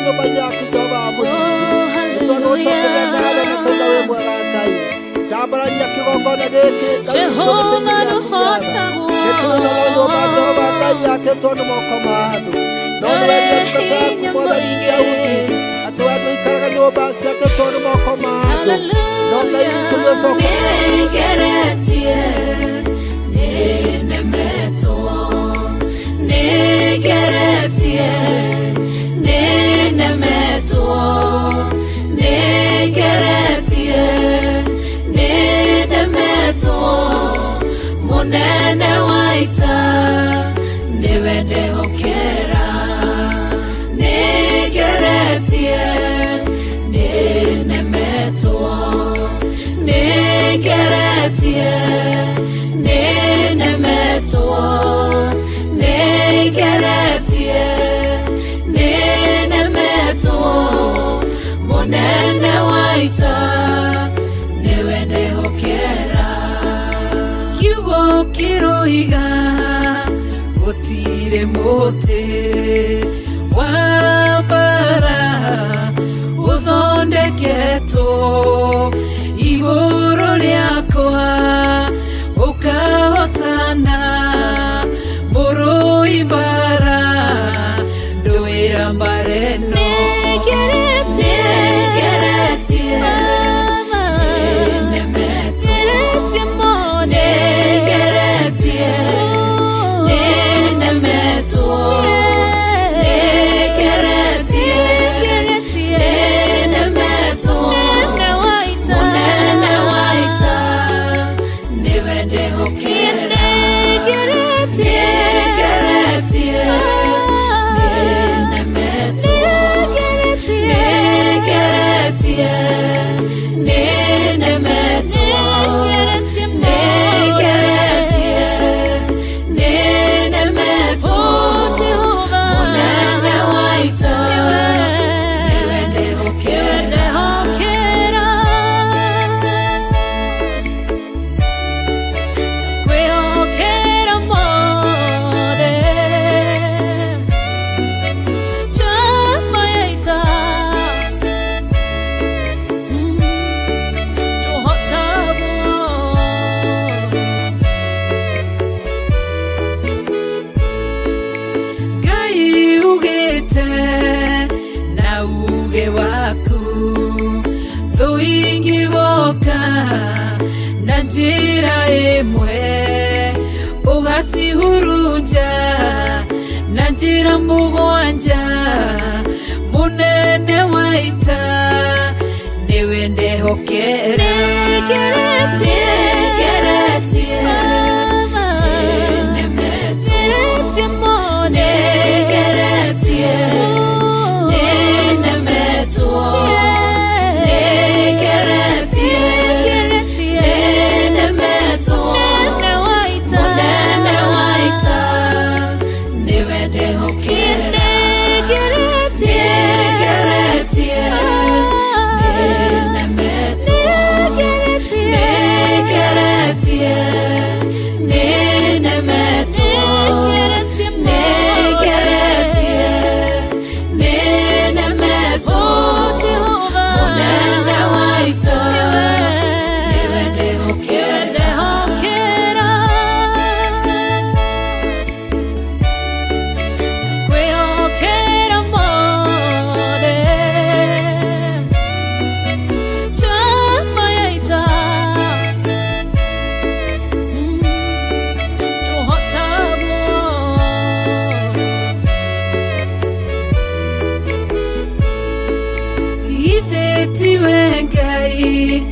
nyũmba-inĩ yaku Jehova wa mũthingi. Nĩtwagũcokeria ngatho nĩ tondũ wĩ mwega Ngai. Ndambararia kĩgongona gĩkĩ Ngai witũ Jehova gĩtĩ-inĩ gĩaku gĩa tha. Gĩtirĩ na nyũmba Jehova Ngai yakĩtwo nĩ moko ma andũ. No nĩ wendire ndungata yaku Mwathani Daudi atĩ we ndũikaraga nyũmba ciakĩtwo nĩ moko ma andũ. No Ngai witũ nĩũcokaga Nĩngeretie, nĩnemetwo. Nĩngeretie, nĩnemetwo. Nĩngeretie, nĩnemetwo. Mũnene wa ita nĩwe ndehokera. Nĩngeretie, nĩnemetwo. Nĩngeretie, nĩnemetwo. Nĩngeretie, nĩnemetwo. Mũnene wa ita nĩwe ndehokera. Kiugo kĩroiga gũtirĩ mũtĩ wa mbara ũthondeketwo igũrũ rĩakwa ũkahotana mũrũi mbara ndũĩra mbara ĩno. Nĩngeretie, nĩnemetwo. Nĩngeretie, nĩnemetwo. Nĩngeretie, nĩnemetwo. Mũnene wa ita nĩwe ndehokera. Nĩngeretie, nĩnemetwo. Nĩngeretie, nĩnemetwo. Nĩngeretie, nĩnemetwo. Mũnene wa ita nĩwe ndehokera. Kwĩhokera mothe Chama ya ita Tũhotagwo Ngai ugĩte na uge waku thũ ingĩgoka na njĩra ĩmwe ũgacihurunja na njĩra mũgwanja mũnene wa ita nĩwe ndehokera. Nĩngeretie, Nĩngeretie, nĩnemetwo. Nĩngeretie, nĩnemetwo. Nĩngeretie, nĩnemetwo. Mũnene wa ita nĩwe ndehokera. Nĩngeretie, nĩnemetwo. Nĩngeretie, nĩnemetwo. Nĩngeretie, nĩnemetwo. Mũnene wa ita nĩwe ndehokera. Kwĩhokera mothe Chama ya ita Tũhotagwo Githĩ tiwe Ngai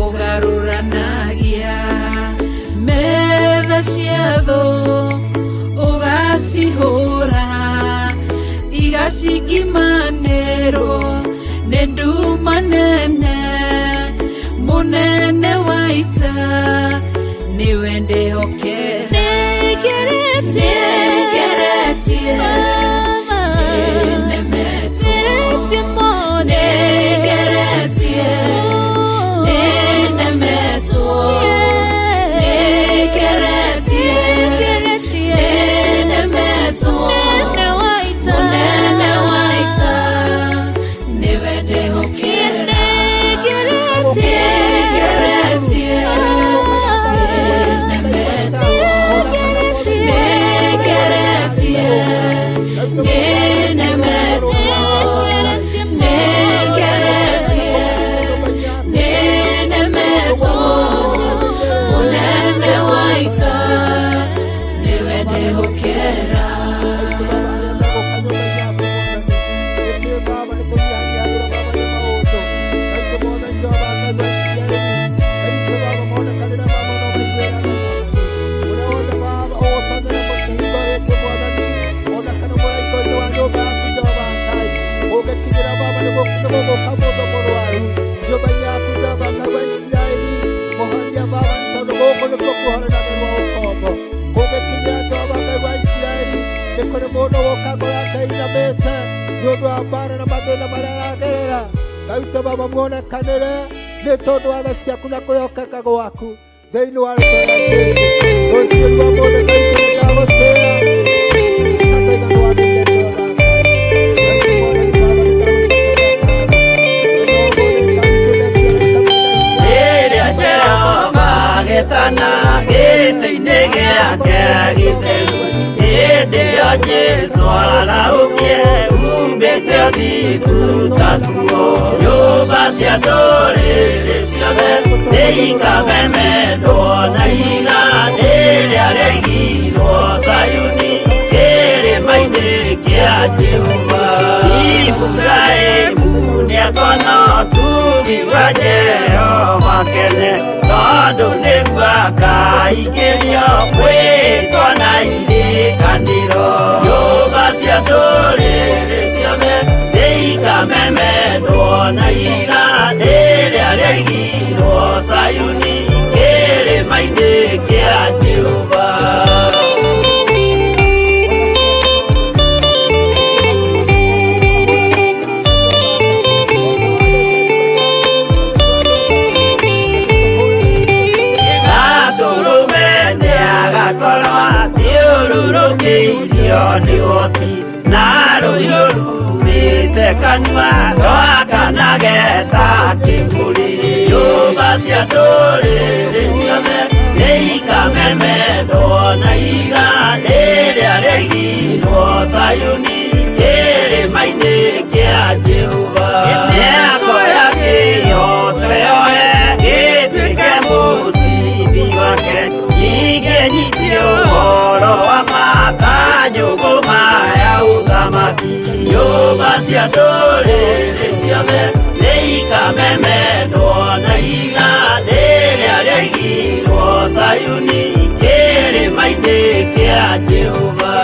ũgarũranagia metha cia thũ ũgacihũra igacikimanĩrwo nĩ nduma nene mũnene wa ita nĩwe ndehokera. Nĩngeretie, Nĩngeretie, nĩnemetwo. Nĩngeretie, nĩnemetwo. Nĩngeretie, nĩnemetwo. Mũnene wa ita gũka mũndũ mũrwaru nyũmba-inĩ yaku Jehova Ngai wa Isiraeli mũhonia Baba nĩ tondũ gũkũ nĩkuo kuohoranagĩrwo ũkombo kũngĩkinya Jehova Ngai wa Isiraeli nĩ kũrĩ mũndũ gũka ngoro yake inamĩte nĩ ũndũ wa mbara na mathĩna marĩa aragerera Ngai witũ Baba muonekanĩre nĩ tondũ wa tha ciaku na kwĩhokeka gwaku thĩinĩ wa rĩtwa rĩa Jesũ rũciũ rwa mũthĩ Ngai witũ nĩndagũtĩĩa na ngaiga nĩwagĩrĩire Jehova Ngai. Ngai witũ mwathani Baba nĩndagũcokeria ngatho. Mũthenya wa ũmũthĩ Ngai witũ ndetigĩra Rĩrĩa Jehova agetana gĩtĩ-inĩ gĩake gĩtheru, hĩndĩ ĩyo Jesũ arahũkie umbĩte ũthingu ta nguo. Nyũmba cia ndũrĩrĩ ciothe nĩikamemendwo na ihiga rĩrĩa rĩaigirwo Zayuni kĩrĩma-inĩ kĩa Jehova. Iburahĩmu nĩakona ũtugi wa Jehova kene, tondũ nĩguo akaingĩrio mwĩtwa na irĩkanĩro. Nyũmba cia ndũrĩrĩ ciothe nĩikamemendwo na ihiga rĩrĩa rĩaigirwo Zayuni kĩrĩma-inĩ kĩa Jehova. Gatũrũme nĩagakorwo athiũrũrũkĩirio nĩ ũhoti, na rũhiũ rumĩte kanua rwakanage ta kĩmũrĩ. Nyũmba cia ndũrĩrĩ ciothe nĩikamemendwo na ihiga rĩrĩa rĩaigirwo Zayuni kĩrĩma-inĩ kĩa Jehova. Nĩakoya kĩhooto yoe gĩtuĩke mũcibi wake, ningĩ nyitie ũhoro wa ma ta njũgũma ya ũthamaki. Nyũmba cia ndũrĩrĩ ciothe nĩikamemendwo na ihiga rĩrĩa rĩaigirwo Zayuni kĩrĩma-inĩ kĩa Jehova.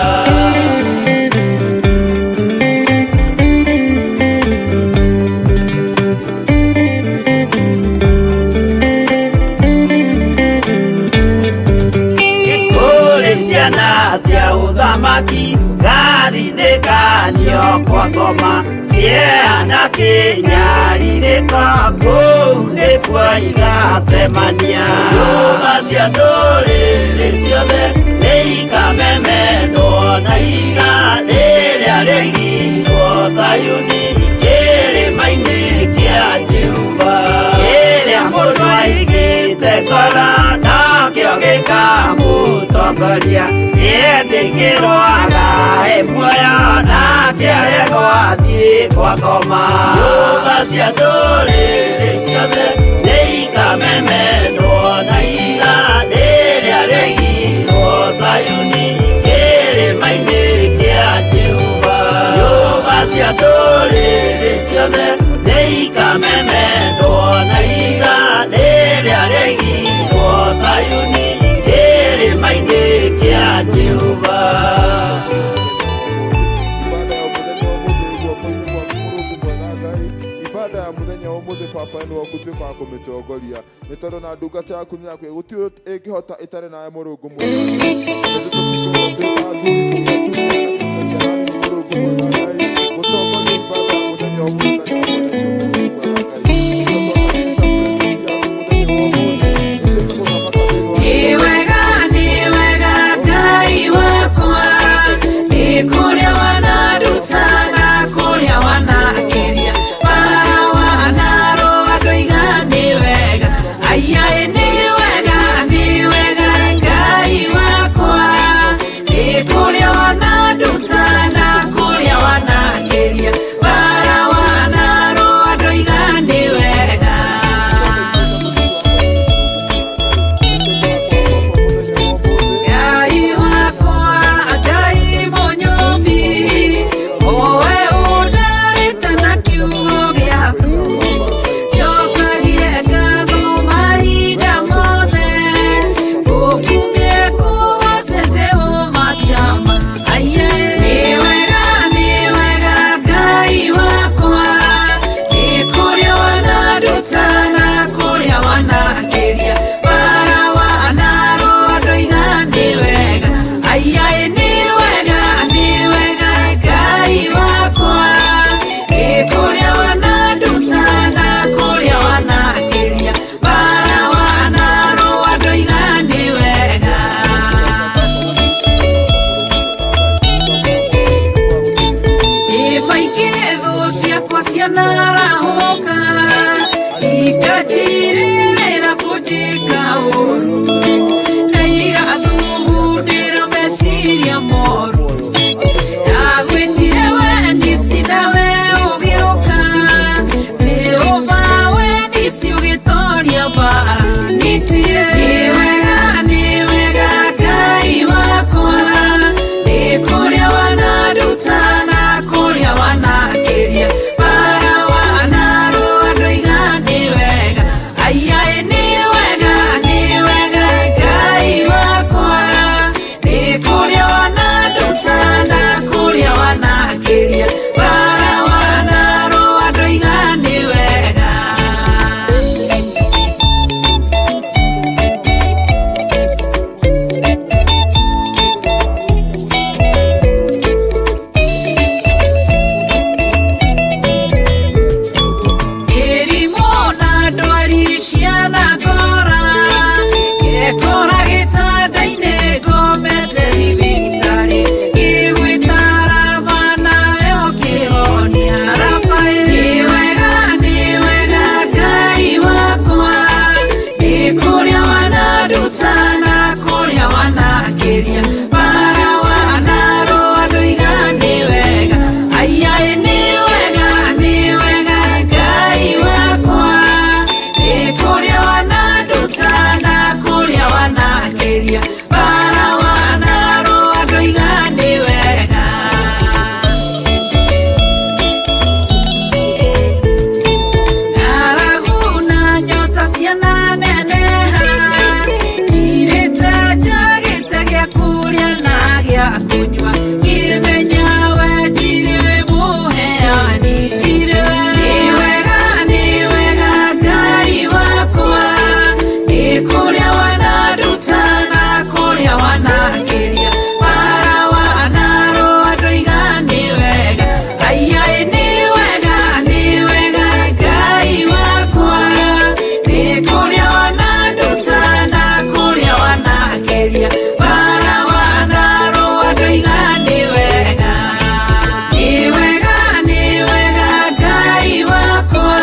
Kũrĩ ciana cia ũthamaki gathinĩkanio kwa ngoma kĩeha na kĩnyarirĩko kũu nĩkuo igacemania. Nyũmba cia ndũrĩrĩ ciothe nĩikamemendwo na ihiga rĩrĩa rĩaigirwo Zayuni kĩrĩma-inĩ kĩa Jehova. Kĩrĩa mũndũ aigĩte ngoro nakĩo gĩkamũtongoria, nĩetĩkĩrwo agae muoyo nake aregwo athiĩ kwa ngoma. Nyũmba cia ndũrĩrĩ ciothe nĩikamemendwo na ihiga rĩrĩa rĩaigirwo Zayuni kĩrĩma-inĩ kĩa Jehova. Nyũmba cia ndũrĩrĩ ciothe nĩikamemendwo na ihiga rĩrĩa rĩaigirwo Zayuni kĩrĩma-inĩ kĩa Jehova. Ibada ya muthenya wa muthĩ guoko-inĩ gwaku Mũrungu mwega Ngai ibada ya muthenya wa muthĩ baba nĩ ũgũtuĩka wa kũmĩtongoria nĩ tondũ na ndungata yaku nĩ yaku gũtirĩ ĩngĩhota ĩtarĩ nawe Mũrungu mwega Ngai. Nĩ tũtũtuĩka athuri kũgĩa atumia na ciana nini Mũrungu mwega Ngai gũtongoria ibada ya mũthenya wa mũthĩ ũtarĩ hamwe na ithuĩ Mũrungu mwega Ngai. Nĩkĩo twakaribisha presence yaku mũthenya wa ũmũthĩ ĩtuĩke gũthamaka thĩinĩ wa Nĩ wega, nĩ wega Ngai wakwa, nĩ kũrĩa wananduta na kũrĩa wanakĩria, bara wanarũa ndoiga nĩ wega, aiyaĩ nĩ wega, nĩ wega Ngai wakwa, nĩ kũrĩa wananduta na kũrĩa wanakĩria, bara wana ciakwa cianarahũka ikatirĩrĩra kũnjĩka ũru na igathugundĩra meciria moru. Ndagwĩtire we nisi nawe ũgĩũka, Jehova we nisi ũgĩtoria mbara nisi. Nĩ wega, nĩ wega Ngai wakwa, nĩ kũrĩa wananduta na kũrĩa wanakĩria bara wanarũa ndoiga nĩ wega. Aiaĩ nĩ wega, nĩ wega Ngai wakwa, nĩ kũrĩa wananduta na kũrĩa wanakĩria bara wanarũa ndoiga nĩ wega. Mĩrimũ na ndwari cianangora, ngekora gĩtanda-inĩ ngomete thibitarĩ, ngĩgwĩta Raba nawe ũkĩhonia Raba. Nĩ wega, nĩ wega Ngai wakwa, nĩ kũrĩa wananduta na kũrĩa wanakĩria bara wanarũa ndoiga nĩ wega. Aiaĩ nĩ wega, nĩ wega Ngai wakwa, nĩ kũrĩa wananduta na kũrĩa wanakĩria bara wanarũa ndoiga nĩ wega. Ng'aragu na nyota ciananeneha, ngirĩte njagĩte gĩa kũrĩa na gĩa kũnyua, ngĩmenya we tirĩ mũheani tirĩ we. Nĩ wega, nĩ wega Ngai wakwa, nĩ kũrĩa wananduta na kũrĩa wanakĩria bara wanarũa ndoiga nĩ wega. Aiaĩ nĩ wega, nĩ wega Ngai wakwa, nĩ kũrĩa wananduta na kũrĩa wanakĩria bara wanarũa ndoiga nĩ wega. Nĩ wega, nĩ wega Ngai wakwa,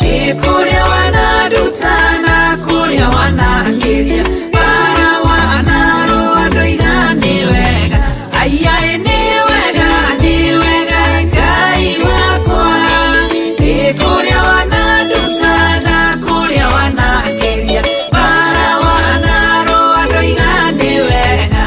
nĩ kũrĩa wananduta na kũrĩa wanakĩria bara wanarũa ndoiga nĩ wega. Aiaĩ nĩ wega, nĩ wega Ngai wakwa, nĩ kũrĩa wananduta na kũrĩa wanakĩria bara wanarũa ndoiga nĩ wega.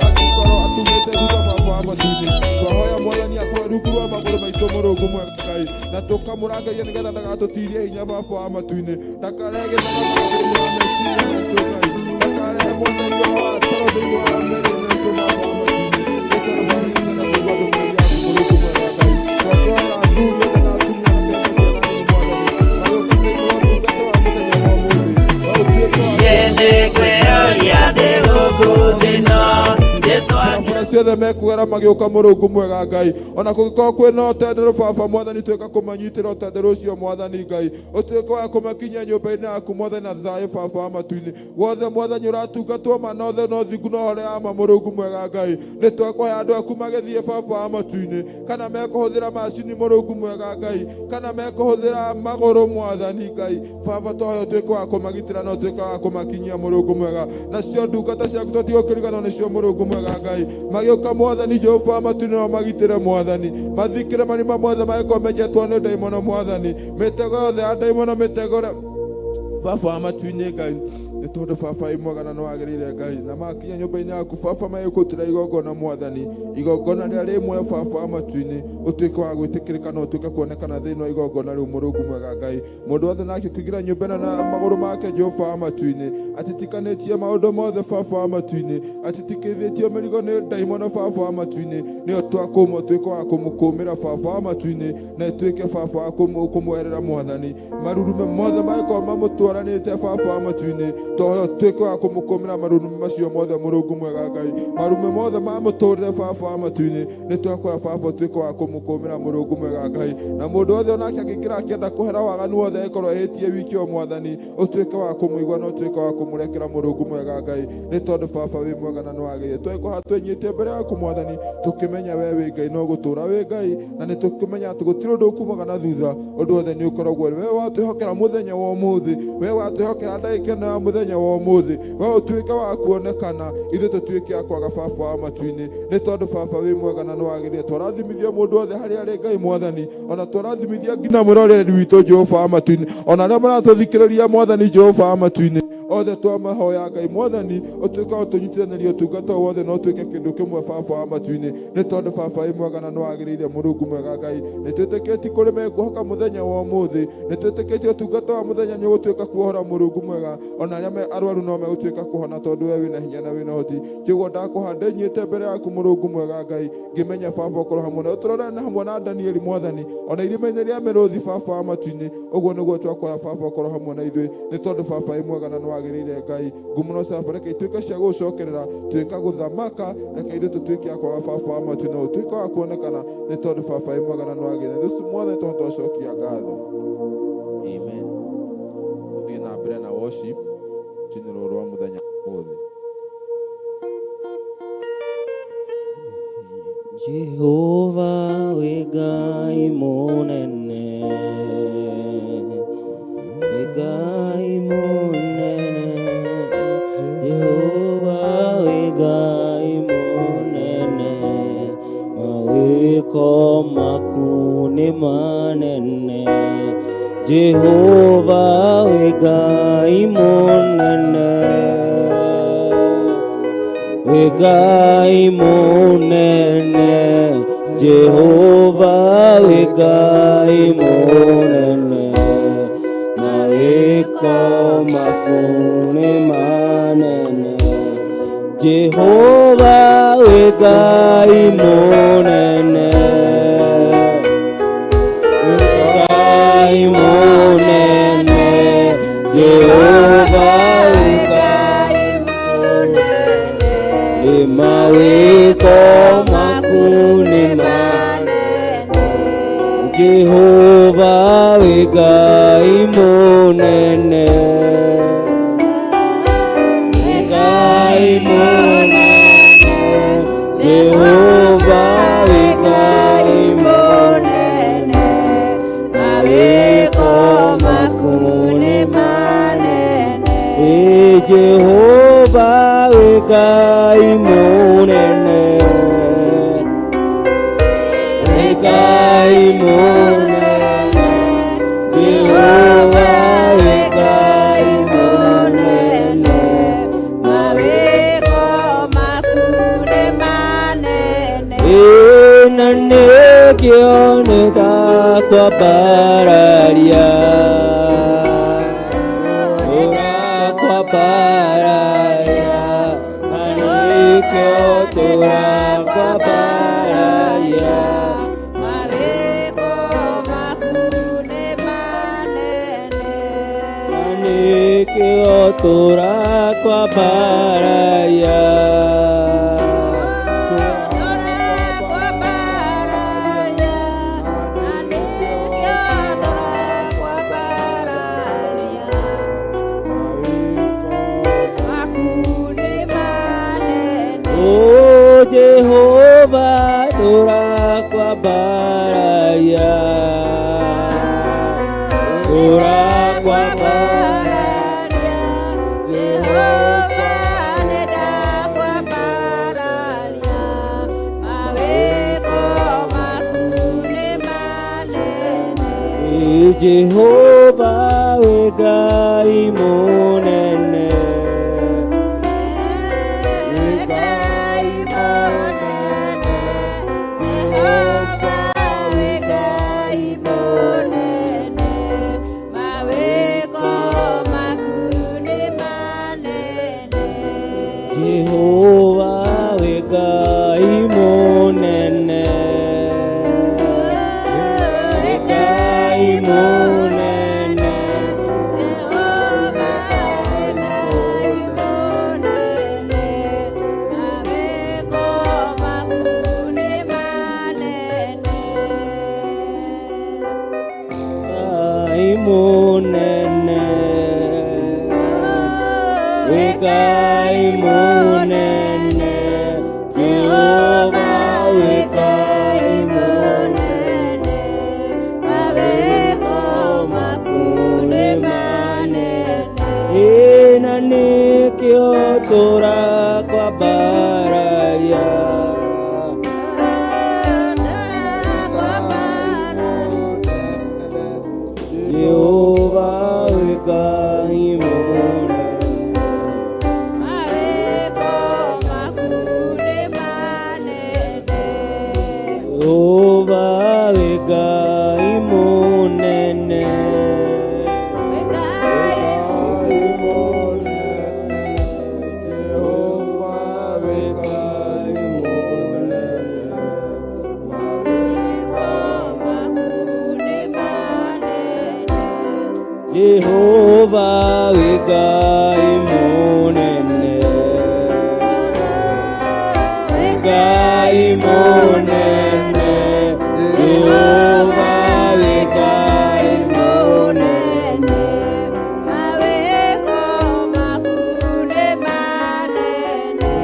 Angĩkorwo atumĩte thutha baba wa matu-inĩ, twahoya mwathani akwe rungu rwa magũrũ maitũ mũrũngũ mwega Ngai, na tũkamũrangaria nĩgetha ndagatũtirie hinya baba wa matu-inĩ, ndakarehe gĩthagathago thĩinĩ wa meciria maitũ Ngai, ndakarehe mwathani ũhoro wa toro thĩinĩ wa mĩĩrĩ maitũ baba wa matu-inĩ, nĩ tondũ mwathani nĩtwenda kũigua ndũmĩrĩri yaku mũrũngũ mwega Ngai. Twakĩhoera athuri othe na atumia na kĩrĩa ciana nini mwathani magĩũka thĩinĩ wa ũtungata wa mũthenya wa ũmũthĩ, no ũtuĩke wa barabara ciothe mekugera magĩũka mũrũngu mwega Ngai, ona kũngĩkorwo kwĩna ũtenderũ baba mwathani, tuĩka kũmanyitĩra ũtenderũ ũcio mwathani Ngai, ũtuĩke wa kũmakinyia nyũmba-inĩ yaku mwathani na thayũ baba wa matu-inĩ guothe mwathani ũratungatwo ma na othe na ũthingu na ũhoro ya ma mũrũngu mwega Ngai. Nĩ twakũhe andũ aku magĩthiĩ baba wa matu-inĩ, kana mekũhũthĩra macini mũrũngu mwega Ngai, kana mekũhũthĩra magũrũ mwathani Ngai, baba twahoya ũtuĩke wa kũmagitĩra na ũtuĩke wa kũmakinyia mũrũngu mwega. Nacio ndungata ciaku tũtigũkĩriganwo nĩcio mũrũngu mwega Ngai, magĩũka mwathani Jehova wa matu-inĩ no magitĩre mwathani, mathikĩre marima mothe magĩkorwo menjetwo nĩ ndaimono mwathani, mĩtego yothe ya ndaimono mĩtego ĩrĩa baba wa matu-inĩ Ngai, nĩ tondũ baba wĩ mwega na nĩ wagĩrĩire Ngai, na makinya nyũmba-inĩ yaku baba magĩkũrutĩra igongona mwathani, igongona rĩrĩa rĩ muoyo baba wa matu-inĩ, ũtuĩke wa gwĩtĩkĩrĩka na ũtuĩke kuonekana thĩinĩ wa igongona rĩu mũrũngu mwega Ngai. Mũndũ wothe nake kũingĩra nyũmba ĩno na magũrũ make Jehova wa matu-inĩ, atitikanĩtie maũndũ mothe baba wa matu-inĩ, atitikithĩtio mĩrigo nĩ ndaimono baba wa matu-inĩ, nĩyo twakũma ũtuĩke wa kũmũkũmĩra baba wa matu-inĩ, na ĩtuĩke baba wa kũmweherera mwathani marurume mothe magĩkorwo mamũtwaranĩte baba wa matu-inĩ. Tuĩke wa kũmũkũmĩra marume macio mothe Mũrungu mwega Ngai, marume mothe ma mũtũrĩre baba wa matu-inĩ, nĩ twakũhoya baba ũtuĩke wa kũmũkũmĩra Mũrungu mwega Ngai. Na mũndũ wothe onake angĩingĩra akĩenda kũhera waganu wothe angĩkorwo ehĩtie wiki o Mwathani, ũtuĩke wa kũmũigua na ũtuĩke wa kũmũrekera Mũrungu mwega Ngai, nĩ tondũ baba wĩ mwega na nĩwagĩrĩire. Twagĩkorwo twenyihĩtie mbere yaku Mwathani, tũkĩmenya we wĩ Ngai na ũgũtũra wĩ Ngai, na nĩ tũkĩmenya atĩ gũtirĩ ũndũ ũkumaga na thutha, ũndũ wothe nĩ ũkoragwo ũrĩ we watwĩhokera mũthenya wa ũmũthĩ, we watwĩhokera ndagĩka ĩno ya mũthenya wa ũmũthĩ, we ũtuĩke wa kuonekana, ithuĩ tũtuĩke a kwaga baba wa matu-inĩ, nĩ tondũ baba wĩ mwega na nĩwagĩrĩire. Twarathimithia mũndũ wothe harĩa arĩ Ngai Mwathani, ona twarathimithia nginya mwĩroreri witũ Jehova wa matu-inĩ, ona arĩa maratũthikĩrĩria Mwathani Jehova wa matu-inĩ, othe twamahoya Ngai Mwathani, ũtuĩke wa gũtũnyitithanĩria ũtungata ũyũ wothe na ũtuĩke kĩndũ kĩmwe baba wa matu-inĩ, nĩ tondũ baba wĩ mwega na nĩwagĩrĩire Mũrungu mwega Ngai. Nĩ twĩtĩkĩtie kũrĩ mekuohoka mũthenya wa ũmũthĩ, nĩ twĩtĩkĩtie ũtungata wa mũthenya nĩ ũgũtuĩka kuohora Mũrungu mwega, ona arĩa me arwaru no megũtuĩka kũhona tondũ we wĩna hinya na wĩna ũhoti. Kĩguo ndakũha ndĩnyite mbere yaku Mũrungu mwega Ngai, ngĩmenya baba ũkorwo hamwe na ũtũrorane hamwe na Danieli Mwathani, ona irima-inĩ rĩa mĩrũthi baba wa matu-inĩ, ũguo nĩguo twakũhoya baba ũkorwo hamwe na ithuĩ, nĩ tondũ baba wĩ mwega na nĩwagĩrĩire Ngai. Ngumo na ũcamba reke ituĩke cia gũgũcokerera, tuĩka gũthamaka, reke ithuĩ tũtuĩke a kwaga baba wa matu-inĩ, na ũtuĩke wa kuonekana, nĩ tondũ baba wĩ mwega na nĩwagĩrĩire. Thũ Mwathani tondũ twacokia ngatho. Amen. Tũthiĩ na mbere na worship rũcinĩ rũrũ rwa mũthenya ũmũthĩ. Jehova wĩ Ngai mũnene, wĩ Ngai mũnene, Jehova wĩ Ngai mũnene, mawĩko maku nĩ manene, Jehova wĩ Ngai mũnene. Wĩ Ngai mũnene, Jehova wĩ Ngai mũnene, mawĩko maku nĩ manene. Jehova wĩ Ngai mũnene, Ngai mũnene, Jehova wĩ Ngai mũnene, mawĩko maku nĩ manene. Jehova wĩ Ngai mũnene, Ngai mũnene, Jehova wĩ Ngai mũnene, mawĩko maku nĩ manene. Ĩ Jehova wĩ Ngai mũnene, wĩ Ngai mũnene, Jehova wĩ Ngai mũnene, mawĩko maku nĩ manene. Ĩ na nĩkĩo nĩtakwambararia, tũrakwambararia, na nĩkĩo tũrakwambararia. Mawĩko maku nĩ manene. Na nĩkĩo tũrakwambararia. Tũrakwambararia, na nĩkĩo tũrakwambararia. Maku nĩ manene. O Jehova tũrakwambararia, tũrakwambararia. Jehova nĩndakwambararia, mawĩko maku nĩ manene. Ĩ Jehova wĩ Ngai mũnene, Ngai mũnene, Jehova wĩ Ngai mũnene, mawĩko maku nĩ manene. Jehova wĩ Ngai mũnene, Ngai mũnene, Jehova Ngai mũnene, Jehova wĩ Ngai Mũnene, mawĩko maku nĩ manene.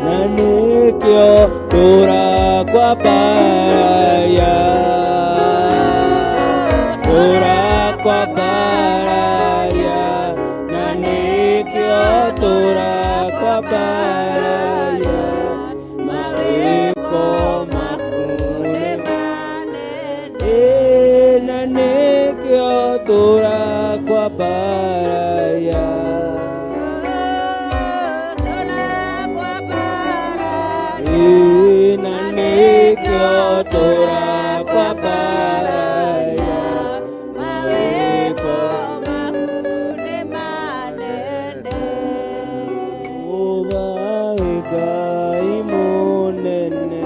Na nĩkĩo tũrakwambararia, tũrakwambararia, na nĩkĩo tũrakwambararia, mawĩko maku nĩ Manene. Ĩ, na nĩkĩo tũrakwambararia. Ĩ, na nĩkĩo tũrakwambararia, Mawĩko maku nĩ manene. Jehova wĩ Ngai mũnene,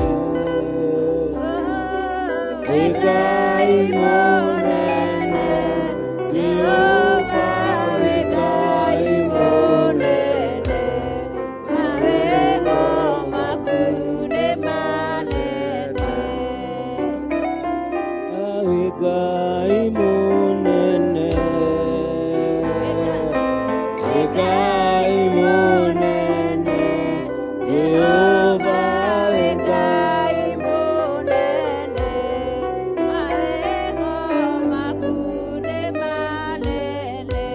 wĩ Ngai mũnene, Jehova wĩ Ngai mũnene. Mawĩko maku nĩ manene. Wĩ Ngai mũnene, wĩ Ngai mũnene, Jehova wĩ Ngai. Mũnene, mawĩko maku nĩ manene.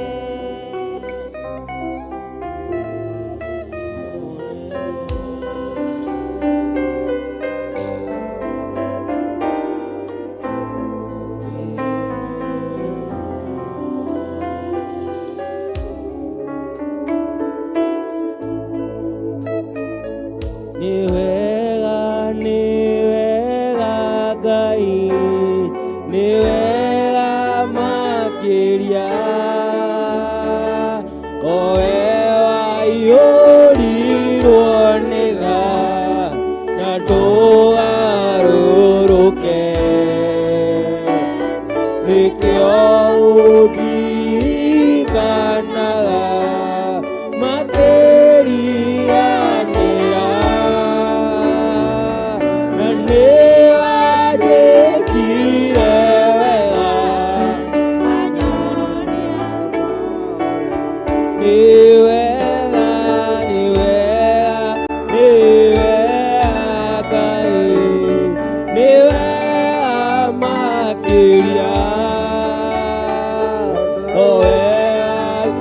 Nĩ wega, nĩ wega Ngai, nĩ wega makĩria, o we waiyũrirwo nĩ tha na ndũgarũrũke, nĩkĩo ũndirikanaga makĩriganĩra, na nĩ wanjĩkire wega. Nĩ wega, nĩ wega, nĩ wega Ngai, nĩ wega makĩria, o wega.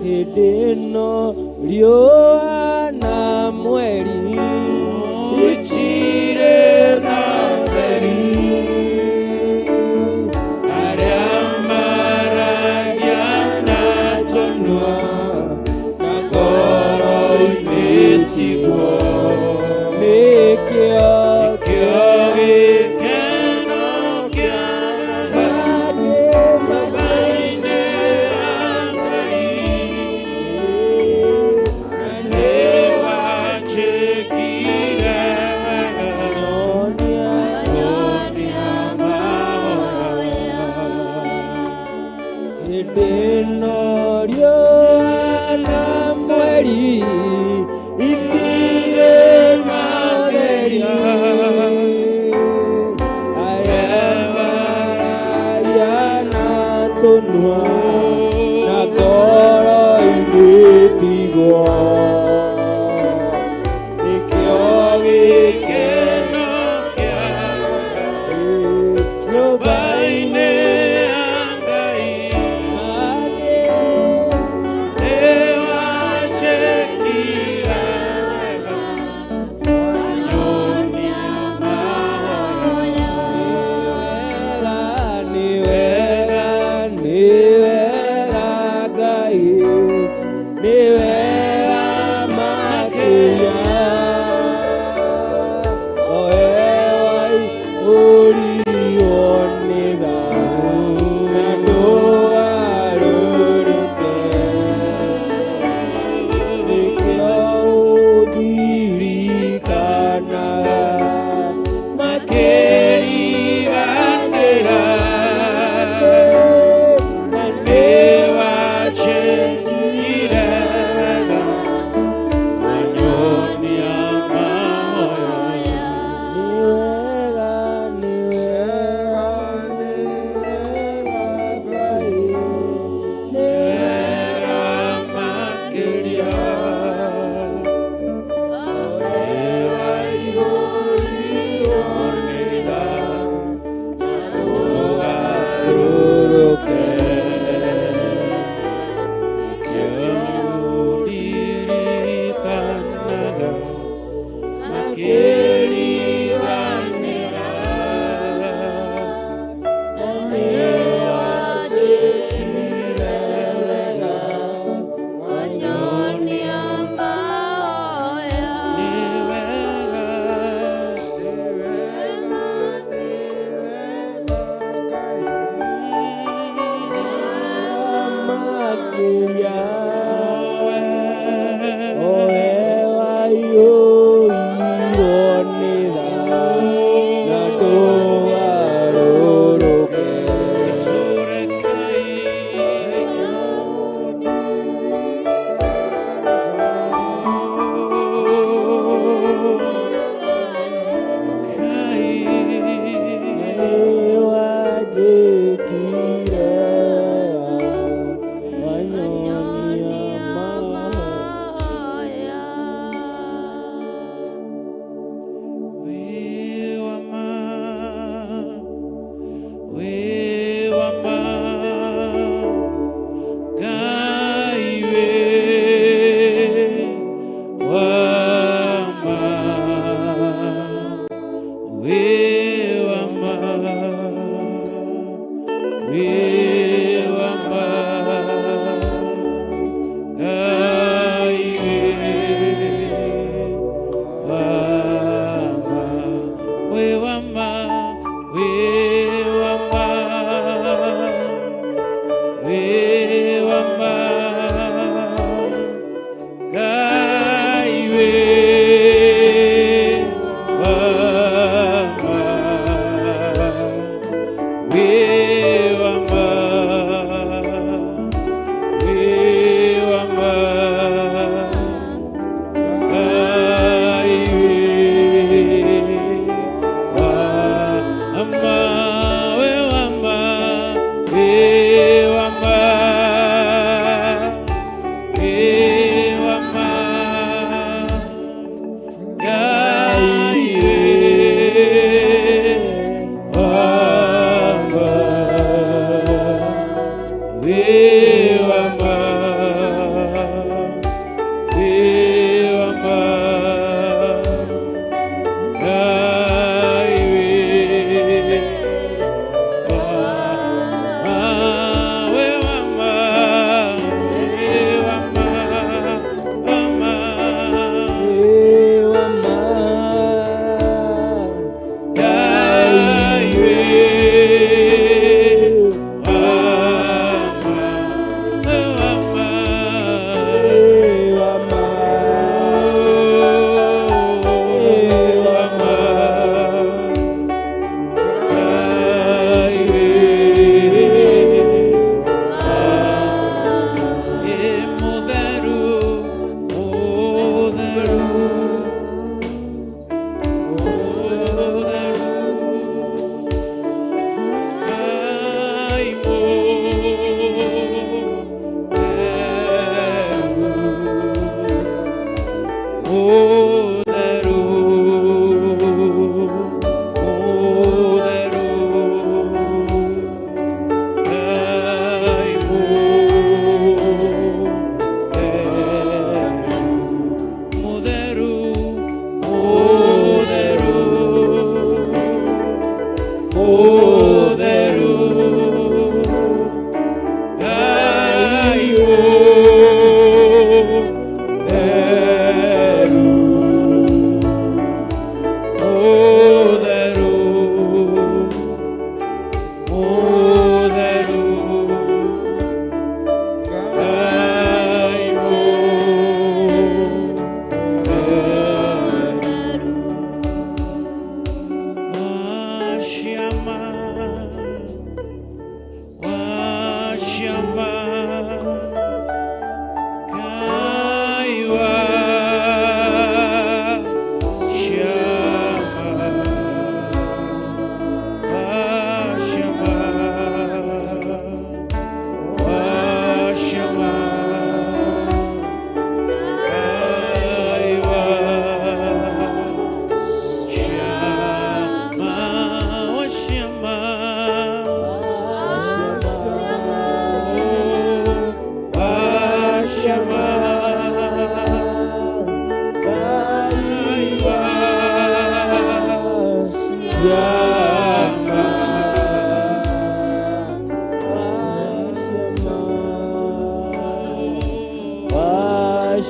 Hĩndĩ ĩno riũa na mweri itirĩ na ũtheri arĩa maragia na tũnua na ngoro-inĩ tiguo nĩkĩo kĩo gĩkeno kĩa nyũmba-inĩ ya Ngai na nĩwanjĩkire wega nyonia mahoya hĩndĩ ĩno riũa na mweri itirĩ na ũtheri arĩa maragia na tũnua na ngoro-inĩ tiguo nĩkĩo gĩkeno kĩa nyũmba-inĩ ya Ngai nĩwanjĩkire wega wanyonia mahoya nĩ wega nĩ wega Ngai nĩ wega makĩria oe ũriwo nĩ tha na ndũgarũrũke nĩkĩo ũndirikanaga makĩriganĩra na nĩwanjĩkire wega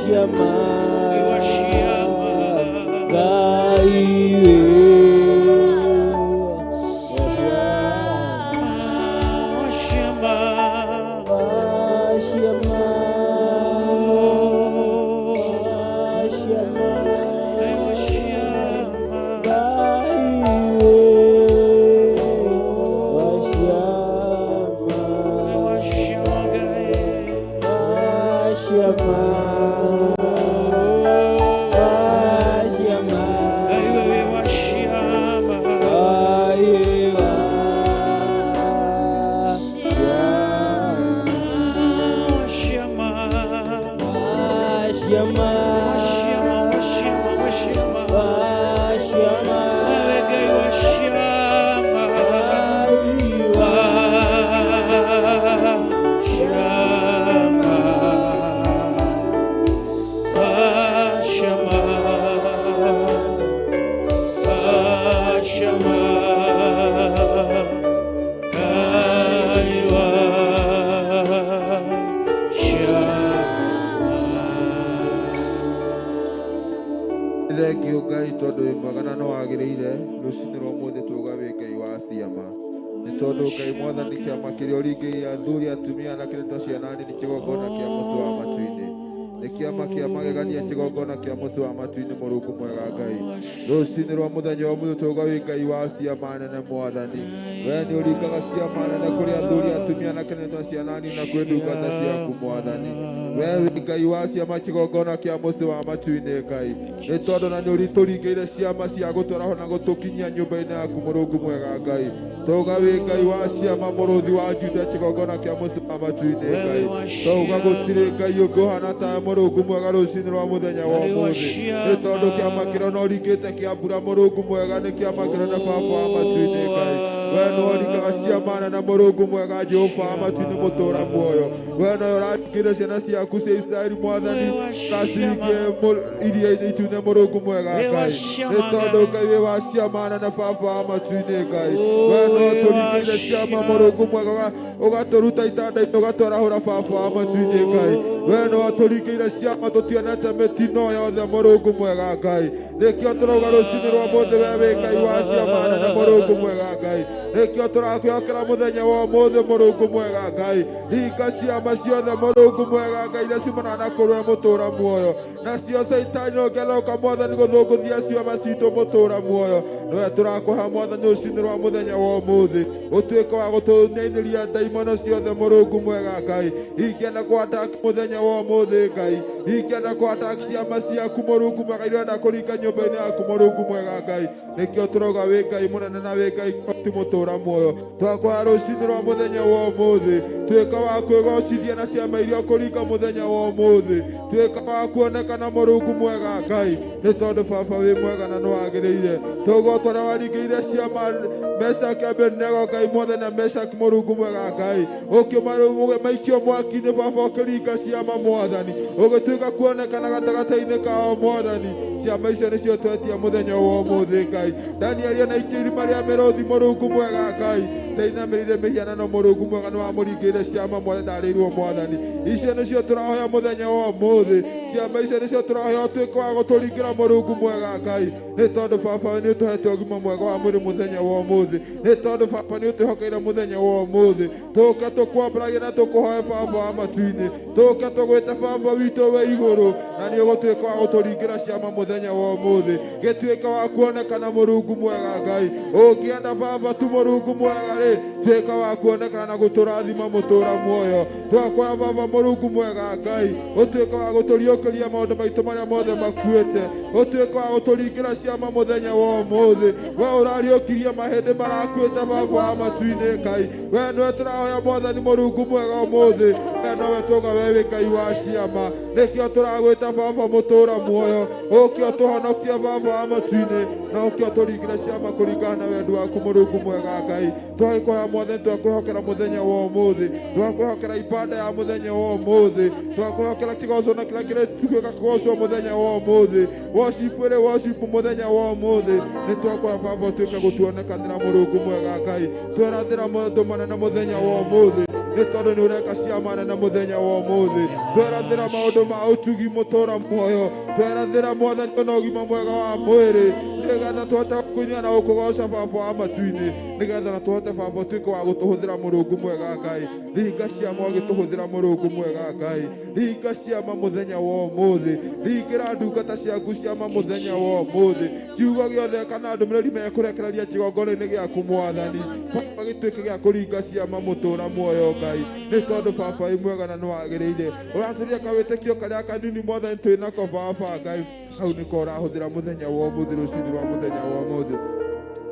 ciama Ngai wĩ wa ciama wa ciama wa ciama Ngai wĩ wa ciama wa ciama wa ciama Ngai wa ciama wa ciama wa ciama Ngai wa ciama Thengiũ Ngai tondũ wĩ mwega na nĩ wagĩrĩire rũcinĩ rwa ũmũthĩ tuuga wĩ Ngai wa ciama nĩ tondũ Ngai mwathani kĩama kĩrĩa ũringĩire athuri atumia na kĩrĩto ciana nini kĩgongona kĩa mũciĩ wa matu-inĩ nĩ kĩama kĩa magegania kĩgongona kĩa mũciĩ wa matu-inĩ mũrungu mwega Ngai rũcinĩ rwa mũthenya wa ũmũthĩ tuuga wĩ Ngai wa ciama nene mwathani we nĩ ũringaga ciama nene kũrĩ athuri atumia na kĩrĩto ciana nini na kwĩ ndungata ciaku mwathani we wĩ Ngai wa ciama kĩgongona kĩa mũciĩ wa matu-inĩ Ngai nĩ tondũ na nĩ ũritũringĩire ciama cia gũtwaraho na gũtũkinyia nyũmba-inĩ yaku mũrungu mwega Ngai tauga wĩ Ngai wa ciama mũrũthi wa Juda kĩgongona kĩa mũciĩ wa matu-inĩ Ngai tauga gũtirĩ Ngai ũngĩ ũhana tawe mũrungu mwega rũcinĩ rwa mũthenya wa ũmũthĩ nĩ tondũ kĩama kĩrĩa no ũringĩte kĩa mbura mũrungu mwega nĩ kĩama kĩrĩa na baba wa matu-inĩ Ngai we nĩ ũringaga ciama nene mũrungu mwega Jehova wa matu-inĩ mũtũũra muoyo we nowe ũraringĩire ciana ciaku cia Isiraeli mwathani ũraciringie iria-inĩ itune mũrungu mwega Ngai nĩ tondũ Ngai wĩ wa ciama nene baba wa matu-inĩ Ngai we no tũringĩire ciama mũrungu mwega ũgatũruta itanda-inĩ ũgatwarahũra baba wa matu-inĩ Ngai we no watũringĩire ciama tũtionete mĩtino yothe mũrungu mwega Ngai nĩkĩo tũrauga rũcinĩ rwa mũthĩ we wĩ Ngai wa ciama nene mũrungu mwega Ngai nĩkĩo tũrakwĩhokera mũthenya wa ũmũthĩ mũrungu mwega Ngai ringa ciama ciothe mũrungu mwega Ngai iria ciumanaga na kũrũe mũtũra muoyo nacio caitani ũngĩroka mwathani gũthũngũthia ciama citũ mũtũra muoyo nĩwe tũrakũha mwathani rũcinĩ rwa mũthenya wa ũmũthĩ ũtuĩke wa gũtũnyainĩria ndaimono ciothe mũrungu mwega Ngai ingĩenda kũ-attack mũthenya wa ũmũthĩ Ngai ingĩenda kũ-attack ciama ciaku mũrungu mwega irenda kũringa nyũmba-inĩ yaku mũrungu mwega Ngai nĩkĩo tũrauga wĩ Ngai mũnene na wĩ Ngai ti mũtũra muoyo twakũha rũcinĩ rwa mũthenya wa ũmũthĩ tuĩka wa kwĩgocithia na ciama iria ũkũringa mũthenya wa ũmũthĩ tuĩka wa kuonekana mũrungu mwega Ngai nĩ tondũ baba wĩ mwega na nĩ wagĩrĩire tũgwo tũrĩa waringĩire ciama Meshaki Abednego Ngai mwathani na Meshaki mũrungu mwega Ngai ũkĩmaikio mwaki-inĩ baba ũkĩringa ciama mwathani ũgĩtuĩka kuonekana gatagatĩ-inĩ kao mwathani ciama icio nĩcio twetia mũthenya wa ũmũthĩ Ngai Danieli ona ikio irima rĩa mĩrũthi mũrungu mwega Ngai ndainamĩrĩire mĩhianano mũrungu mwega nĩ wamũringĩire ciama mwathani ndarĩirwo mwathani icio nĩcio tũrahoya mũthenya wa ũmũthĩ ciama icio nĩcio tũrahoya ũtuĩke wa gũtũringĩra mũrungu mwega Ngai nĩ tondũ baba nĩ ũtũhete ũgima mwega wa mwĩrĩ mũthenya wa ũmũthĩ nĩ tondũ baba nĩ ũtwĩhokeire mũthenya wa ũmũthĩ tũke tũkwambaragia na tũkũhoe baba wa matu-inĩ tũke tũgwĩte baba witũ wĩ igũrũ na nĩ ũgũtuĩka wa gũtũringĩra ciama mũthenya wa ũmũthĩ gĩtuĩke wa kuonekana mũrungu mwega Ngai ũngĩenda baba tu mũrungu mwega rĩ tuĩka wa kuonekana na gũtũrathima mũtũra muoyo twakwa baba mũrungu mwega Ngai ũtuĩke wa gũtũriũkĩria maũndũ maitũ marĩa mothe makuĩte ũtuĩke wa gũtũringĩra ciama mũthenya wa ũmũthĩ we ũrariũkirie mahĩndĩ marakuĩte baba wa matu-inĩ Ngai we nĩwe tũrahoya mwathani mũrungu mwega ũmũthĩ we nowe tuga we wĩ Ngai wa ciama nĩkĩo tũragwĩta baba mũtũra muoyo ũke ũtũhonokie baba wa matu-inĩ na ũke ũtũringĩre ciama kũringana na wendi waku mũrungu mwega Ngai twagĩkũhoya mwathani twakwĩhokera mũthenya wa ũmũthĩ twakwĩhokera ibada ya mũthenya wa ũmũthĩ twakwĩhokera kĩgoco na kĩrĩa kĩrĩtuĩka kũgocwo mũthenya wa ũmũthĩ worship ĩrĩ worship mũthenya wa ũmũthĩ nĩ twakũhoya baba ũtuĩke gũtuonekanĩra mũrungu mwega Ngai twerathĩra maũndũ manene mũthenya wa ũmũthĩ Nĩ tondũ nĩ ũreka ciama nene mũthenya wa ũmũthĩ. Twerathĩra maũndũ ma ũtugi mũtũra muoyo. Twerathĩra mwathani ona ũgima mwega wa mwĩrĩ. Nĩgetha tũhote kũinĩra na gũkũgoca baba wa matu-inĩ. Nĩgetha na tũhote baba ũtuĩke wa gũtũhũthĩra mũrungu mwega Ngai. Ringa ciama ũgĩtũhũthĩra mũrungu mwega Ngai. Ringa ciama mũthenya wa ũmũthĩ. Ringĩra ndungata ciaku ciama mũthenya wa ũmũthĩ. Kiugo gĩothe kana ndũmĩrĩri mekũrekereria kĩgongona-inĩ gĩaku mwathani. Baba gĩtuĩke gĩa kũringa ciama mũtũra muoyo Ngai. Nĩ tondũ baba wĩ mwega na nĩwagĩrĩire. Ũratũria kawĩtĩkio karĩa kanini mwathani twĩ nako baba Ngai. Hau nĩko ũrahũthĩra mũthenya wa ũmũthĩ rũcinĩ rwa mũthenya wa ũmũthĩ.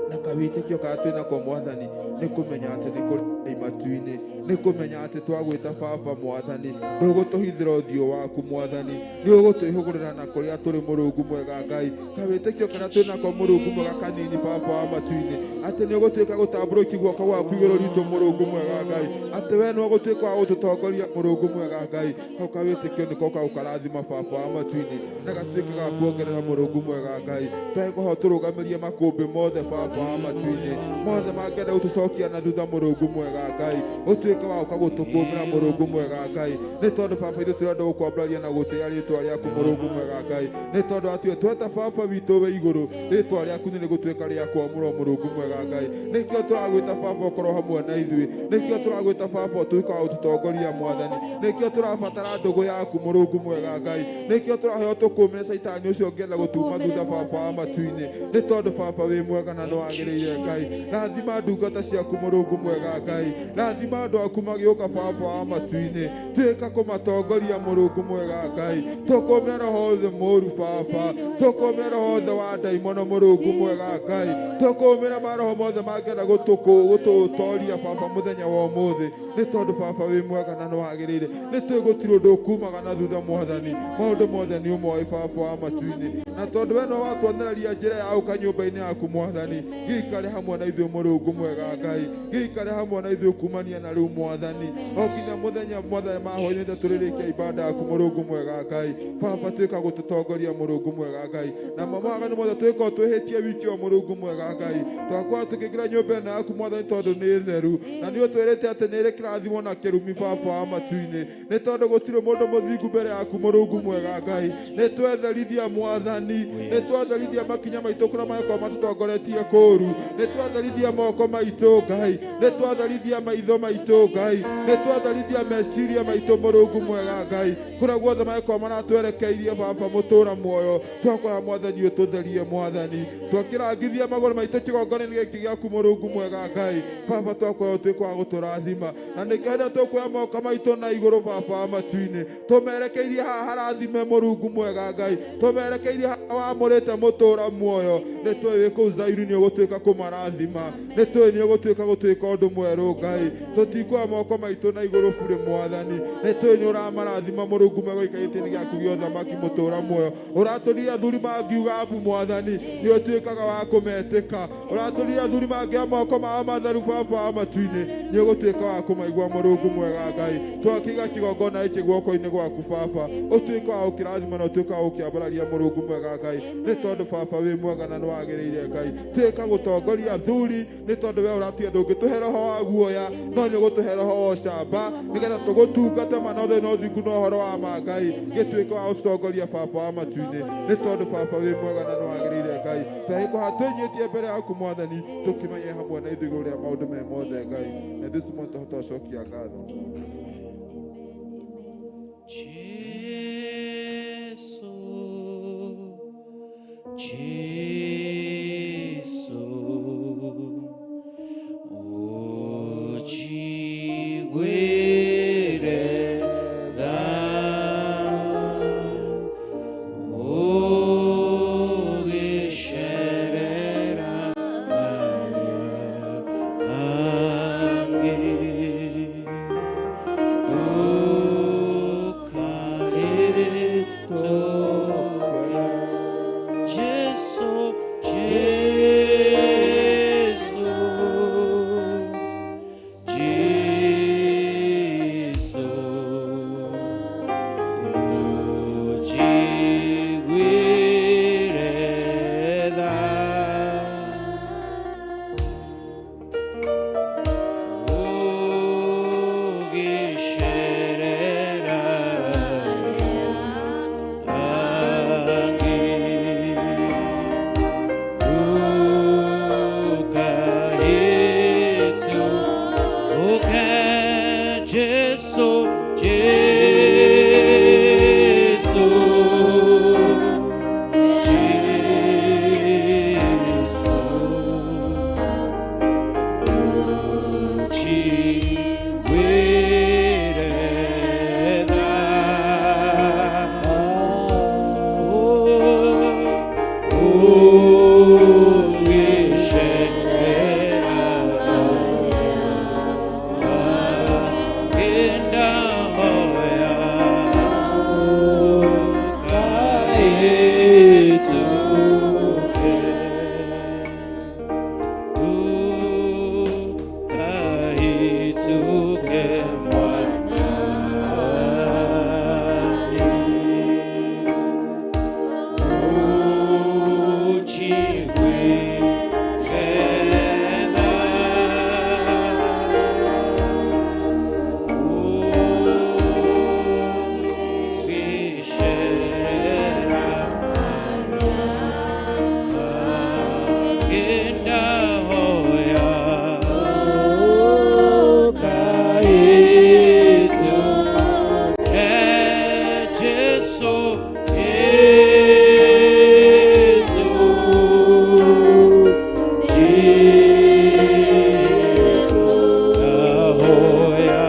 Na kawĩtĩkio karĩa twĩ nako mwathani nĩ kũmenya atĩ nĩ kũrĩ Ngai matu-inĩ. Nĩ kũmenya atĩ twagwĩta baba mwathani ndũgũtũhithĩra ũthiũ waku mwathani. Nĩ ũgũtwĩhũgũrĩra na kũrĩa tũrĩ mũrungu mwega Ngai. Kawĩtĩkio karĩa twĩ nako mũrungu mwega kanini baba wa matu-inĩ. Atĩ nĩ ũgũtuĩka gũtambũrũkia guoko gwaku igũrũ ritũ mũrungu mwega Ngai. Atĩ we nĩ ũgũtuĩka wa gũtũtongoria mũrungu mwega Ngai. Kau kawĩtĩkio nĩko kau karathima baba wa matu-inĩ na gatuĩke ga kuongerera mũrungu mwega Ngai. Twagĩkũhoya ũtũrũgamĩrie makũmbĩ mothe baba wa matu-inĩ. Mothe mangĩenda gũtũcokia na thutha mũrungu mwega Ngai. Ũtuĩke wa gũka gũtũkũmĩra mũrungu mwega Ngai. Nĩ tondũ baba ithuĩ tũrenda gũkwambararia na gũtĩĩa rĩtwa rĩaku mũrungu mwega Ngai. Nĩ tondũ atĩ tweta baba witũ wĩ igũrũ rĩtwa rĩaku nĩ rĩgũtuĩka rĩa kwamũrwo mũrungu mwega Ngai. Nĩkĩo tũragwĩta baba ũkorwo hamwe na ithuĩ. Nĩkĩo tũragwĩta baba ũtuĩke wa gũtũtongoria mwathani. Nĩkĩo tũrabatara ndũgũ yaku mũrungu mwega Ngai. Nĩkĩo tũraheo tũkũmĩre caitani ũcio ũngĩenda gũtuma thutha baba wa matu-inĩ. Nĩ tondũ baba wĩ mwega na nĩwagĩrĩire Ngai. Rathima ndungata ciaku mũrungu mwega Ngai. Rathima andũ aku magĩũka baba wa matu-inĩ. Tuĩka kũmatongoria mũrungu mwega Ngai. Tũkũmĩre roho wothe mũru baba. Tũkũmĩre roho wothe wa ndaimono mũrungu mwega Ngai. Tũkũmĩre maroho mothe mangĩenda gũtũtoria baba mũthenya wa ũmũthĩ. Nĩ tondũ baba wĩ mwega na nĩwagĩrĩire. Nĩ tũĩ gũtirĩ ũndũ ũkumaga na thutha mwathani. Maũndũ mothe nĩ ũmoĩ baba wa matu-inĩ. Na tondũ we nĩwe watuonereria njĩra ya gũka nyũmba-inĩ yaku mwathani. Gĩikare hamwe na ithuĩ mũrungu mwega Ngai. Gĩikare hamwe na ithuĩ kumania na rĩu mwathani. O nginya mũthenya mwathani mahwainĩ tũrĩrĩkia ibada yaku mũrungu mwega Ngai. Baba tuĩka gũtũtongoria mũrungu mwega Ngai. Na mawaganu mothe twĩkorwo twĩhĩtie wiki o mũrungu mwega Ngai. Twakorwo tũkĩingĩra nyũmba ĩno yaku mwathani tondũ nĩ theru. Na nĩ ũtwĩrĩte atĩ nĩ ĩrĩ kĩrathimo na kĩrumi baba wa matu-inĩ. Nĩ tondũ gũtirĩ mũndũ mũthingu mbere yaku mũrungu mwega Ngai. Nĩ twetherithia mwathani. Nĩ twatherithia makinya maitũ kũrĩa mangĩkorwo matũtongoretie kũũru. Nĩ twatherithia moko maitũ Ngai. Nĩ twatherithia maitho maitũ Ngai. Nĩ twatherithia meciria maitũ mũrungu mwega Ngai. Kũrĩa guothe mangĩkorwo maratwerekeirie baba mũtũra muoyo. Twakora mwathani ũtũtherie mwathani. Twakĩrangithia magũrũ maitũ kĩgongona-inĩ gĩkĩ gĩaku mũrungu mwega Ngai. Baba twakora ũtuĩke wa gũtũrathima. Na nĩkĩo hĩndĩ ĩrĩa tũkuoya moko maitũ na igũrũ baba wa matu-inĩ. Tũmerekeirie haha harathime mũrungu mwega Ngai. Tũmerekeirie haha wamũrĩte mũtũra muoyo. Nĩ tũĩ wĩ kũu Zayuni nĩ ũgũtuĩka kũmarathima. Nĩ tũĩ nĩ ũgũtuĩka gũtuĩka ũndũ mwerũ Ngai. Tũtikuoya moko maitũ na igũrũ burĩ mwathani. Nĩ tũĩ nĩ ũramarathima mũrungu mwega ũikarĩte gĩtĩ-inĩ gĩaku gĩa ũthamaki mũtũra muoyo. Ũratũrire athuri mangiuga abu mwathani. Nĩ ũtuĩkaga wa kũmetĩka. Ũratũrire athuri mangĩoya moko mao matheru baba wa matu-inĩ. Nĩ ũgũtuĩka wa kũmaigua mũrungu mwega Ngai. Twakĩiga kĩgongona gĩkĩ guoko-inĩ gwaku baba. Ũtuĩke wa gũkĩrathima na ũtuĩke wa gũkĩambararia mũrungu mwega Ngai. Nĩ tondũ baba wĩ mwega na nĩwagĩrĩire Ngai. Tuĩka gũtongoria athuri nĩ tondũ we ũratiga ndũngĩtũhe roho wa guoya no nĩ ũgũtũhe roho wa ũcamba nĩgetha tũgũtungate ma na ũtheri na ũthingu na ũhoro wa ma Ngai. Gĩtuĩke wa gũtũtongoria baba wa matu-inĩ. Nĩ tondũ baba wĩ mwega na nĩwagĩrĩire Ngai. Twagĩkũha twĩnyihĩtie mbere yaku mwathani tũkĩmenye hamwe na ithuĩ igũrũ rĩa maũndũ me mothe Ngai. Na ithuĩ Simoni twahota gũcokia ngatho. Jesu, Jesu, uchigwire tha, ũgĩcerera arĩa angĩ. Ndũkahĩtũke. Jesu, Jesu, Jesu, ũnjiguĩre tha. Jesu, Jesu, Jesu, ahoya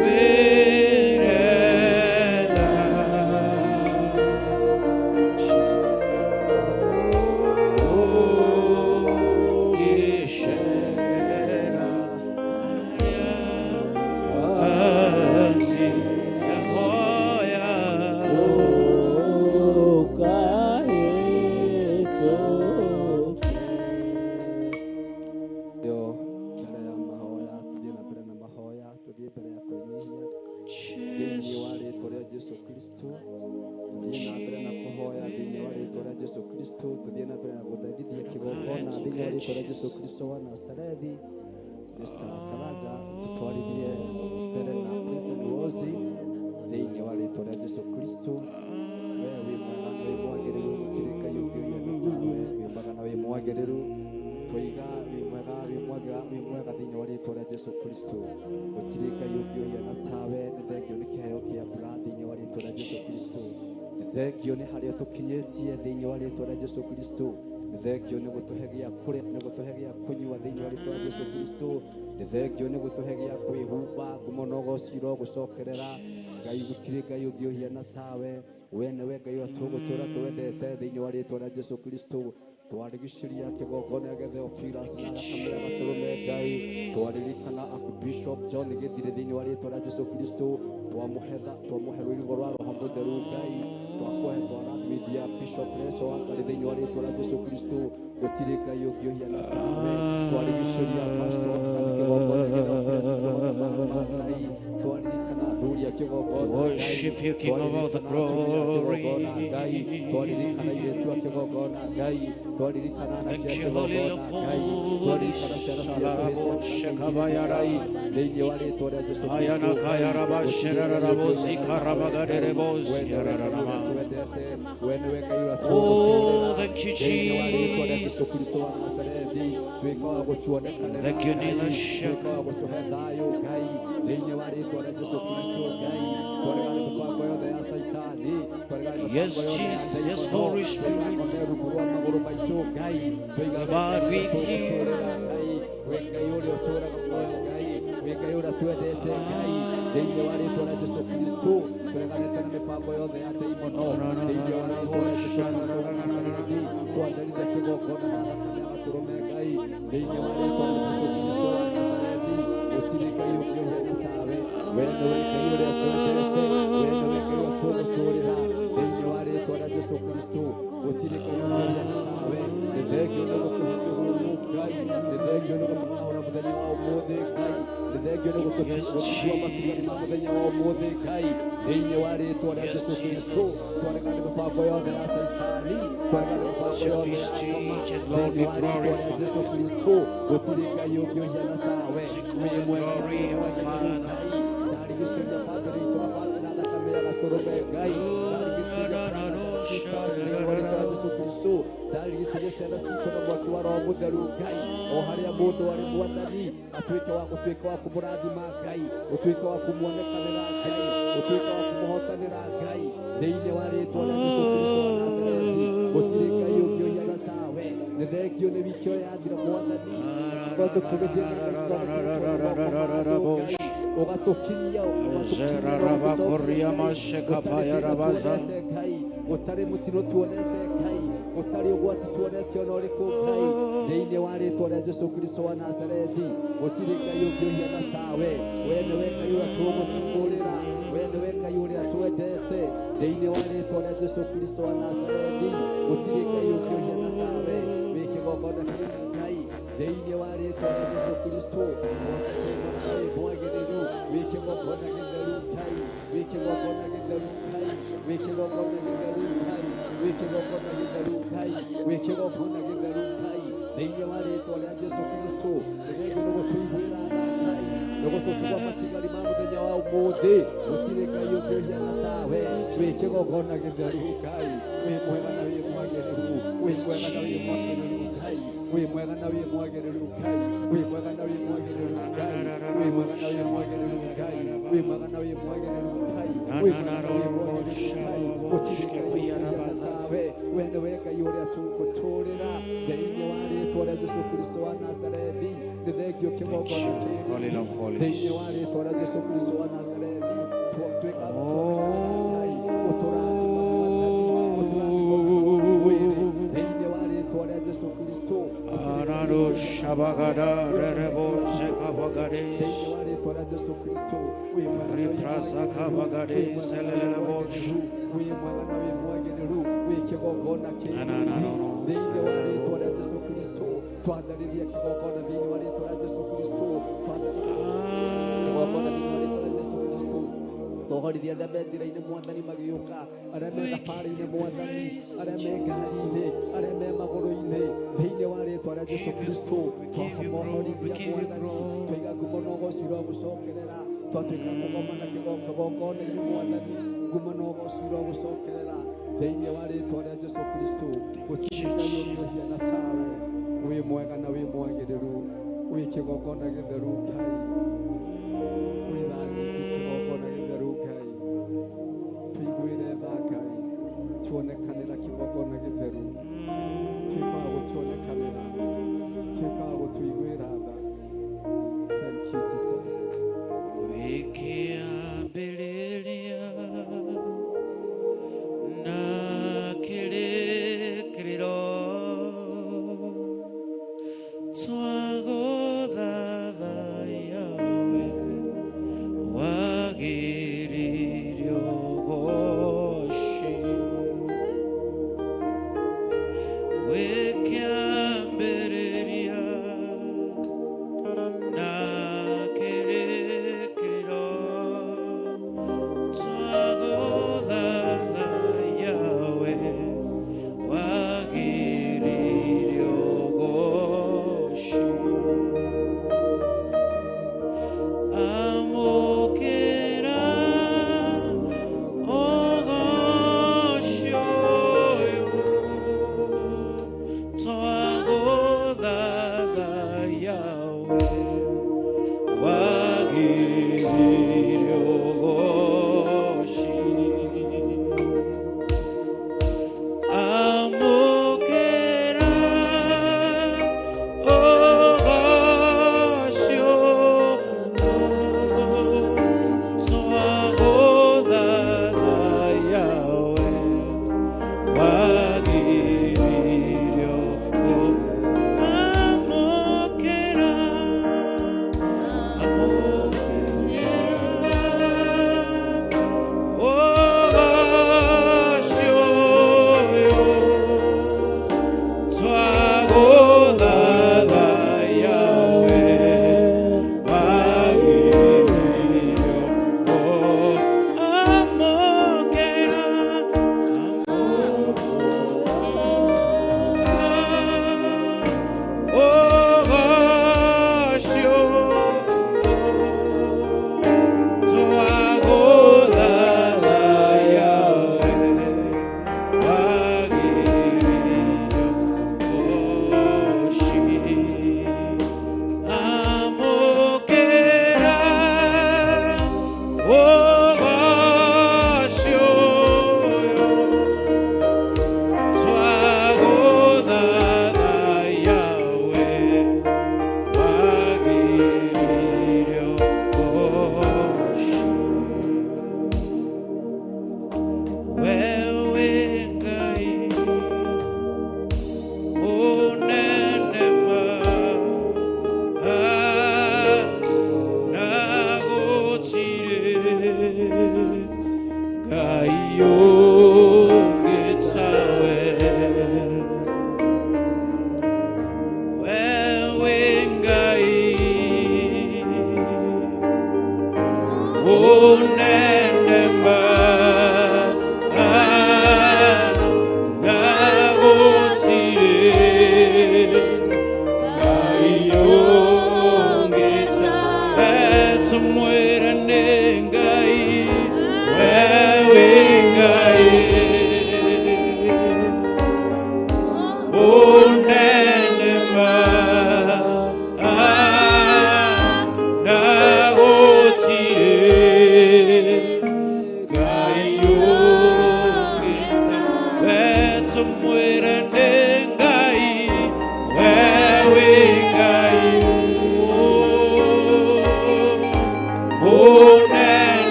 ujiwela. Yo mbere ya mahoya tuthiĩ na mbere na mahoya tuthiĩ mbere ya kwĩnyihia thĩinĩ wa rĩtwa rĩa Jesu Kristo, tuthiĩ na mbere na kũhoya thĩinĩ wa rĩtwa rĩa Jesu Kristo, tuthiĩ na mbere na gũtherithia kĩgongona thĩinĩ wa rĩtwa rĩa Jesu Kristo wa Nazarethi. Mr. Karaja tutwarithie mbere na President Wozi thĩinĩ wa rĩtwa rĩa Jesu Kristo. We wĩ mwega na wĩ mwagĩrĩru, gũtirĩ Ngai ũngĩ ũhiana tawe. Wĩ mwega na wĩ mwagĩrĩru, twoiga wĩ mwega, wĩ mwega, wĩ mwega thĩinĩ wa rĩtwa rĩa Jesu Kristo. Gũtirĩ Ngai ũngĩ ũhiana tawe. Nĩ thengio nĩ kĩheo kĩa mbura thĩinĩ wa rĩtwa rĩa Jesu Kristo. Nĩ thengio nĩ harĩa tũkinyĩtie thĩinĩ wa rĩtwa rĩa Jesu Kristo. Nĩ thengio nĩ gũtũhe gĩa kũrĩa, nĩ gũtũhe gĩa kũnyua thĩinĩ wa rĩtwa rĩa Jesu Kristo. Nĩ thengio nĩ gũtũhe gĩa kwĩhumba. Ngumo na ũgoci gũcokerera Ngai, gũtirĩ Ngai ũngĩ ũhiana tawe. We nĩwe Ngai ũrĩa tũgũtũũra twendete thĩinĩ wa rĩtwa rĩa Jesu Kristo. Twarigicĩria kĩgongona gĩa Theophilus na thakame ya gatũrũme Ngai. Twaririkana Archbishop John Gĩthirĩ thĩinĩ wa rĩtwa rĩa Jesu Kristo. Twamũhetha, twamũhe rũirigo rwa Roho Mũtheru Ngai. Twakũhe, twarathimithia Bishop Leso wa Ngai thĩinĩ wa rĩtwa rĩa Jesu Kristo. Gũtirĩ Ngai ũngĩ ũhiana tawe. Twarigicĩria Pastor tũgathiĩ kĩgongona gĩa Theophilus ma Ngai. Twaririkana athuri a kĩgongona Ngai. Worship you, King of all the Twaririkana atumia a kĩgongona glory. Ngai. Twaririkana airĩtu a kĩgongona Ngai. Twaririkana anake a Thank you, Holy kĩgongona Ngai. Twaririkana ciana ciitũ hĩciana Ngai thĩinĩ wa rĩtwa rĩa Jesu Kristo Ayana Ngai. kayaraba Gũtirĩ Ngai sherarabo ũngĩ ũhiana tawe Ngai. zikarabagaderebo We nĩwe Ngai ũrĩa ziararama. twendete, we nĩwe Ngai ũrĩa Oh, tũgũtũũrĩra thank you, thĩinĩ wa rĩtwa rĩa Jesu Jesus. Kristo wa Nazarethi. Tuĩka wa gũtuonekanĩra Thank you, Ngai. Nila Tuĩka wa gũtũhe thayũ Ngai thĩinĩ wa rĩtwa rĩa Jesu Kristo Ngai. Twaregana mĩbango yothe ya Saitani, twaregana Yes, mĩbango yothe ya Jesus. Yes, ndaimono, Holy Spirit. twaigakome rungu rwa magũrũ maitũ Ngai. Twaiga We are Ngai with you. tũgũtũũrĩra Ngai, wĩ Ngai ũrĩa ũtũũraga muoyo Ngai, wĩ Ngai ũrĩa twendete Ngai thĩinĩ wa rĩtwa rĩa Jesu Kristo. Tũreganĩte na mĩbango yothe ya ndaimono thĩinĩ wa rĩtwa rĩa Jesu Kristo wa Nazarethi. Twatherithia kĩgongona na thakame ya gatũrũme Ngai thĩinĩ wa rĩtwa rĩa Jesu Kristo wa Nazarethi. Gũtirĩ Ngai ũngĩ ũhiana tawe, we nĩwe Ngai ũrĩa twendete, we nĩwe Ngai ũrĩa tũgũtũũrĩra thĩinĩ wa rĩtwa rĩa Jesu Kristo. Gũtirĩ Ngai ũngĩ ũhiana tawe. Nĩ thengio nĩ gũtũhe mĩhũmũ Ngai, nĩ thengio nĩ gũtũrahũra mũthenya wa ũmũthĩ Ngai, nĩ thengio nĩ Yes, gũtũtua matigari ma mũthenya wa ũmũthĩ Ngai thĩinĩ wa rĩtwa rĩa Yes, Jesu Kristo. Jesus. Twaregana mĩbango yothe ya Saitani, twaregana mĩbango Shall yothe be ya ngoma changed and Lord thĩinĩ be wa rĩtwa rĩa glorified. Jesu Kristo. Gũtirĩ Ngai ũngĩ ũhiana tawe, Take wĩ all the mwega na glory, wĩ our mwagĩrĩru Father. Ngai. Ndarigicĩria bamĩrĩ itũ na bamĩrĩ na thakame ya gatũrũme Ngai. Ndarigicĩria brothers and sisters thĩinĩ wa rĩtwa rĩa Jesu Kristo. Ndarigicĩria ciana citũ na mwaki wa Roho Mũtheru Ngai. O harĩa mũndũ arĩ Mwathani, atuĩke wa gũtuĩka wa kũmũrathima Ngai, ũtuĩke wa kũmuonekanĩra Ngai, ũtuĩke wa kũmũhotanĩra Ngai thĩinĩ wa rĩtwa rĩa Jesu Kristo wa Nazarethi. Gũtirĩ Ngai ũngĩ ũhiana tawe. Nĩ thengio nĩ wiki ĩyo yathira Mwathani, tũkoretwo tũgĩthiĩ na ngacithondeketwo na moko ma andũ Ngai, ũgatũkinyia ũgatũkinyia na ũgatũcokia Ngai. Gũtarĩ thĩna tuonete Ngai, gũtarĩ mũtino tuonete Ngai, gũtarĩ ũgwati tuonete ona ũrĩkũ Ngai thĩinĩ wa rĩtwa rĩa Jesu Kristo wa Nazarethi. Gũtirĩ Ngai ũngĩ ũhiana tawe, we nĩwe Ngai ũrĩa tũgũtũũrĩra, we nĩwe Ngai ũrĩa twendete thĩinĩ wa rĩtwa rĩa Jesu Kristo wa Nazarethi. Gũtirĩ Ngai ũngĩ ũhiana tawe, wĩ kĩgongona kĩu Ngai thĩinĩ wa rĩtwa rĩa Jesu Kristo. Thondeka wĩ mwagĩrĩru, wĩ kĩgongona gĩtheru Ngai, wĩ kĩgongona gĩtheru Ngai, wĩ kĩgongona gĩtheru Ngai, wĩ kĩgongona gĩtheru Ngai, wĩ kĩgongona gĩtheru Ngai thĩinĩ wa rĩtwa rĩa Jesu Kristo. Nĩ thengio nĩ gũtũiguĩra tha Ngai, nĩ gũtũtua matigari ma mũthenya wa ũmũthĩ. Gũtirĩ Ngai ũngĩ ũhiana tawe, wĩ kĩgongona gĩtheru Ngai, wĩ mwega na wĩ mwagĩrĩru, wĩ mwega na wĩ mwagĩrĩru Ngai, wĩ mwega na wĩ mwagĩrĩru Ngai, wĩ mwega na wĩ mwagĩrĩru Ngai, wĩ mwega na wĩ mwagĩrĩru Ngai, wĩ mwega na wĩ mwagĩrĩru Ngai, wĩ mwega na wĩ mwagĩrĩru Ngai. Gũtirĩ Ngai ũngĩ ũhiana tawe, we nĩwe Ngai ũrĩa tũgũtũũrĩra thĩinĩ wa rĩtwa rĩa Jesu Kristo wa Nazarethi. Nĩ thengio kĩgongona Holy kĩrĩ of Holies. thĩinĩ wa rĩtwa rĩa Jesu Kristo wa Nazarethi. Tuĩka gũtuonekanĩra Ngai, ũtũrathima Mwathani, ũtũrathima ũgima wa mwĩrĩ thĩinĩ wa rĩtwa rĩa Jesu Kristo. Gũtirĩ Ngai Araro ũngĩ ũhiana tawe, shabagada we nĩwe rerebo Ngai ũrĩa tũgũtũũrĩra zekabagades. thĩinĩ wa rĩtwa rĩa Jesu Kristo. Wĩ mwega na wĩ mwagĩrĩru, wĩ Riprasakabagades mwega na wĩ selelelebosh. mwagĩrĩru, wĩ mwega na wĩ mwagĩrĩru, wĩ kĩgongona Na na na kĩrĩ no no. thĩinĩ wa rĩtwa rĩa Jesu Kristo. Twatharĩria kĩgongona thĩinĩ wa rĩtwa rĩa Jesu Kristo. Twatharĩria kĩgongona thĩinĩ wa rĩtwa rĩa Jesu Kristo. Twohorithia arĩa me njĩra-inĩ Mwathani magĩũka, arĩa me We give thabarĩ-inĩ you Mwathani, praise, arĩa me ngari-inĩ, arĩa me magũrũ-inĩ thĩinĩ wa rĩtwa rĩa Jesu give you Kristo. glory, we give you glory, we Twamohorithia give you Mwathani, glory. twaiga ngumo na ũgoci ũrogũcokerera. Twatuĩka kũgomana kĩgongona-inĩ Mwathani, ngumo na ũgoci ũrogũcokerera thĩinĩ wa rĩtwa rĩa Jesu Kristo. Gũtirĩ You, Ngai ũngĩ ũhiana Jesus. tawe, wĩ mwega na wĩ mwagĩrĩru, wĩ kĩgongona gĩtheru Ngai, wĩ tha nyingĩ kĩgongona gĩtheru Ngai. Tũiguĩre tha Ngai, tuonekanĩra kĩgongona gĩtheru, tuĩka wa gũtuonekanĩra, tuĩka wa gũtũiguĩra tha. Thank you Jesus. Wĩkĩambĩrĩria na kĩrĩkĩrĩro twagũthathaiya we wagĩrĩire ũgoci. Wĩkĩambĩrĩria na kĩrĩkĩrĩro twagũthathaiya we wagĩrĩire ũgoci. Yahweh wagiririo goci amũkĩra ũgoci twagũthathaiya we wagiririo amũkĩra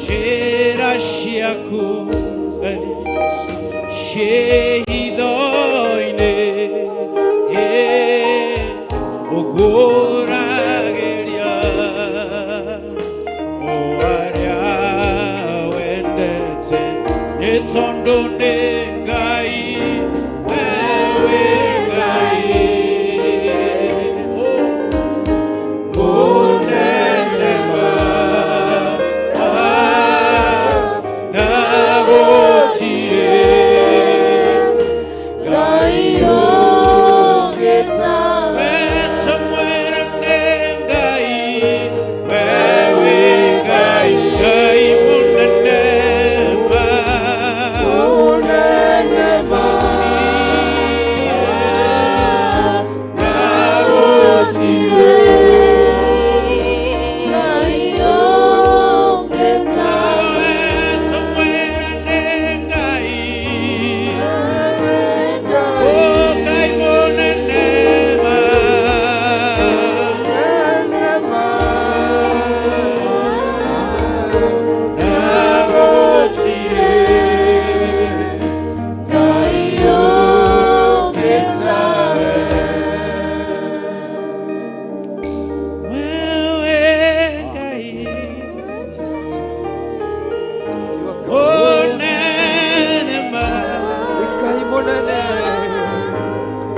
Njĩra ciaku Ngai ciĩ hitho-inĩ, ũguũragĩria o arĩa wendete, nĩ tondũ nĩ Ngai, we wĩ Ngai. Oh, mũnene ma na gũtirĩ Ngai ũngĩ tawe. Tũmwĩre nĩ Ngai, we wĩ Ngai, Ngai mũnene ma, na gũtirĩ tawe. Tũmwĩre nĩ Ngai, oh Ngai mũnene ma, na gũtirĩ Wewe Ngai mũnene ma, Ngai mũnene,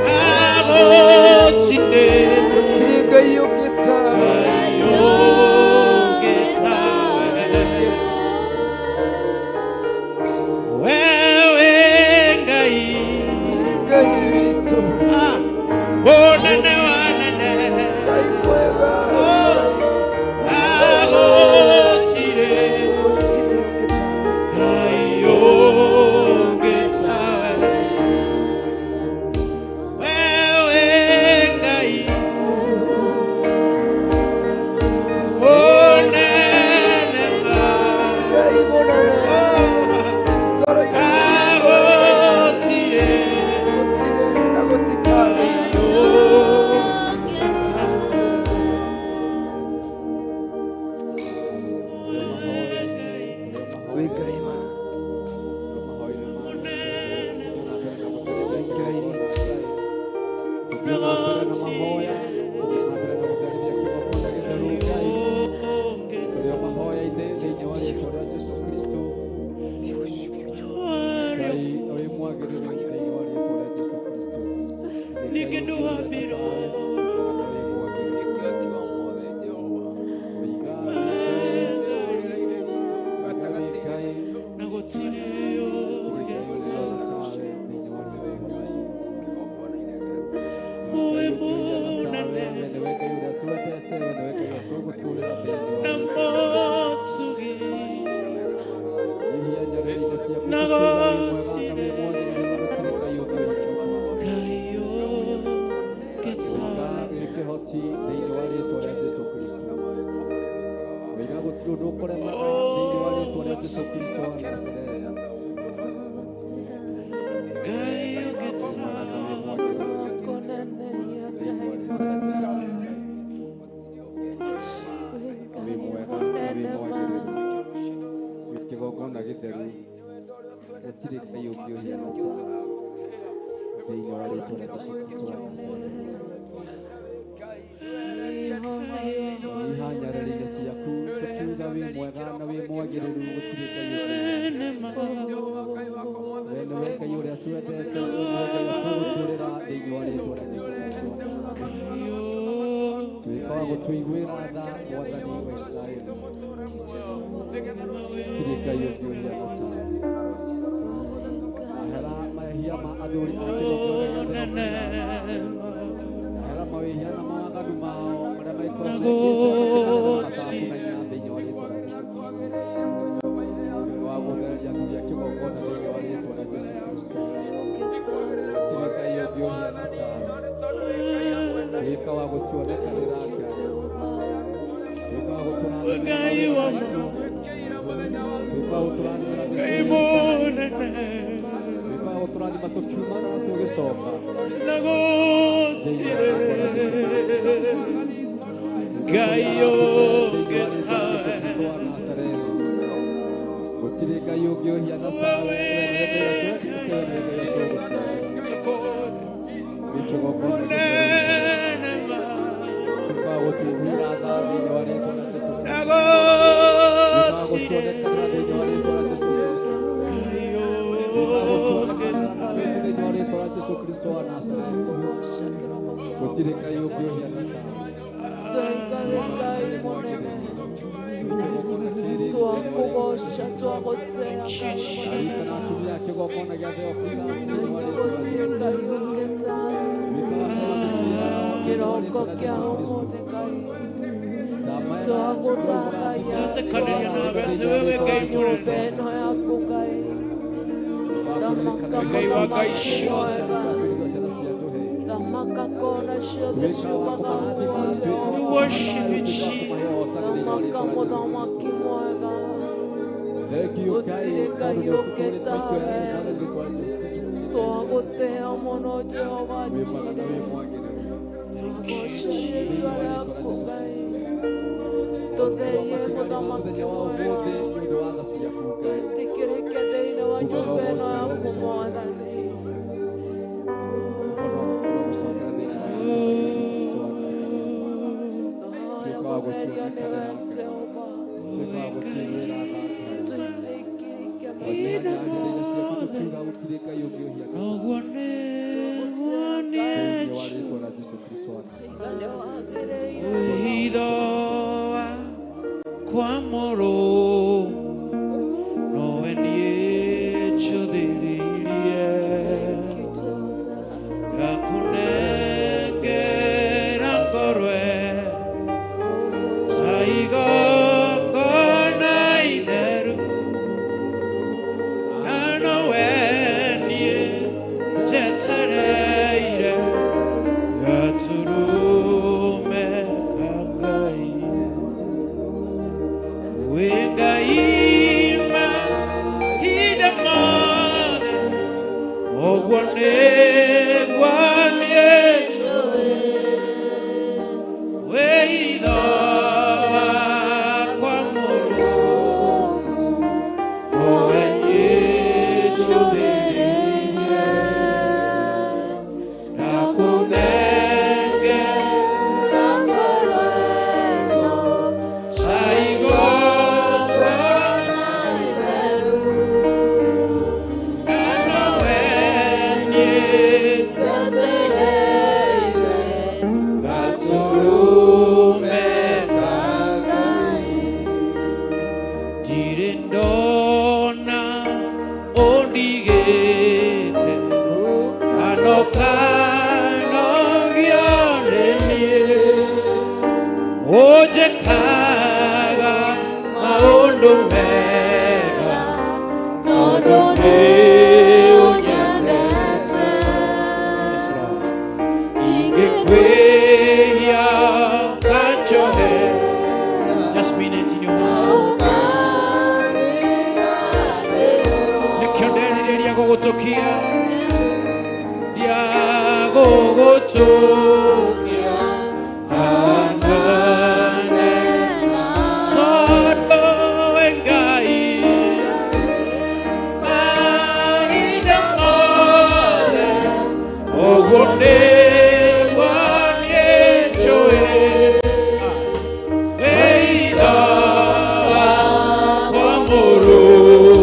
na gũtirĩ gũtirĩ Ngai ũngĩ tawe. Ngai ũngĩ tawe. Wewe Ngai Ngai witũ, mũnene wa nene, Ngai mwega, na gũtirĩ gũtirĩ ũngĩ tawe. Ngai ũngĩ tawe. Wewe Ngai mũnene ma, Ngai mũnene, ngoro-inĩ na gũtirĩ gũtirĩ na gũtikarĩ. Wĩ Ngai ma, Wĩ Ngai witũ. Na gũtirĩ ũngĩ Wĩ mũnene na motugi na gũtirĩ Ngai ũngĩ tawe. Kĩhoti thĩinĩ wa rĩtwa rĩa Jesu Kristo oiga gũtirĩ ũndũ ũkũremaga thĩinĩ wa rĩtwa rĩa Jesu Kristo wa Nazarethi. Ngai ũngĩ tawe. Thĩinĩ wa rĩtwa rĩa Jesu Kristo wĩ mwega na wĩ mwagĩrĩru, wĩ kĩgongona gĩtheru, gũtirĩ Ngai ũngĩ ũhiana tawe thĩinĩ wa rĩtwa rĩa Jesu Kristo wa Nazarethi. Nyiha nyarĩrĩ-inĩ ciaku tũkiuga wĩ mwega na wĩ mwagĩrĩru, gũtirĩ Ngai ũngĩ. We nĩwe Ngai ũrĩa twendete, we nĩwe Ngai ũrĩa tũgũtũũrĩra thĩinĩ wa rĩtwa rĩa Jesu Kristo wa Nazarethi. Tuĩka wa gũtũiguĩra tha Mwathani wa Isiraeli, gũtirĩ Ngai ũngĩ ũhiana tawe. Ahera mehia ma athuri a kĩgongona gĩa Theophilus, ahera mawĩhia na mawaganu mao marĩa maikorwo mekĩte makĩmenyete na matakũmenya thĩinĩ wa rĩtwa rĩa Jesu Kristo. Tuĩka wa gũthereria athuri a kĩgongona thĩinĩ wa rĩtwa rĩa Jesu Kristo, gũtirĩ Ngai ũngĩ ũhiana tawe. Tuĩka wa gũtuonekanĩra Ngai, tuĩka wa gũtũrathimĩra Ngai mawĩra wa maitũ, tuĩka wa gũtũrathimĩra mĩciĩ Ngai itũ, mũnene tuĩka wa gũtũrathima tũkiuma na tũgĩcoka na gũtirĩ Ngai ũngĩ tawe. Gũtirĩ Ngai ũngĩ ũhiana tawe, we nĩwe Ngai ũrĩa we nĩwe Ngai ũrĩa tũgũtĩĩra. Wĩ kĩgongona gĩtheru. Tuĩka wa gũtũiguĩra tha thĩinĩ wa rĩĩtwa rĩa Jesũ Kristũ. Tuĩka wa gũtuonekanĩra thĩinĩ wa rĩĩtwa rĩa Jesũ Kristũ. Tuĩka wa gũtuonekanĩra thĩinĩ wa rĩĩtwa rĩa Jesũ Kristũ wa Nazarethi. Gũtirĩ Ngai ũngĩ ũhiana tawe. Ngai Ngai mũnene Wĩ kĩgongona kĩrĩ twakũgoca twagũtĩa Ngai mũnene Ririkana atumia a kĩgongona gĩa Theophilus thĩinĩ wa rĩĩtwa rĩa gũtirĩ Jesũ Ngai Kristũ. ũngĩ tawe Tuĩka wa kũrora mĩciĩ yao thĩinĩ wa kĩroko rĩĩtwa rĩa kĩa Jesũ Kristũ. ũmũthĩ Ngai Ndamaera twagũthathaiya Twetĩkanĩria nawe atĩ wewe Ngai nyũmba mũnene ĩno yaku Ngai thamaka Ngai wa Ngai mũthamaki ciothe mwega thamaka kona ciothe ciumaga kuo We Jehova worship you, Jesus. thamaka mũthamaki mwega gũtirĩ Ngai ũngĩ tawe twagũtĩa mũno Jehova Njire twagoca rĩĩtwa rĩaku Ngai tũtherie mũthamaki mwega twĩtĩkĩrĩke thĩinĩ wa nyũmba ĩno yaku Mwathani. Tũhoya gũtherio nĩwe Jehova twĩtĩkĩrĩke Noguo nĩguo niĩ nĩ wagĩrĩire wĩitho wakwa mũrũmu nowe niĩ njũthĩrĩirie Thank you, Jesus. ngakũnengera ngoro ta igongona itheru na nowe niĩ njetereire gaturume ka Ngai wĩ Ngai mahinda mothe ũguo nĩguo niĩ njũĩ wĩitho wakwa mũrũmu nowe niĩ njũthĩrĩirie ndakũnengera Ngoro ĩno ta igongona na nowe niĩ njetereire gaturume ka Ngai ndirĩ ndona ũndigĩte kano kanogio nĩ niĩ ũnjĩkaga maũndũ mega tondũ nĩ ũnyendete Yes, Lord. Ingĩkwĩhia nganjohe. Just mean it in your heart. Nĩkĩo nderirĩria gũgũtũkia ria gũgũtũkia hanane tondũ we Ngai mahinda mothe ũguo nĩguo niĩ njũĩ wĩitho wakwa mũrũmu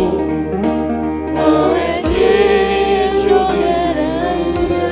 nowe niĩ njũthĩrĩirie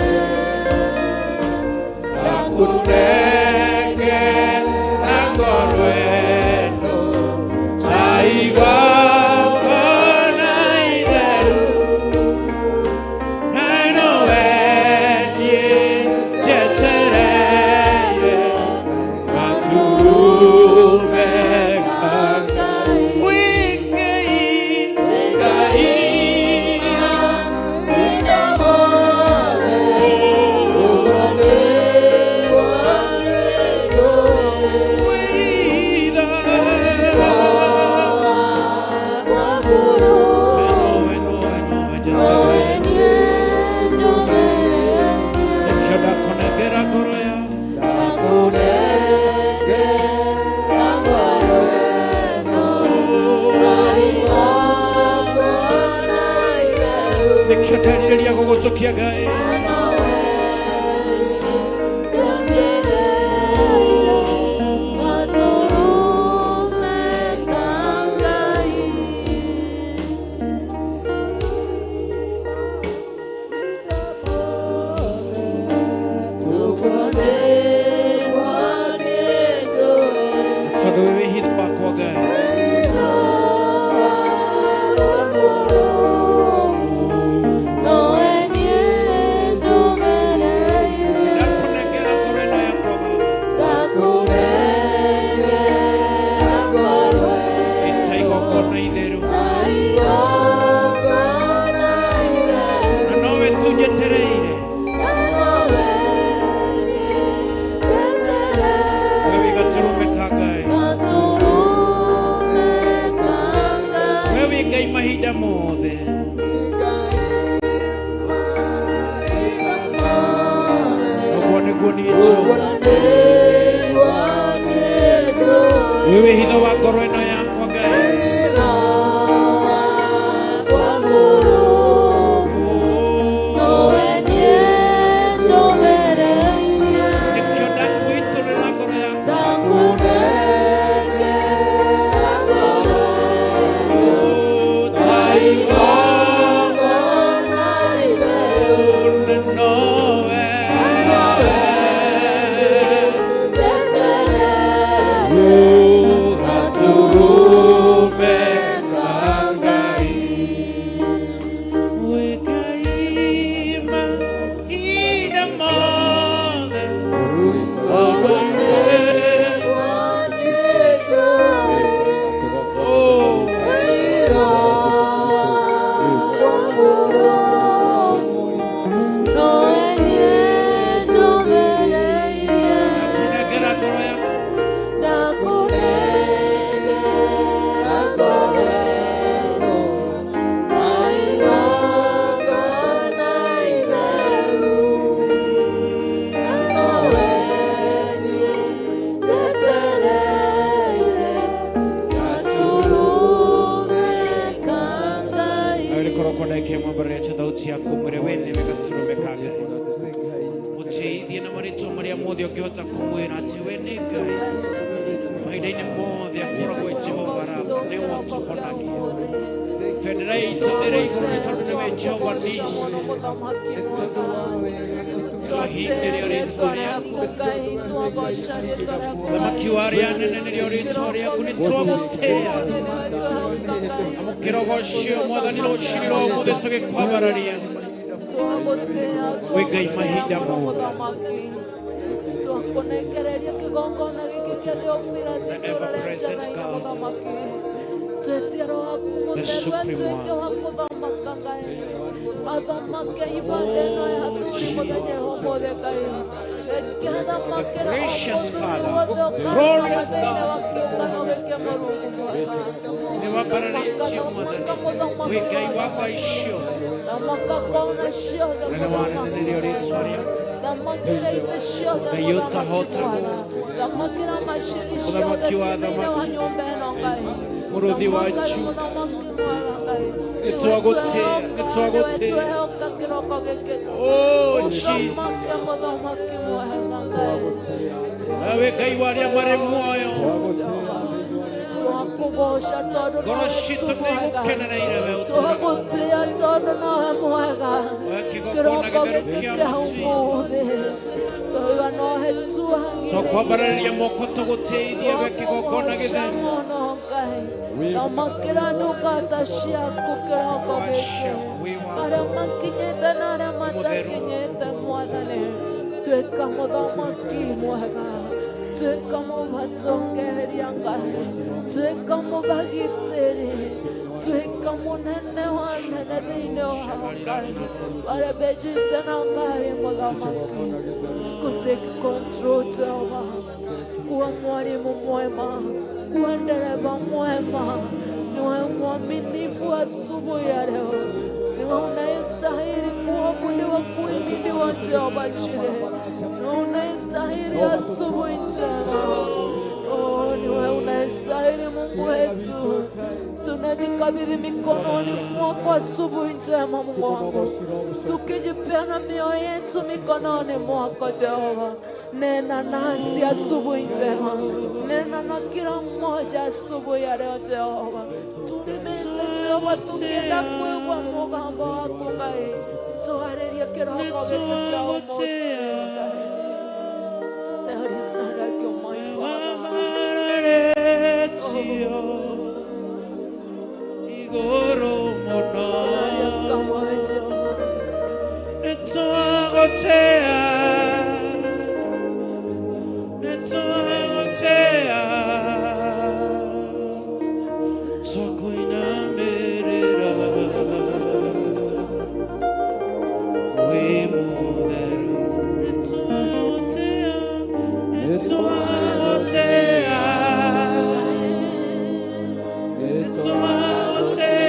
Tũgũcokia Ngai. Tondũ wĩ wĩhitho wakwa Ngai. Ndakũnengera ngoro ĩno yakwa Baba. Ĩta igongona itheru. Na nowe tu njetereire. We wĩ gatũrũme ka Ngai. We wĩ Ngai mahinda mothe. Ũguo nĩguo niĩ njũĩ. Wĩ wĩhitho wa ngoro ĩno yakwa Ngai. Nĩkĩo ndakwĩitũrũra ngoro yakwa. Ndakunengera ngoro yakwa. Nawe korwo kwa ndagĩka ĩmwe mbere ya thauti yaku mwĩre we nĩwe gatũrũme ka Ngai. Mũtĩithie na marĩtwa marĩa mothe ũngĩhota kũmwĩra atĩ we nĩ Ngai. Mahinda-inĩ mothe akoragwo e Jehova Rafa, nĩwe ũtũhonagia. Bendera itũ ĩrĩ igũrũ nĩ tondũ nĩwe Jehova Nisi. Ngai nĩrĩo rĩtwa rĩaku. Thamaki wa arĩa anene nĩrĩo rĩtwa rĩaku, nĩ twagũtĩĩa. Amũkĩra ũgoci Mwathani rũcinĩ rwa ũmũthĩ tũgĩkwambararia. Wĩ Ngai mahinda mothe. Twakunekereria kĩgongona gĩkĩ kĩa Theophilus The itũũra rĩa ever-present Njanaiya God. mũthamaki. Twetie roho waku The mũtheru Supreme atuĩke One. wa kũthamaka Ngai. Athamake ibanda ĩno ya athuri mũthenya wa ũmũthĩ Ngai. Reke athamakĩre o Gracious mũthuri Father, wothe ũkaga glorious thĩinĩ God. wa kĩũngano gĩkĩ Mũrungu mwega. Nĩ wambararĩtie Mwathani. Wĩ Ngai wakwa icio. Thamaka kona ciothe Nene wa anene nĩrĩo rĩtwa rĩaku. Thamakĩra itĩ ciothe Ngai mũthamaki ũtahotagwo. mwega. Thamakĩra macini ciothe Mũthamaki wa ciĩ thĩinĩ wa athamaki. nyũmba ĩno Ngai. Mũrũthi wa Thamakĩra Juda. mũthamaki mwega Ngai. Nĩ twagũtĩĩa, nĩ twagũtĩĩa. Nĩwe twehoka kĩroko gĩkĩ. Oh, Jesus. Thamake mũthamaki mwega Ngai. Nawe Ngai wa arĩa marĩ muoyo. Twakũgoca tondũ Ngoro nowe citũ tu nĩ mwega. igũkenereire we ũtũũraga. Twagũtĩĩa tondũ nowe mwega. We kĩgongona Kĩroko gĩtheru gĩkĩ kĩa kĩa mũtĩ. ũmũthĩ twauga nohe tuhang'ire. Twakwambarĩria moko tũgũtĩithie we kĩgongona gĩtheru. Mũno Ngai. Thamakĩra ndungata ciaku kĩroko gĩkĩ. Arĩa makinyĩte na arĩa matakinyĩte Mwathani. Tuĩka mũthamaki mwega. Tuĩka mũmatongeria Ngai. Tuĩka mũmagitĩri. Tuĩka mũnene wa anene thĩinĩ wa Ngai. Arĩa benjĩte na Ngai mũthamaki. Kũ take control Jehova. Kuwa mwalimu mwema, kuwa dereva mwema, niwe mwaminifu asubuhi ya leo, niwe unayestahili kuabudiwa, kuhimidiwa Jehova Jire, niwe unayestahili asubuhi njema. Oh, niwe unayestahili Mungu wetu. Najikabidhi mikononi mwako asubuhi njema Mungu wangu, tukijipeana mioyo yetu mikononi mwako Jehova. Nena nasi asubuhi njema, nena na kila mmoja asubuhi ya leo Jehova. Tumimite Jehova, tukienda kuigua mugambo waku Ngai, tuarĩrie kĩroko gĩkĩ kĩa ũmũthĩ Ngai. There is none like you, my Father. Igũrũ mũno. Kama Jehova. Nĩtwagũtĩa, nĩtwagũtĩa, twakũinamĩrĩra wĩ mũtheru. Nĩtwagũtĩa, nĩtwagũtĩa, nĩtwagũtĩa.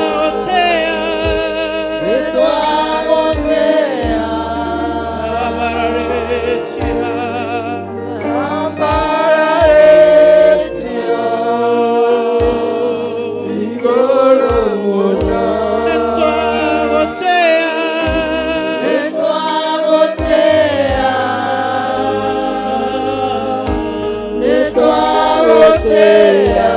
Nĩtwagũtĩa, nĩtwagũtĩa, ambararĩtia. Nĩtwagũtĩa,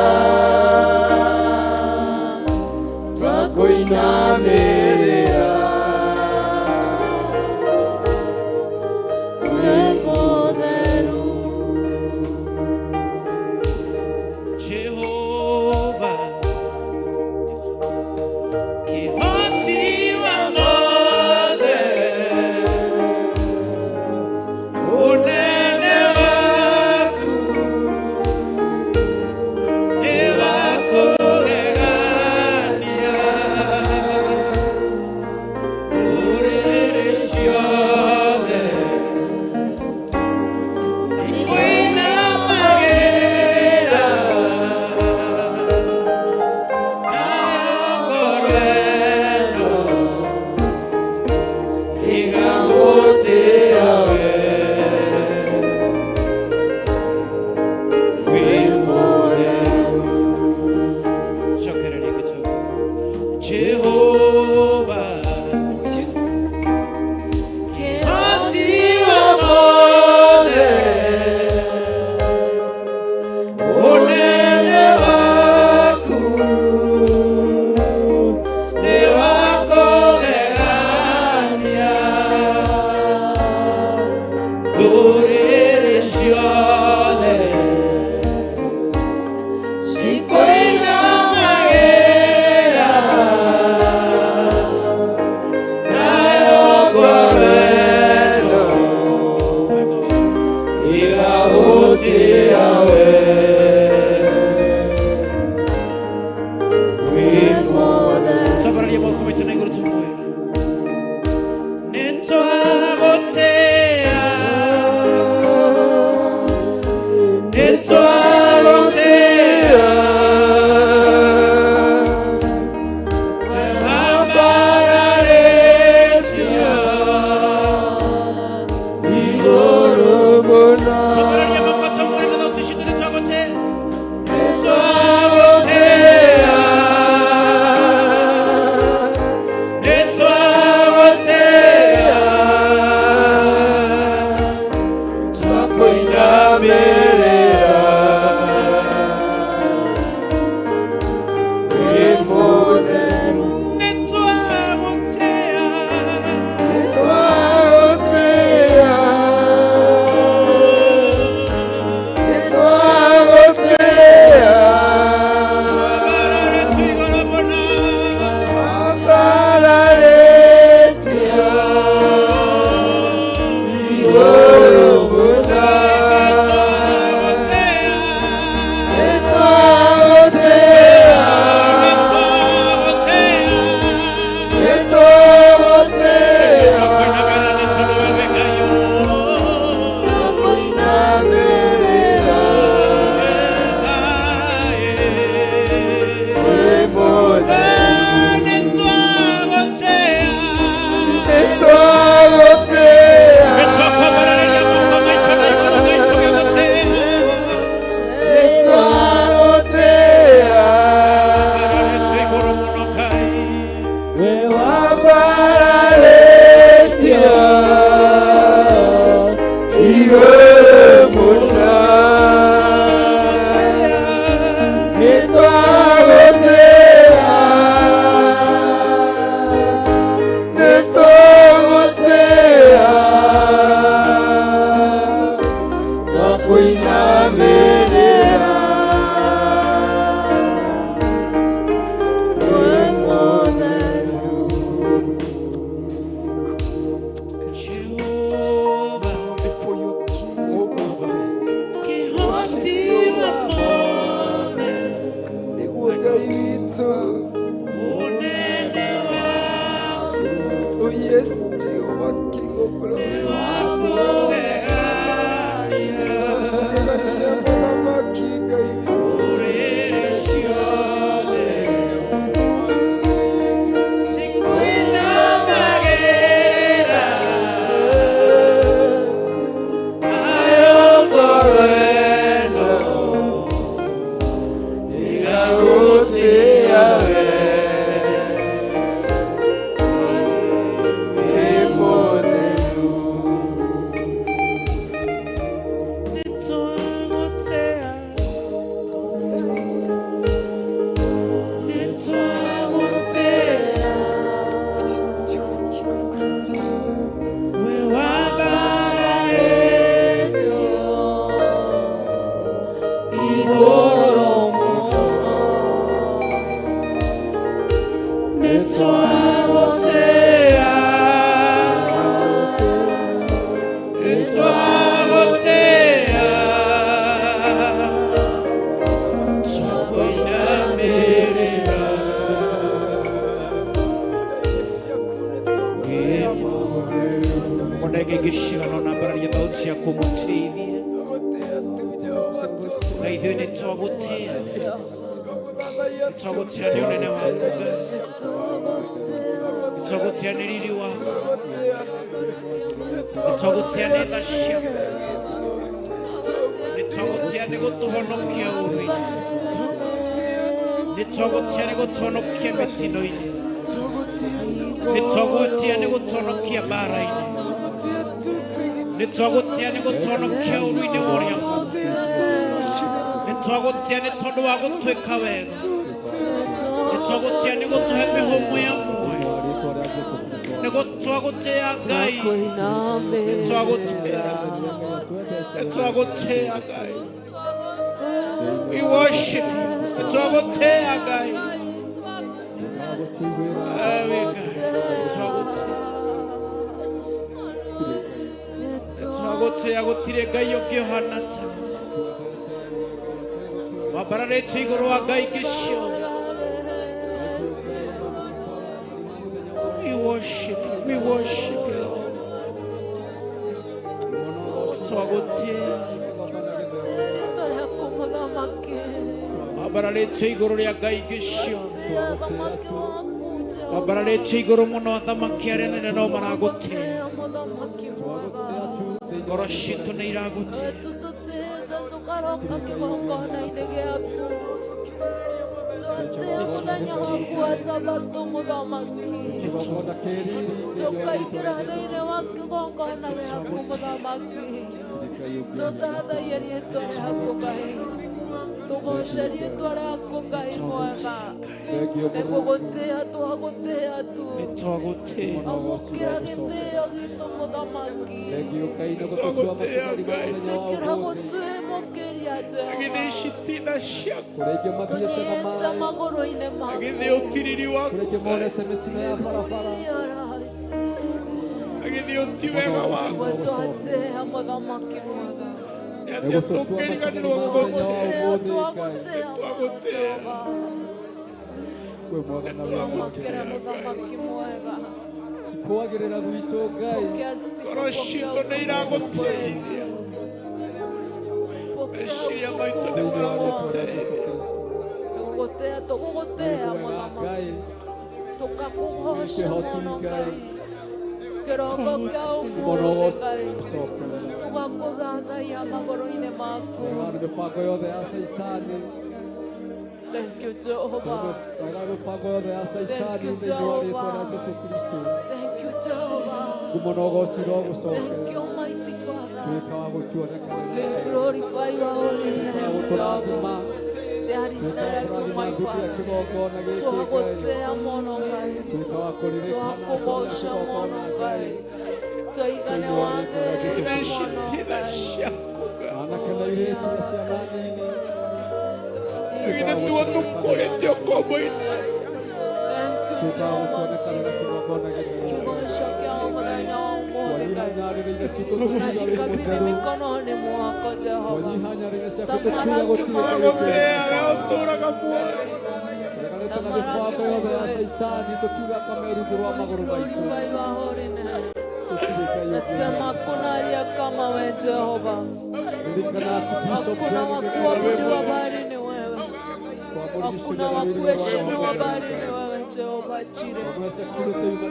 Twakuinamĩrĩra Jehova, kĩhoti wa mothe, ũnene waku nĩ wa kũgegania. Ndũrĩrĩ ciothe cikũinamagĩrĩra, nayo ngoro ĩno ĩgagũtĩĩa we. Wĩ mũtheru. Cokereria gĩtũ. Jehova, kĩhoti wa mothe, ũnene waku nĩ wa kũgegania. Ndũrĩrĩ ciothe cikũinamagĩrĩra, nayo ngoro ĩno ĩgagũtĩĩa we. Wĩ mũtheru. Twambararia moko maitũ na igũrũ tũmwĩre nĩtwagũtĩa. Onege gĩcigano na mbararia thauti yaku mũteithie. Ngai, ithuĩ nĩ twagũtĩa, twagũtĩa nĩ ũnene waku Ngai, twagũtĩa nĩ riri waku, twagũtĩa nĩ tha ciaku, nĩ twagũtĩa nĩ gũtũhonokia ũru-inĩ, nĩ twagũtĩa nĩ gũtũhonokia mĩtino-inĩ, nĩ twagũtĩa nĩ gũtũhonokia mbara-inĩ, nĩ twagũtĩa nĩ gũtũhonokia ũru-inĩ wa ũrĩa mũũru, nĩ twagũtĩa nĩ tondũ wa gũtwĩka wega, nĩ twagũtĩa nĩ gũtũhe mĩhũmũ ya muoyo, nĩ twagũtĩa Ngai, nĩ twagũtĩa, nĩ twagũtĩa Ngai. We worship you. Nĩ twagũtĩa Ngai. Ewe Ngai, nĩ twagũtĩa, nĩ twagũtĩa, gũtirĩ Ngai ũngĩ ũhana ta wambararĩtio igũrũ wa ngai ingĩ ciothe. We worship you, we worship you, Lord. Twagũtĩa, wambararĩtio igũrũ rĩa ngai ingĩ ciothe, wambararĩtio igũrũ mũno. Athamaki arĩa nene no maragũtĩa, ngoro citũ nĩ iragũtĩa. Tũkaroka kĩgongona-inĩ gĩaku, twatĩa mũthenya waku wa Sabatũ, Mũthamaki, tũkaingĩra thĩinĩ wa kĩgongona gĩaku, Mũthamaki, tũthathaie rĩĩtwa rĩaku Ngai, tũgoce rĩĩtwa rĩaku Ngai mwega, nĩgũgũtĩa twagũtĩa tu. Nĩ twagũtĩa. Amũkĩra gĩtĩo gitũ, Mũthamaki. Ĩkĩra gũtwĩmũkĩria Githĩ Jehova. Ici ti tha ciaku? Kũrĩa mathiĩte na Tũthiĩte maĩ magũrũ-inĩ maku. Githĩ ũtiriri waku, kũrĩa ingĩ monete mĩtino ya barabara. Githĩ ũti wega waku? Twatĩa, Mũthamaki mwega. Nĩ atĩa tũngĩriganĩrwo gũgũtĩa? Twagũtĩa, Twagũtĩa. Kwĩ mwega na wĩ Amũkĩra, Mũthamaki mwega. Tikwagĩrĩra gwitũ Ngai. Pokea sifa, Ngoro pokea citũ nĩ iragũtĩithia. pokea Meciria maitũ nĩ Thĩinĩ wa rĩĩtwa rĩa maragũtĩa. Jesu Kristo. Tũgũgũtĩa, tũgũgũtĩa, Wĩ mwega Mũthamaki. Ngai. Tũkakũgoca Kĩhoti mũno Ngai. Ngai, kĩroko kĩa Mũno ũmũthĩ Ngai, gũcokerera. tũgakũthathaia magũrũ-inĩ maku. Wega mĩbango yothe ya Caitani. Thank you, Jehovah. Wega mĩbango yothe ya Thank Caitani you, thĩinĩ wa rĩĩtwa rĩa Jehovah. Jesu Kristo. Thank you, Jehovah. Ngumo na ũgoci Thank rogũcokerera. you, mighty Father. Tuĩka wa gũtuonekana. Glorify your holy Wa name, gũtũrathima. There is Tuĩka none wa like you, kũrathima my thuthu ya Father. kĩgongona gĩkĩ Ngai. Twagũtĩa mũno Ngai. Tuĩka wa kũririkana Twakũgoca mũno kĩgongona Ngai. Ngai. Twaigane Thĩinĩ wa rĩĩtwa rĩa Jesu wagĩrĩru Githĩ ici mũno ti tha Ngai. ciaku Ngai? Anake na airĩtu na ciana nini. Githĩ tuo tũkũrĩtio ngombo-inĩ? Thank you, Tuĩka wa Jehovah. gũtuonekana na kĩgongona gĩtheru. Kĩgoco kĩa mũthenya wa ũmũthĩ Twanyiha Ngai. nyarĩrĩ-inĩ citũ tũkiuga wĩ Tunajikabidhi mũtheru. mikononi mwako Jehova. Twanyiha nyarĩrĩ ciaku tũkiuga gũtirĩ Twagũtĩa, we ũtũũraga muoyo. Tũreganĩte na mĩbango yothe ya Caitani tũkiuga kame rungu rwa magũrũ maitũ. Glorify your holy name. Gũtirĩ Nasema hakuna aliye kama wewe Jehova, Ririkana Bishop hakuna wa Jeremy kuabudiwa bali ni wewe, hakuna wa kuheshimiwa bali ni wewe Jehova Jire.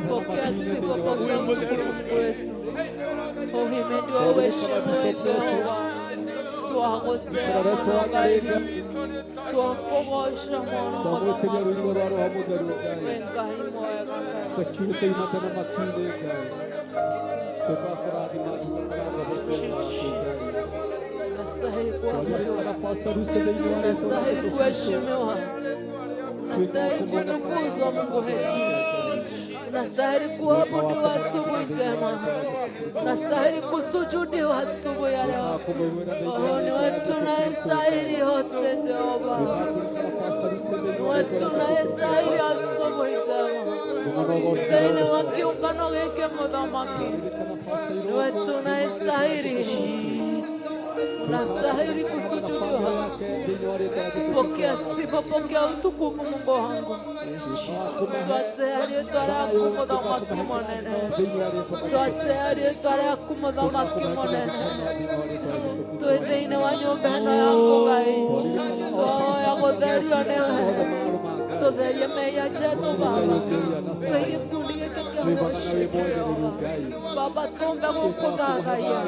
Pokea sifa, pokea utukufu Mungu wetu. Uhimidiwe, uheshimiwe Jehova. Twagũtĩa mũno Ngai, twakũgoca mũno Twamwĩtĩria Mũthamaki. rũirigo rwa Roho Mũtheru Ngai. Wĩ Ngai mwega Ngai. Security imate na matu-inĩ Ngai. Tuĩka wa kũrathima ndungata ya roho thĩinĩ waku Ngai. Unastahili kuabudiwa, Twaririkana Pastor Lucy thĩinĩ wa rĩtwa rĩa unastahili Jesũ Kristo. kuheshimiwa, Tuĩka wa unastahili kũmwona kutukuzwa Mungu wetu, unastahili kuabudiwa asubuhi njema, unastahili kusujudiwa asubuhi ya leo. Kũmũiguĩra thĩinĩ wa Oh, ni rĩtwa wewe rĩa Jesũ Kristo. tunayestahili yote Jehova, Tuĩka ni wewe tunayestahili asubuhi njema. Thĩinĩ wa kĩũngano gĩkĩ mũthamaki, ni wewe tunayestahili, unastahili kusujudiwa. Pokea sifa, pokea utukufu Mungu wangu. Twatea rĩtwa rĩaku mũthamaki mũnene, twatea rĩtwa rĩaku mũthamaki mũnene. Twĩ thĩinĩ wa nyũmba ĩno yaku Ngai, twahoya gũtherio nĩwe, tũtherie mehia chetũ Baba, twĩ gĩkundi gĩkĩ kĩa worship Jehova. Baba tũmbe gũkũthathaiya,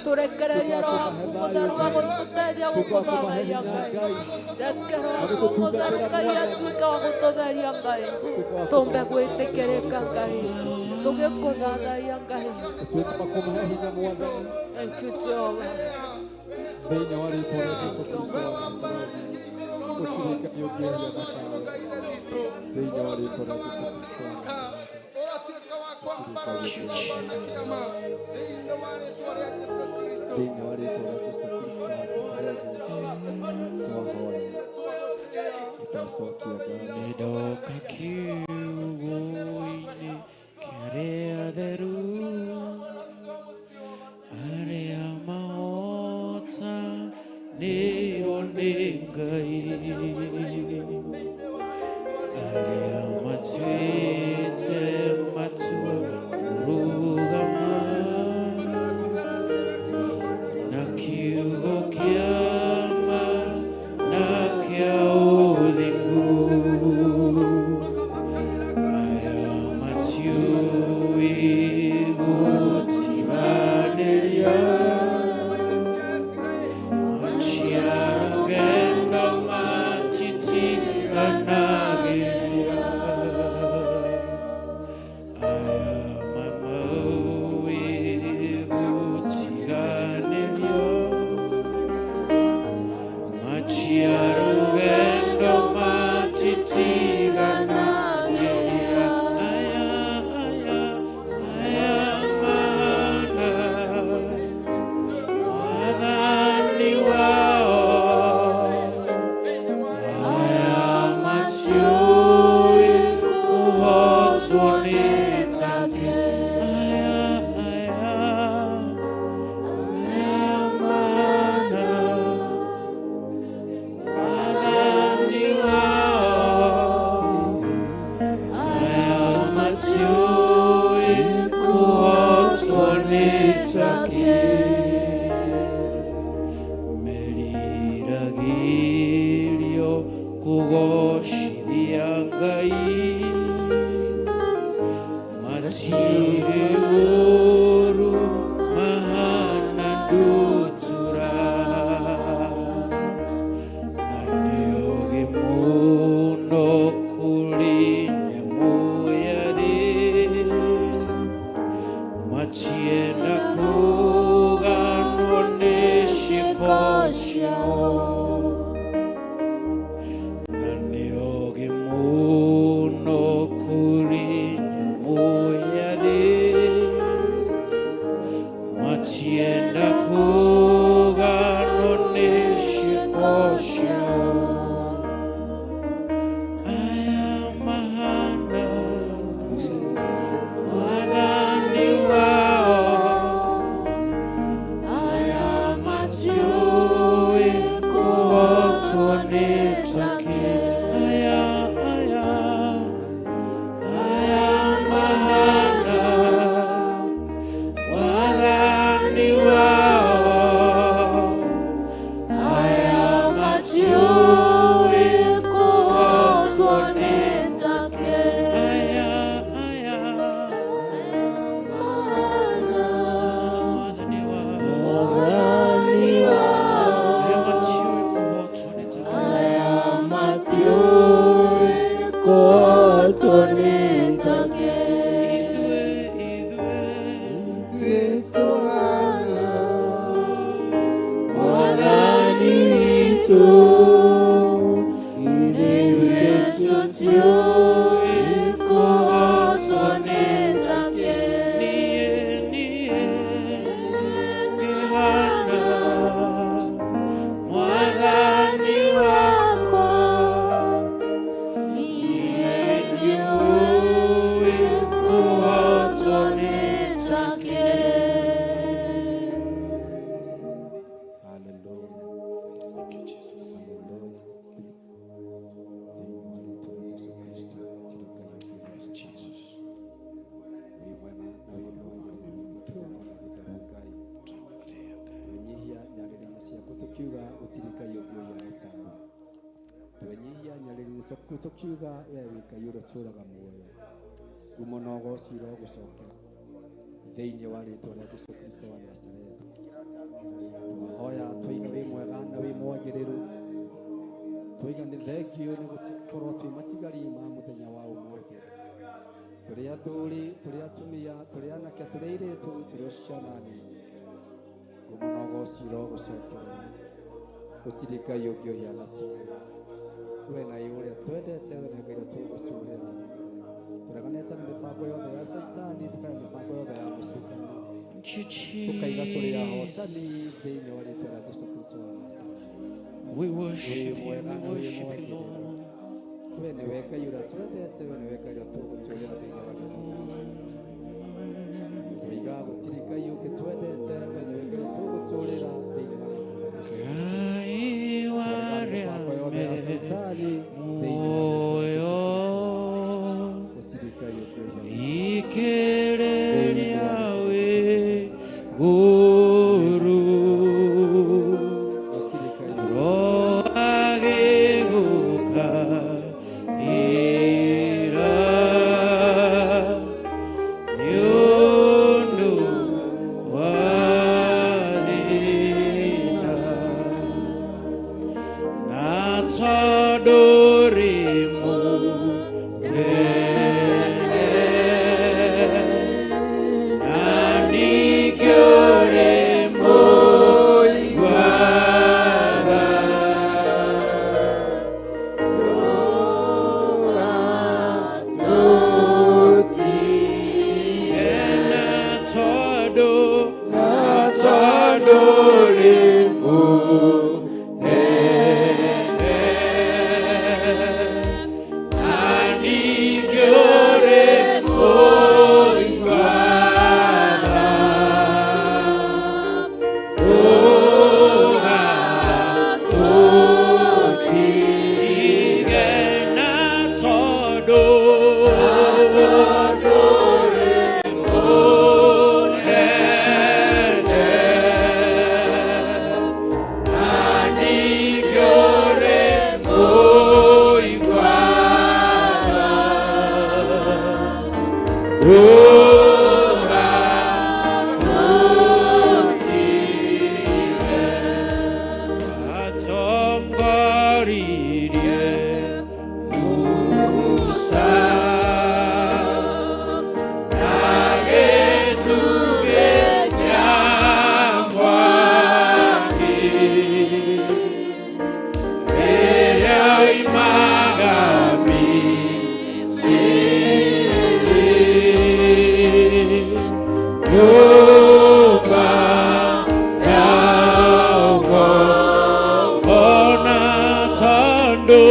tũrekererie Roho waku mũtheru wa gũtũteithia gũkũthathaiya Ngai. Reke Roho waku mũtheru Ngai atuĩke wa gũtũtheria Ngai, tũmbe gwĩtĩkĩrĩka Ngai, tũgĩkũthathaiya Ngai. Tuĩka wa kũmũhe hinya Mwathani Thank you Jehova. thĩinĩ wa rĩtwa rĩa Jesũ Kristo wa Nazareti. Gũtirĩ Ngai ũngĩeria na tawe thĩinĩ wa rĩtwa rĩa Jesũ Kristo wa Nazareti. Ũratuĩka wa kwambarara kĩgongona kĩa ma thĩinĩ wa rĩtwa rĩa Jesũ Kristo. Thĩinĩ wa rĩtwa rĩa Jesũ Kristo wa Nazareti twahoya twacokia ngatho. Nĩndoka kiugũ-inĩ kĩa arĩa atheru, arĩa mahotanĩirwo nĩ Ngai, arĩa matuĩte matua kũrũgama na kiugo kĩa ma na kĩa ũthingu. Aya matiũĩ gũtiganĩria, maciarũgendo matitiganagĩria. Aya mamũĩ gũtiganĩria, maciarũgendo matitiganagĩria. Aya, aya, aya mana Mwathani wao, aya matiũĩ kũhotwo nĩ take. Aya, aya, aya mana Mwathani wao, aya matiũĩ kũhotwo nĩ take. Meriragĩrio kũgocithia Ngai, matirĩ ũũru mahana ndutura, na nĩ ogĩ mũno kũrĩ nyamũ ya thĩ, matienda kũganwo nĩ ciĩko ciao, na nĩ ogĩ mũno kũrĩ nyamũ ya thĩ, matienda kũganwo nĩ ciĩko ciao. Aya mahana Mwathani wao, Tũcoku tũkiuga we wĩ Ngai ũrĩa ũtũũraga muoyo. Ngumo na ũgoci irogũcokera thĩinĩ wa rĩtwa rĩa Jesu Kristo wa Nazarethi. Twahoya twoiga wĩ mwega na wĩ mwagĩrĩru. Twoiga nĩ thengiũ nĩ gũkorwo twĩ matigari ma mũthenya wa ũmũthĩ. Tũrĩ athuri, tũrĩ atumia, tũrĩ anake, tũrĩ airĩtu, tũrĩ o ciana nini. Ngumo na ũgoci irogũcokerera. Gũtirĩ Ngai ũngĩ ũhiana tawe. We Ngai ũrĩa twendete, we nĩ Ngai ũrĩa tũgũtũũrĩra. Tũreganĩte na mĩbango yothe ya Caitani, tũkaya mĩbango yothe ya mũcukani. Thank you, Tũkaiga tũrĩ ahotani Jesus. thĩinĩ wa rĩtwa rĩa Jesu Kristo wa Nazarethi. We Wĩ worship you, mwega we na wĩ worship you, mwagĩrĩru. Lord. We nĩwe Ngai ũrĩa twendete, we nĩwe Ngai ũrĩa tũgũtũũrĩra thĩinĩ wa rĩtwa rĩa Jesu Kristo. Tũiga gũtirĩ Ngai ũngĩ twendete, we nĩwe Ngai ũrĩa tũgũtũũrĩra thĩinĩ wa rĩtwa rĩa Jesu Kristo. Ngai Tũrega warĩa mĩbango yothe ya me Caitani thĩinĩ wa rĩtwa rĩa Jesu Kristo. muoyo Gũtirĩ Ngai ũngĩ ũhiana tawe. Ikĩrĩria Thĩinĩ wa rĩtwa rĩa wĩ Jesu Kristo wa Nazarethi. gũrũ Gũtirĩ Ngai ũngĩ roagĩgũka ĩra nĩ ũndũ wa thĩna na tondũ rĩ mũnene na ningĩ ũrĩ mũiguaga. Na tondũ rĩ mũnene na ningĩ ũrĩ mũiguaga. Ndũgatũtige na tondũ mũnene na ningĩ ũrĩ mũiguaga. Ndũgatũtige. Atongoririe Musa na gĩtugĩ kĩa mwaki rĩrĩa oimaga Misiri. Nyũmba ya ũkombo na tondũ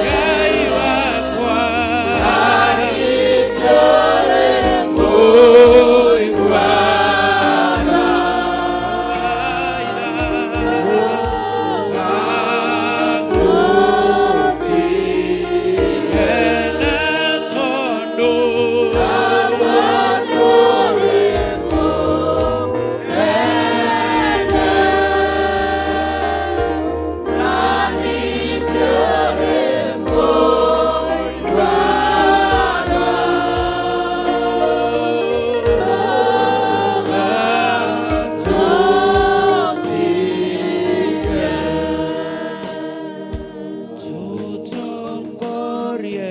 Ngai wakwa Tutongorie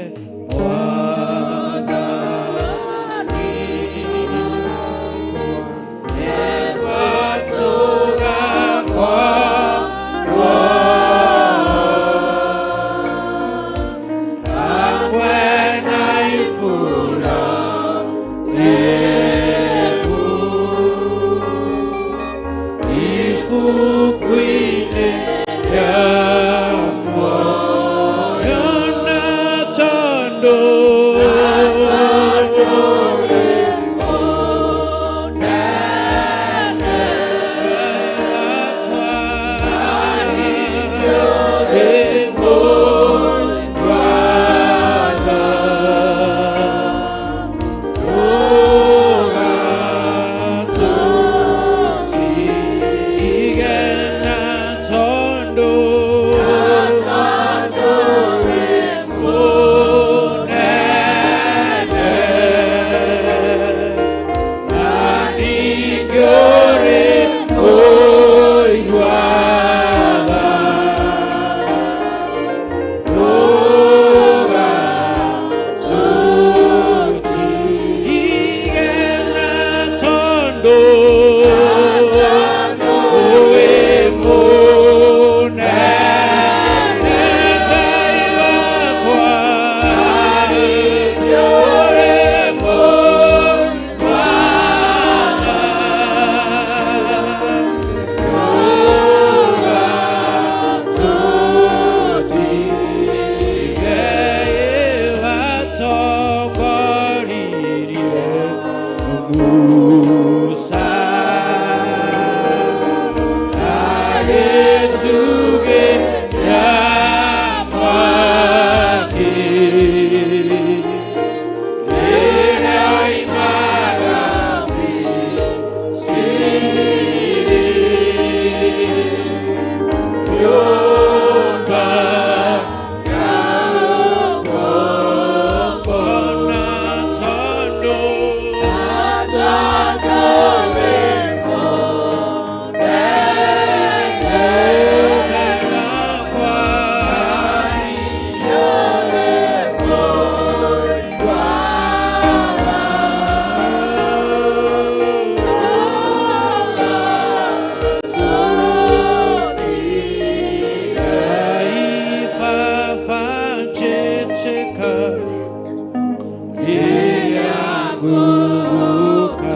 Rĩrĩa ngũgũkaĩra,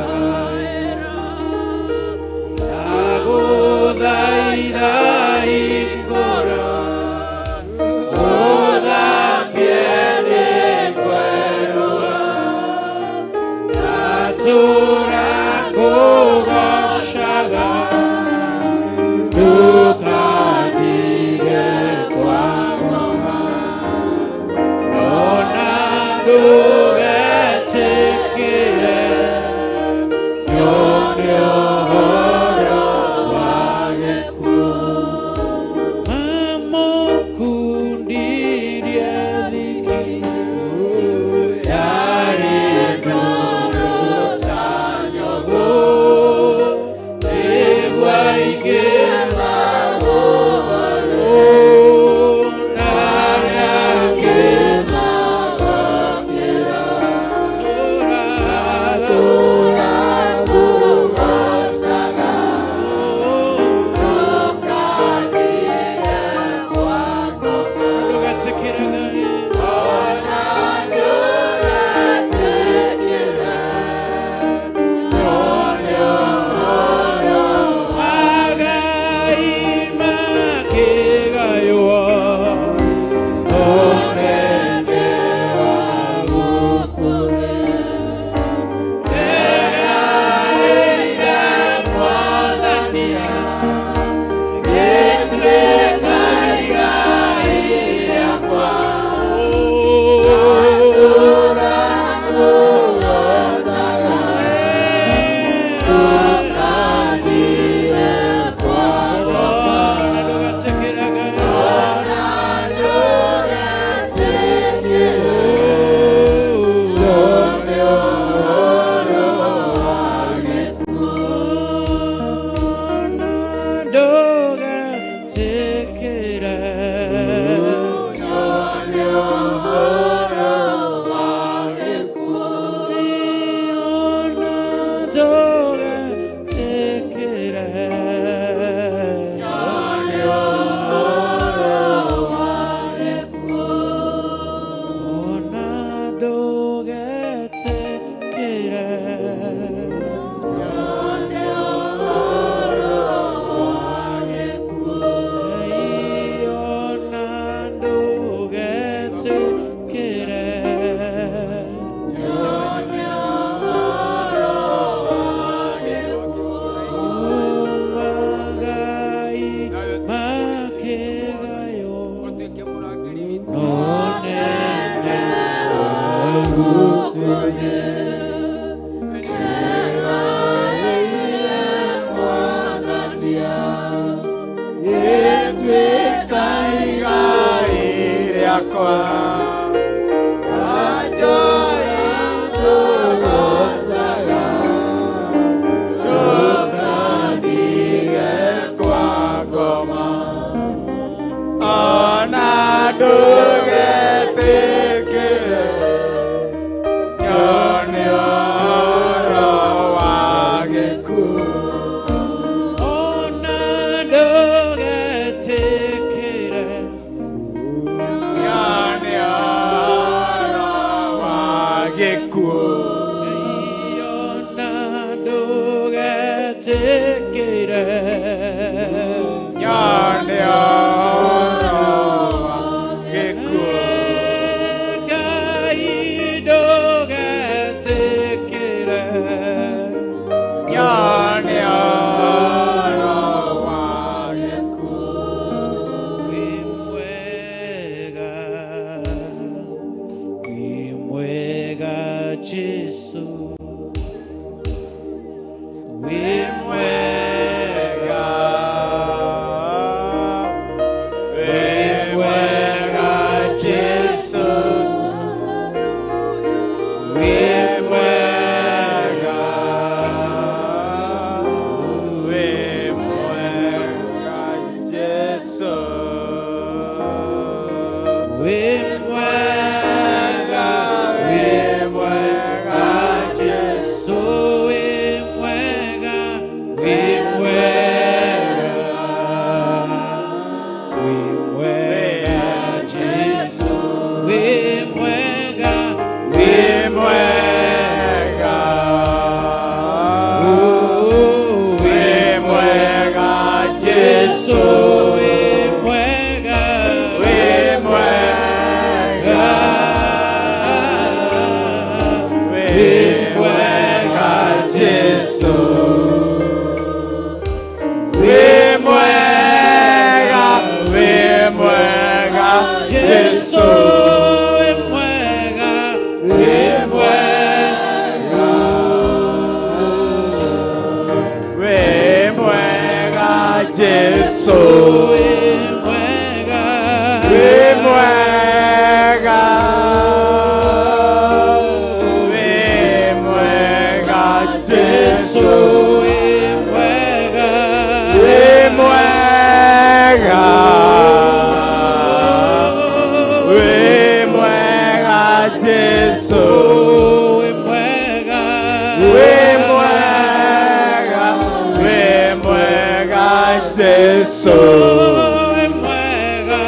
ndagũthaitha hingũra, ũthambie nĩngwerũha, ndatũũra ngũgoocaga, ndũkandige kwa ngoma. Ona ndũgetĩkĩre nyone ũhoro wa gĩkuũ. Mamũkundirie thiki yarĩ ndũrũ ta nyũngũ, nĩguo aingĩ magũgarũ, na arĩa angĩ magokĩra. Tũũra ngũgoocaga, ndũgetĩkĩre Ngai. Magai makĩgaywo, ũnene wa gũkũ thĩ. Nĩgaĩire Mwathani, gĩtuĩka igai rĩakwa. Ndũgetĩkĩre Ngai. Ndũgetĩkĩre Ndũgetĩkĩre Ona ndũgetĩkĩre Ngai, ona ndũgetĩkĩre Magai makĩgaywo, nonene wa gũkũ thĩ. Gĩtuĩka igai rĩakwa, ndatũũra ngũgoocaga, ndũkandige kwa ngoma. Ona ndũgetĩkĩre nyone ũhoro wa gĩkuũ. Ona ndũgetĩkĩre Nyone ũhoro wa gĩkuũ. Ona ndũgetĩkĩre Nyone ũhoro wa gĩkuũ. Ngai ndũgetĩkĩre Nyone ũhoro wa gĩkuũ. Wĩ mwega, wĩ mwega Jesũ, wĩ mwega, Wĩ mwega Jesũ, wĩ mwega, wĩ mwega Jesũ, wĩ mwega, wĩ mwega Jesu. Wĩ mwega. Wĩ mwega, wĩ mwega Jesu. Wĩ mwega.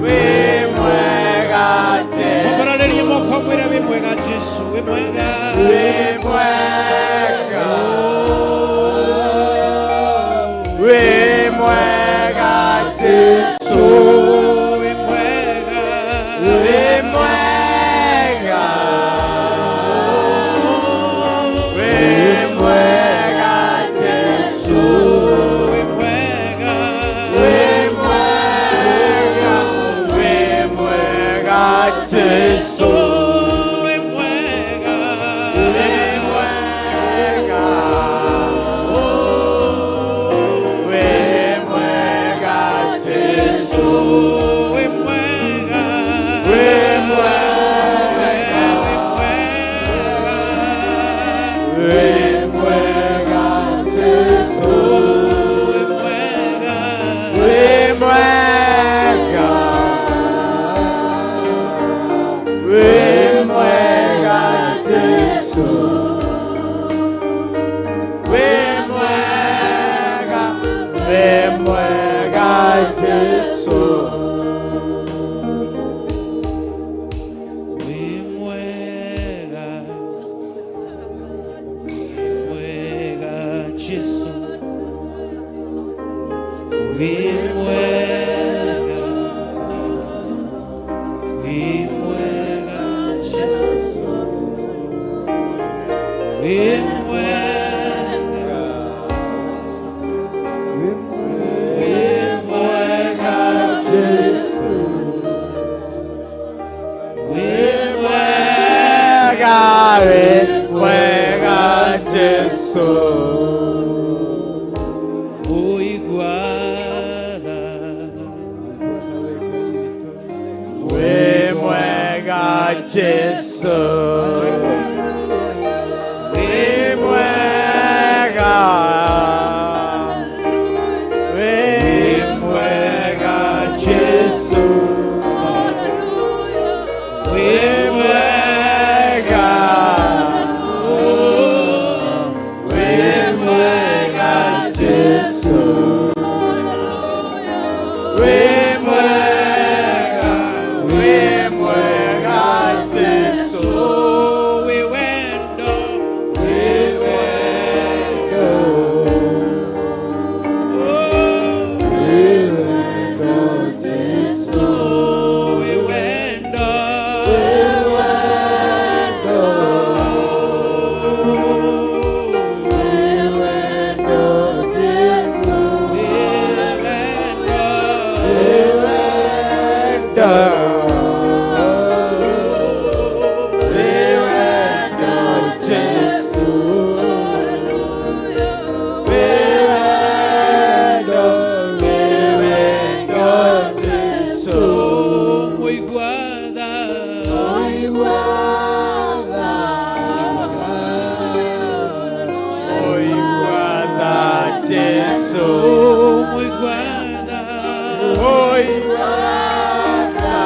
Wĩ mwega Jesu. Mwambararĩrie moko mwĩre wĩ mwega Jesu, wĩ mwega. Wĩ mwega. Wĩ mwega Jesu. Wĩ mwega. Wĩ mwega. Wĩ mwega Jesu. Wĩ mwega. Wĩ mwega. Wĩ mwega Jesu. Wĩ mwega. Wĩ mwega. Wĩ mwega Jesu. Wĩ mwega. Wĩ mwega. Wĩ mwega Jesu. Wĩ mwega. Wĩ mwega. Wĩ mwega Jesu. Wĩ mwega. Wĩ mwega Jesu. Wĩ mwega. Wĩ mwega Jesu. Wĩ mwega. Wĩ mwega Jesu. Wĩ mwega. Wĩ mwega Jesu. Wĩ Mwega, wĩ mwega Jesu. Mũigua tha. Wĩ mwega Jesu. Wĩ mwega. Wĩ mwega Jesu. Wĩ mwega. Wĩ mwega Jesu. Wĩ mwega, wĩ mwega Jesu. Wĩ wendo. Wĩ wendo. Wĩ wendo Jesu. Wĩ wendo. Wĩ wendo. Wĩ wendo Jesu. Wĩ wendo. Wĩ wendo. Wĩ wendo Jesu. Wĩ wendo, wĩ wendo Jesu. Mũigua tha. Mũigua tha. Mũigua tha Jesu. Mũigua tha. Mũigua tha.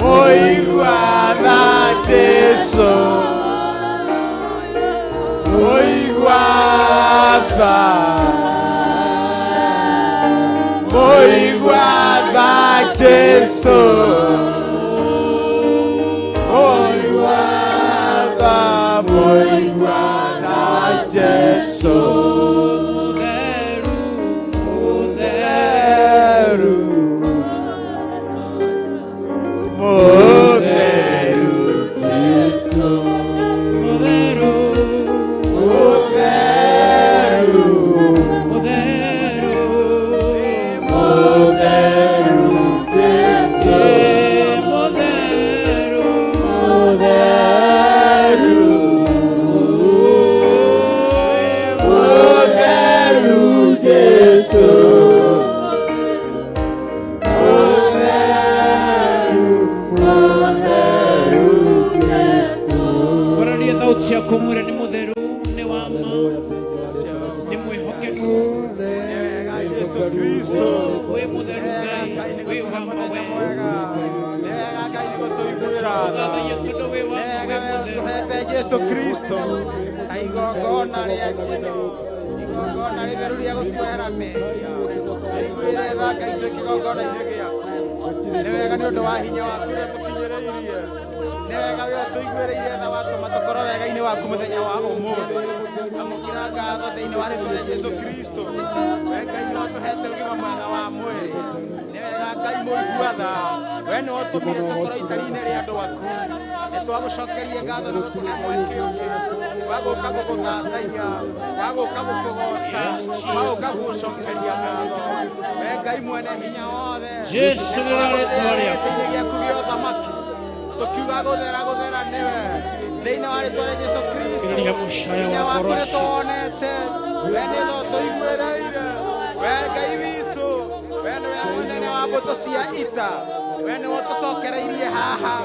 Mũigua tha Jesu. Mũigua tha. Mũigua tha Jesu. Mũigua tha, mũigua tha Jesu. Mũtheru. Mũtheru. Mũtheru Jesu. Mũtheru. Mũtheru. Mũtheru. Mũtheru Jesu. Kristo. Wĩ mũtheru Ngai, wĩ wa ma we. Nĩ wega Ngai nĩ gũtũiguĩra tha. Tũgathaia tondũ wĩ wa ma Nĩ wĩ wega we mũtheru. ũtũhete Jesu Kristo ta igongona rĩa njino, igongona rĩtheru rĩa gũtuohera mehia. Iguĩre tha Ngai twĩ kĩgongona-inĩ gĩaku. Nĩ wega nĩ ũndũ wa hinya waku ũrĩa tũkinyĩrĩirie. Nĩ wega we ũtũiguĩrĩire tha watũma tũkorwo wega-inĩ waku mũthenya wa ũmũthĩ. Amũkĩra ngatho thĩinĩ wa rĩtwa rĩa Jesu Kristo. We Ngai nĩwe ũtũhete ũgima mwega wa mwĩrĩ. Nĩ wega Ngai mũigua tha. We nĩwe ũtũmire tũkorwo itari-inĩ rĩa andũ aku. Nĩ twagũcokeria ngatho nĩ gũtũhe mweke ũngĩ wa gũka gũgũthathaiya, wa gũka gũkũgoca, wa gũka gũgũcokeria ngatho. We Ngai mwene hinya wothe. Jesu nĩrĩo rĩtwa rĩaku. Gĩtĩ-inĩ gĩaku gĩa ũthamaki tũkiuga gũthera gũthera nĩwe thĩinĩ wa rĩtwa rĩa Jesu Kristo. Kĩrĩria mũcaya Hinya wa waku ngoro nĩ citũ. tũwonete, we nĩ tho tũiguĩrĩire. We Ngai witũ, we nĩwe mũnene wa mbũtũ cia ita, we nĩwe ũtũcokereirie haha.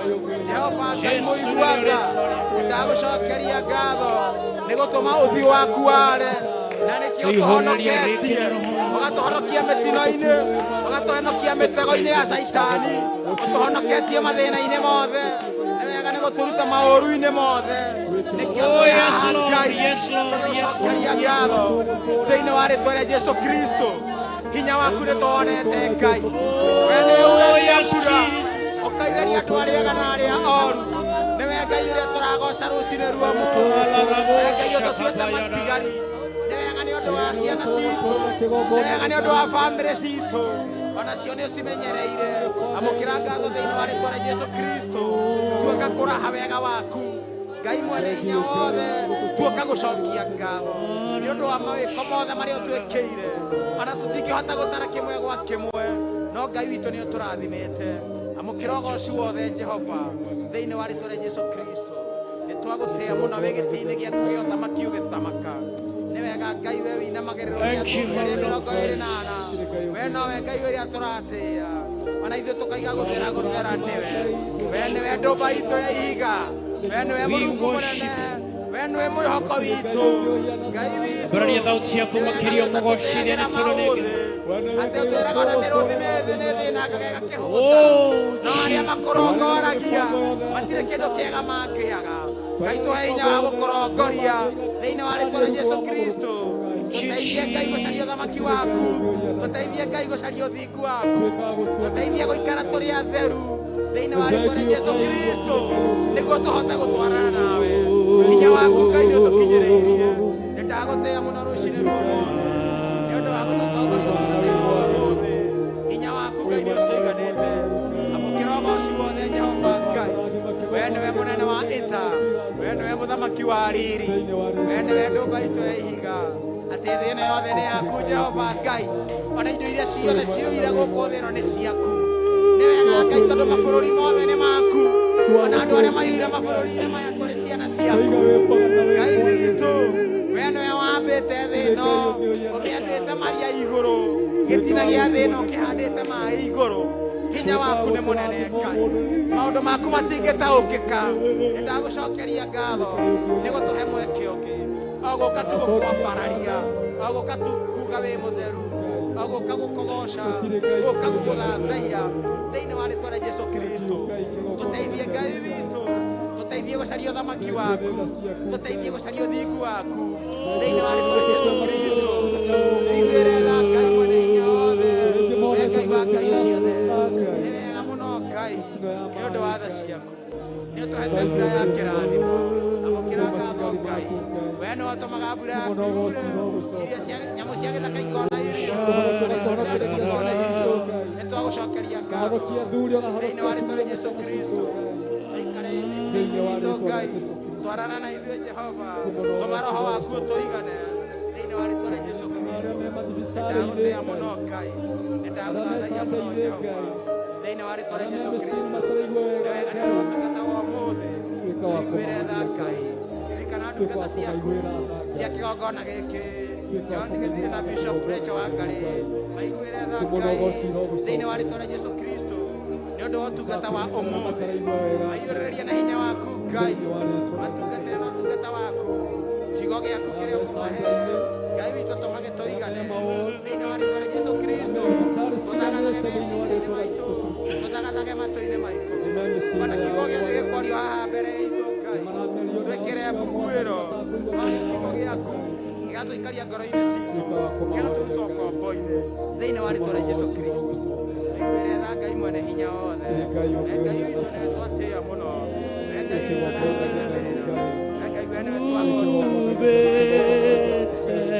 Jehova Ngai Jesu mũigua nĩrĩo tha, rĩtwa rĩaku. nĩndagũcokeria ngatho nĩ gũtũma ũthiũ waku ware na nĩkĩo Tũihũrĩrie rĩngĩ ũtũhonoketie, na roho waku. ũgatũhonokia mĩtino-inĩ, ũgatũhonokia mĩtego-inĩ ya caitani, ũtũhonoketie mathĩna-inĩ mothe. Nĩ wega nĩ gũtũruta maũru-inĩ mothe. Nĩkĩo Oh, tũrĩ yes, haha Lord, Ngai, yes, Lord, yes, Lord, tũgũcokeria yes, ngatho Lord. thĩinĩ wa rĩtwa rĩa Jesu Kristo. Hinya waku nĩ tũwonete Ngai. We nĩwe Oh, uragia yes, mbura, Jesus. ũkairĩria andũ arĩa ega na arĩa oru. Nĩwe Ngai ũrĩa tũragoca rũcinĩ rwa ũmũthĩ. We Ngai ũtũtuĩte matigari. Nĩ wega nĩ ũndũ wa ciana citũ, nĩ wega nĩ ũndũ wa bamĩrĩ citũ, onacio nĩ ũcimenyereire. Amũkĩra ngatho thĩinĩ wa rĩtwa rĩa Jesu Kristo. Tuoka kũraha wega waku Ngai mwene hinya wothe, tuoka gũcokia ngatho nĩ ũndũ wa mawĩko mothe marĩa ũtwĩkĩire. Ona tũtingĩhota gũtara kĩmwe gwa kĩmwe, no Ngai witũ nĩ ũtũrathimĩte. Amũkĩra ũgoci wothe Jehova thĩinĩ wa rĩtwa rĩa Jesu Kristo. Nĩ twagũtĩĩa mũno wĩ gĩtĩ-inĩ gĩaku gĩa ũthamaki ũgĩthamaka. Nĩ wega Ngai we wĩinamagĩrĩrwo nĩ Thank you, athuri arĩa Holy mĩrongo ĩrĩ na ana. We nowe Ngai ũrĩa tũratĩĩa, ona ithuĩ tũkaiga gũthera gũthera nĩwe. We nĩwe ndũmba itũ ya ihiga, we nĩwe We Mũrungu worship mũnene, we nĩwe mwĩhoko witũ. Ngai witũ, Ambararia thauti yaku nĩ wega makĩria wĩ ũmũgocithie nĩ ũtatũteagĩra tondũ nĩ maũthĩ, Ngai. atĩ ũtwĩraga ona mĩrũthi mĩthĩ nĩ thĩna kagega kĩhũta, Oh, no arĩa Jesus. makũrongoragia matirĩ kĩndũ kĩega mangĩaga. Ngai tũhe hinya wa gũkũrongoria thĩinĩ wa rĩtwa rĩa Jesu Kristo. Thank you, Tũteithie Ngai gũcaria ũthamaki waku, tũteithie Ngai gũcaria ũthingu waku, tũteithie gũikara tũrĩ atheru thĩinĩ wa rĩtwa rĩa Jesu Kristo, nĩguo tũhote gũtwarana nawe. Hinya waku Ngai nĩ ũtũkinyĩrĩirie. Nĩ ndagũtĩĩa mũno rũcinĩ rwa ũmũthĩ nĩ ũndũ wa gũtũtongoria ũtungatĩri wa ũmũthĩ. Hinya waku Ngai nĩ ũtũiganĩte. Amũkĩra ũgoci wothe Jehova Ngai. We nĩwe mũnene wa ita, we nĩwe mũthamaki wa riri, we nĩwe ndũmba itũ ya ihiga. Atĩ thĩ ĩno yothe nĩ yaku Jehova Ngai, ona indo iria ciothe ciũire gũkũ thĩ ĩno nĩ ciaku. Nĩ wega Ngai tondũ mabũrũri mothe nĩ maku, ona andũ arĩa maiyũire mabũrũri-inĩ maya tũrĩ ciana ciaku. Ngai witũ, we nĩwe wambĩte thĩ ĩno, ũmĩandĩte maria igũrũ, gĩtina gĩa thĩ ĩno ũkĩhandĩte maĩ igũrũ. Hinya waku nĩ mũnene Ngai, maũndũ maku matingĩtaũkĩka. Nĩ ndagũcokeria ngatho nĩ gũtũhe mweke ũngĩ, o gũka tu gũkwambararia, o gũka tu kuga wĩ mũtheru, o gũka gũkũgoca, gũka gũgũthathaiya thĩinĩ wa rĩtwa rĩa Jesu Kristo. Tũteithie Ngai witũ, tũteithie gũcaria ũthamaki waku, tũteithie gũcaria ũthingu waku thĩinĩ wa rĩtwa rĩa Jesu Kristo. Tũiguĩre tha Ngai mwene hinya wothe, we Ngai wa ngai ciothe. Nĩ wega mũno Ngai nĩ ũndũ wa tha ciaku, nĩ ũtũhete mbura ya kĩrathimo. Amũkĩra ngatho Ngai, we nĩwe ũtũmaga mbura yaku yure, irio cia nyamũ cia gĩthaka ikona irio, andũ makona irio. Nĩ twagũcokeria ngatho thĩinĩ wa rĩtwa rĩa Jesu Kristo. Tũikare witũ Ngai, twarana na ithuĩ Jehova, tũma roho waku ũtũigane thĩinĩ wa rĩtwa rĩa Jesu Kristo. Nĩ ndagũtĩĩa mũno Ngai, nĩ ndagũthathaiya mũno Jehova thĩinĩ wa rĩtwa rĩa Jesu Kristo. Nĩ wega nĩ ũndũ wa ũtungata wa ũmũthĩ, tũiguĩre tha Ngai, ririkana ndungata ciaku cia kĩgongona gĩkĩ John Gĩthiri na Bishop Rachel Wangari, maiguĩre tha Ngai thĩinĩ wa rĩtwa rĩa Jesu Kristo nĩ ũndũ wa ũtungata wa ũmũthĩ. Maiyũrĩrĩrie na hinya waku Ngai, matungatĩre na ũtungata waku, kiugo gĩaku kĩrĩa ũkũmahe Ngai witũ tũmage tũigane thĩinĩ wa rĩtwa rĩa Jesu Kristo. Tũkaria ngoro-inĩ citũ nĩgetha tũrutwo ngombo-inĩ thĩinĩ wa rĩtwa rĩa Jesu Kristo. Tũiguĩre tha Ngai mwene hinya wothe. We Ngai witũ nĩwe twatĩĩa mũno. We Ngai witũ nĩwe twainamĩrĩra. We Ngai we nĩwe twagoca.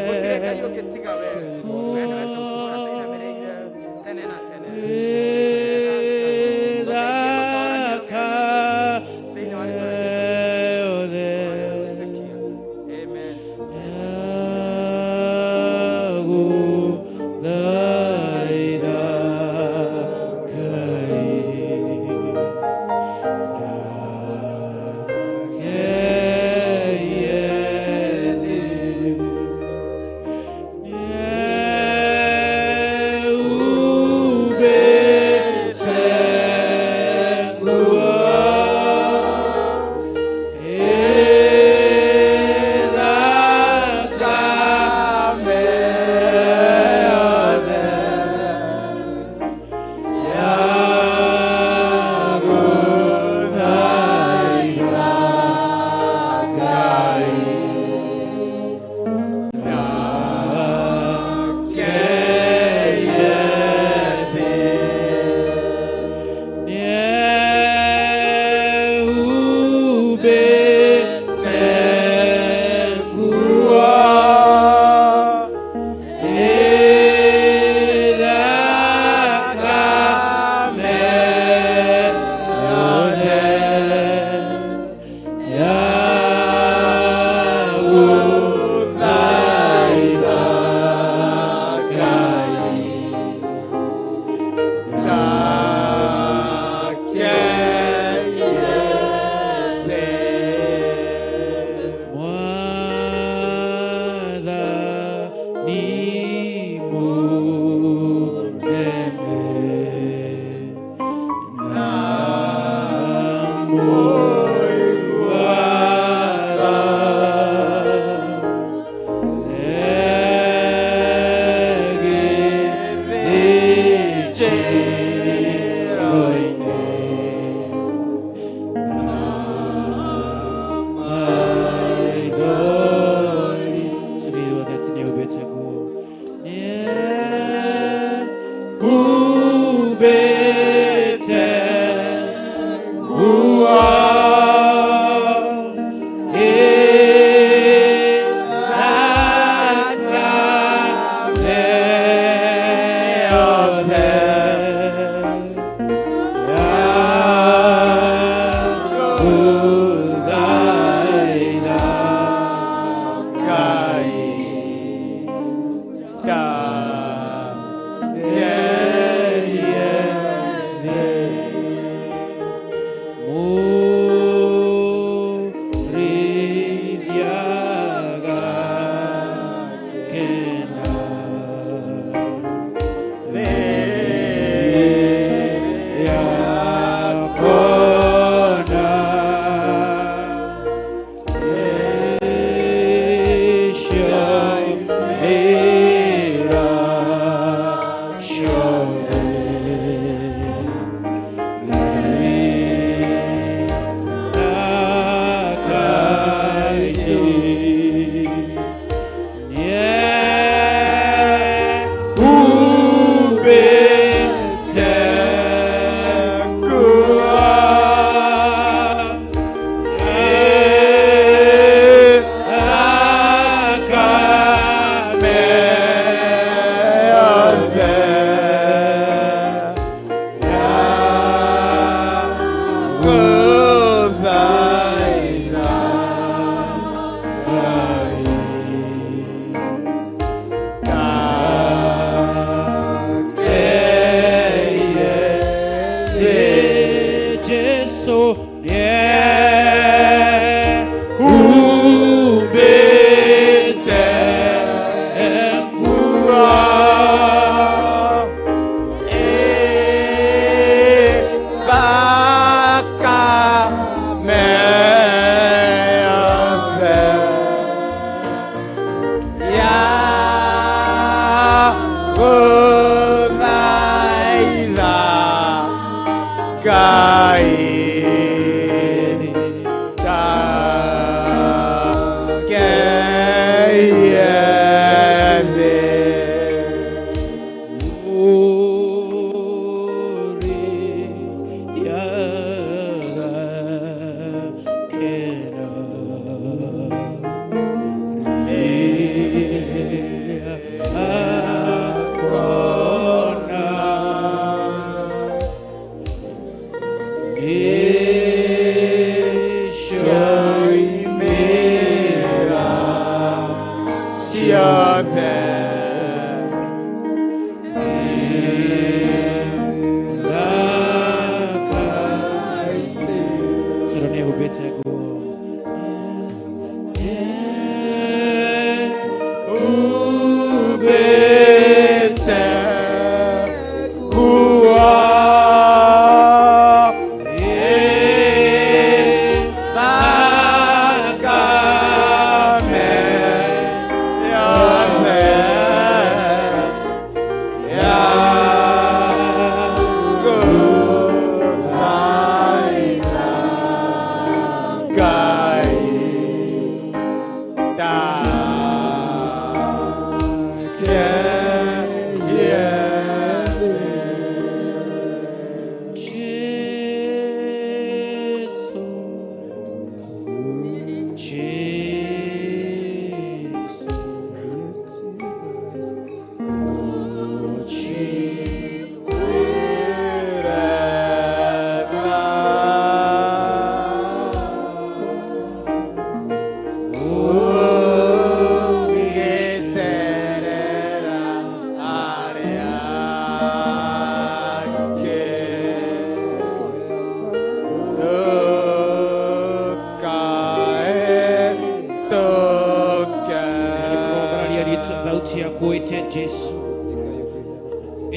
Gũtirĩ Ngai ũngĩ tiga we. We nĩwe tũgũtũũra tũinamĩrĩire tene na tene. Tũteithie gũtooragia rũgendo thĩinĩ wa rĩtwa rĩa Jesu Kristo. Amen.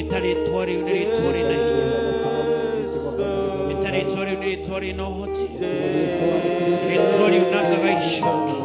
Ĩta rĩtwa rĩu nĩ rĩtwa rĩna hinya. Ĩta rĩtwa rĩu nĩ rĩtwa rĩna ũhoti. Rĩtwa riunangaga icoki.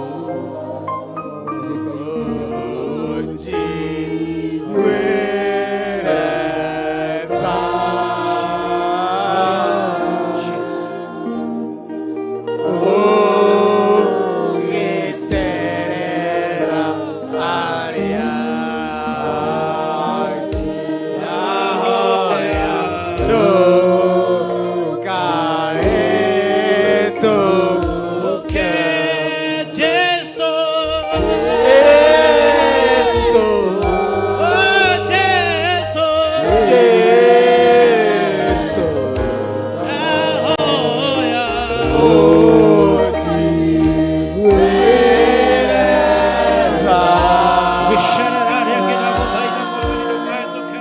Jesu, oh Jesu, ahoya. Wisherera rĩngĩ ndagũthaitha Mwathani ndũkahĩtũke.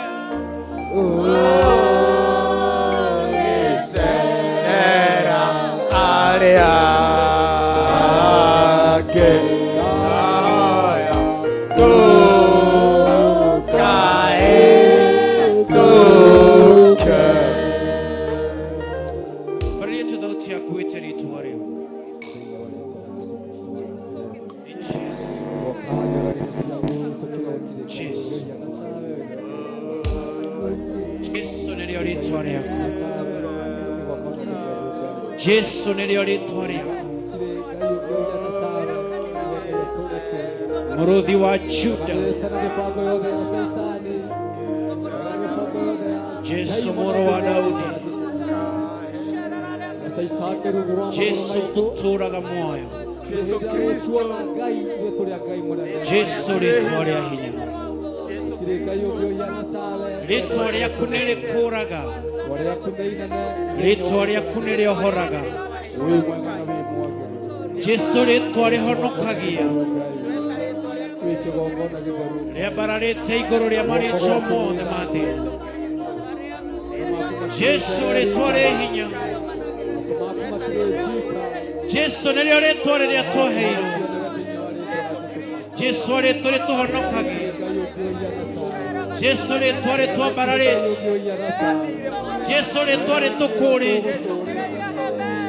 Barĩria tu thauti yaku wĩte rĩtwa rĩu. Jesu. Jesu nĩrĩo rĩtwa rĩaku. Jesu nĩrĩo rĩtwa rĩaku. Mũrũthi wa Juda. Jesu mũrũ wa Daudi. Jesu ũtũũraga muoyo. Jesu rĩtwa rĩa hinya. Rĩtwa rĩaku nĩ rĩkũũraga. Rĩtwa rĩaku nĩ rĩohoraga. Jesu rĩtwa rĩhonokagia. Rĩambararĩte igũrũ rĩa marĩtwa mothe ma thĩ. Jesu rĩtwa rĩ hinya. Jesu nĩrĩo rĩtwa rĩrĩa twaheirwo. Jesu rĩtwa rĩtũhonokagia. Jesu rĩtwa rĩtwambararĩte. Jesu rĩtwa rĩtũkũũrĩte.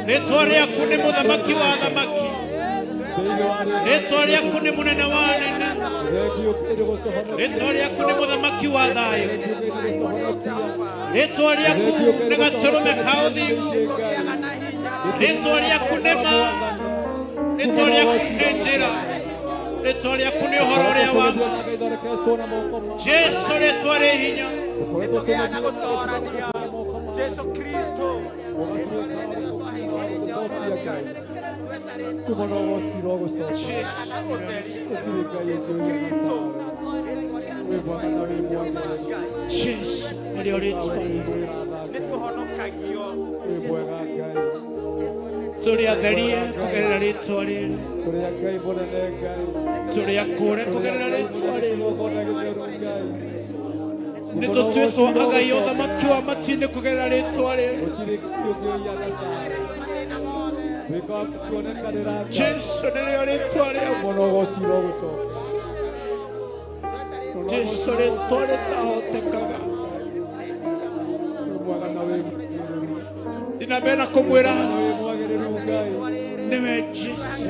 Rĩtwa rĩaku nĩ mũthamaki wa athamaki. Rĩtwa rĩaku nĩ mũnene wa anene. Rĩtwa rĩaku nĩ mũthamaki wa thayũ. Rĩtwa rĩaku nĩ gatũrũme ka ũthingu. Rĩtwa rĩaku nĩ ma. Rĩtwa rĩaku nĩ njĩra. Rĩtwa rĩaku nĩ ũhoro ũrĩa wa ma. Jesu rĩtwa rĩ hinya. Jesu Kristo. Jesu nĩrĩo rĩtwa. Nĩtũhonokagio. Tũrĩ atherie kũgerera rĩtwa rĩrĩ. Tũrĩ akũũre kũgerera rĩtwa rĩrĩ. Nĩ tũtuĩtwo agai ũthamaki wa matu-inĩ kũgerera rĩtwa rĩrĩ. Jesu nĩrĩo rĩtwa rĩaku. Jesu rĩtwa rĩtahotekaga. Ndinambere na kũmwĩra nĩwe Jesu.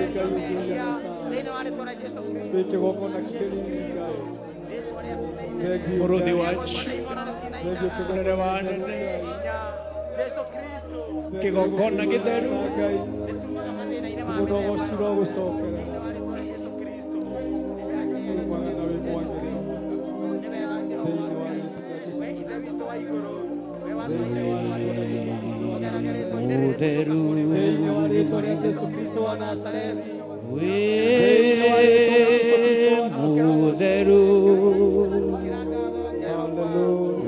Mũrũthi wa Juda, mũnene wa anene, kĩgongona gĩtheru. Mũtheru wĩ mũtheru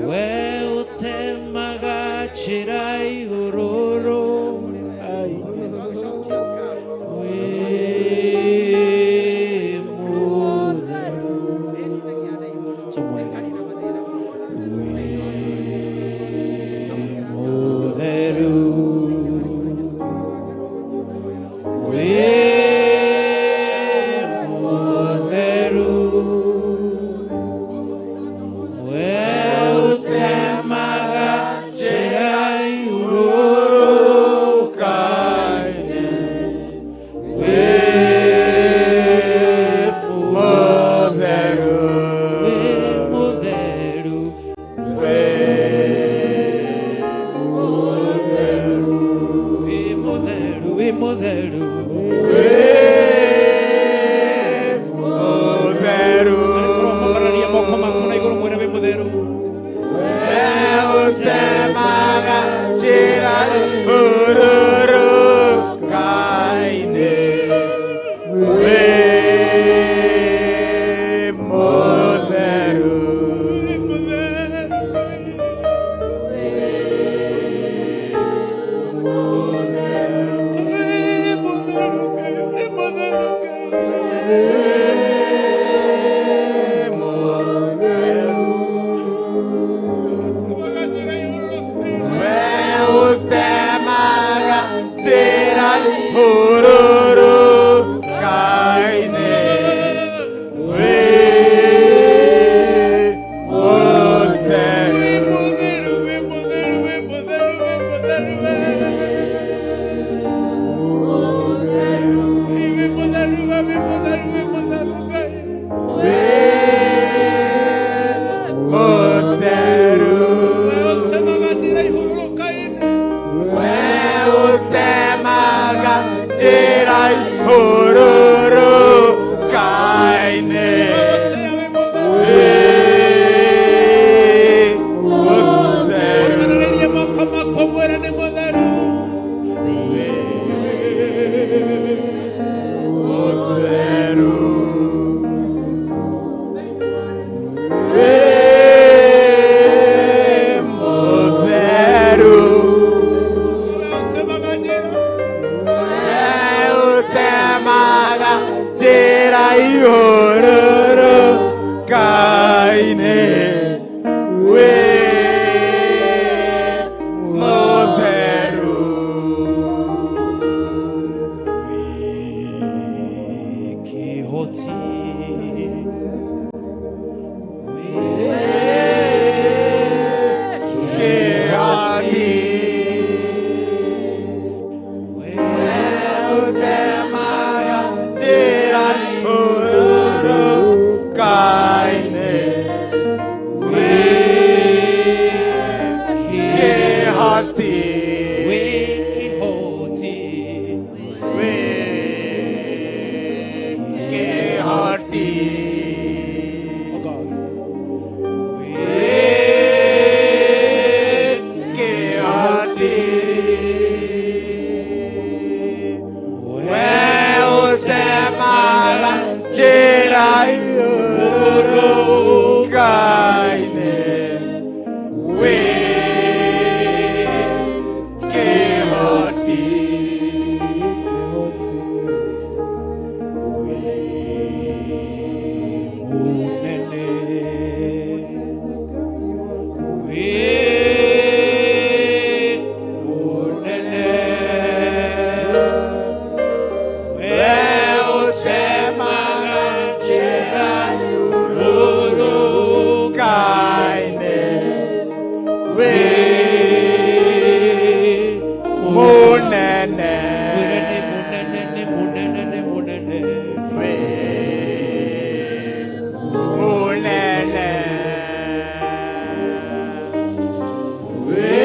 we ũtemaga njĩra ihũrũrũ ai wĩ mũtheru tũmwĩre wĩ mũtheru wĩ Mũtheru. We ũtemaga njĩra ihũrũrũka-inĩ. We ũtemaga njĩra ihũrũrũka-inĩ. Wĩ mũtheru. Ũtarĩrie moko maku mwĩre nĩ mũtheru. Mũtheru. Wĩ mũtheru. We ũtemaga njĩra. Utemaga njĩra ihũrũrũka-inĩ. Wĩ mũtheru. Wĩ kĩhoti. Kĩhoti. Utemaga njĩra ihũrũrũka-inĩ. Wĩ kĩhoti. Wĩ kĩhoti. Wĩ kĩhoti. Oh God. Wĩ kĩhoti. We ũtemaga njĩra ihũrũrũka-inĩ. Wĩ kĩhoti. Munene. Wĩ munene. We ũtemaga njĩra ihũrũrũka-inĩ. Wĩ mũnene. Mwĩre nĩ mũnene, nĩ mũnene, nĩ mũnene. Wĩ mũnene. Wĩ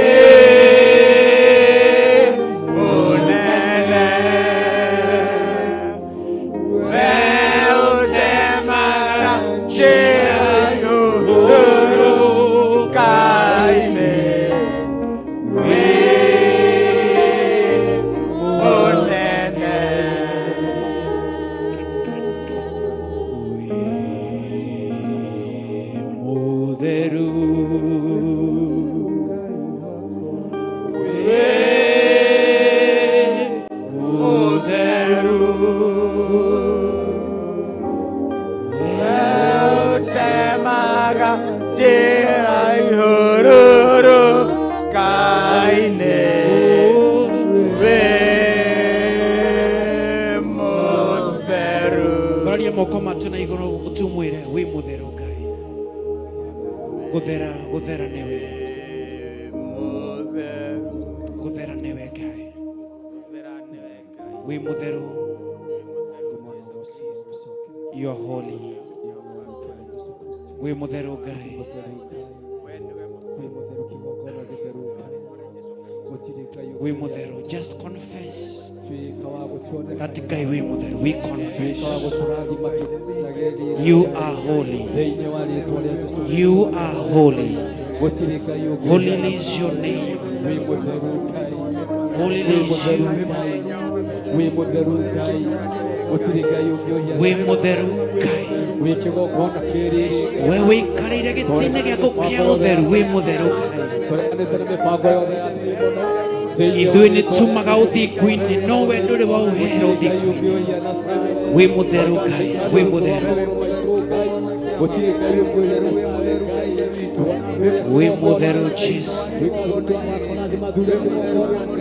mũnene. We ũtemaga njĩra ihũrũrũka-inĩ. Wĩ mũnene. Mũtheru. Mũtheru. Ũtemaga njĩra ihũrũrũka-inĩ. Wĩ mũtheru. Ngararia moko matũ na igũrũ ũtumwĩre wĩ mũtheru Ngai. Gũthera, gũthera nĩwe. Gũthera nĩwe Ngai. Wĩ mũtheru. You are holy. Wĩ mũtheru Ngai. Wĩ mũtheru. Just confess that Ngai wĩ mũtheru. We confess. You are holy. You are holy. Holy is your name. Holy is you. Wĩ mũtheru Ngai, gũtirĩ Ngai ũngĩ ũhiana Wĩ mũtheru Ngai. Wĩ kĩgongona kĩrĩrĩ We wĩikarĩire gĩtĩ-inĩ gĩaku kĩa ũtheru wĩ mũtheru Ngai. Tũreganĩte na mĩbango yothe ya ndaimono. Ithuĩ nĩ tumaga ũthingu-inĩ no we ndũrĩ waũhera ũthingu-inĩ. Wĩ mũtheru Ngai, wĩ mũtheru. Gũtirĩ Ngai ũngĩ ũhiana tawe Ngai. Wĩ mũtheru Jesu.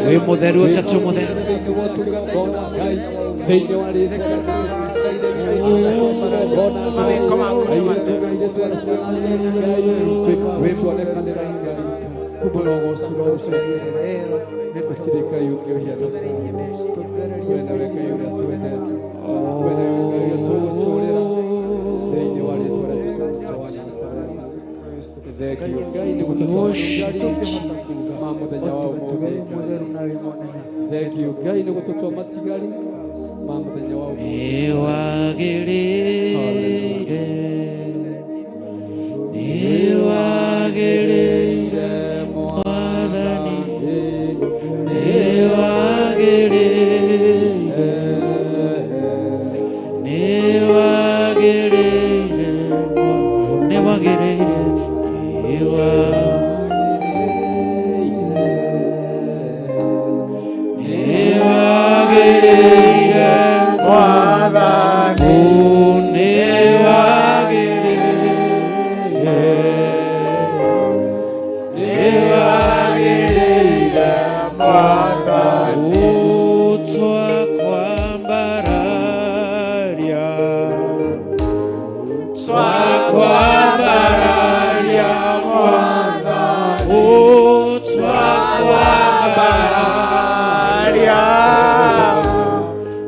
Wĩ mũtheru ũtatũ mũtheru. Thĩinĩ wa rĩtwa rĩa Jesũ Kristo. Airĩtu na airĩtu arĩa Ngai tuĩka wa gũtuonekanĩra Ngai tũrogocirwo gũtirĩ Ngai ũngĩ ũhiana tawe. We nĩwe Ngai ũrĩa twendete, we nĩwe Ngai ũrĩa tũgũtũũrĩra thĩinĩ wa rĩtwa rĩa Jesũ Kristo wa Nazareti. Thank you Ngai nĩ gũtũtua matigari ma mũthenya wa ũmũthĩ. Thank you Ngai nĩ gũtũtua matigari ma mũthenya wa ũmũthĩ. Nĩwagĩrĩire, nĩwagĩrĩire Mwathani, nĩwagĩrĩire, nĩwagĩrĩire, nĩwagĩrĩire, nĩwagĩrĩire Mwathani, nĩwagĩrĩire, nĩwagĩrĩire Mwathani, twakwambararia, twakwambararia Mwathani, twakwambararia,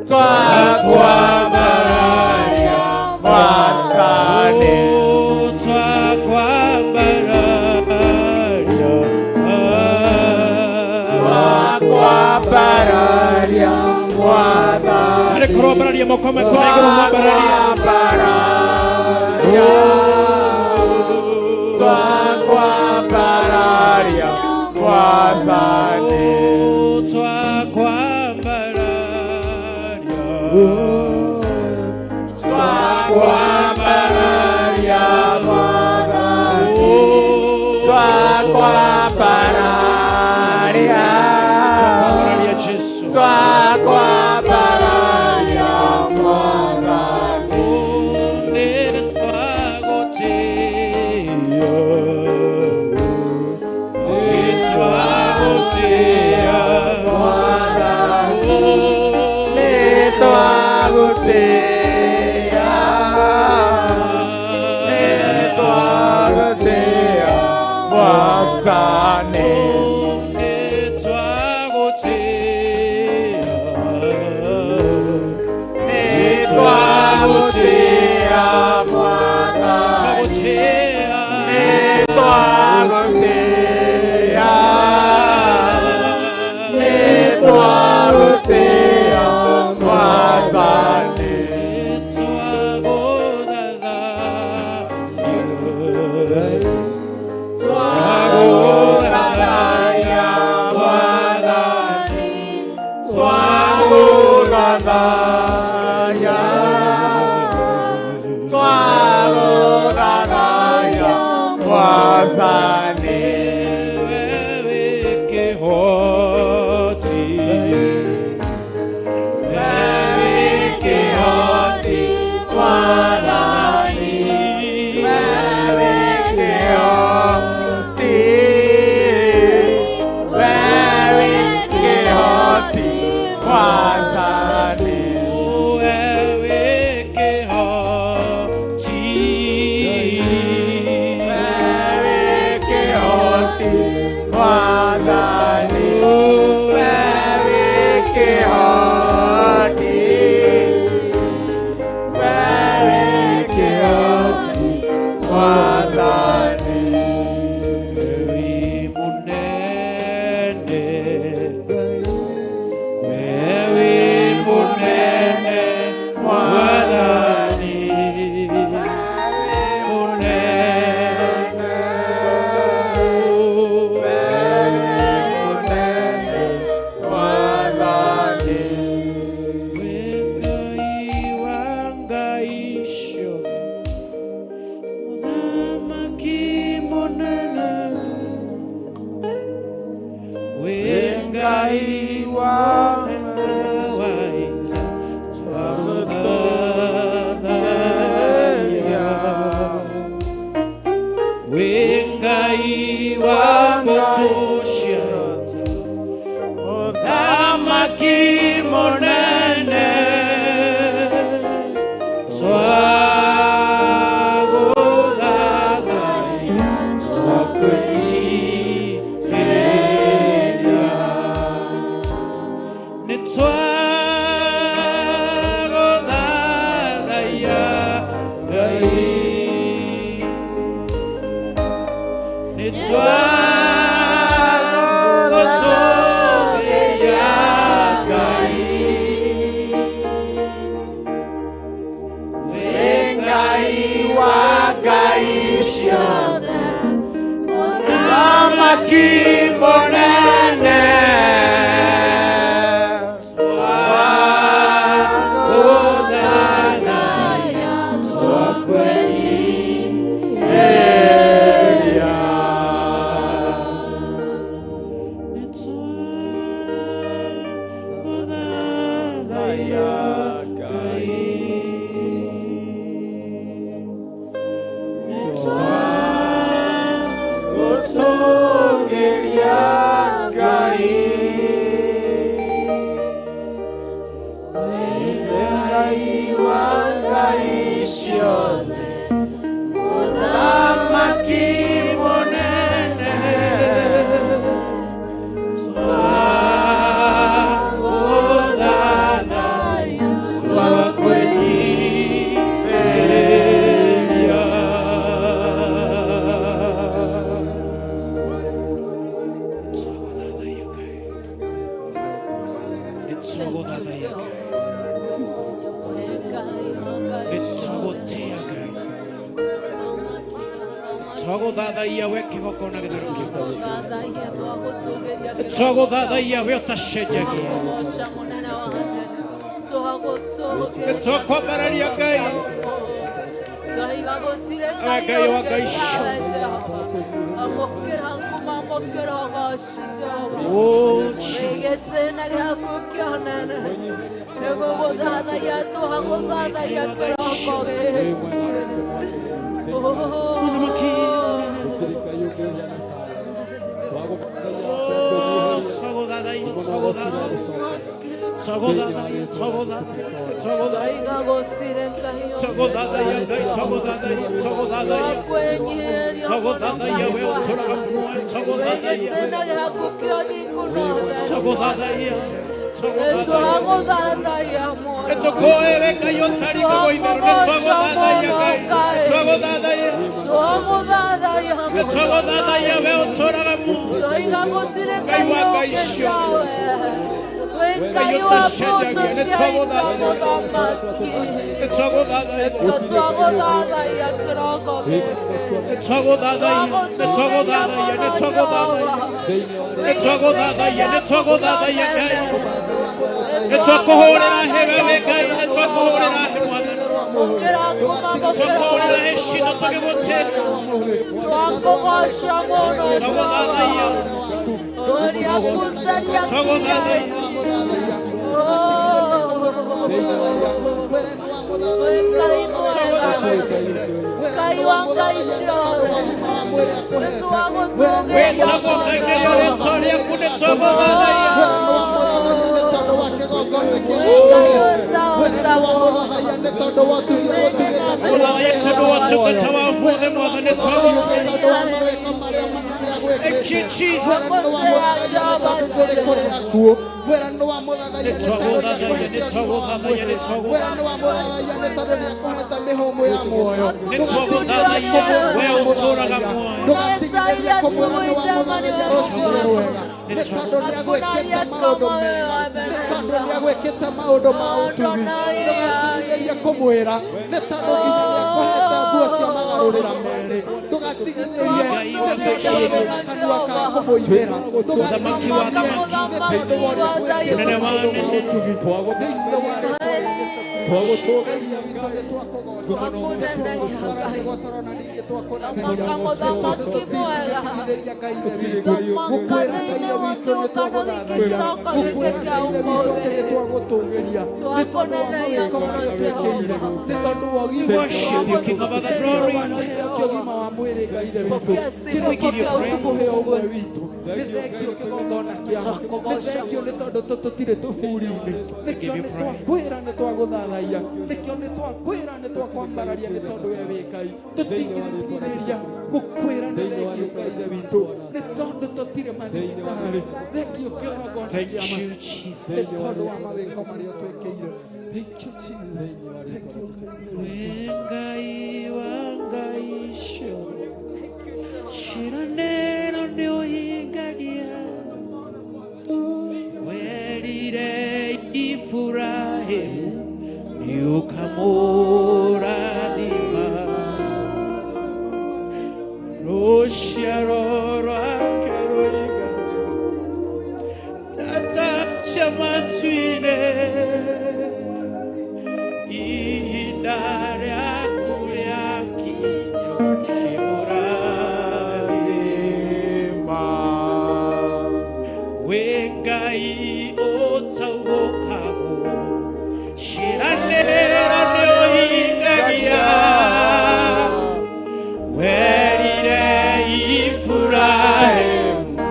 Twakwambararia Mwathani, twakwambararia, twakwambararia Mwathani, arĩ kũrwambararia moko maku na igũrũ mwambararia. Twakwambararia, twakwambararia Mwathani, twakwambararia, twakwambararia Mwathani, twakwambararia, twakwambararia Jesu, twakwambararia Mwathani, nĩ twagũtĩĩa, nĩ twagũtĩĩa Mwathani, nĩ twagũtĩĩa, nĩ twagũtĩĩa Mwathani, nĩ twagũtĩĩa, nĩ twagũtĩĩa Mwathani, twagũtĩĩa, nĩ twagũtĩĩa, nĩ twagũtĩĩa Mwathani, twagũthathaiya, twagũthathaiya Mwathani, twagũthathaiya, twagũthathaiya Mwathani, wewe kĩhoti, wewe kĩhoti Mwathani, wewe kĩhoti, wewe kĩhoti Mwathani, wewe kĩhoti, wewe kĩhoti Mwathani, wewe kĩhoti, wewe kĩhoti Mwathani, wewe mũnene, wewe mũnene Mwathani, mũnene, mũnene Mwathani, we Ngai wa ngai ciothe, mũthamaki mũnene, we Ngai wa wa ita, twagũthathaiya. We Ngai wa mbũtũ cia ita, mũthamaki mũnene, twagũthathaiya, twakwĩhĩria. Nĩ twagũthathaiya Ngai. Nĩtwagũtũũgĩria Ngai. Wĩ Ngai wa ngai ciothe, Mũthamaki mũnene. Twagũthathaiya, twakwĩnyiihĩria. Nĩtwagũthathaiya Ngai. Nĩtwagũtũũgĩria Ngai. Wĩ Ngai wa ngai ciothe, Mũthamaki mũnene. Twagũthathaiya, twakwĩnyiihĩria. Nĩtwagũthathaiya Ngai. Nĩtwagũthathaiya Ngai. Nĩtwagũtĩĩa Ngai. Twagũthathaiya we kĩgongona gĩtheru kĩa Nĩtwagũthathaiya we ũtacenjagia. Nĩtwakwambararia Ngai. Ewe Ngai wa ngai ciothe. Oh, Jesus. Mũthamaki Oh, twagũthathaiya, twagũthathaiya. Twagũthathaiya, twagũthathaiya, twagũthathaiya. Twagũthathaiya Ngai, twagũthathaiya, twagũthathaiya. Twagũthathaiya we ũtũũraga muoyo, twagũthathaiya. Twagũthathaiya, twagũthathaiya. Nĩtũkũũĩ we Ngai ũtarigagwo itherũ, nĩtwagũthathaiya Ngai, twagũthathaiya. Nĩtwagũthathaiya we ũtũũraga muoyo. Ngai wa ngai ciothe. Ngai ũtacenjagia, nĩtwagũthathaiya. Nĩtwagũthathaiya. Nĩtwagũthathaiya, nĩtwagũthathaiya, nĩtwagũthathaiya. Nĩtwagũthathaiya, nĩtwagũthathaiya Ngai. Nĩtwakũhũrĩra hĩ we wĩ Ngai, nĩtwakũhũrĩra hĩ Mwathani. Nĩtwakũhũrĩra hĩ cino tũgĩgũtĩĩa. Twagũthathaiya. Twagũthathaiya. Wĩtagwo Ngai nĩrĩo rĩtwa rĩaku, nĩtwagũthathaiya. Ũthathaiya tondũ wa ũtungata wa ũmũthĩ Mwathani, nĩtwagũtĩĩa. Thank you, Jesus. Nĩtwagũthathaiya, nĩtwagũthathaiya, nĩtwagũthathaiya. Nĩtwagũthathaiya we ũtũũraga muoyo. Ndũgatigithĩrie kũmwĩra nĩ wamũthathaiya rũcinĩ rwega nĩ tondũ nĩ agwĩkĩte maũndũ mega nĩ tondũ nĩ agwĩkĩte maũndũ ma ũtugi ndũgatigithĩrie kũmwĩra nĩ tondũ nginya nĩ akũhete nguo cia magarũrĩra merĩ ndũgatigithĩrie nĩ tondũ wĩna kanua ka kũmũinĩra ndũgatigithĩrie nĩ tondũ wa ũrĩa agwĩkĩte Mũnene wa maũndũ ma anene. ũtugi thĩinĩ wa rĩtwa rĩa Jesũ Kristo Ngai witũ nĩ twakũgoca nĩ twakwambararia gwatorona ningĩ twakũneneria nĩ tondũ tũtingĩtigithĩria Ngai ithe witũ gũkwĩra Ngai ithe witũ nĩ twagũthathaiya gũkwĩra Ngai ithe witũ atĩ nĩ twagũtũgĩria nĩ tondũ wa mawĩko marĩa twĩkĩire nĩ tondũ wa ũgima Worship you, King of all the glory. kĩheo kĩa ũgima wa mwĩrĩ Ngai ithe witũ We give you kĩroko praise. tũkũhe ũmwe witũ nĩ thengio kĩgongona kĩama nĩ thengio nĩ tondũ tũtirĩ tũburi-inĩ nĩkĩo nĩ twakwĩra nĩ twagũthathaiya nĩkĩo nĩ twakwĩra nĩ twakwambararia nĩ tondũ we wĩ Ngai tũtingĩtigithĩria gũkwĩra nĩ thengio Ngai ithe witũ nĩ tondũ tũtirĩ mathibitarĩ thengio kĩgongona Thank kĩama you, nĩ Jesus. tondũ wa mawĩko marĩa twĩkĩire. Thank you, Jesus. Thank you, Ngai. Wĩ Ngai wa ngai ciothe, ciranĩirwo Nĩũkamũrathima rũciaro rwake rũigane tata cia matu-inĩ ihinda rĩaku rĩakinya ũkĩmũrathima wĩ Ngai ũtaũgũkagwo ciĩranĩro nĩũhingagia werire Iburahĩmu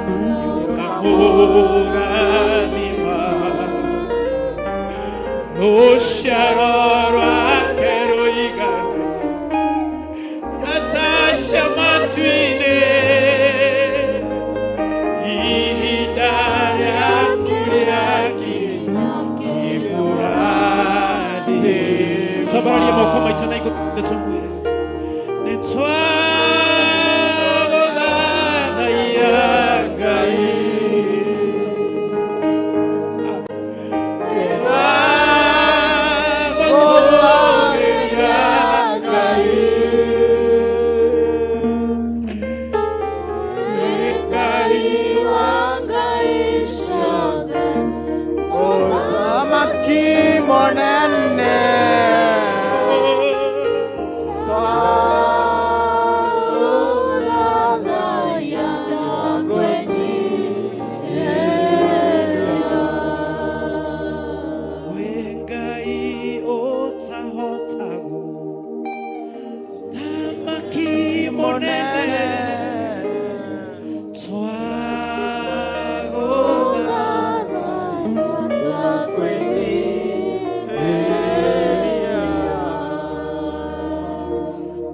nĩũkamũrathima rũciaro rwake rũigane tata cia matu-inĩ ihinda rĩaku rĩakinya kĩmũrathime twambararie moko maitũ na igũrũ nĩ tũmwĩre nĩ twagũthathaiya Ngai twagũtũũgĩria Ngai Ngai Mũthamaki mũnene Wĩ Ngai ũtahotagwo thamaki mũnene twagũtha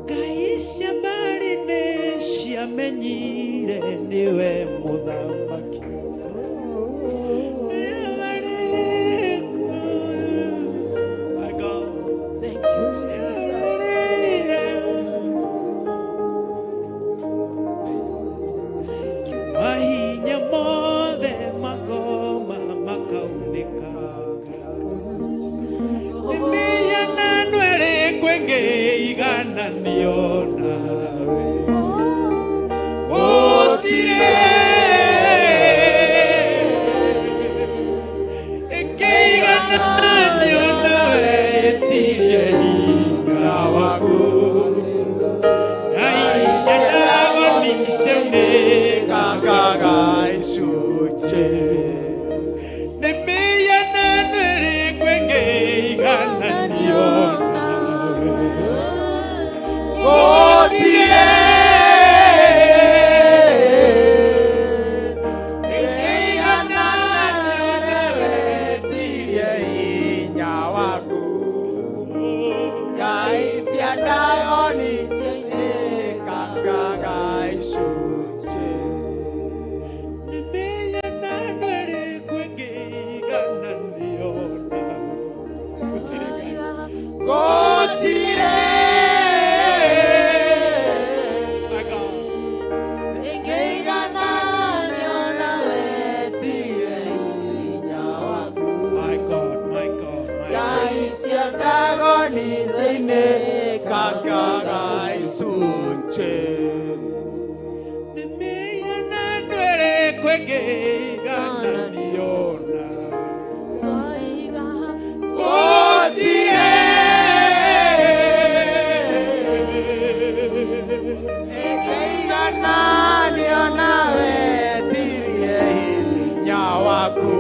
Ngai cia mbarĩ nĩ ciamenyire nĩwe mũthamaki Rĩu arĩ kuo. My God. Thank you, Jesus. Mahinya mothe magoma makaunĩkanga Mĩhianano ĩrĩkũ ĩngĩigananio nawe Gũtirĩ ĩngĩigananio nawe ĩtirie hinya waku Ngai cia Dagoni ciaunĩkangaga icunjĩ nĩ mĩhianano ĩrĩkũ ĩngĩigananio nawe Gũtirĩ ĩngĩigananio nawe Tirie hinya waku Ngai cia Dagoni ciĩkangaga icunjĩ Nĩ mĩhianano ĩrĩkũ ĩngĩigananio nawe Gũtirĩ Ngai Gũtirĩ My God. ĩngĩigananio nawe tirie hinya waku My God, my God, my God. Ngai cia Dagoni ciinĩkangaga icunjĩ Nĩ mĩhianano ĩrĩkũ ĩngĩigananio nawe Gũtirĩ ĩngĩigananio nawe tirie hinya waku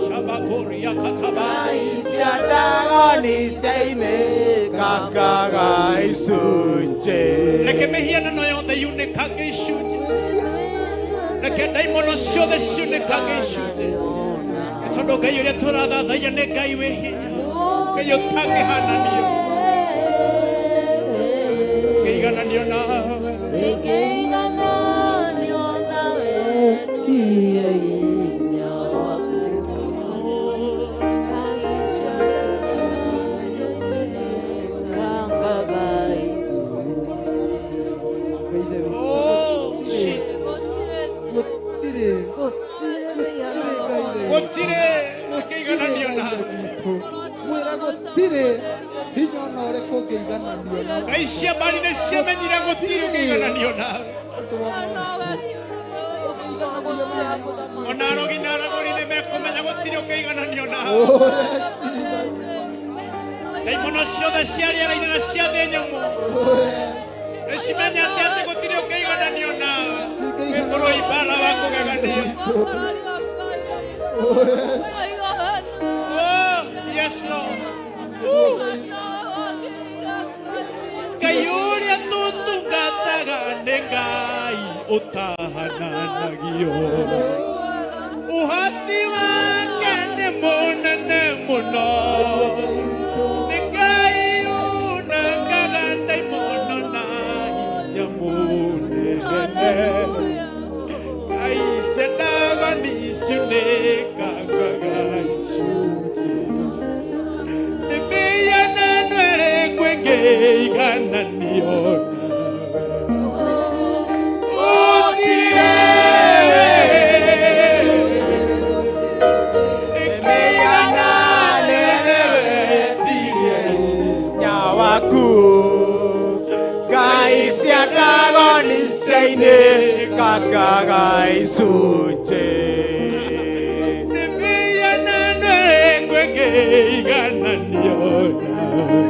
Shabakoria kataba. Ngai cia Dagoni ciinĩkangaga icunjĩ Reke mĩhianano yothe yunĩkange icunjĩ reke ndaimono ciothe ciunĩkange icunjĩ Nĩ tondũ Ngai ũrĩa tũrathathaiya nĩ Ngai wĩ hinya Ngai ũtangĩhananio ngĩigananio nawe Oh, Jesus. Gũtirĩ gũtirĩ Ngai Gũtirĩ ũngĩigananio nawe mwĩra gũtirĩ Ũngĩigananio nawe. Ngai cia mbari nĩ ciamenyire gũtirĩ ũngĩigananio nawe. Ũngĩigananio nawe. Ona arogi na aragũri nĩ mekũmenya gũtirĩ ũngĩigananio nawe. Oh, yes, Jesus. Ndaimono ciothe cia rĩera-inĩ na cia thĩ nyũmũ Oh, yes. nĩ cimenyete atĩ gũtirĩ ũngĩigananio nawe. Wĩ mũrũi mbara wa kũgegania. Oh, yes. Oh, yes, Lord. Ngai ũrĩa tũtungataga nĩ Ngai ũtahananagio. Ũhoti wake nĩ mũnene mũno. Nĩ Ngai unangaga ndaimono na hinya mũnene. Ngai cendaga nĩciunĩkangaga icunjĩ. Nĩ mĩhianano ĩrĩkũ ĩngĩigananio nawe? Gũtirĩ ĩngĩiganana nawe, tirĩ hinya waku ngai cia ndagoni ciainĩkangaga icunjĩ. Nĩ mĩhianano ĩrĩkũ ĩngĩigananio nawe?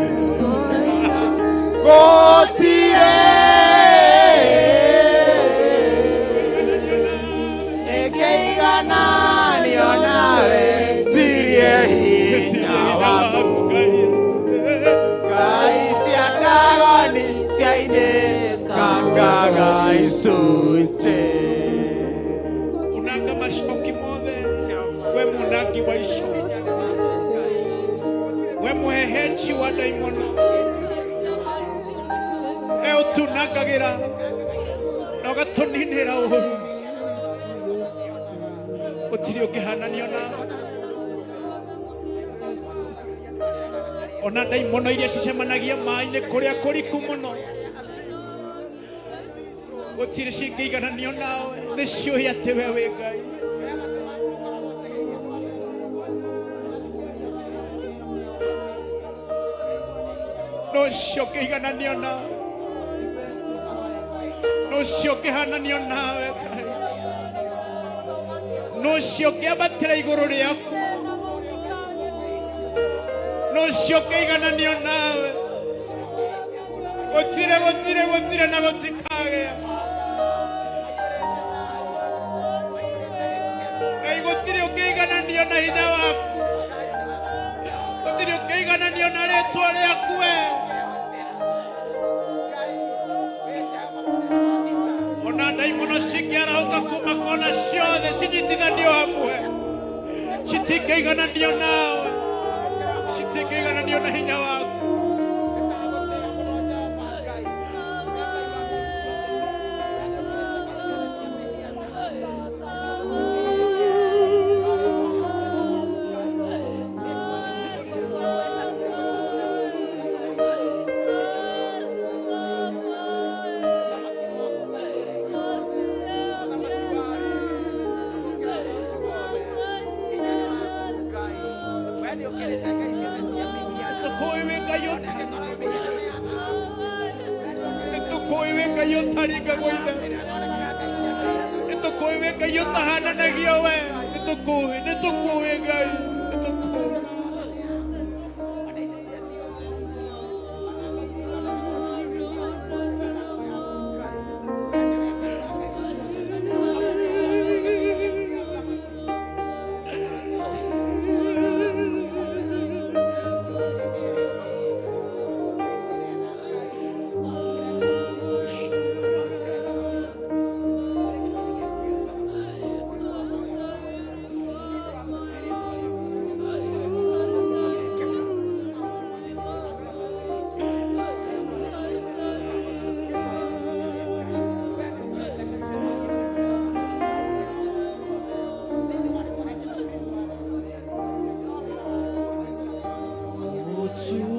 Gũtirĩ ĩngĩigananio nawe, tirie hinya waku ngai cia ndagoni ciainĩkangaga icunjĩ. Unanga macoki mothe, we munangi wa icoki, we muhehenji wa ndaimono, e ũtunangagĩra na ũgatũninĩra ũru, gũtirĩ ũngĩhananio nawe. Ona ndaimono iria cicemanagia maĩ-inĩ kũrĩa kũriku mũno, gũtirĩ cingĩigananio nawe, nĩ ciũĩ atĩ we wĩ Ngai. No ũcio ũngĩigananio nawe, no ũcio ũngĩhananio nawe Ngai, no ũcio ũngĩambatĩra igũrũ rĩaku, no ũcio ũngĩigananio nawe. Gũtirĩ, gũtirĩ, gũtirĩ na gũtikagĩa. Ngai, gũtirĩ ũngĩigananio na hinya waku, gũtirĩ ũngĩigananio na rĩtwa rĩaku we. Ona ndaimono cingĩarahũka kuma kona ciothe cinyitithanio hamwe, citingĩigananio nawe, citingĩigananio na hinya waku. Tũkũĩ wĩ Ngai, nĩtũkũĩ wĩ Ngai ũtaringagwo ithe, nĩtũkũĩ wĩ Ngai ũtahananagio we, nĩtũkũĩ, nĩtũkũĩ Ngai, nĩtũkũĩ.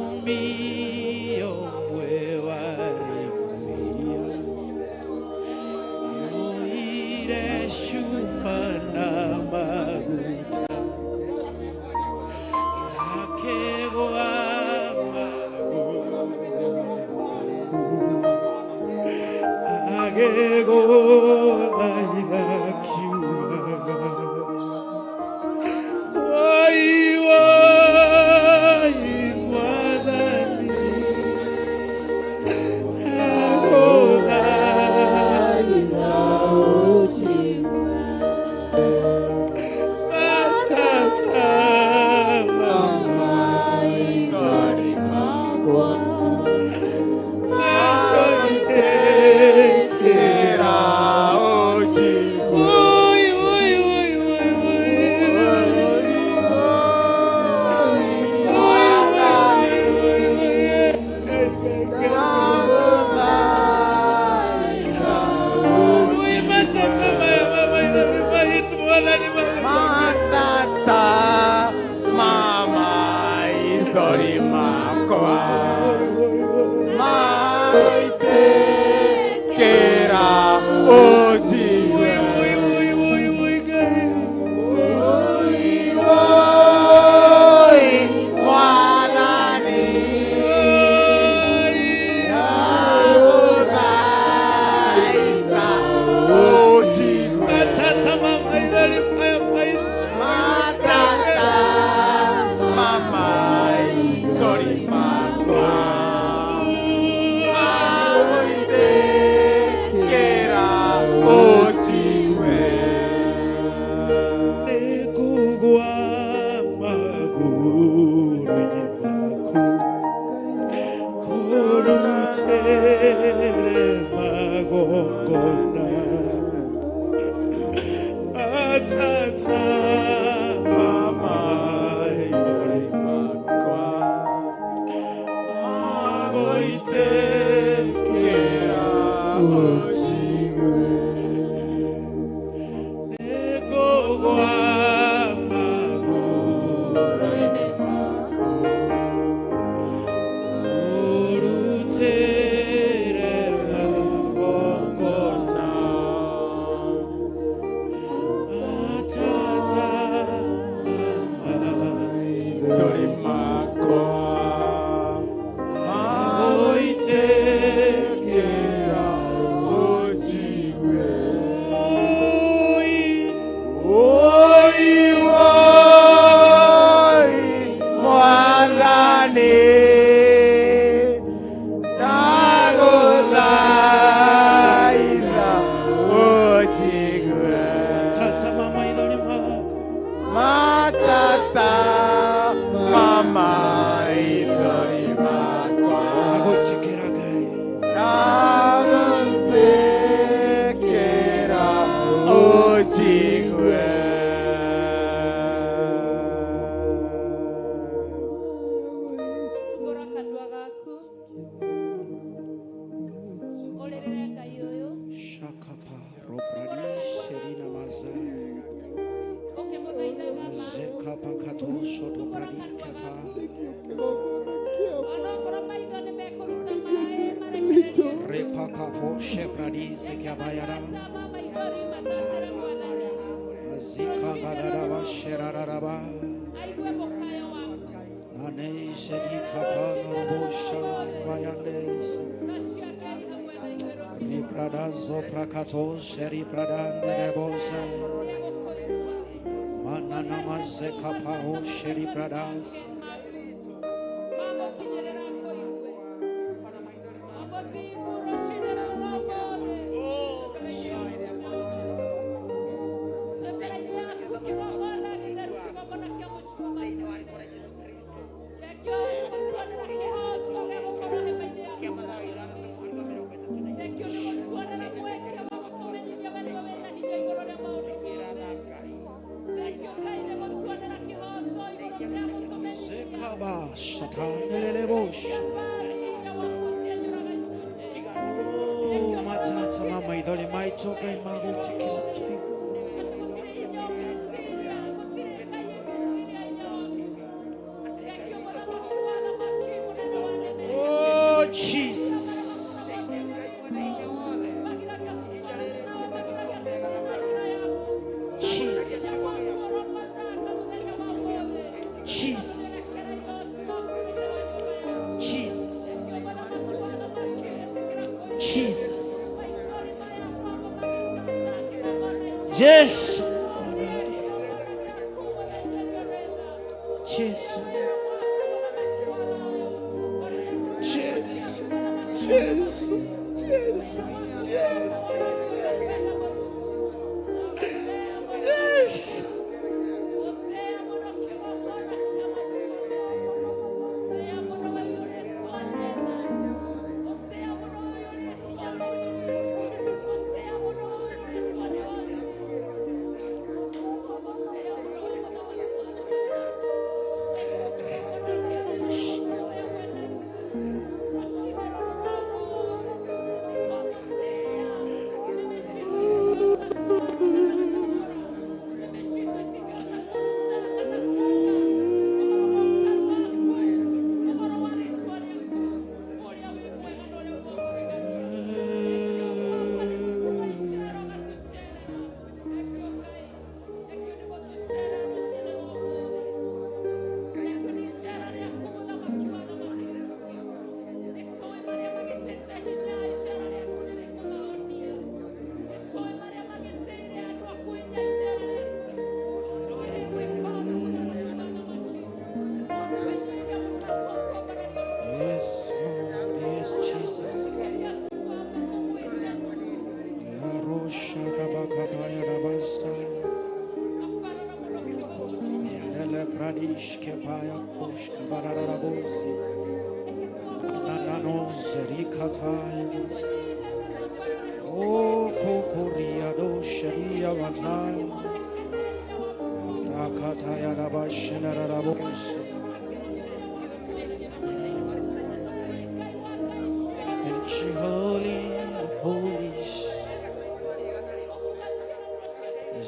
Mutumia ũmwe warĩ mwĩhia yoire cuba na maguta akĩgũa magũrũ. Matata mamaithori makwa magũitĩkĩra ũnjigue. Nĩngũgũa magũrũ-inĩ maku, ũrutĩre magongona. Matata mamaithori makwa magũitĩkĩra ũnjigue. Oi, Oi, oi, Mwathani, ndagũthaitha ũnjigue. Matata mamaithori makwa Matata mamaithori makwa magũitĩkĩra Ngai. ndagũthĩkĩra ũnjigue. Hingũra kanua gaku ũrĩrĩre Ngai ũyũ Shakapa robradi sherina mazai ũkĩmũthaithaga ma zekapa kato soto bradi kepa onokorwo maitho nĩ mekũruta maĩ marekererio repakapo shebradi zekabayara tama maithori matatĩre Mwathani azika badaraba sherararaba aigue mũkayo waku nane zedikapa norobosha bayandes na ciake i hamwe na ithuĩ rũciinĩ ribrada zoprakato sheribrada nerebosa nĩegũkũigua manana mazekaparo sheribradas mamũkinyĩrĩra akũigue amũthingu rũciinĩ rũrũ rwa ũmũthĩ mbere-inĩ yaku kĩgongona gĩtheru kĩgongona kĩa mũcuma matu-inĩ thengio nĩ gũtuanĩra kĩhooto gĩa gũkorwo hema-inĩ yaku mũthamaki thengio nĩ gũtuanĩra mweke wa gũtũmenyithia we nĩwe wĩna hinya igũrũ rĩa maũndũ mothe thengio Ngai nĩ gũtuanĩra kĩhooto igũrũ rĩa gũtũmenyithia zekaba shatanelelebosh Oh, matata mamaithori maitũ Ngai magũitĩkĩra tũigue. Oh, Jesus. Jesus. Jesus. Jesus. Jesus. Jesu. Jesu. Jesu. Jesu. Jesu. Jesu. Jesu. Yes, Lord. Yes, Jesus. La rosha rabakabaya rabasa. Dele bradish kepaya kush kabararabosi. Nanano zerikatai. O kokoria do sharia watai. Akatayarabashanarabos. Thank you, Holy of Holies.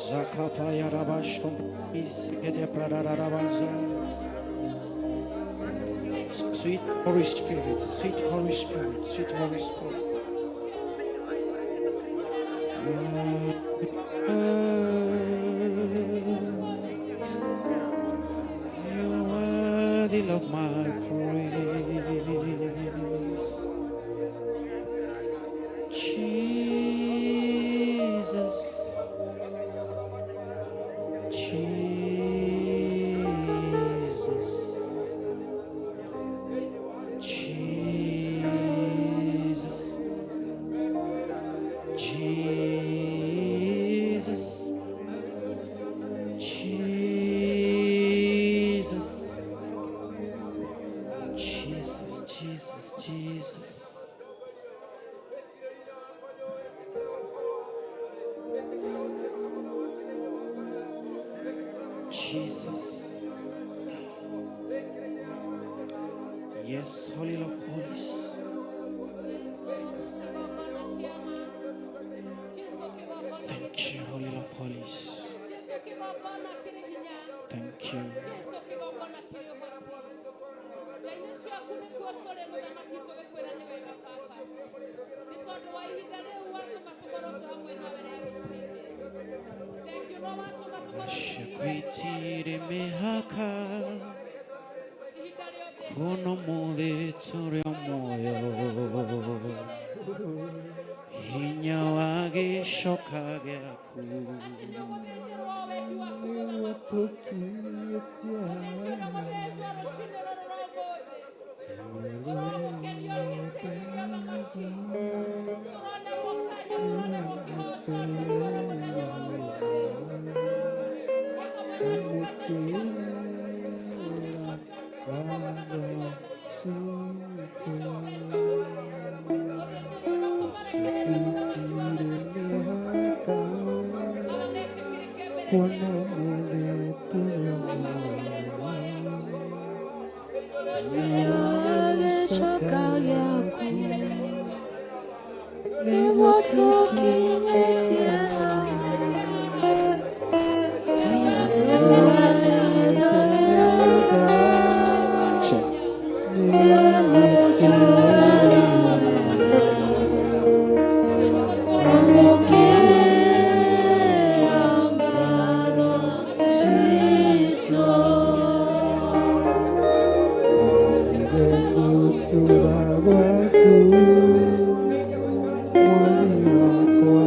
Zakapayarabashtom Iseketepradarabasa. Sweet Holy Spirit, sweet Holy Spirit, sweet Holy Spirit. You're worthy of my praise. Jesus, Jesus, Jesus, Jesus, Jesus, Jesus, Jesus, Jesus. Jesus. Yes, Holy of Holies. Thank you, Holy of Holies. Thank you. Nja-inĩ ciaku nĩkuo tũrĩ mũthamaki tũgĩkwĩra nĩ wega baba nĩ tondũ wa ihinda rĩu watũma tũkorwo twĩ hamwe nawe rĩa rũcinĩ thengiũ no watũma tũkorwo twĩ Shakwitire mĩhaka ihinda rĩothe kuno mũthĩ tũrĩ o muoyo hinya wa gĩcoka gĩaku atĩ nĩ ũgũthĩnjĩrwo wendi waku mũthamaki ũthĩnjwo na gũthĩnjwo rũcinĩ rũrũ rwa ũmũthĩ ũrogũkenio gĩtĩ gĩa ũthamaki tũronerwo kanya tũronerwo kĩhoto nĩ igũrũ mũthenya wa ũmũthĩ o hamwe na ndungata ciaku Archbishop John Ndiritu, mũthamaki wa thayũ Bishop Benjamin ũthĩnjĩri makũmarekereria mũthamaki wa athamaki aba metĩkĩrĩke mbere-inĩ yaku na makagĩa rĩtwa rĩaku rũcinĩ Gĩcoka gĩaku kwenyihĩria gwitũ nĩguo tũkinyĩtie Gũtũra gwaku mwathi wakwa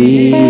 Mwene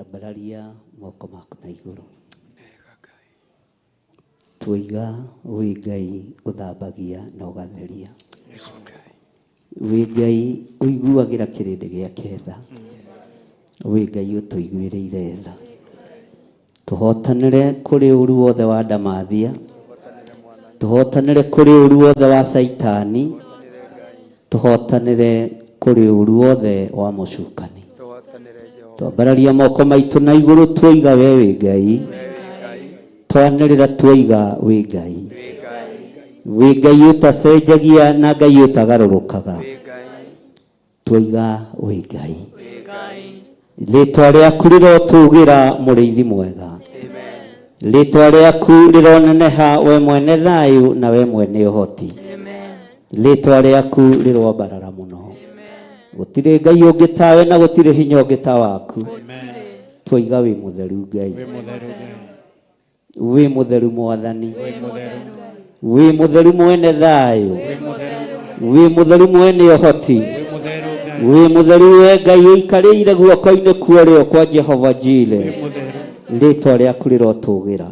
Ambararia moko maku na igũrũ. Tuiga wĩ Ngai ũthambagia na ũgatheria. Wĩ Ngai ũiguagĩra kĩrĩndĩ gĩake tha. Wĩ Ngai ũtũiguĩrĩire tha. Tũhotanĩre kũrĩ ũru wothe wa ndamathia. Tũhotanĩre kũrĩ ũru wothe wa Caitani. Tũhotanĩre kũrĩ ũru wothe wa mũcukani. Twambararia moko maitũ na igũrũ tuoiga we wĩ Ngai. Twanĩrĩra tuoiga wĩ Ngai. Wĩ Ngai ũtacenjagia na Ngai ũtagarũrũkaga. Tuoiga wĩ Ngai. Rĩtwa rĩaku rĩrotũgĩra mũrĩithi mwega. Rĩtwa rĩaku rĩroneneha we mwene thayũ na we mwene ũhoti. Rĩtwa rĩaku rĩroambarara mũno. Gũtirĩ Ngai ũngĩ tawe na gũtirĩ hinya ũngĩ ta waku. Twoiga wĩ mũtheru Ngai. Wĩ mũtheru Ngai. Wĩ mũtheru Mwathani. Wĩ mũtheru. Wĩ mũtheru mwene thayũ. Wĩ mũtheru. Wĩ mũtheru mwene ũhoti. Wĩ mũtheru Ngai. Wĩ mũtheru we Ngai ũikarĩire guoko-inĩ kwa ũrĩo kwa Jehova Jire. Wĩ mũtheru. Rĩtwa rĩaku rĩrotũgĩra.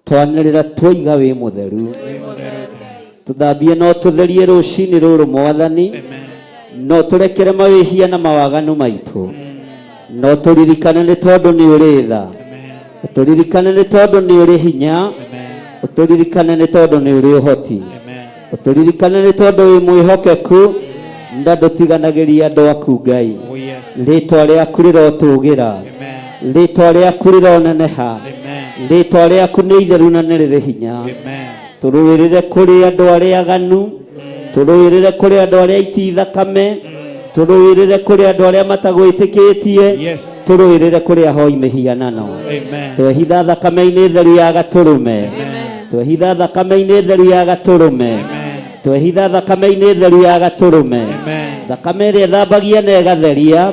Twanĩrĩra twoiga wĩ mũtheru. Wĩ mũtheru Ngai. Tũthambie no tũtherie rũcinĩ rũrũ Mwathani. Amen. No tũrekere mawĩhia na mawaganu maitũ. No tũririkane nĩ tondũ nĩ ũrĩ tha. Amen. Ũtũririkane nĩ tondũ nĩ ũrĩ hinya. Amen. Ũtũririkane nĩ tondũ nĩ ũrĩ ũhoti. Amen. Ũtũririkane nĩ tondũ wĩ mwĩhokeku na ndũtiganagĩria andũ aku Ngai. Oh yes. Rĩtwa rĩaku rĩrotũgĩra. Amen. Rĩtwa rĩaku rĩroneneha. Amen. Rĩtwa rĩaku nĩ itheru na nĩ rĩrĩ hinya. Amen. Tũrũĩrĩre kũrĩ andũ arĩa aganu. Tũrũĩrĩre kũrĩ andũ arĩa aiti thakame. Tũrũĩrĩre kũrĩ andũ arĩa matagwĩtĩkĩtie. Yes. Tũrũĩrĩre kũrĩ ahoi mĩhianano. Amen. Twehitha thakame-inĩ theru ya gatũrũme. Twehitha thakame-inĩ theru ya gatũrũme. Twehitha thakame-inĩ theru ya gatũrũme. Amen. Thakame ĩrĩa ĩthambagia na ĩgatheria.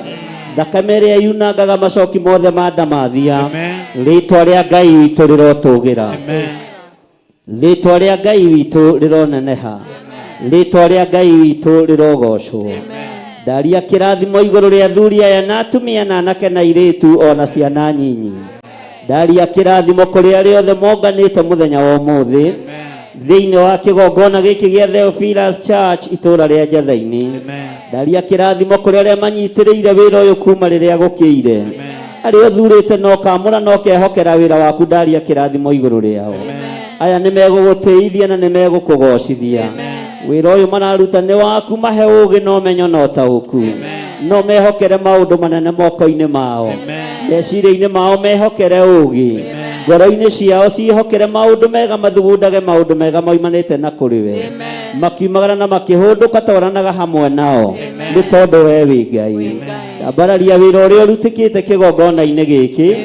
Thakame ĩrĩa yunangaga macoki mothe ma ndamathia. Amen. Rĩtwa rĩa Ngai witũ rĩrotũgĩra. Amen. Rĩtwa rĩa Ngai witũ rĩroneneha. Rĩtwa rĩa Ngai witũ rĩrogocwo. Ndaria kĩrathimo igũrũ rĩa athuri aya na atumia na anake na airĩtu ona ciana nyinyi. Ndaria kĩrathimo kũrĩ arĩa othe monganĩte mũthenya wa ũmũthĩ thĩinĩ wa kĩgongona gĩkĩ gĩa Theophilus Church itũũra rĩa Njatha-inĩ. Ndaria kĩrathimo kũrĩ arĩa manyitĩrĩire wĩra ũyũ kuma rĩrĩa gũkĩire. Arĩa ũthurĩte na ũkamũra na ũkehokera wĩra waku ndaria kĩrathimo igũrũ rĩao. Aya nĩ megũgũtĩithia na nĩ megũkũgocithia. Wĩra ũyũ mararuta nĩ waku mahe ũũgĩ na ũmenyo na ũtaũku. No mehokere maũndũ manene moko-inĩ mao. Meciria-inĩ mao mehokere ũũgĩ. Ngoro-inĩ ciao ciĩhokere maũndũ mega mathugundage maũndũ mega moimanĩte na kũrĩ we. Makiumagara na makĩhũndũka twaranaga hamwe nao nĩ tondũ we wĩ Ngai. Ambararia wĩra ũrĩa ũrutĩkĩte kĩgongona-inĩ gĩkĩ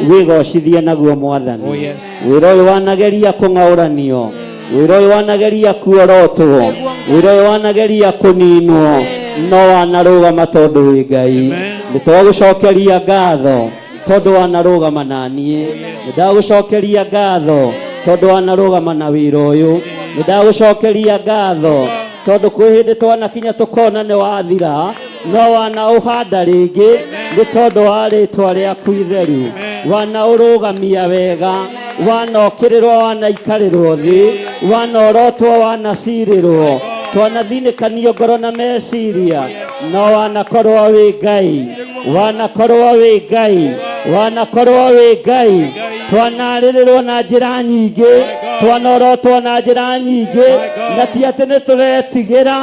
wĩgocithie naguo Mwathani. Oh yes. Wĩra ũyũ wanageria kũng'aũranio. Wĩra ũyũ wanageria kuorotwo. Wĩra ũyũ wanageria kũninwo. No wanarũgama tondũ wĩ Ngai. Nĩ twagũcokeria ngatho tondũ wanarũgama na niĩ. Nĩ ndagũcokeria ngatho tondũ wanarũgama na wĩra ũyũ. Nĩ ndagũcokeria ngatho tondũ kwĩ hĩndĩ twanakinya tũkona nĩ wathira no wanaũhanda rĩngĩ nĩ tondũ wa rĩtwa rĩaku itheru. Wanaũrũgamia wega, wanokĩrĩrwo, wanaikarĩrwo thĩ, wanorotwo, wanacirĩrwo, twanathinĩkanio ngoro na meciria, no wanakorwo wĩ Ngai, wanakorwo wĩ Ngai, wanakorwo wĩ Ngai. Twanarĩrĩrwo na njĩra nyingĩ, twanorotwo na njĩra nyingĩ, na ti atĩ nĩ tũretigĩra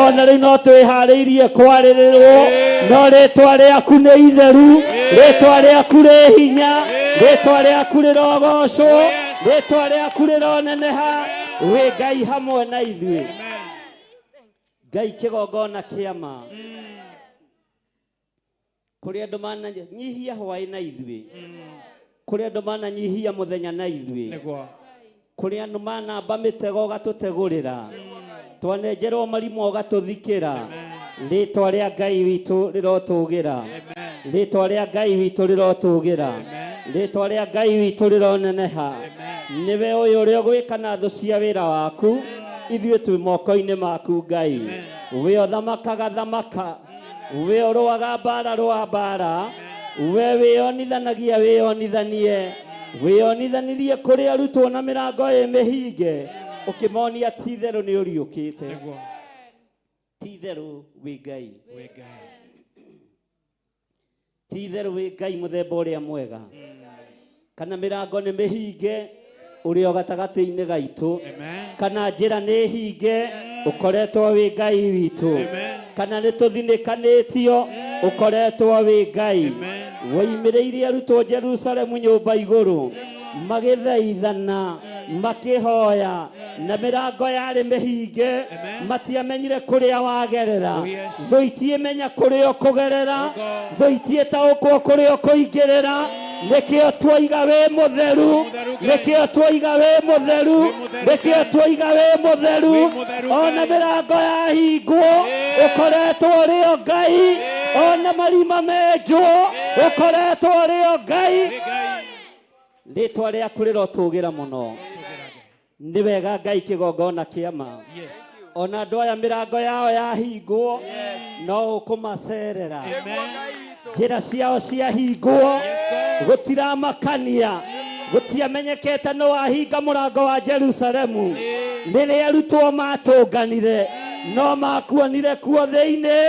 ona rĩu no twĩharĩirie kwarĩrĩrwo, no rĩtwa rĩaku nĩ itheru, rĩtwa rĩaku rĩ hinya, rĩtwa rĩaku rĩrogocwo, rĩtwa rĩaku rĩroneneha. Wĩ Ngai hamwe na ithuĩ. Ngai kĩgongona kĩama kũrĩ andũ mananyihia hwaĩ na ithuĩ, kũrĩ andũ mananyihia mũthenya na ithuĩ, Nĩguo. kũrĩ andũ manamba mĩtego ũgatũtegũrĩra, twanenjerwo marimũ ũgatũthikĩra. Rĩtwa rĩa Ngai witũ rĩrotũgĩra. Rĩtwa rĩa Ngai witũ rĩrotũgĩra. Rĩtwa rĩa Ngai witũ rĩroneneha. Nĩwe ũyũ ũrĩa ũgwĩka na thũ cia wĩra waku, ithuĩ twĩ moko-inĩ maku Ngai. We ũthamakaga thamaka, we ũrũaga mbara rũa mbara, we wĩonithanagia wĩonithanie, wĩonithanirie kũrĩ arutwo na mĩrango ĩ mĩhinge, ũkĩmonia ti itherũ nĩ ũriũkĩte. Ti Ti itherũ wĩ Ngai. Wĩ Ngai. Ti itherũ wĩ Ngai mũthemba ũrĩa mwega. Kana mĩrango nĩ mĩhinge ũrĩ o gatagatĩ-inĩ gaitũ. Kana njĩra nĩ hinge ũkoretwo wĩ Ngai witũ. Kana nĩ tũthinĩkanĩtio ũkoretwo wĩ Ngai. Woimĩrĩirie arutwo Jerusalemu nyũmba igũrũ magĩthaithana makĩhoya na mĩrango yarĩ mĩhinge matiamenyire kũrĩa wagerera. Thũ itiĩmenya kũrĩa ũkũgerera, thũ itiĩtaũkwo kũrĩa ũkũingĩrĩra. Nĩkĩo twoiga wĩ mũtheru, nĩkĩo twoiga wĩ mũtheru, nĩkĩo twoiga wĩ mũtheru. Ona mĩrango yahingwo ũkoretwo ũrĩ o Ngai, ona marima menjwo ũkoretwo ũrĩ o Ngai. Rĩtwa rĩaku rĩrotũgĩra mũno. Nĩ wega Ngai kĩgongona kĩa ma. Ona andũ aya mĩrango yao yahingwo no ũkũmacerera. Njĩra ciao ciahingwo gũtiramakania, gũtiamenyekete nũ wahinga mũrango wa Jerusalemu. Rĩrĩa arutwo matũnganire no makuonire kuo thĩinĩ,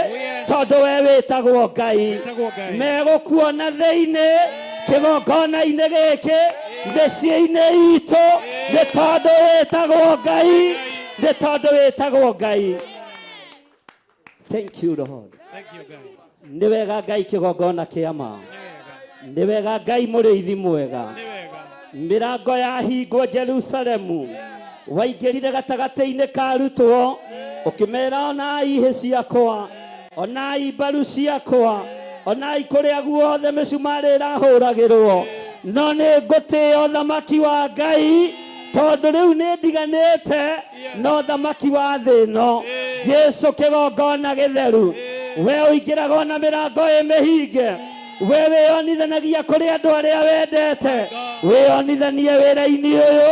tondũ we wĩtagwo Ngai. Megũkuona thĩinĩ kĩgongona-inĩ gĩkĩ, mĩciĩ-inĩ itũ, nĩ tondũ wĩtagwo Ngai, nĩ tondũ wĩtagwo Ngai. Thank you Lord. Thank you Ngai. Nĩ wega Ngai kĩgongona kĩa ma. Nĩ wega Ngai mũrĩithi mwega. Mĩrango yahingwo Jerusalemu, waingĩrire gatagatĩ-inĩ ka arutwo ũkĩmera, onai hĩ ciakwa, onai mbaru ciakwa, onai kũrĩa guothe mĩcumarĩ ĩrahũragĩrwo, no nĩ ngũtĩĩa ũthamaki wa Ngai tondũ rĩu nĩ ndiganĩte na ũthamaki wa thĩ ĩno. Jesu kĩgongona gĩtheru, we ũingĩraga ona mĩrango ĩ mĩhinge, we wĩyonithanagia kũrĩ andũ arĩa wendete, wĩyonithanie wĩra-inĩ ũyũ,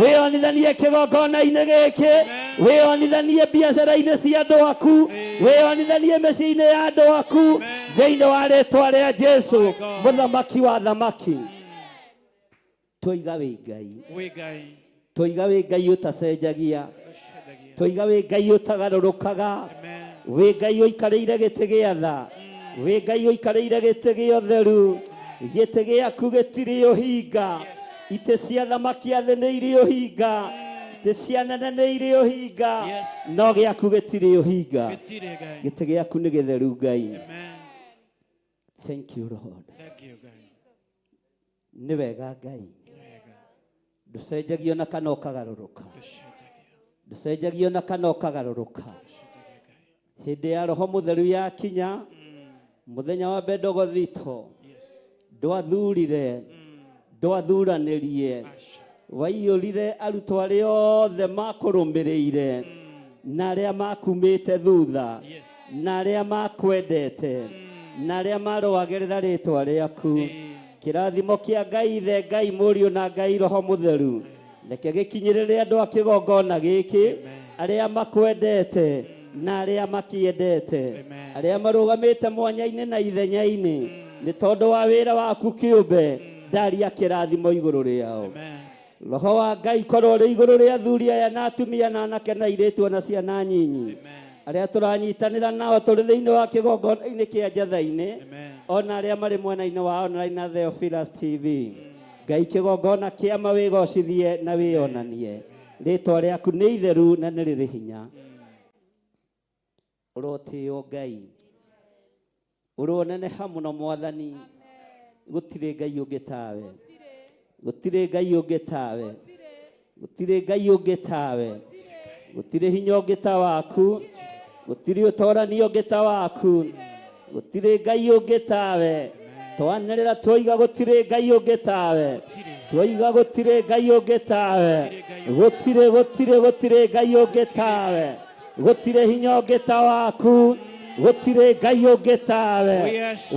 wĩyonithanie kĩgongona-inĩ gĩkĩ, wĩyonithanie biacara-inĩ cia andũ aku, wĩyonithanie mĩciĩ-inĩ ya andũ aku, thĩinĩ wa rĩtwa rĩa Jesu mũthamaki wa thamaki. Twoiga wĩ Ngai. Wĩ Ngai. Twoiga wĩ Ngai ũtacenjagia. Twoiga wĩ Ngai ũtagarũrũkaga. Wĩ Ngai ũikarĩire gĩtĩ gĩa tha. Wĩ Ngai ũikarĩire gĩtĩ gĩa ũtheru. Gĩtĩ gĩaku gĩtirĩ ũhinga. Itĩ cia thamaki a thĩ nĩ irĩ ũhinga. Itĩ cia nene nĩ irĩ ũhinga. No gĩaku gĩtirĩ ũhinga. Gĩtĩ gĩaku nĩ gĩtheru Ngai. Thank you Lord. Thank you Ngai. Nĩ wega Ngai. Ndũcenjagio na kana ũkagarũrũka. Ndũcenjagio na kana ũkagarũrũka. Hĩndĩ ya Roho Mũtheru yakinya, mũthenya wa Bendegothito, ndwathurire, ndwathuranĩrie, waiyũrire arutwo arĩa othe makũrũmĩrĩire na arĩa makumĩte thutha na arĩa makwendete na arĩa marũagĩrĩra rĩtwa rĩaku. Kĩrathimo kĩa Ngai Ithe, Ngai Mũriũ na Ngai Roho Mũtheru reke gĩkinyĩrĩre andũ a kĩgongona gĩkĩ, arĩa makwendete na arĩa makĩendete, arĩa marũgamĩte mwanya-inĩ na ithenya-inĩ nĩ tondũ wa wĩra waku kĩũmbe. Ndaria kĩrathimo igũrũ rĩao. Roho wa Ngai korwo ũrĩ igũrũ rĩa athuri aya na atumia na anake na airĩtu na ciana nyinyi arĩa tũranyitanĩra nao tũrĩ thĩinĩ wa kĩgongona-inĩ kĩa Njatha-inĩ, ona arĩa marĩ mwena-inĩ wa online na Theophilus TV. Ngai kĩgongona kĩama wĩgocithie na wĩonanie. Rĩtwa rĩaku nĩ itheru na nĩ rĩrĩ hinya. Ũrotĩo Ngai. Ũroneneha mũno Mwathani. Gũtirĩ Ngai ũngĩ tawe. Gũtirĩ Ngai ũngĩ tawe. Gũtirĩ Ngai ũngĩ tawe. Gũtirĩ hinya ũngĩ ta waku. Gũtirĩ ũtorani ũngĩ ta waku. Gũtirĩ Ngai ũngĩ tawe. Twanĩrĩra twoiga gũtirĩ Ngai ũngĩ tawe. Twoiga gũtirĩ Ngai ũngĩ tawe. Gũtirĩ, gũtirĩ, gũtirĩ Ngai ũngĩ tawe. Gũtirĩ hinya ũngĩ ta waku. Gũtirĩ Ngai ũngĩ tawe.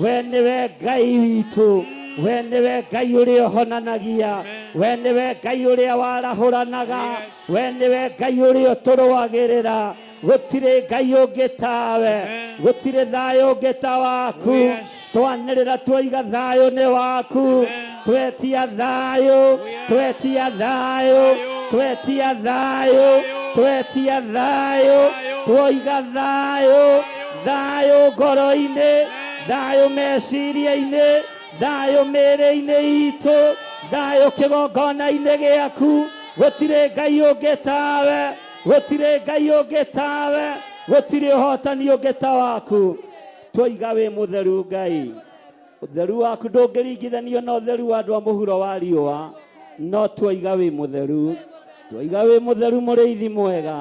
We nĩwe Ngai witũ. We nĩwe Ngai ũrĩa ũhonanagia. We nĩwe Ngai ũrĩa warahũranaga. We nĩwe Ngai ũrĩa ũtũrũagĩrĩra. Gũtirĩ Ngai ũngĩ tawe. Gũtirĩ thayũ ũngĩ ta waku. Twanĩrĩra twoiga thayũ nĩ waku. Twetia thayũ, twetia thayũ, twetia thayũ, twetia thayũ, Twoiga thayũ, thayũ ngoro-inĩ, thayũ meciria-inĩ, thayũ mĩĩrĩ-inĩ itũ, thayũ kĩgongona-inĩ gĩaku. Gũtirĩ Ngai ũngĩ tawe, gũtirĩ Ngai ũngĩ tawe, gũtirĩ ũhotani ũngĩ ta waku. Twoiga wĩ mũtheru Ngai. Ũtheru waku ndũngĩringithanio na ũtheru wa andũ a mũhuro wa riũa, no twoiga wĩ mũtheru. Twoiga wĩ mũtheru mũrĩithi mwega.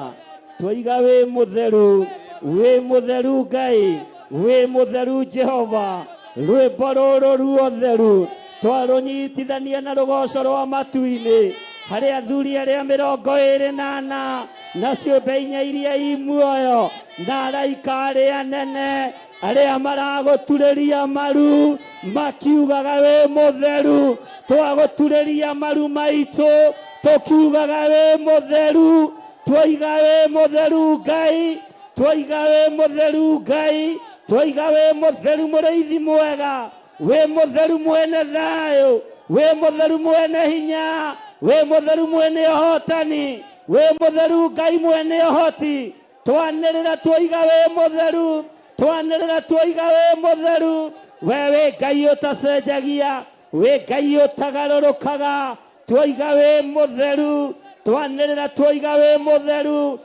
Twoiga wĩ mũtheru, wĩ mũtheru Ngai, wĩ mũtheru Jehova. Rwĩmbo rũrũ ruotheru twarũnyitithania na rũgoco rwa matu-inĩ harĩ athuri arĩa 24 na ciũmbe inya iria i muoyo na araika arĩa anene arĩa maragũturĩria maru makiugaga wĩ mũtheru. Twagũturĩria maru maitũ tũkiugaga wĩ mũtheru. Twoiga wĩ mũtheru Ngai, twoiga wĩ mũtheru Ngai, twoiga wĩ mũtheru mũrĩithi mwega, wĩ mũtheru mwene thayũ, wĩ mũtheru mwene hinya, wĩ mũtheru mwene ũhotani, wĩ mũtheru Ngai mwene ũhoti. Twanĩrĩra twoiga wĩ mũtheru, twanĩrĩra twoiga wĩ mũtheru. We wĩ Ngai ũtacenjagia, wĩ Ngai ũtagarũrũkaga. Twoiga wĩ mũtheru, twanĩrĩra twoiga wĩ mũtheru.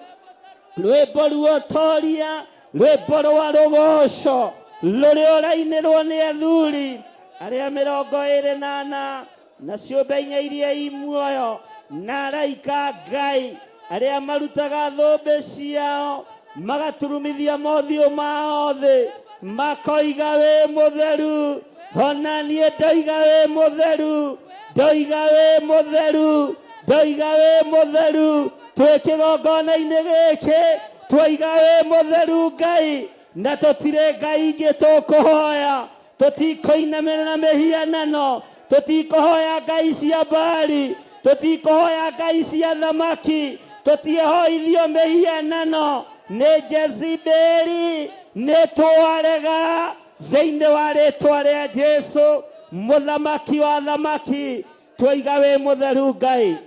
Rwĩmbo ruotoria, rwĩmbo rwa rũgoco rũrĩa ũrainĩrwo nĩ athuri arĩa 24 na ciũmbe inya iria i muoyo na araika Ngai arĩa marutaga thũmbĩ ciao magaturumithia mothiũ mao thĩ makoiga wĩ mũtheru. Ona niĩ ndoiga wĩ mũtheru, ndoiga wĩ mũtheru, ndoiga wĩ mũtheru. Twĩ kĩgongona-inĩ gĩkĩ twoiga wĩ mũtheru Ngai, na tũtirĩ Ngai ingĩ tũkũhoya. Tũtikũinamĩrĩra mĩhianano, tũtikũhoya ngai cia Baali, tũtikũhoya ngai cia thamaki, tũtiehoithio mĩhianano nĩ Jezebeli. Nĩ twarega thĩinĩ wa rĩtwa rĩa Jesu mũthamaki wa thamaki. Twoiga wĩ mũtheru Ngai.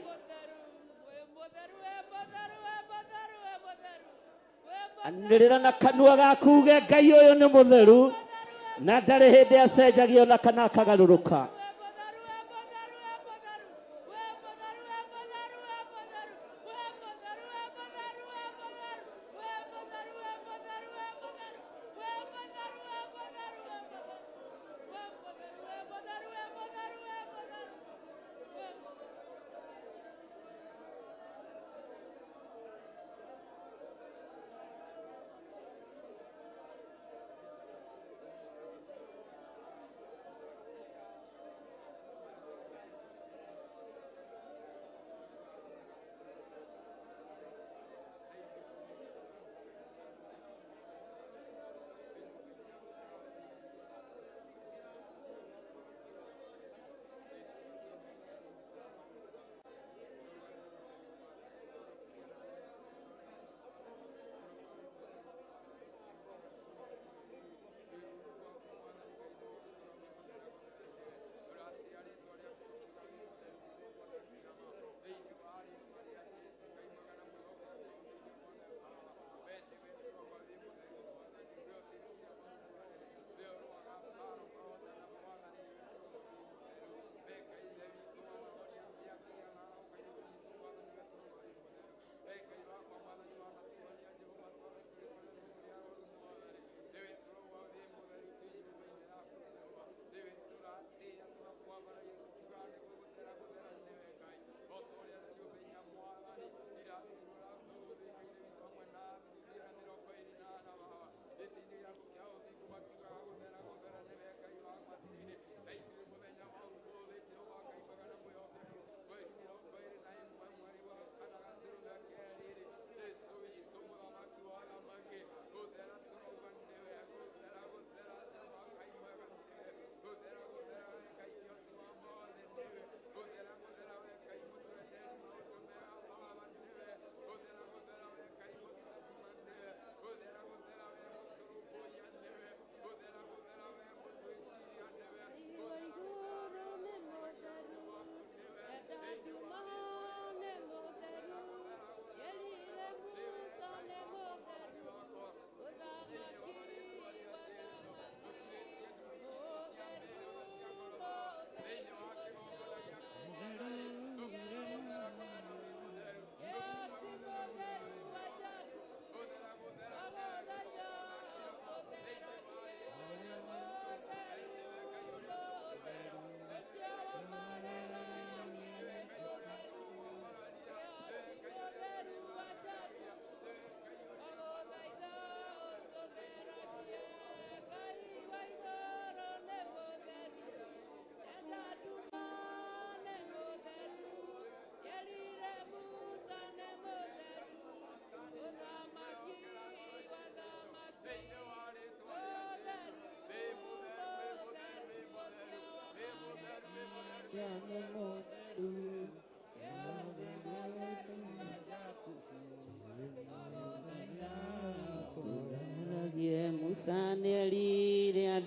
Anĩrĩra na kanua gaku uge Ngai ũyũ nĩ mũtheru na ndarĩ hĩndĩ acenjagia ona kana akagarũrũka.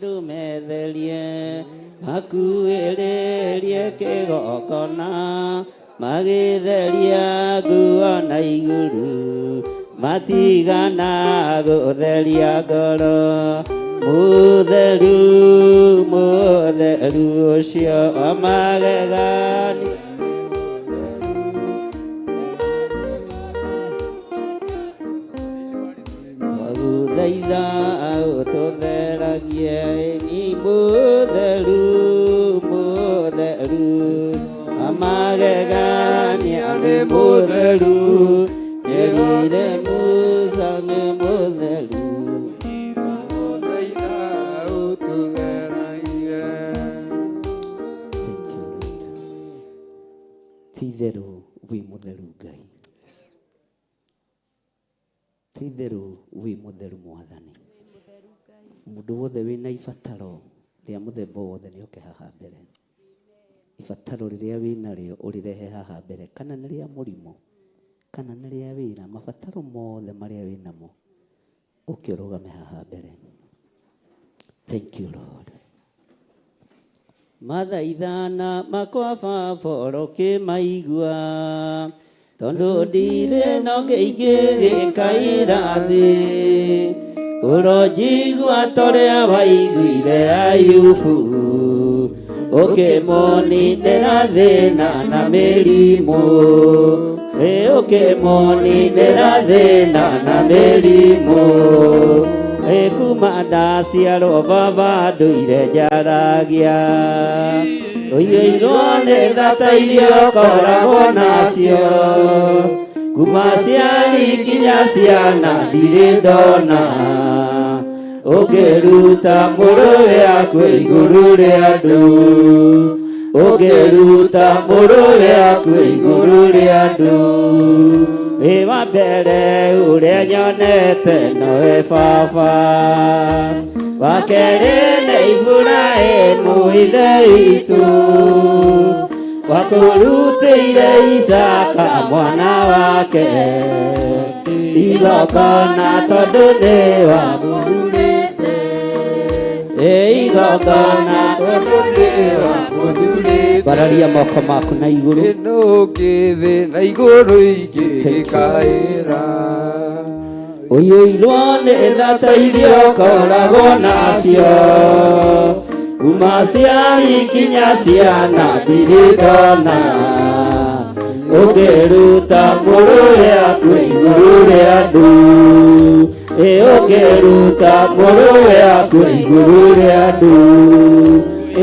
Andũ metherie makuĩrĩrie kĩgongona magĩtheria nguo na igũrũ matigana gũtheria ngoro mũtheru mũtheru ũcio wa magegania. Twagũthaitha ũtũtheragie ni mũtheru mũtheru wa magegania nĩ mũtheru erire Musa nĩ mũtheru. Thank you, Lord. Ti-itherũ wĩ mũtheru Ngai, ti-itherũ wĩ mũtheru Mwathani. Mũndũ wothe wĩna ibataro rĩa mũthemba wothe nĩ oke haha mbere. Ibataro rĩrĩa wĩnarĩo ũrĩrehe haha mbere, kana nĩ rĩa mũrimũ, kana nĩ rĩa wĩra, mabataro mothe marĩa wĩnamo ũke ũrũgame haha mbere. Thank you, Lord. Mathaithana makwa baba ũrokĩmaigua tondũ ndirĩ no ngĩingĩgĩkaira thĩ ũronjigua torĩa waiguire Ayubu ũkĩmũninĩra thĩna na mĩrimũ ĩ ũkĩmũninĩra thĩna na mĩrimũ ĩ kuma ndaciarwo baba ndũire njaragia ũiyũirwo nĩ thata iria ũkoragwo nacio kuma ciari nginya ciana ndirĩ ndona ũngĩruta mũrũ yaku igũrũ rĩa andũ ũngĩruta mũrũ yaku igũrũ rĩa andũ ĩ wa mbere ũrĩa nyonete nowe baba wa kerĩ nĩ Iburahĩmu ithe witũ wakũrutĩire Isaka mwana wake igongona tondũ nĩ wamũthurĩte ĩ igongona tondũ nĩ wamũthurĩte. Bararia moko maku na igũrũ ĩno ngĩthĩ na igũrũ ingĩgĩkaĩra ũiyũirwo nĩ thata iria ũkoragwo nacio kuma ciari nginya ciana ndirĩ ndona ũngĩruta mũrũ yaku igũrũ rĩa andũ ĩ ũngĩruta mũrũ yaku igũrũ rĩa andũ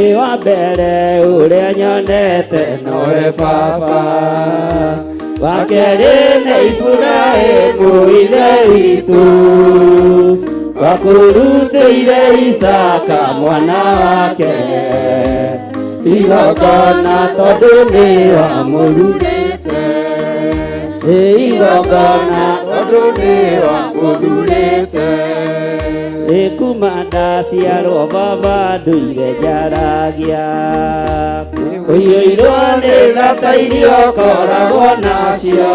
ĩ wa mbere ũrĩa nyonete nowe baba wa kerĩ nĩ Iburahĩmu ithe witũ wakũrutĩire Isaka mwana wake igongona tondũ nĩ wamũthurĩte ĩ igongona tondũ nĩ wamũthurĩte ĩ kuma ndaciarwo baba ndũire njaragia ũiyũirwo nĩ thata iria ũkoragwo nacio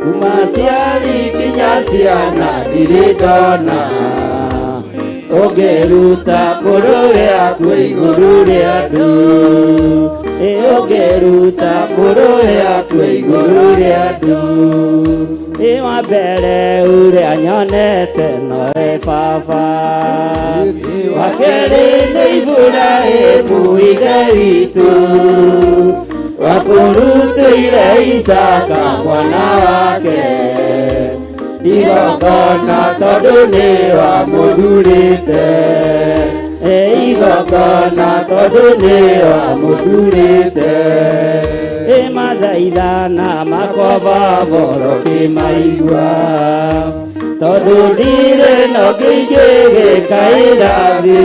kuma ciari nginya ciana ndirĩ ndona ũngĩruta mũrũ yaku igũrũ rĩa andũ ĩ ũngĩruta mũrũ yaku igũrũ rĩa andũ ĩ wa mbere ũrĩa nyonete nowe baba wa kerĩ nĩ Iburahĩmu ithe witũ wakũrutĩire Isaka mwana wake igongona tondũ nĩ wamũthurĩte ĩ igongona tondũ nĩ wamũthurĩte ĩ mathaithana makwa baba ũrokĩmaigua tondũ ndirĩ no ngĩingĩgĩkaĩra thĩ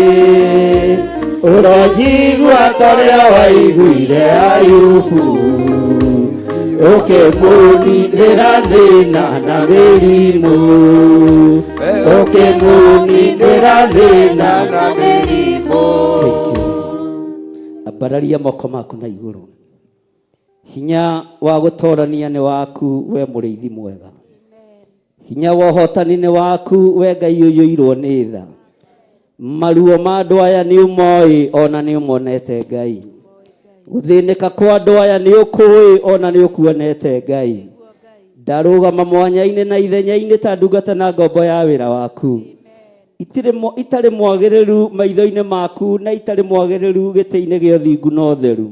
ũronjigua torĩa waiguire Ayubu ũkĩmũninĩra thĩna na mĩrimũ ũkĩmũninĩra thĩna na mĩrimũ. Thank you. Ambararia moko maku na igũrũ. Hinya wa gũtorania nĩ waku we mũrĩithi mwega hinya wa ũhotani nĩ waku we Ngai ũiyũirwo nĩ tha. Maruo ma andũ aya nĩ ũmoĩ ona nĩ ũmonete Ngai. Gũthĩnĩka kwa andũ aya nĩ ũkũĩ ona nĩ ũkuonete Ngai. Ndarũgama mwanya-inĩ na ithenya-inĩ ta ndungata na ngombo ya wĩra waku. Itirĩ mwa- Itarĩ mwagĩrĩru maitho-inĩ maku na itarĩ mwagĩrĩru gĩtĩ-inĩ gĩa ũthingu na ũtheru.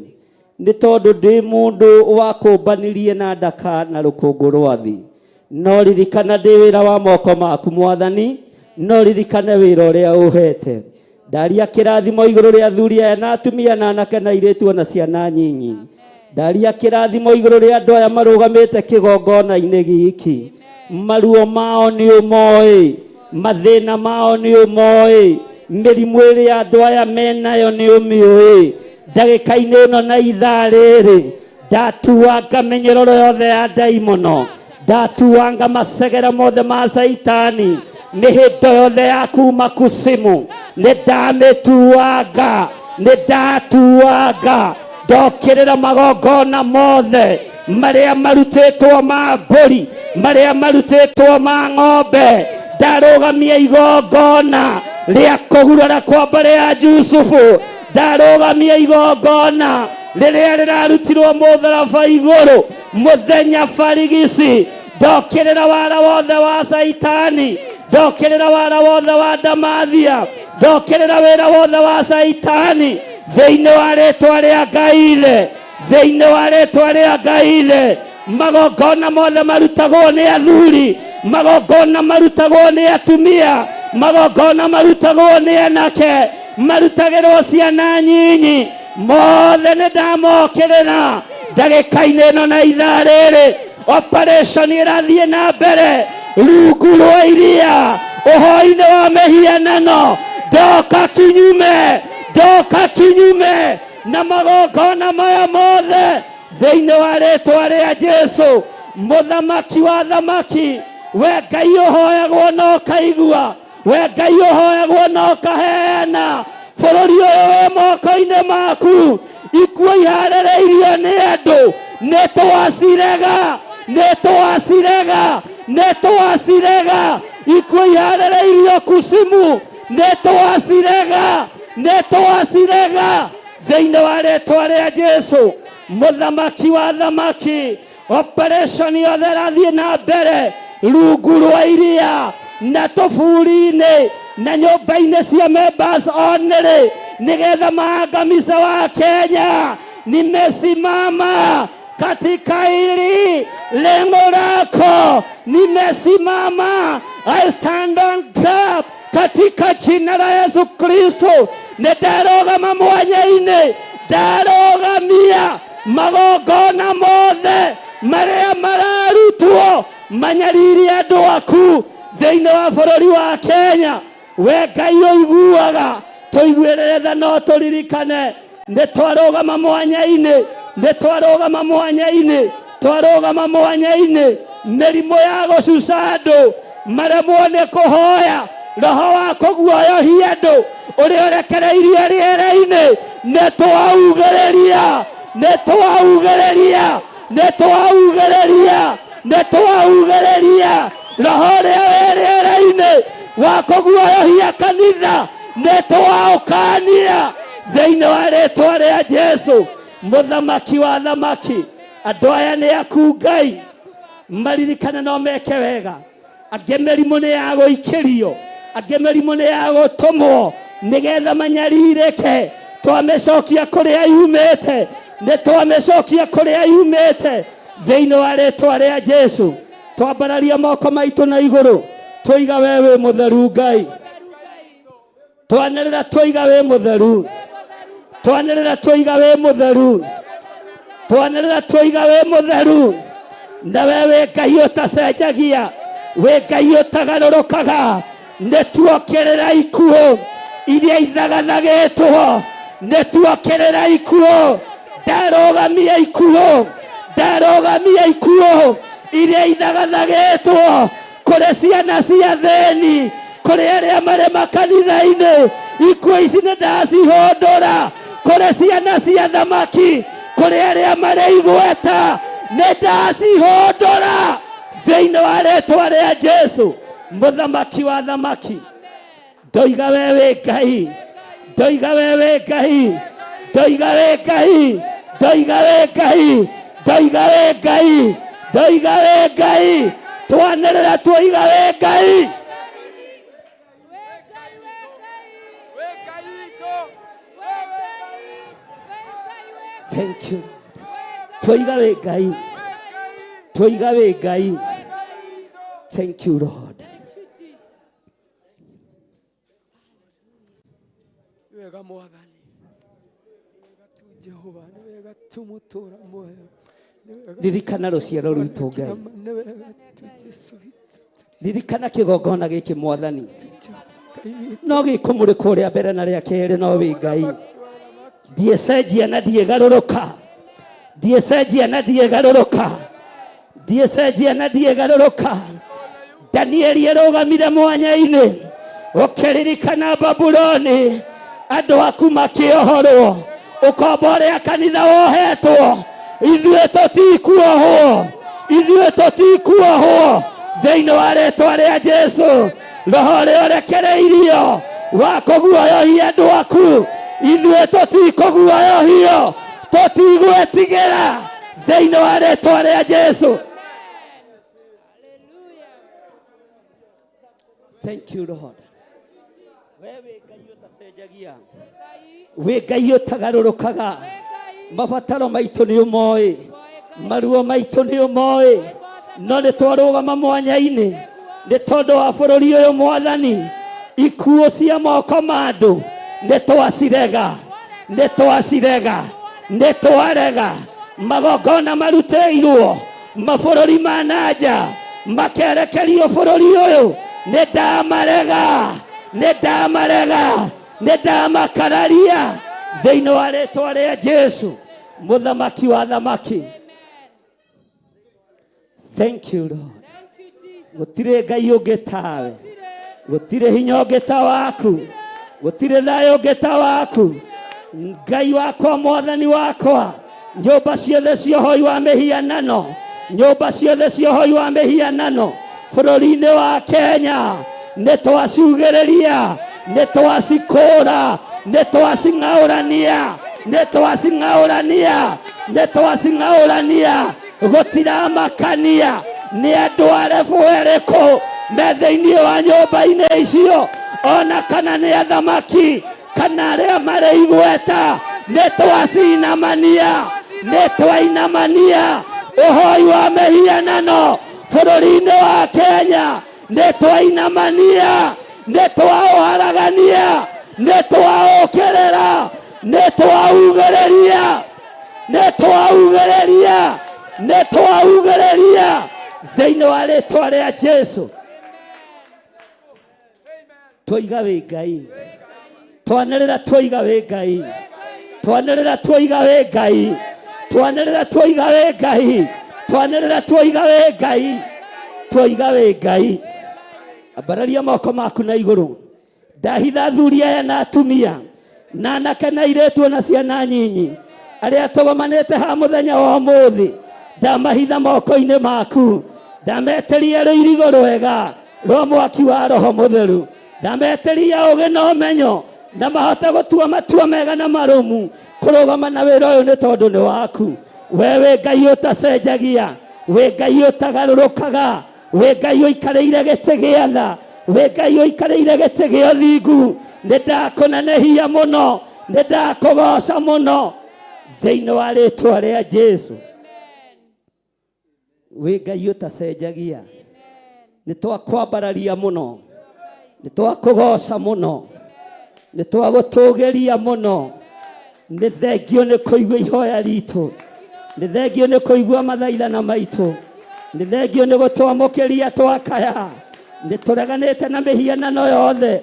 Nĩ tondũ ndĩ mũndũ wakũmbanirie na ndaka na rũkũngũ rwa thĩ. No ririkana ndĩ wĩra wa moko maku Mwathani, no ririkane wĩra ũrĩa ũhete. Ndaria kĩrathimo igũrũ rĩa athuri aya na atumia na anake na airĩtu ona ciana nyinyi. Ndaria kĩrathimo igũrũ rĩa andũ aya marũgamĩte kĩgongona-inĩ gĩkĩ. Maruo mao nĩ ũmoĩ, mathĩna mao nĩ ũmoĩ, mĩrimũ ĩrĩa andũ aya menayo nĩ ũmĩũĩ. Ndagĩka-inĩ ĩno na ithaa rĩrĩ ndatuanga mĩnyororo yothe ya ndaimono, ndatuanga macegera mothe ma caitani, mĩhĩndo yothe ya kuma kusimu nĩ ndamĩtuanga, nĩ ndatuanga. Ndokĩrĩra magongona mothe marĩa marutĩtwo ma mbũri, marĩa marutĩtwo ma ng'ombe. Ndarũgamia igongona rĩa kũgurara kwa mbarĩ ya Jusufu, ndarũgamia igongona rĩrĩa rĩrarutirwo mũtharaba igũrũ mũthenya barigici. Ndokĩrĩra wara wothe wa caitani, ndokĩrĩra wara wothe wa ndamathia, ndokĩrĩra wĩra wothe wa caitani thĩinĩ wa rĩtwa rĩa Ngai Ithe, thĩinĩ wa rĩtwa rĩa Ngai Ithe. Magongona mothe marutagwo nĩ athuri, magongona marutagwo nĩ atumia, magongona marutagwo nĩ anake, marutagĩrwo ciana nyinyi, mothe nĩ ndamokĩrĩra ndagĩka-inĩ ĩno na ithaa rĩrĩ. Operation ĩrathiĩ na mbere rungu rwa iria, ũhoi-inĩ wa mĩhianano. Ndoka kinyume, ndoka kinyume na magongona maya mothe thĩinĩ wa rĩtwa rĩa Jesu, mũthamaki wa thamaki. We Ngai ũhoyagwo na ũkaigua, we Ngai ũhoyagwo na ũkaheana. Bũrũri ũyũ wĩ moko-inĩ maku, ikuũ iharĩrĩirio nĩ andũ, nĩ twacirega, nĩ twacirega, nĩ twacirega. Ikuũ iharĩrĩirio kusimu, nĩ twacirega, nĩ twacirega thĩinĩ wa rĩtwa rĩa Jesu, mũthamaki wa thamaki. Operation yothe ĩrathiĩ na mbere rungu rwa iria na tũburi-inĩ na nyũmba-inĩ cia members only, nĩgetha maangamize wa Kenya. Nimesimama katika hili lengo lako, nimesimama, I stand on top katika jina la Yesu Kristo. Nĩ ndarũgama mwanya-inĩ, ndarũgamia magongona mothe marĩa mararutwo manyarire andũ aku thĩinĩ wa bũrũri wa Kenya. We Ngai ũiguaga, tũiguĩrĩre tha no tũririkane nĩ twarũgama mwanya-inĩ, nĩ twarũgama mwanya-inĩ, twarũgama mwanya-inĩ. Mĩrimũ ya gũcuca andũ maremwo nĩ kũhoya, roho wa kũguoyohia andũ ũrĩa ũrekereirio rĩera-inĩ, nĩ twaugĩrĩria, nĩ twaugĩrĩria, nĩ twaugĩrĩria, nĩ twaugĩrĩria roho ũrĩa wĩ rĩera-inĩ wa kũguoyohia kanitha, nĩ twaũkania thĩinĩ wa rĩtwa rĩa Jesu, mũthamaki wa thamaki. Andũ aya nĩ aku Ngai, maririkane no meke wega. Angĩ mĩrimũ nĩ ya gũikĩrio, angĩ mĩrimũ nĩ ya gũtũmwo nĩgetha manyarirĩke. Twamĩcokia kũrĩa yumĩte, nĩ twamĩcokia kũrĩa yumĩte thĩinĩ wa rĩtwa rĩa Jesu. Twambararia moko maitũ na igũrũ, tũiga we wĩ mũtheru Ngai. Twanĩrĩra tũiga wĩ mũtheru, twanĩrĩra tũiga wĩ mũtheru, twanĩrĩra tũiga wĩ mũtheru. Na we wĩ Ngai ũtacenjagia, wĩ Ngai ũtagarũrũkaga. Nĩ tuokĩrĩra ikuũ iria ithagathagĩtwo, nĩ tuokĩrĩra ikuũ. Ndarũgamia ikuũ, ndarũgamia ikuũ iria ithagathagĩtwo kũrĩ ciana cia thĩni, kũrĩ arĩa marĩ makanitha-inĩ. Ikuũ ici nĩ ndacihũndũra kũrĩ ciana cia thamaki, kũrĩ arĩa marĩ igweta, nĩ ndacihũndũra thĩinĩ wa rĩtwa rĩa Jesu, mũthamaki wa thamaki. Ndoiga we wĩ Ngai, ndoiga we wĩ Ngai, ndoiga wĩ Ngai, ndoiga wĩ Ngai, ndoiga wĩ Ngai, ndoiga wĩ Ngai, twanĩrĩra tuoiga wĩ Ngai. Thank you. Twoiga wĩ Ngai, twoiga wĩ Ngai. Thank you Lord. Nĩ wega mwathani, nĩ wega tu Jehova, nĩ wega tu mũtũra muoyo, nĩ wega Ririkana rũciaro rwitũ Ngai. nĩ wega tu Jesu witũ. Ririkana kĩgongona gĩkĩ mwathani, no gĩkũmũrĩkwo rĩa mbere na rĩa kerĩ, no wĩ Ngai. Ndiĩcenjia na ndiĩgarũrũka, ndiĩcenjia na ndiĩgarũrũka, ndiĩcenjia na ndiĩgarũrũka. Danieli arũgamire mwanya-inĩ ũkĩririkana Babuloni, andũ aku makĩohorwo, ũkombo ũrĩa kanitha wohetwo, ithuĩ tũtikuohwo, ithuĩ tũtikuohwo thĩinĩ wa rĩtwa rĩa Jesu. Roho ũrĩa ũrekereirio wa kũguoyohia andũ aku, ithuĩ tũtikũguoyohio, tũtigwĩtigĩra thĩinĩ wa rĩtwa rĩa Jesu. Thank you Lord. We wĩ Ngai ũtacenjagia, wĩ Ngai ũtagarũrũkaga, mabataro maitũ nĩ ũmoĩ, maruo maitũ nĩ ũmoĩ, no nĩ twarũgama mwanya-inĩ nĩ tondũ wa bũrũri ũyũ mwathani, ikuũ cia moko ma andũ nĩ twacirega, nĩ twacirega, nĩ twarega magongona marutĩirwo mabũrũri ma nanja makerekerio bũrũri ũyũ, nĩ ndamarega, nĩ ndamarega, nĩ ndamakararia thĩinĩ wa rĩtwa rĩa Jesu mũthamaki wa thamaki. Thank you Lord. Gũtirĩ Ngai ũngĩ tawe, gũtirĩ hinya ũngĩ ta waku, gũtirĩ thayũ ũngĩ ta waku. Ngai wakwa, mwathani wakwa, nyũmba ciothe cia ũhoi wa mĩhianano, nyũmba ciothe cia ũhoi wa mĩhianano bũrũri-inĩ wa Kenya nĩ twaciugĩrĩria, nĩ twacikũra, nĩ twacing'aũrania, nĩ twacing'aũrania, nĩ twacing'aũrania. Gũtiramakania nĩ andũ arebu ĩrĩkũ me thĩinĩ wa nyũmba-inĩ icio, ona kana nĩ athamaki kana arĩa marĩ igweta, nĩ twacinamania, nĩ twainamania ũhoi wa mĩhianano bũrũri-inĩ wa Kenya, nĩ twainamania, nĩ twaũharagania, nĩ twaũkĩrĩra, nĩ twaugĩrĩria, nĩ twaugĩrĩria, nĩ twaugĩrĩria thĩinĩ wa rĩtwa rĩa Jesu. Twoiga wĩ Ngai, twanĩrĩra twoiga wĩ Ngai, twanĩrĩra twoiga wĩ Ngai, twanĩrĩra twoiga wĩ Ngai, twanĩrĩra twoiga wĩ Ngai, twoiga wĩ Ngai. Ambararia moko maku na igũrũ. Ndahitha athuri aya na atumia na anake na airĩtu na ciana nyinyi arĩa tũgomanĩte ha mũthenya wa ũmũthĩ, ndamahitha moko-inĩ maku, ndametĩria rũirigo rwega rwa mwaki wa Roho Mũtheru, ndametĩria ũũgĩ na ũmenyo na mahote gũtua matua mega na marũmu kũrũgama na wĩra ũyũ nĩ tondũ nĩ waku. We wĩ Ngai ũtacenjagia, wĩ Ngai ũtagarũrũkaga, wĩ Ngai ũikarĩire gĩtĩ gĩa tha, wĩ Ngai ũikarĩire gĩtĩ gĩa ũthingu. Nĩ ndakũnenehia mũno, nĩ ndakũgoca mũno thĩinĩ wa rĩtwa rĩa Jesu. Wĩ Ngai ũtacenjagia, nĩ twakwambararia mũno, nĩ twakũgoca mũno, nĩ twagũtũgĩria mũno. Nĩ thengio nĩ kũigua ihoya ritũ, nĩ thengio nĩ kũigua mathaithana maitũ, nĩ thengio nĩ gũtwamũkĩria twakaya. Nĩ tũreganĩte na mĩhianano yothe,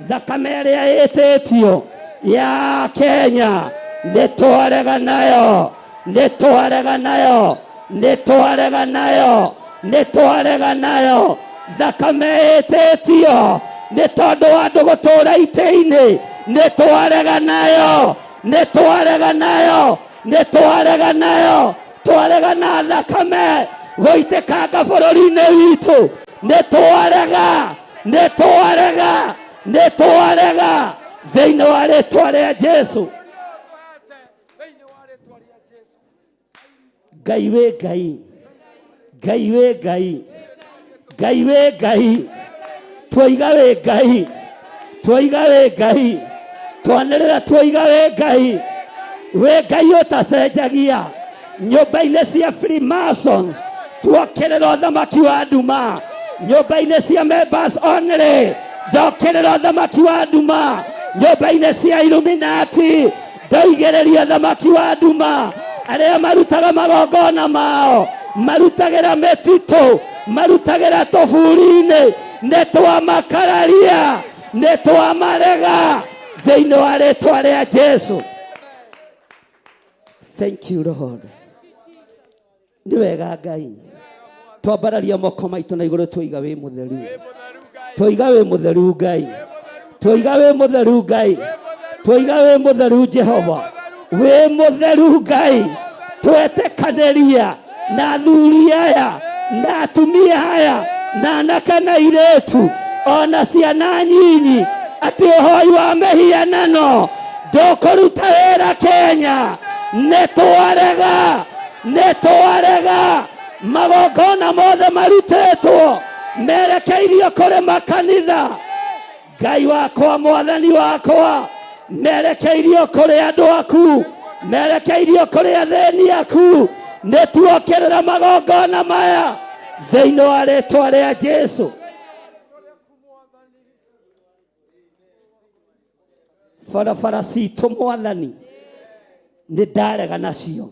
thakame ĩrĩa ĩtĩtio ya Kenya nĩ twarega nayo, nĩ twarega nayo, nĩ twarega nayo, nĩ twarega nayo. Thakame ĩtĩtio nĩ tondũ wa andũ gũtũũra itĩ-inĩ, nĩ twarega nayo, nĩ twarega nayo, nĩ twarega nayo, twarega na thakame gũitĩkanga bũrũri-inĩ witũ, nĩ twarega, nĩ twarega, Nĩ twarega thĩinĩ wa rĩtwa rĩa Jesu. Ngai wĩ Ngai, Ngai wĩ Ngai, Ngai wĩ Ngai, twoiga wĩ Ngai, twoiga wĩ Ngai, twanĩrĩra twoiga wĩ Ngai, wĩ Ngai ũtacenjagia. Nyũmba-inĩ cia Freemasons tuokĩrĩra ũthamaki wa nduma, nyũmba-inĩ cia members only ndokĩrĩra ũthamaki wa nduma, nyũmba-inĩ cia Illuminati ndoigĩrĩria ũthamaki wa nduma. Arĩa marutaga magongona mao marutagĩra mĩtitũ, marutagĩra tũburi-inĩ, nĩ twamakararia, nĩ twamarega thĩinĩ wa rĩtwa rĩa Jesu. Thank you Lord. Nĩ wega Ngai. Twambararia moko maitũ na igũrũ twoiga wĩ mũtheru. Twoiga wĩ mũtheru Ngai. Twoiga wĩ mũtheru Ngai. Twoiga wĩ mũtheru Jehova. Wĩ mũtheru Ngai. Twetĩkanĩria na athuri aya na atumia aya na anake na airĩtu ona ciana nyinyi atĩ ũhoi wa mĩhianano ndũkũruta wĩra Kenya. Nĩ twarega, nĩ twarega. Magongona mothe marutĩtwo merekeirio kũrĩ makanitha. Ngai wakwa, mwathani wakwa, merekeirio kũrĩ andũ aku, merekeirio kũrĩ athĩni aku. Nĩ tuokĩrĩra magongona maya thĩinĩ wa rĩtwa rĩa Jesu. Barabara citũ mwathani nĩ ndarega nacio,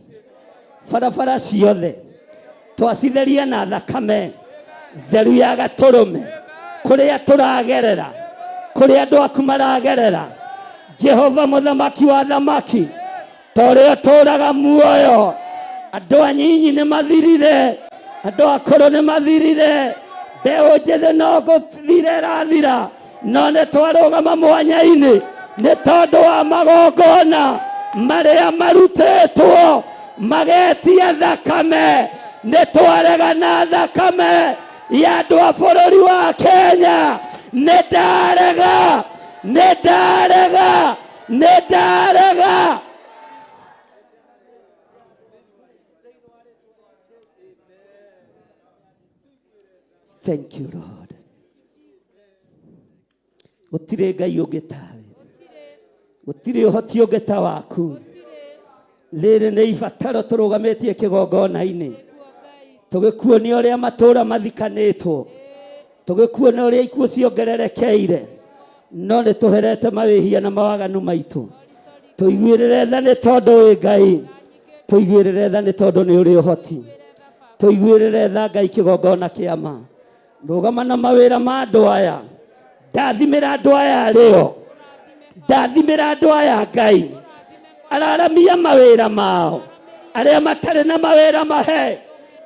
barabara ciothe twacitheria na thakame theru ya gatũrũme. Kũrĩa tũragerera, kũrĩa andũ aku maragerera, Jehova mũthamaki wa thamaki, ta ũrĩa ũtũũraga muoyo, andũ anyinyi nĩ mathirire, andũ akũrũ nĩ mathirire, mbeũ njĩthĩ no gũthira ĩrathira, no nĩ twarũgama mwanya-inĩ nĩ tondũ wa magongona marĩa marutĩtwo magetia thakame. Nĩ twarega na thakame ya andũ a bũrũri wa Kenya. Nĩ ndarega, nĩ ndarega, nĩ ndarega. Thank you Lord. Gũtirĩ Ngai ũngĩ tawe, gũtirĩ ũhoti ũngĩ ta waku. Rĩrĩ nĩ ibataro tũrũgamĩtie kĩgongona-inĩ, tũgĩkuonia ũrĩa matũũra mathikanĩtwo, tũgĩkuonia ũrĩa ikuũ ciongererekeire, no nĩ tũherete mawĩhia na mawaganu maitũ. Tũiguĩrĩre tha nĩ tondũ wĩ Ngai, tũiguĩrĩre tha nĩ tondũ nĩ ũrĩ ũhoti, tũiguĩrĩre tha Ngai kĩgongona kĩa ma. Rũgama na mawĩra ma andũ aya, ndathimĩra andũ aya arĩo, ndathimĩra andũ aya Ngai, araramia mawĩra mao, arĩa matarĩ na mawĩra mahe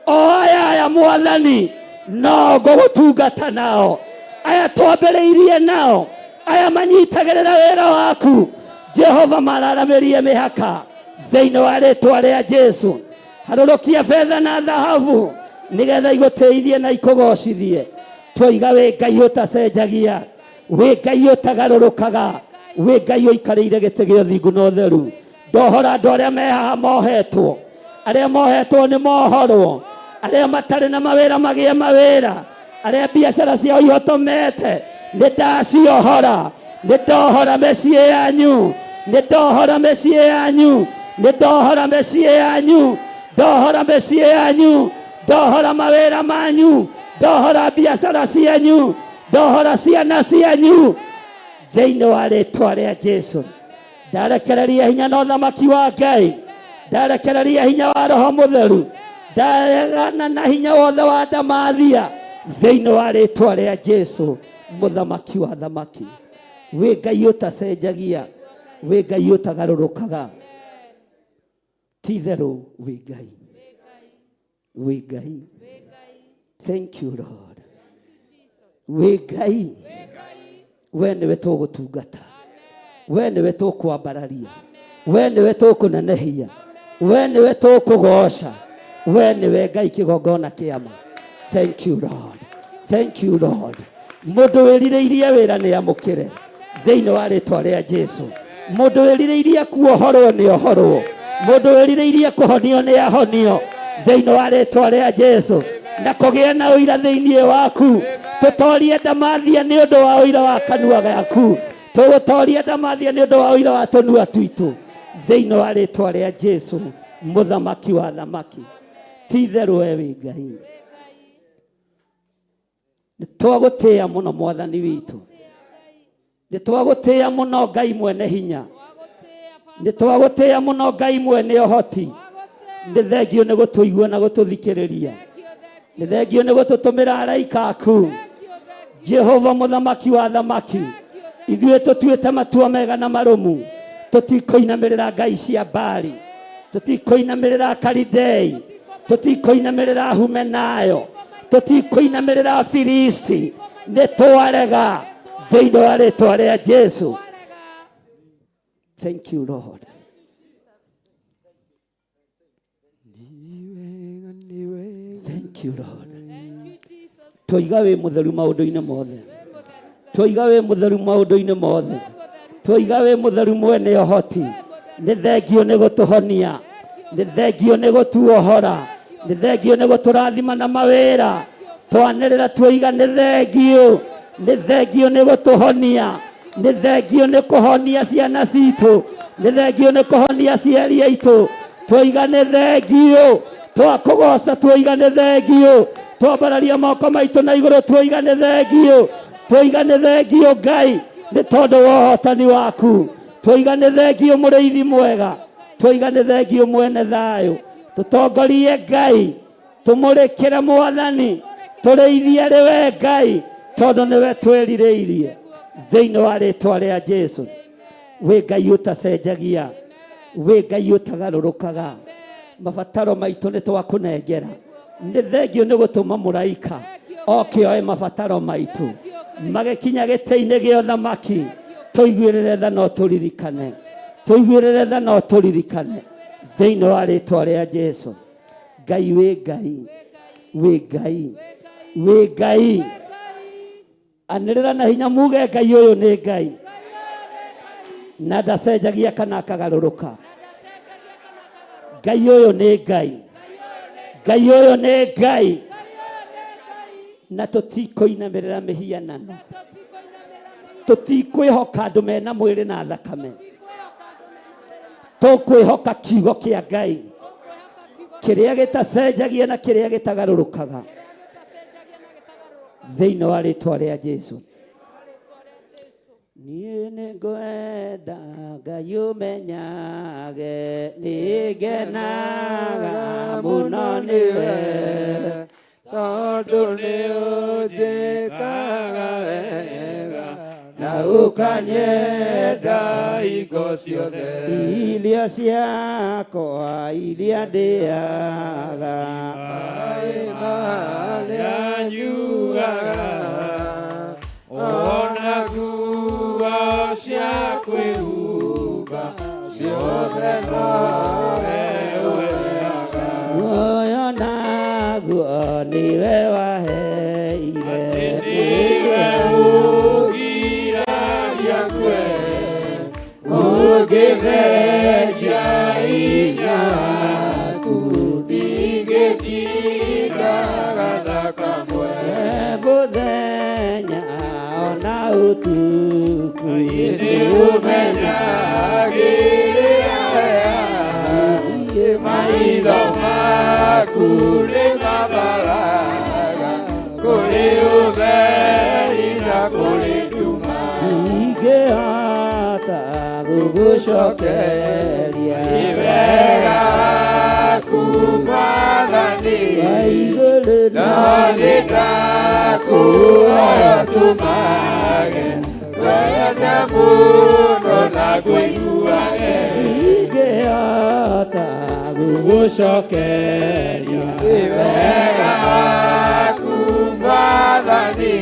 o aya aya mwathani, no ngũgũtungata nao, aya twambĩrĩirie nao, aya manyitagĩrĩra wĩra waku Jehova, mararamĩrie mĩhaka thĩinĩ wa rĩtwa rĩa Jesu. Harũrũkia betha na thahabu nĩgetha igũtĩithie na ikũgocithie. Twoiga wĩ Ngai ũtacenjagia, wĩ Ngai ũtagarũrũkaga, wĩ Ngai ũikarĩire gĩtĩ gĩa ũthingu na ũtheru. Ndohora andũ arĩa me haha mohetwo, arĩa mohetwo nĩ mohorwo, arĩa matarĩ na mawĩra magĩe mawĩra, arĩa biacara ciao ihotomete nĩ ndaciohora. Nĩ ndohora mĩciĩ yanyu, nĩ ndohora mĩciĩ yanyu, nĩ ndohora mĩciĩ yanyu, ndohora mĩciĩ yanyu, ndohora mawĩra manyu, ndohora biacara cianyu, ndohora ciana cianyu thĩinĩ wa rĩtwa rĩa Jesu. Ndarekereria hinya na ũthamaki wa Ngai, ndarekereria hinya wa Roho Mũtheru, ndaregana na hinya wothe wa ndamathia thĩinĩ wa rĩtwa rĩa Jesu mũthamaki wa thamaki. Wĩ Ngai ũtacenjagia, wĩ Ngai ũtagarũrũkaga, ti itherũ wĩ Ngai, wĩ Ngai. Thank you Lord. Wĩ Ngai, we nĩwe tũgũtungata, we nĩwe tũkwambararia, we nĩwe tũkũnenehia, we nĩwe tũkũgoca, we nĩwe Ngai kĩgongona kĩama. Thank you Lord. Thank you Lord. Mũndũ wĩrirĩirie wĩra nĩ amũkĩre thĩinĩ wa rĩtwa rĩa Jesu. Mũndũ wĩrirĩirie kuohorwo nĩ ohorwo. Mũndũ wĩrirĩirie kũhonio nĩ ahonio thĩinĩ wa rĩtwa rĩa Jesu. Na kũgĩe na ũira thĩinĩ waku. Tũtorie ndamathia nĩ ũndũ wa ũira wa kanua gaku. Tũgũtoria ndamathia nĩ ũndũ wa ũira wa tũnua twitũ thĩinĩ wa rĩtwa rĩa Jesu, mũthamaki wa thamaki. Ti itherũ we wĩ Ngai. Nĩ twagũtĩĩa mũno mwathani witũ. Nĩ twagũtĩĩa mũno Ngai mwene hinya. Nĩ twagũtĩĩa mũno Ngai mwene ũhoti. Nĩ thengio nĩ gũtũigua na gũtũthikĩrĩria. Nĩ thengio nĩ gũtũtũmĩra araika aku. Jehova mũthamaki wa thamaki. Ithuĩ tũtuĩte matua mega na marũmu. Tũtikũinamĩrĩra ngai cia Baali. Tũtikũinamĩrĩra Kalidei. Tũtikũinamĩrĩra Humenayo. Tũtikũinamĩrĩra Filisti. Nĩ twarega thĩinĩ wa rĩtwa rĩa Jesu. Thank you Lord. Thank you Lord. Twoiga wĩ mũtheru maũndũ-inĩ mothe. Twoiga wĩ mũtheru maũndũ-inĩ mothe. Twoiga wĩ mũtheru mwene ũhoti. Nĩ thengio nĩ gũtũhonia. Nĩ thengio nĩ gũtuohora. Nĩ thengio nĩ gũtũrathima na mawĩra. Twanĩrĩra twoiga nĩ thengio. Nĩ thengio nĩ gũtũhonia. Nĩ thengio nĩ kũhonia ciana citũ. Nĩ thengio nĩ kũhonia aciari aitũ. Twoiga nĩ thengio. Twakũgoca twoiga nĩ thengio. Twambararia moko maitũ na igũrũ twoiga nĩ thengio. Twoiga nĩ thengio Ngai nĩ tondũ wa ũhotani waku. Twoiga nĩ thengio mũrĩithi mwega. Twoiga nĩ thengio mwene thayũ. Tũtongorie Ngai. Tũmũrĩkĩre mwathani. Tũrĩithie arĩ we Ngai tondũ nĩwe twĩrirĩirie thĩinĩ wa rĩtwa rĩa Jesu. Wĩ Ngai ũtacenjagia. Wĩ Ngai ũtagarũrũkaga. Mabataro maitũ nĩ twakũnengera. Nĩ thengio nĩ gũtũma mũraika oke oe mabataro maitũ. Magĩkinya gĩtĩ-inĩ gĩa ũthamaki, tũiguĩrĩre tha no tũririkane. Tũiguĩrĩre tha no tũririkane thĩinĩ wa rĩtwa rĩa Jesu. Ngai wĩ Ngai. Wĩ Ngai. Wĩ Ngai. Anĩrĩra na hinya muge Ngai ũyũ nĩ Ngai. Na ndacenjagia kana akagarũrũka. Ngai ũyũ nĩ Ngai. Ngai ũyũ nĩ Ngai. Na tũtikũinamĩrĩra mĩhianano. Tũtikwĩhoka andũ mena mwĩrĩ na thakame. Tũkwĩhoka kiugo kĩa Ngai kĩrĩa gĩtacenjagia na kĩrĩa gĩtagarũrũkaga thĩinĩ wa rĩtwa rĩa Jesu. Niĩ nĩngwenda Ngai ũmenyage nĩngenaga mũno nĩwe tondũ nĩ ũnjĩkaga wega na ũkanyenda hingo ciothe. Irio ciakwa iria ndĩaga maĩ marĩa nyuaga ona nguo cia kwĩhumba ciothe nowe ũheaga. Muoyo naguo nĩwe waheire. Nĩwe ũgiragia ngue ũngĩthengia hinya waku ndingĩtinda gathakamwe. Mũthenya ona ũtukũ Nĩ ũmenyagĩrĩra wega maitho maku nĩ mabaraga kũrĩ ũtheri na kũrĩ nduma. Ingĩhota gũgũcokeria Nĩ wega waku Mwathani no nĩ ndakũhoya ũtũmage wende mũno na ngũiguage. Ingĩhota gũgũcokeria Nĩ wega waku Mwathani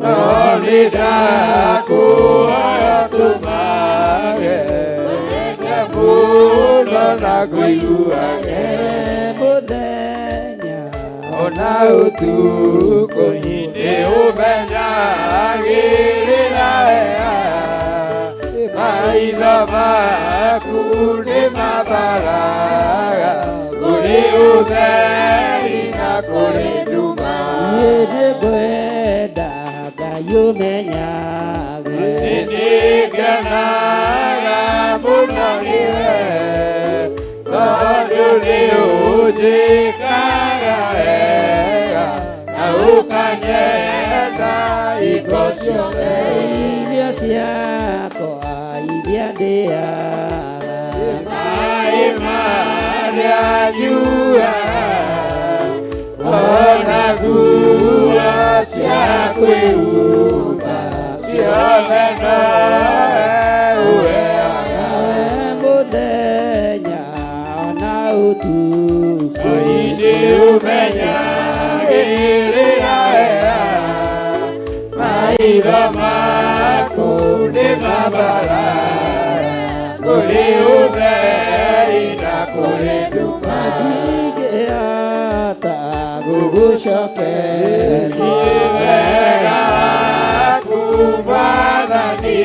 no nĩ ndakũhoya ũtũmage wende mũno na ngũiguage. Mũthenya ona Ona ũtukũ nĩ ũmenyagĩrĩra wega. Maitho maku nĩ mabaraga kũrĩ ũtheri na kũrĩ nduma. Niĩ nĩngwenda Ngai ũmenyage. Nĩngenaga mũno nĩwe tondũ nĩ ũnjĩkaga wega na ũkanyenda hingo ciothe. Irio ciakwa iria ndĩaga. Maĩ marĩa nyuaga ona nguo cia kwĩhumba ciothe nowe ũheaga. Mũthenya ona ũtukũ. Nĩ ũmenyagĩrĩra wega. Maitho maku nĩ mabara kũrĩ ũtheri na kũrĩ nduma. Ndingĩhota gũgũcokeria. Wega waku Mwathani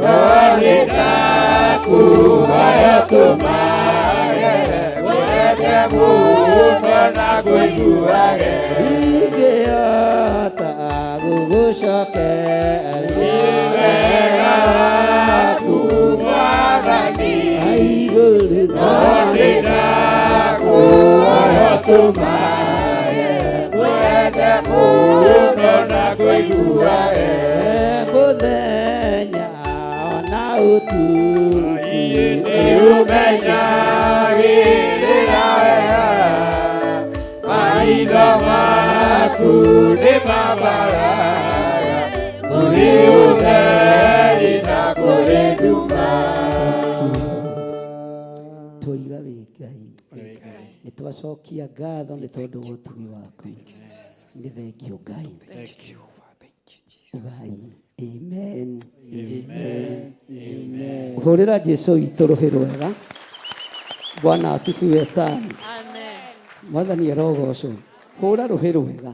no nĩ ndakuhoya ũtũmage ngwende mũno na ngũiguage. Ndingĩhota gũgũcokeria. Wega waku Mwathani no nĩ ndakuhoya ũtũmage ngwende mũno na ngũiguage. Mũthenya ona ũtukũ. Nĩ ũmenyagĩrĩra wega. Maitho maku nĩ mabaraga kũrĩ ũtheri na kũrĩ nduma. Twoiga wĩ Ngai. Nĩ twacokia ngatho nĩ tondũ wa ũtugi waku. Nĩ thengio Ngai. Ugai amen. Amen. Amen. Hũrĩra Jesu witũ rũhĩ rwega. Bwana asifiwe sana. Amen. Mwathani arogocwo. Hũra rũhĩ rwega.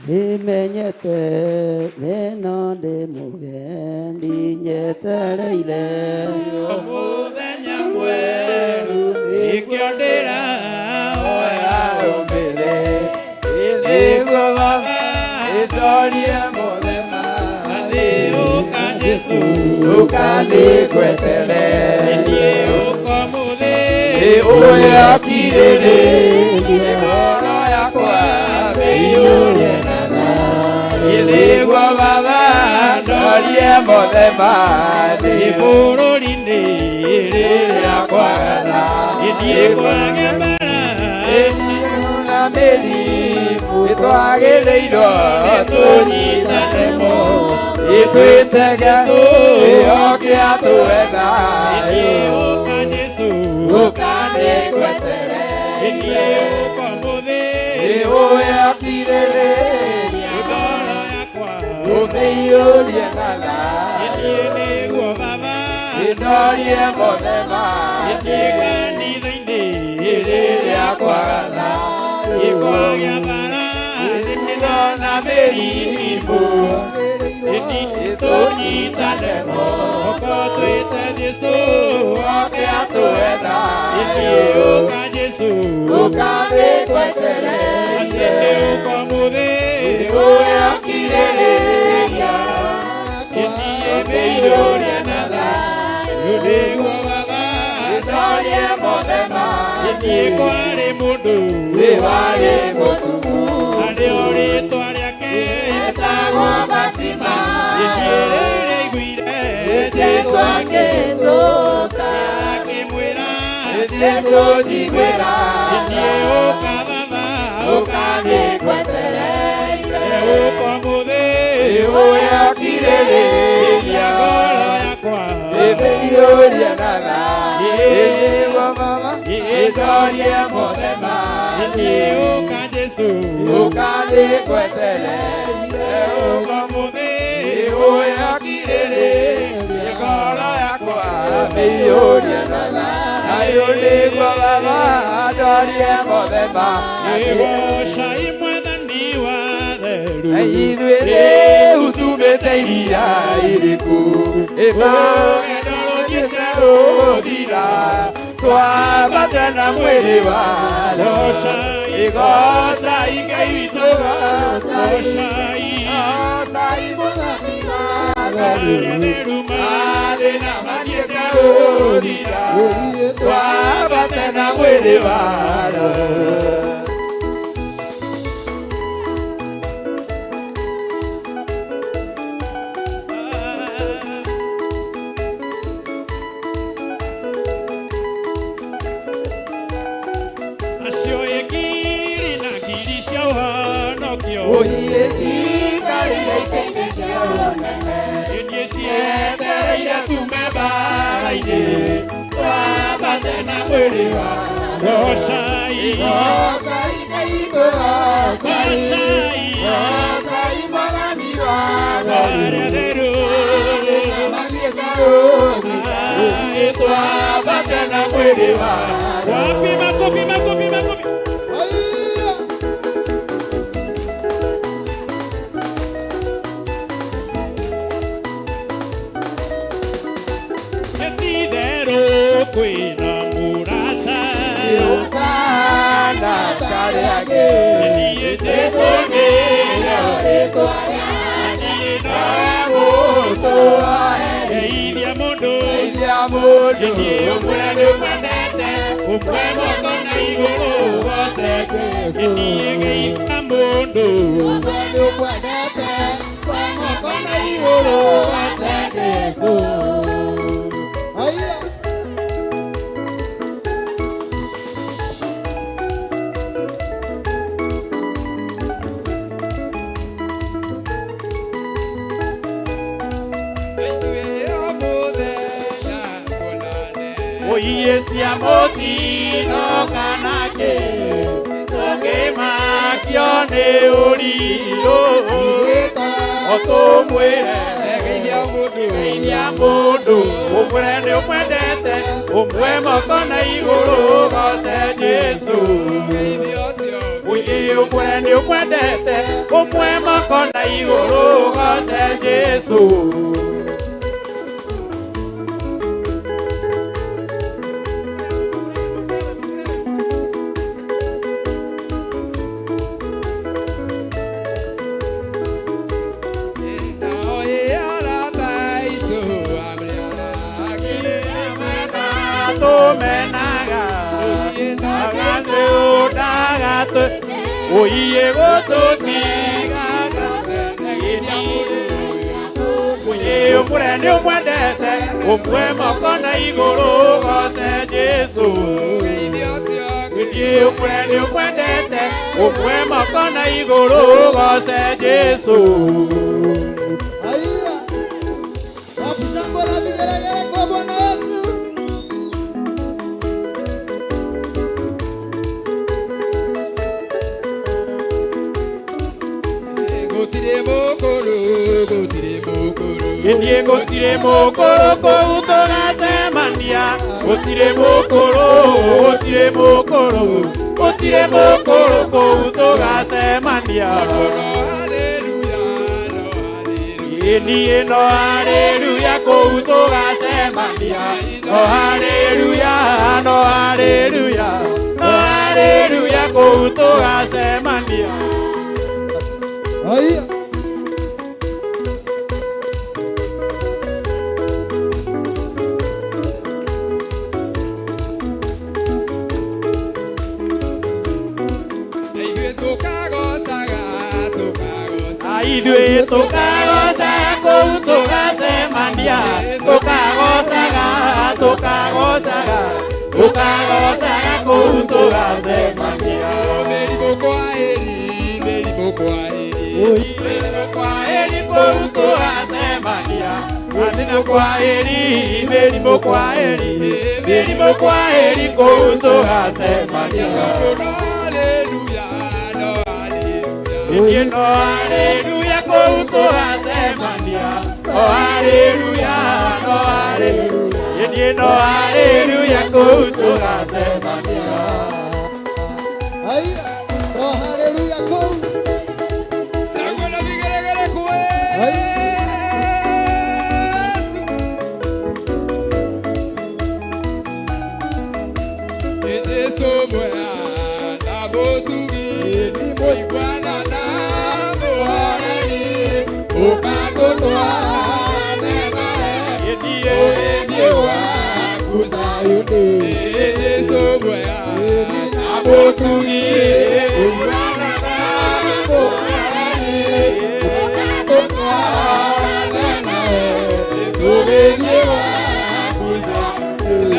Nĩmenyete thĩna ndĩ mũgendi nyetereire. Mũthenya mwerũ nĩkĩo ndĩrahoya ũmĩre nĩguo Baba ĩtorie mũthenya. Ũka Jesũ Ũka nĩngweterere. Niĩ ũka mũthĩ. Ũyakirĩrĩria ngoro yakwa mĩiyũrie na thayũ. Nĩguo Baba ndorie mothe ma thĩ. Bũrũri-inĩ Rĩrĩa kwaga Niĩ kwage mbara. Na mĩrimũ ĩtwagĩrĩirwo tũnyitane mo ĩtwĩtege ĩoke atũhe thayũ. Ũka Jesũ Ũka nĩngwetereire. Niĩ ũka mũthĩ. Ũyakirĩrĩria Ngoro yakwa ũmĩiyũrie na thayũ. Niĩ nĩguo Baba Ĩndorie mothe ma Niĩ kanitha-inĩ rĩrĩa kwaga thayũ. Kwagĩa mbara. Na mĩrimũ tũnyitane moko twĩte Jesũ oke atũhe thayũ. Ũka Jesũ Ũka nĩngwetereire. Ũka mũthĩ. Ũyakirĩrĩria mĩiyũrie na thayũ. Nĩguo Baba Ĩndorie mothe ma Niĩ kwarĩ mũndũ warĩ mũtumu arĩ o rĩtwa rĩake etagwo Fatima. Niĩ rĩrĩa aiguire Jesũ akĩhĩtũka. Akĩmwĩra Jesũ njiguĩra. Niĩ ũka Baba Ũka nĩngwetereire. Ũka mũthĩ. Ũyakirĩrĩria Ngoro yakwa ĩmĩiyũrie na thayũ. Nĩguo Baba ĩtorie mothe ma Niĩ ũka Jesũ Ũka nĩngwetereire. Ũka mũthĩ. Ũyakirĩrĩria ngoro yakwa mĩiyũrie na thayũ. Ayũrĩgwo baba adorie mũthemba Igocai mwathani wa theru Ithuĩ rĩu tumĩte iria iriku Rũgendo rũthiĩte rũthira Twambate na mwĩrĩ wa Gocai Igocai Ngai witũ Gocai Gocai mwathani wa theru Mathĩna mathiĩte gũthira Twambate na mwĩrĩ wa Roho Acio ngiri na ngiri cia ũhonokio Oiye cikarĩire itĩ-inĩ cia ũnene Niĩ cietereire tume mbara-inĩ Twambate na mwĩrĩ wa Gocai Gocai Ngai witũ gocai Gocai Gocai mwathani wa Arĩa theru Mathĩna mathiĩte gũthira Twambate na mwĩrĩ wa Wapi makofi makofi makofi Ti-itherũ kwĩna mũrata Ũkana karĩa angĩ Niĩ Jesũ nĩrĩo rĩĩtwa rĩake Egũtũa Geithia mũndũ Geithia mũndũ Ũmwe nĩ ũmwendete Ũmwe moko na igũrũ ũgoce Jesũ Niĩ geithia mũndũ Ũmwe nĩ ũmwendete Kwa moko na igũrũ ũgoce Jesũ Oiye cia mũtino kana kĩ Tũkĩmakio nĩ ũrirũ Tũmwĩre geithia mũndũ Ũmwĩre nĩ ũmwendete Ũmwe moko na igũrũ ũgoce Jesũ Ũiye ũmwĩre nĩ ũmwendete Ũmwe moko na igũrũ ũgoce Jesũ Tumenaga agacũndaga oiye gũtũtigaga Oiye ũmwĩre nĩ ũmwendete Ũmwe moko na igũrũ ũgoce Jesũ Oiye ũmwĩre nĩ ũmwendete Ũmwe moko na igũrũ ũgoce Jesũ Haya. Wapi shangwe na vigelegele kwa Bwana Yesu? Gũtirĩ mũkũrũ gũtirĩ mũkũrũ Gĩthiĩ gũtirĩ mũkũrũ kũu tũgacemania Gũtirĩ mũkũrũ gũtirĩ mũkũrũ Gũtirĩ mũkũrũ kũu tũgacemania Niĩ no haleluya kũu tũgacemania No haleluya no haleluya No haleluya kũu tũgacemania Haya. Ithuĩ tũkagocaga tũkagocaga Ithuĩ tũkagoca kũu tũgacemania Tũkagocaga tũkagocaga Tũkagocaga kũu tũgacemania Mĩrimũ kwa heri mĩrimũ kwa heri Mĩrimũ kwa heri kũu tũgacemania Mĩrimũ kwa heri mĩrimũ kwa heri Mĩrimũ kwa heri kũu tũgacemania No haleluya no haleluya Niĩ no haleluya kũu tũgacemania No haleluya no haleluya Niĩ no haleluya kũu kũu tũgacemania. Ai, oh haleluya kũu. Shangwe na vigelegele kwa Yesu. Yesu mwema na mũtugi, mũiguana na mũhoreri, ũkagũtwara nawe, ũrĩmi waku Zayuni. Yesu mwema na mũtugi, mũiguana na mũhoreri, ũkagũtwara nawe, ũrĩmi waku Zayuni.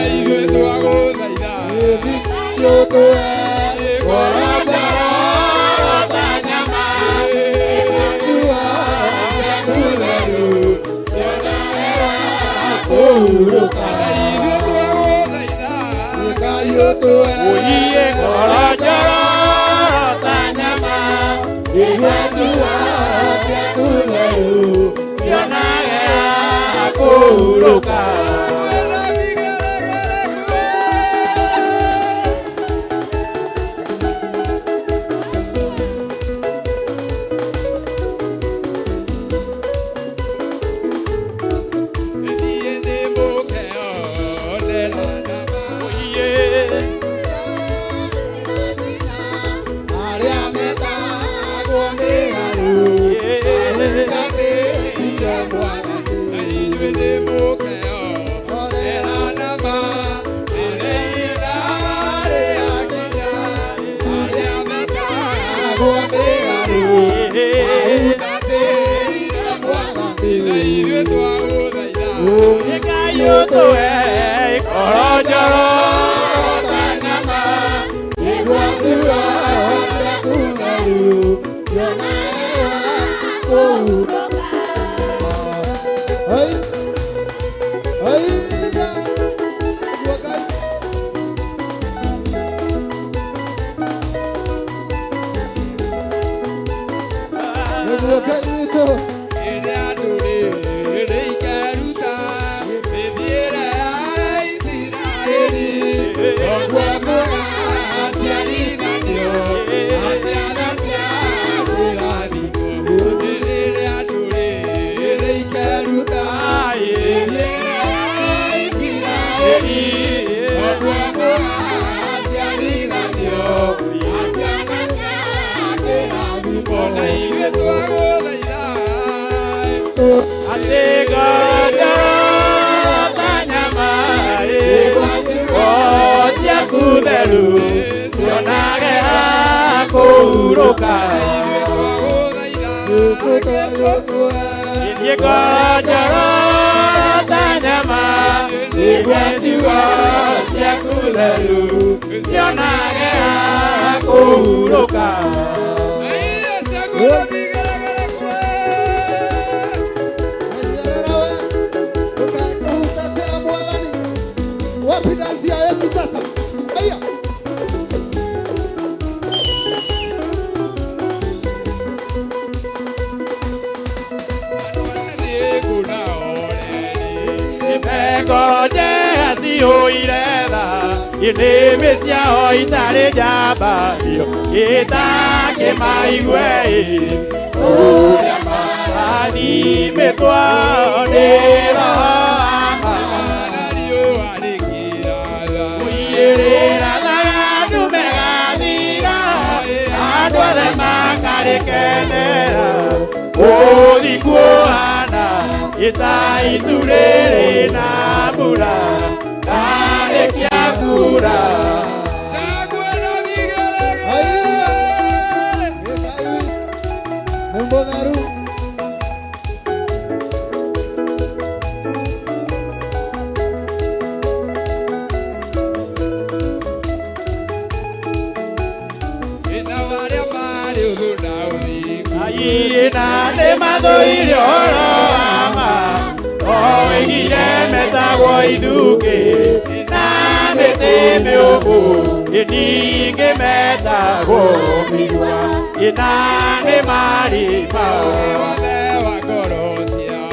Na ithuĩ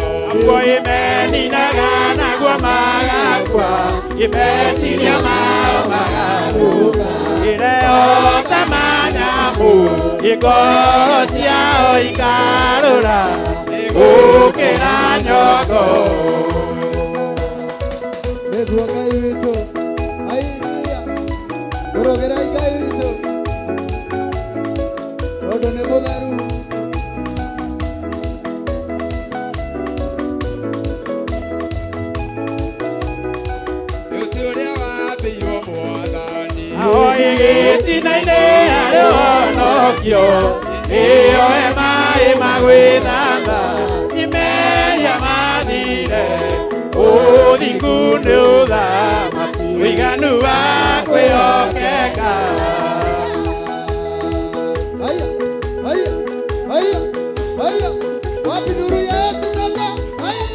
twagũthaitha. Meciria mao magathũka Ĩreo ta manyamũ Ngoro ciao ikarũra Gũkĩra nyongo Nĩguo Ngai witũ aiya kũrũgĩrai Ngai witũ tondũ nĩ mũtheru. Gĩtina-inĩ harĩ ũhonokio ĩyo hema ĩmagwĩthamba imeria mathire ũthingu nĩ ũthamaki ũiganu wa kwĩhokeka. Haya, haya, haya, haya. Wapi nuru ya Yesu sasa? Haya.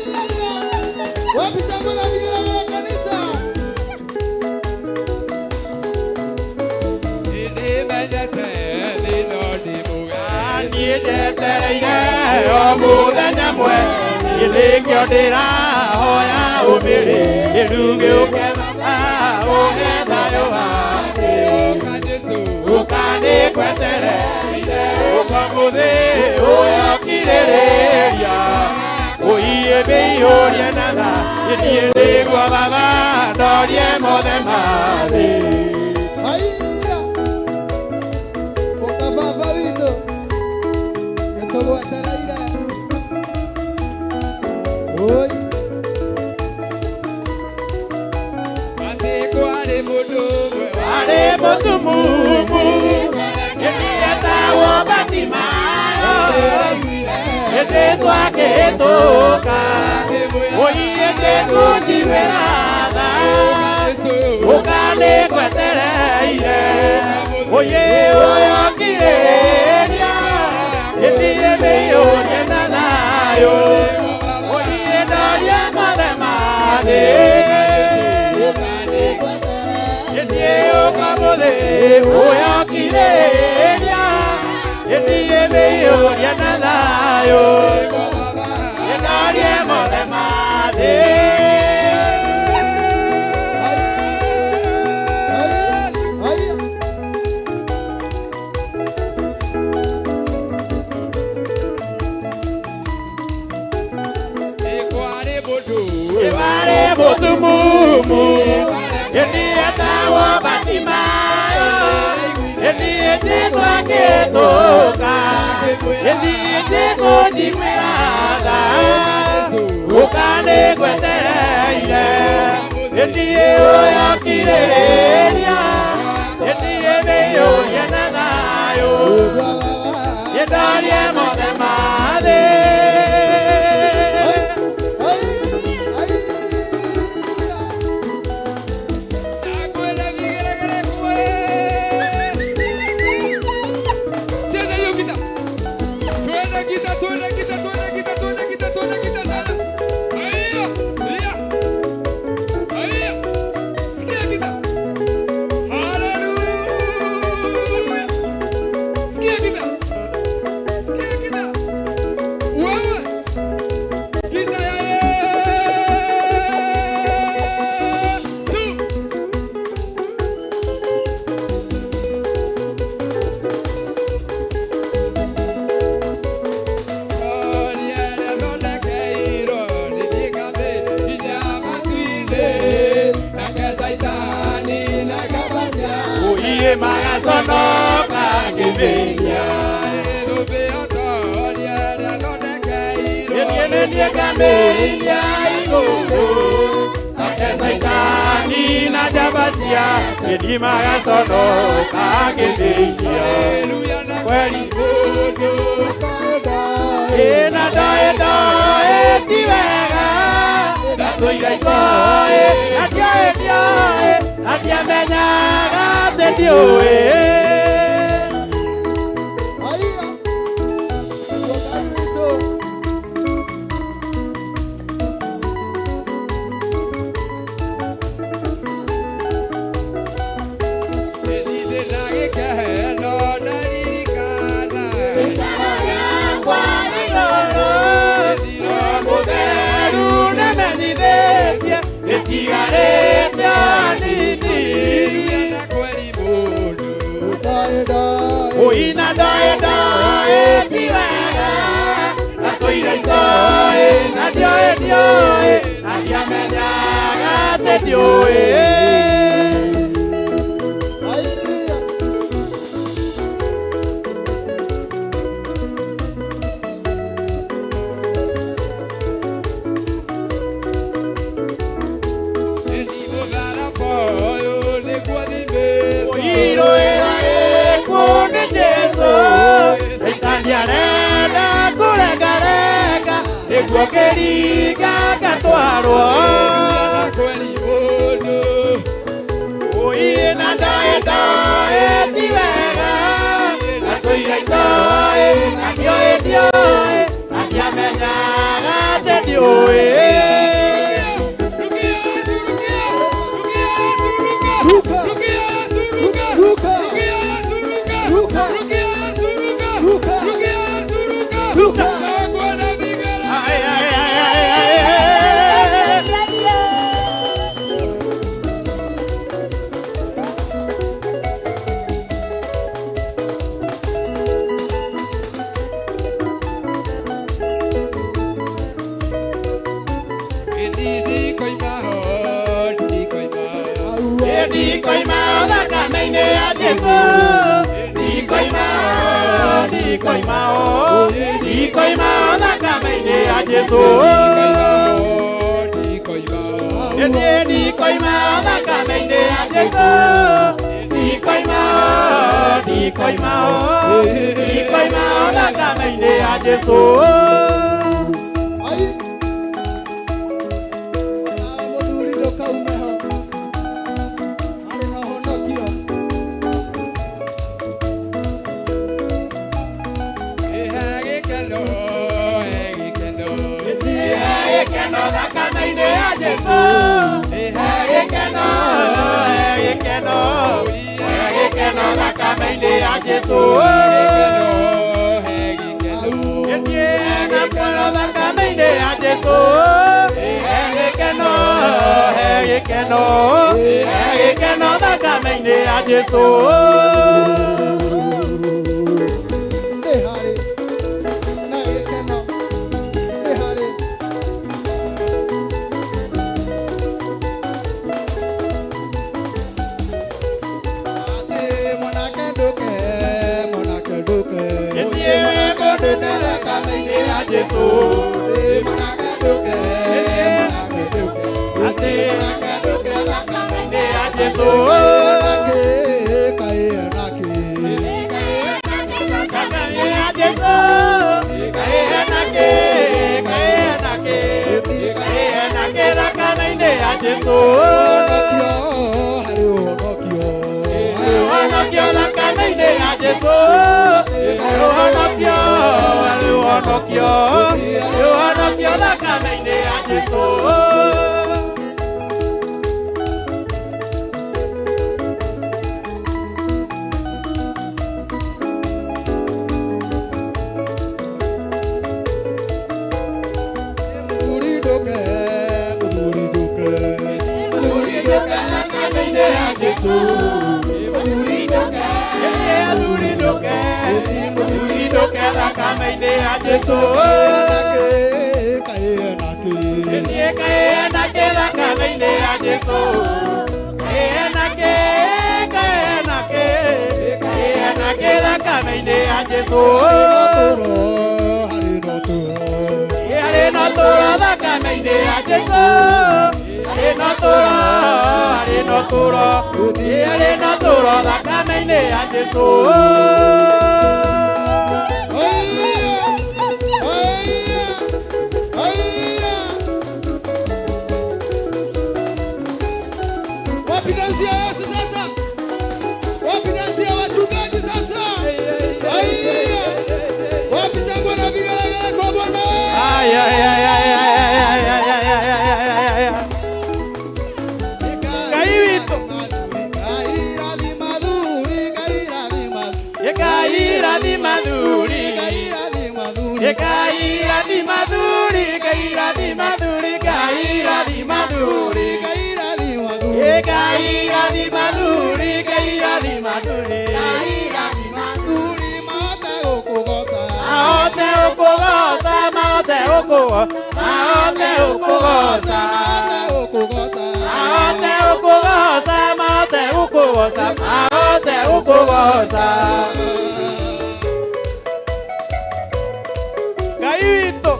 Wapi shangwe na vigelegele kanisa? Niĩ njetereire o mũthenya mwe nĩkĩo ndĩrahoya ũmĩrĩru gĩũke ũhe thayũ wake ũka nĩngwetereire ũka mũthĩ ũyũ kirĩrĩria ũiye mĩihũrie na tha niĩ nĩguo baba ndorie mothe mathĩ. Haya. Ũka baba witũ nĩtũgwetereire. Oi. Arĩ mũtumumu etagwo Batimayo Jesũ akĩhĩtũka Oiye Jesũ njiguĩra tha ũka nĩngwetereire Oye ũyũ kirĩrĩria ĩthiĩ mĩihũrie na thayũ Oiye ndorie mothe mathĩ Ĩthiĩ ũka mũthĩ ũyũ kirĩrĩria ĩthiĩ mĩihũrie na thayũ Ndorie mothe mathĩ. Haya. Warĩ mũtumumu etagwo Batimayo ĩthiĩ Jesũ akĩhĩtũka ĩthiĩ Jesũ njiguĩra tha ũka nĩngwetereire ĩthiĩ ũyũ kirĩrĩria ĩthiĩ mĩihũrie na thayũ ndorie mothe mathĩ. Oiye magaconoka ngĩmĩiya Niĩ nĩ ngamĩiria igũrũ ake Caitani na njamba ciake niĩ magaconoka ngĩmĩiya kweli ĩna ndoĩ ndoĩ ti wega ndatũire itoĩ na ndioĩ ndioĩ na ndiamenyaga atĩ ndiũĩ. Haya. Nĩguo Ngai witũ. Mũtheru nĩmenyithĩtie ĩtigarĩte Na ndioĩ ndioĩ na ndiamenyaga atĩ ndiũĩ. Arenda kũrengarenga nĩguo kĩringa ngatwarwo ũiĩ na ndaĩ ndaĩ ti wega na tũira itoĩ na ndioĩ ndioĩ na ndiamenyaga atĩ ndiũĩ. Ruka ruka ruka ruka ruka. Ay, ay, ay, ay, ay, ay. Ndikoima thakame-inĩ ya Jesũ, ndikoima, ndikoima, ndikoima thakame-inĩ ya Jesũ. Ndikoima thakame-inĩ ya Jesũ, ndikoima, ndikoima, ndikoima thakame-inĩ ya Jesũ. Nĩ harĩ na gĩkeno, nĩ harĩ atĩ mwanake ndũke, mwanake ndũke, mwanake ndũke thakame-inĩ ya Jesũ. Mwanake ndũke, mwanake ndũke, atĩ mwanake ndũke thakame-inĩ ya Jesũ. Nake kaĩ nake Thakame-inĩ ya Jesũ, kaĩ nake, kaĩ nake, kaĩ nake thakame-inĩ ya Jesũ. Harĩ ũhonokio, Ũhonokio thakame-inĩ ya Jesũ, ũhonokio, ũhonokio, ũhonokio thakame-inĩ ya Jesũ. Mũthuri ndũke, mũthuri ndũke, Mũthuri ndũke thakame-inĩ ya Jesũ. Mũthuri ndũke, mũthuri ndũke, mũthuri ndũke thakame-inĩ ya Jesũ. Nake kaĩ nake Niĩ kaĩ nake thakame-inĩ ya Jesũ. Kaĩ nake, kaĩ nake, kaĩ nake thakame-inĩ ya Jesũ. Harĩ na ũtũũro, Harĩ na ũtũũro thakame-inĩ ya Jesũ. Harĩ na ũtũũro, harĩ na ũtũũro, harĩ na ũtũũro thakame-inĩ ya Jesũ. Wapi dansi ya Yesu sasa? Wapi dansi ya wachungaji sasa? Aiya! Wapi shangwe na vigelegele kwa Bwana? Ay, ay, ay, ay, ay, ay, ay, ay, ay, ay, ay, ay, ay. Ngai witũ. Ngai rathima thuri, Ngai rathima Ngai rathima thuri. Ngai rathima thuri. Ngai rathima thuri, Ngai rathima thuri, Ngai rathima thuri. Ngai rathima thuri. Ngai rathima thuri, Ngai rathima thuri. Ngai rathima thuri, mahote gũkũgooca. Mahote gũkũgooca, mahote gũkũgooca. Mahote gũkũgoca. Mahote gũkũgoca, mahote gũkũgoca, mahote gũkũgoca. Ngai witũ,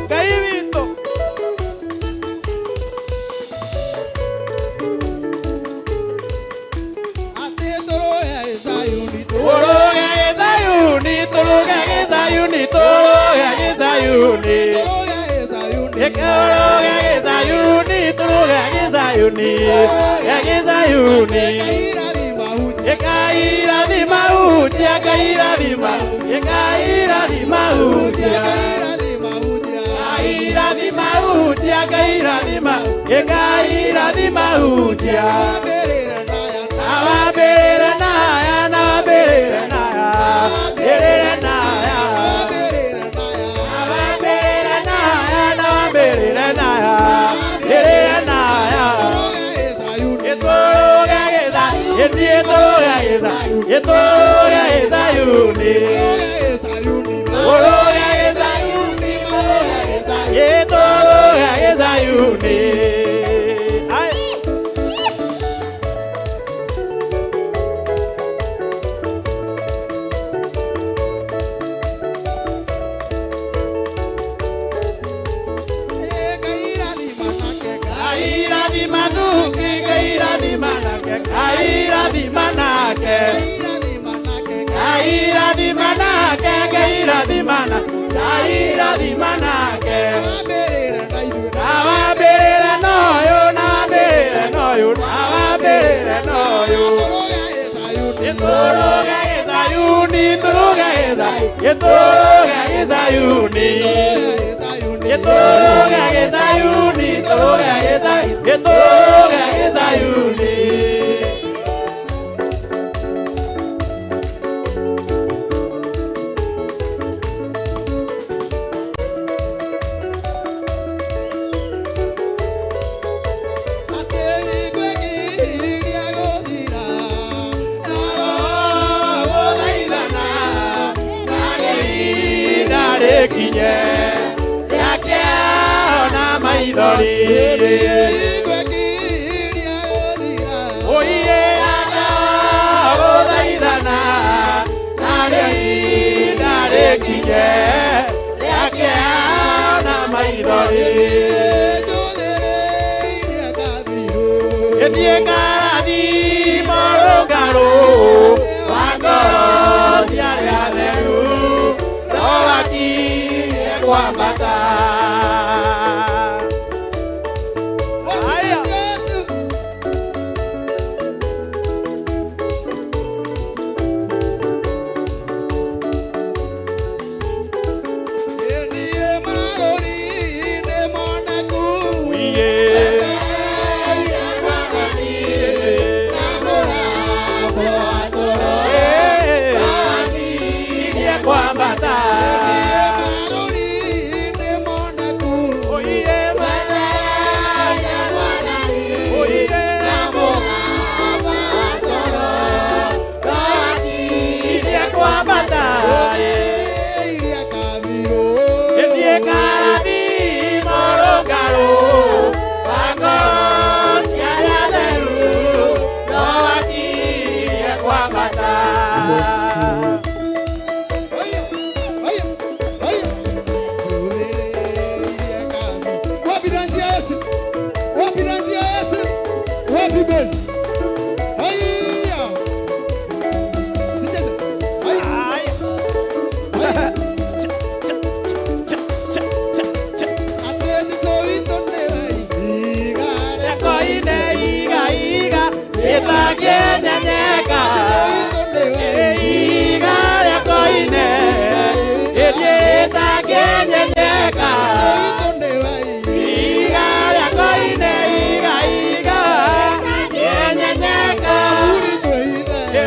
Ngai witũ. Tũrũge gĩthayuni, tũrũge gĩthayuni, tũrũge gĩthayuni. Tũrũge gĩthayuni, tũrũge gĩthayuni, gĩthayuni. Ĩkairathima hutia, ĩkairathima, ĩkairathima hutia. Ĩkairathima hutia, ĩkairathima, ĩkairathima hutia. Nawambĩrĩre naya, nawambĩrĩre naya, mbĩrĩre naya. Nawambĩrĩre naya, nawambĩrĩre naya, mbĩrĩre naya. Ĩtũrũge gĩtha- ĩthiĩ tũrũge gĩtha- ĩtũrũge gĩthayuni. Tũrũge gĩthayuni, ĩtũrũge gĩthayuni. Ai. Kairathima thuki, kairathima nake, kairathima nake. Kairathima nake, kairathima na- kairathima nake. Nawambĩrĩre noyũ, nawambĩrĩre noyũ, nawambĩrĩre noyũ. Ĩtũrũge gĩthayuni, tũrũge gĩtha- ĩtũrũge gĩthayuni. Ĩtũrũge gĩthayuni, tũrũge gĩtha- ĩtũrũge gĩthayuni. Rĩkinye rĩakĩona maithori. Oiye agũthaithana, narĩo ihinda rĩkinye rĩakĩona maithori. Ĩthiĩ ngarathimo rũngarũ wa ngoro cia arĩa atheru, no wakirie kwambata. Aya. Kwambata. Oiye oiye irie kwambata. Ĩthiĩ karathimo rũngarũ wa ngoro cia arĩa atheru, no wakirie kwambata. Wapi dansi ya Yesu? Wapi dansi ya Yesu? Wapi besi? Haya. Tucheze. Haya. Haya. Atezi soito ne iga. Koine iga iga ĩtangĩenyenyeka. Iga rĩa koine ĩthiĩ ĩtangĩenyenyeka. Iga rĩa koine iga iga ĩtangĩenyenyeka.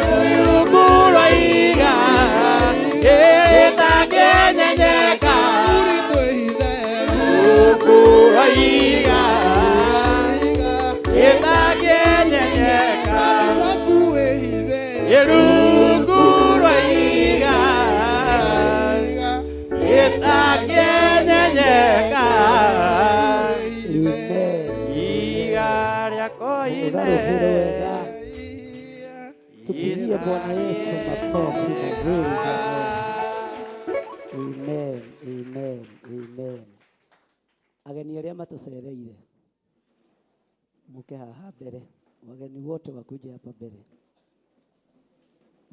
Rungu rwa iga ĩtangĩenyenyeka. Rungu rwa iga ĩtangĩenyenyeka. Amen. Iga rĩakwa Ũgarũhĩre wega. Tupigie Bwana Yesu makofi mazuri jamani. Amen, amen, amen. Ageni arĩa matũcereire muke haha mbere, wageni wote wakuje hapa mbere.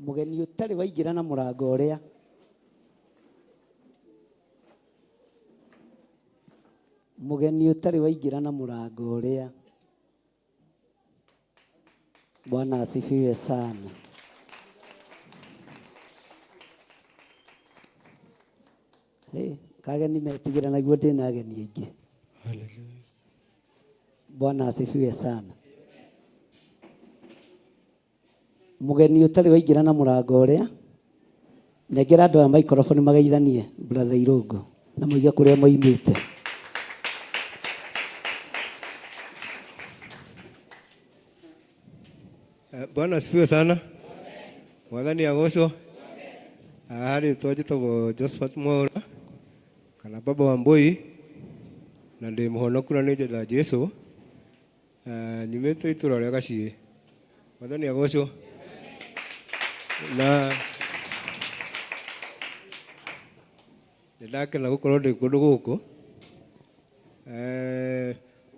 Mũgeni ũtarĩ waingĩra na mũrango ũrĩa mũgeni ũtarĩ waingĩra na mũrango ũrĩa. Bwana asifiwe sana. Hey, kageni metigĩra naguo ndĩna ageni aingĩ. Bwana asifiwe sana. Mũgeni ũtarĩ waingĩra na mũrango ũrĩa, nengera andũ aya microphone mageithanie brother Irũngũ na moige kũrĩa moimĩte. Bwana asifiwe sana. Mwathani agocwo. Haha rĩtwa njĩtagwo Josephat Mwaura kana baba wa Mbui na ndĩ mũhonoku na nĩ njendaga Jesu. Nyumĩte itũra rĩa Gaciĩ. Mwathani agocwo. Na nĩ ndakena gũkorwo ndĩ kũndũ gũkũ.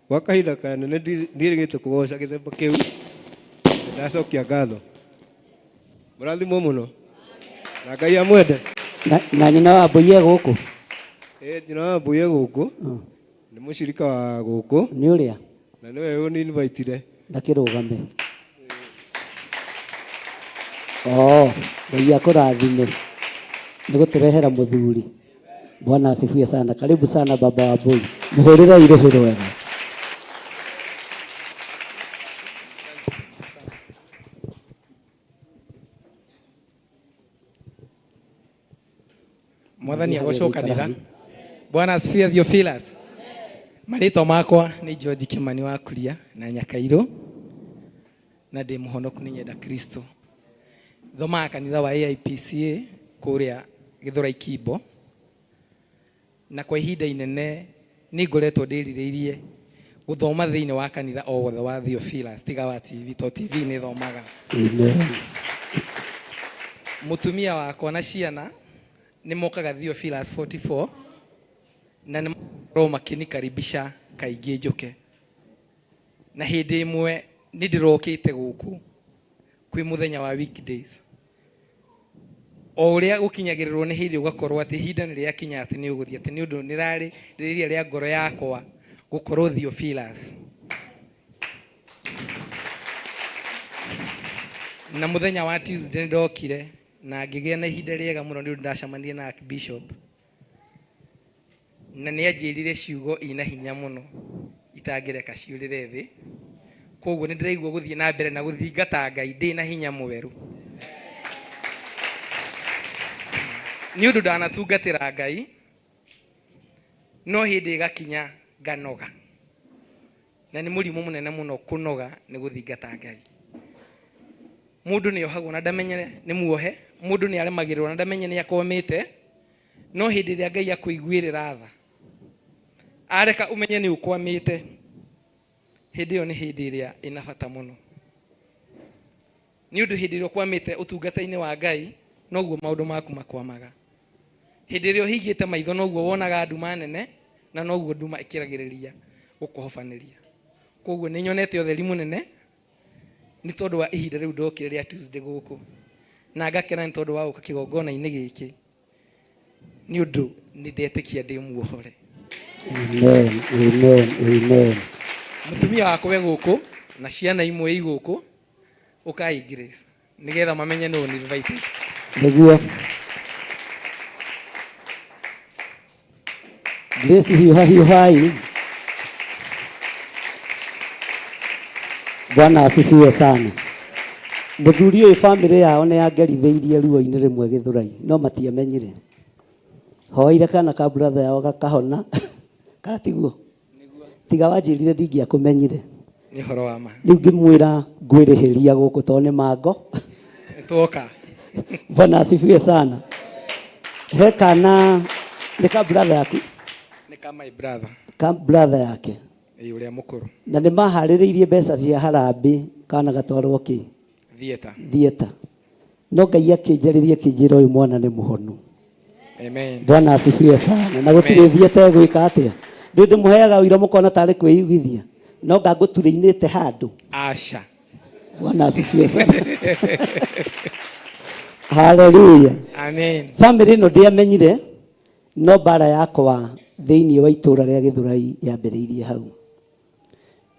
Gwa kahinda kanene ndiĩrĩgĩte kũgoca gĩthemba kĩu. Nĩ ndacokia ngatho. Mũrathimwo mũno. Na Ngai amwende. Na nyina wa Mbui e gũkũ? Ĩ, nyina wa Mbui e gũkũ. Nĩ mũcirika wa gũkũ. Nĩ ũrĩa? Na nĩwe ũni-invitire. Ndakĩrũgame. Oh, Ngai akũrathime nĩ gũtũrehera mũthuri. Bwana asifiwe sana. Karibu sana baba wa Mbui. Mũhũrĩre irũhĩ rwega. Mwathani agocwo kanitha. Bwana asifiwe Theophilus. Marĩtwa makwa nĩ George Kimani wa Kuria na Nyakairũ na ndĩ mũhonoku nĩ nyenda Kristo. Thomaga kanitha wa AIPCA kũrĩa Gĩthũrai Kimbo, na kwa ihinda inene nĩ ngoretwo ndĩrirĩirie gũthoma thĩinĩ wa kanitha o wothe wa Theophilus tiga wa TV, to TV nĩ thomaga. Amen. Mũtumia wakwa na ciana nĩ mokaga Theophilus 44 na nĩ makoragwo makĩnikaribisha kaingĩ njũke. Na hĩndĩ ĩmwe nĩ ndĩrokĩte gũkũ kwĩ mũthenya wa weekdays. O ũrĩa gũkinyagĩrĩrwo nĩ hĩndĩ ũgakorwo atĩ ihinda nĩ rĩakinya atĩ nĩ ũgũthiĩ, atĩ nĩ ũndũ nĩ rarĩ rĩrĩa rĩa ngoro yakwa gũkorwo Theophilus. Na mũthenya wa Tuesday nĩ ndokire na ngĩgĩa na ihinda rĩega mũno nĩ ũndũ ndacemanirie na Archbishop. Na nĩ anjĩrire ciugo ina hinya mũno itangĩreka ciũrĩre thĩ. Koguo nĩ ndĩraigua gũthiĩ na mbere na gũthingata Ngai ndĩ na hinya mwerũ. Nĩ ũndũ ndanatungatĩra Ngai, no hĩndĩ ĩgakinya nganoga. Na nĩ mũrimũ mũnene mũno kũnoga nĩ gũthingata Ngai. Mũndũ nĩ ohagwo na ndamenye nĩ muohe, mũndũ nĩ aremagĩrĩrwo na ndamenye nĩ akwamĩte, no hĩndĩ ĩrĩa Ngai akũiguĩrĩra tha, areka ũmenye nĩ ũkwamĩte, hĩndĩ ĩyo nĩ hĩndĩ ĩrĩa ĩna bata mũno. Nĩ ũndũ hĩndĩ ĩrĩa ũkwamĩte ũtungata-inĩ wa Ngai, noguo maũndũ maku makwamaga. Hĩndĩ ĩrĩa ũhingĩte maitho noguo wonaga nduma nene, na noguo nduma ĩkĩragĩrĩria gũkũhobanĩria. Koguo nĩ nyonete ũtheri mũnene nĩ tondũ wa ihinda rĩu ndokire rĩa Tuesday gũkũ, na ngakena nĩ tondũ wa gũka kĩgongona-inĩ gĩkĩ, nĩ ũndũ nĩ ndetĩkia ndĩ muohore. Amen, amen, amen. Mũtumia wakwa e gũkũ na ciana imwe i gũkũ, ũkai Grace nĩgetha mamenye nũ ni invited. Nĩguo. Grace hiuha hiuhai. Bwana asifiwe sana. Mũthuri ũyũ bamĩrĩ yao nĩ yangerithĩirie ruo-inĩ rĩmwe Gĩthũrai, no matiamenyire. Hoire kana ka brother yao gakahona. Kana tiguo? Tiga wanjĩrire ndingĩakũmenyire. Nĩ ũhoro wa ma. Rĩu ngĩmwĩra ngwĩrĩhĩria gũkũ tondũ nĩ mango. Tuoka. Bwana asifiwe sana. He kana nĩ ka brother yaku? Nĩ ka my brother. Ka brother yake. Ĩĩ, ũrĩa mũkũrũ. Na nĩ maharĩrĩirie mbeca cia harambĩ kana gatwarwo kĩ Theatre. Theatre, no Ngai akĩnjarĩria, akĩnjĩra ũyũ mwana nĩ mũhonu. Amen. Bwana asifiwe sana. Na gũtirĩ thieta ĩgwĩka atĩa, ndĩ ndĩmũheaga ũira mũkona tarĩ kwĩyugithia, no ngangũturĩinĩte handũ. Aca. Bwana asifiwe sana, haleluya. Amen. Family ĩno ndĩamenyire, no mbara yakwa thĩinĩ wa itũra rĩa Gĩthũrai yambĩrĩirie hau.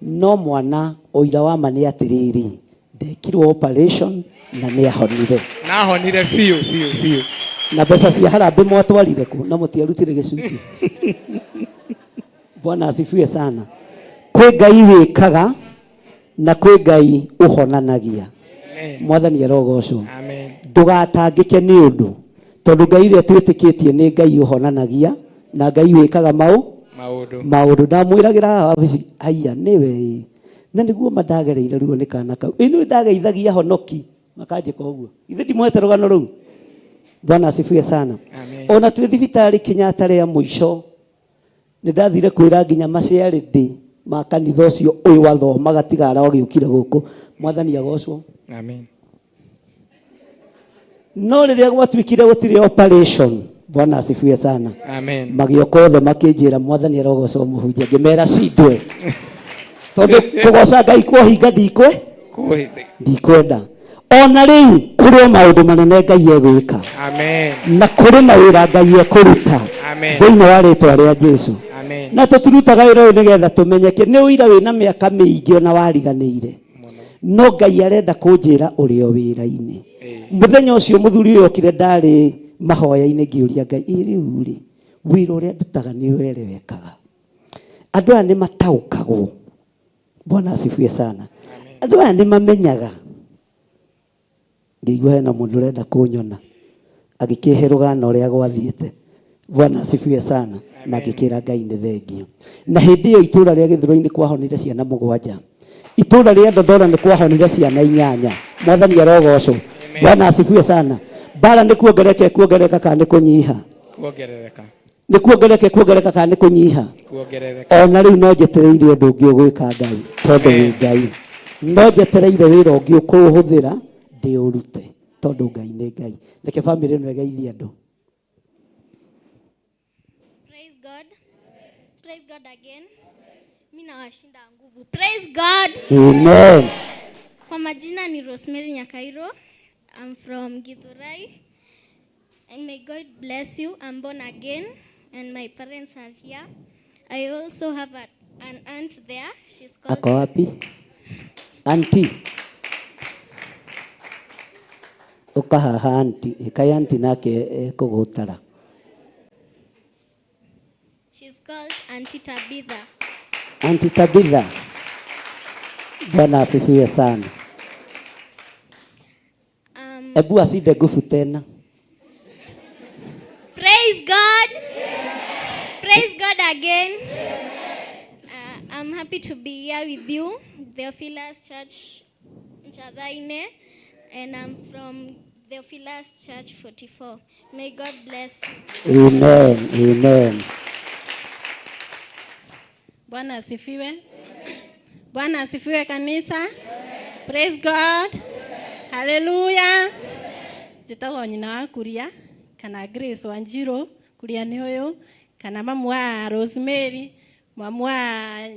No mwana, ũira wa ma nĩ atĩrĩrĩ, ndekirwo operation na nĩ ahonire. Nahonire biũ biũ biũ. Na mbeca cia harambĩ mwatwarire kũ na mũtiarutire gĩcunjĩ? Bwana asifiwe sana. Kwĩ Ngai wĩkaga na kwĩ Ngai ũhonanagia. Amen. Mwathani arogocwo. Amen. Ndũgatangĩke nĩ ũndũ, tondũ Ngai ũrĩa twĩtĩkĩtie nĩ Ngai ũhonanagia na Ngai wĩkaga maũndũ. Maũndũ. Ndamwĩragĩra haha wabici haiya nĩwe ĩ, na nĩguo ma ndagereire ruo nĩ kana kau. Ĩ nĩ ndageithagia honoki makanjĩka ũguo, ithe ndimũhete rũgano rũu. Bwana asifiwe sana. Amen. Ona twĩ thibitarĩ Kenyatta rĩa mũico, nĩ ndathire kwĩra nginya maciarĩndĩ ma kanitha ũcio ũyũ wathomaga tiga aragĩũkire gũkũ. Mwathani agocwo. Amen. No rĩrĩa gwatuĩkire gũtirĩ operation, Bwana asifiwe sana, Amen. magĩũka othe makĩnjĩra, "Mwathani arogocwo, mũhunjia." Ngĩmera cindwe, tondũ kũgoca Ngai kwohinga ndikwe ndikwenda. Ona rĩu kũrĩ o maũndũ manene Ngai egwĩka. Amen. Na kũrĩ na wĩra Ngai ekũruta Amen. thĩinĩ wa rĩtwa rĩa Jesu. Amen. Na tũtirutaga wĩra ũyũ nĩgetha tũmenyeke, nĩ ũira wĩna mĩaka mĩingĩ ona wariganĩire, no Ngai arenda kũnjĩra ũrĩ o wĩra-inĩ. Mũthenya ũcio mũthuri ũyũ okire, ndarĩ mahoya-inĩ, ngĩũria Ngai, "Ĩ rĩu rĩ, wĩra ũrĩa ndutaga nĩ werewekaga, andũ aya nĩ mataũkagwo?" Bwana asifiwe sana. Andũ aya nĩ mamenyaga. Ngĩigua hena mũndũ ũrenda kũnyona, agĩkĩhe rũgano ũrĩa gwathiĩte. Bwana asifiwe sana. Na ngĩkĩra Ngai nĩ thengio. Na hĩndĩ ĩyo itũra rĩa Gĩthũrai nĩ kwahonire ciana 7, itũra rĩa Ndondora nĩ kwahonire ciana 8. Mwathani arogocwo. Bwana asifiwe sana. Mbara nĩ kuongereka kuongereka kana nĩ kũnyiha? Kuongerereka. Nĩ kuongereka kuongereka kana nĩ kũnyiha? Kuongerereka. Ona rĩu no njetereire ũndũ ũngĩ ũgwĩka Ngai, tondũ wĩ Ngai. No njetereire wĩra ũngĩ ũkũũhũthĩra ndĩũrute, tondũ Ngai nĩ Ngai. Reke bamĩrĩ ĩno ĩgeithie andũ. Praise God. Praise God again. Mimi nawashinda nguvu. Praise God. Amen. Kwa majina ni Rosemary Nyakairo. I'm from Githurai. And may God bless you. I'm born again and my parents are here. I also have an aunt there. She's called Ako wapi auntie? Ũka haha auntie. Ĩkai auntie nake ekũgũtara. She's called Auntie Tabitha. Auntie Tabitha, Bwana asifiwe sana. Ebu asinde nguvu tena. Praise God. Praise God again. I'm happy to be here with you, Theophilus Church Nchadhaine, and I'm from Theophilus Church 44. May God bless you. Amen, amen. Bwana asifiwe. Bwana asifiwe kanisa. Praise God. Hallelujah. Njĩtagwo nyina wa Kuria kana Grace Wanjiru. Kuria nĩ ũyũ, kana mamu wa Rosemary, mamu wa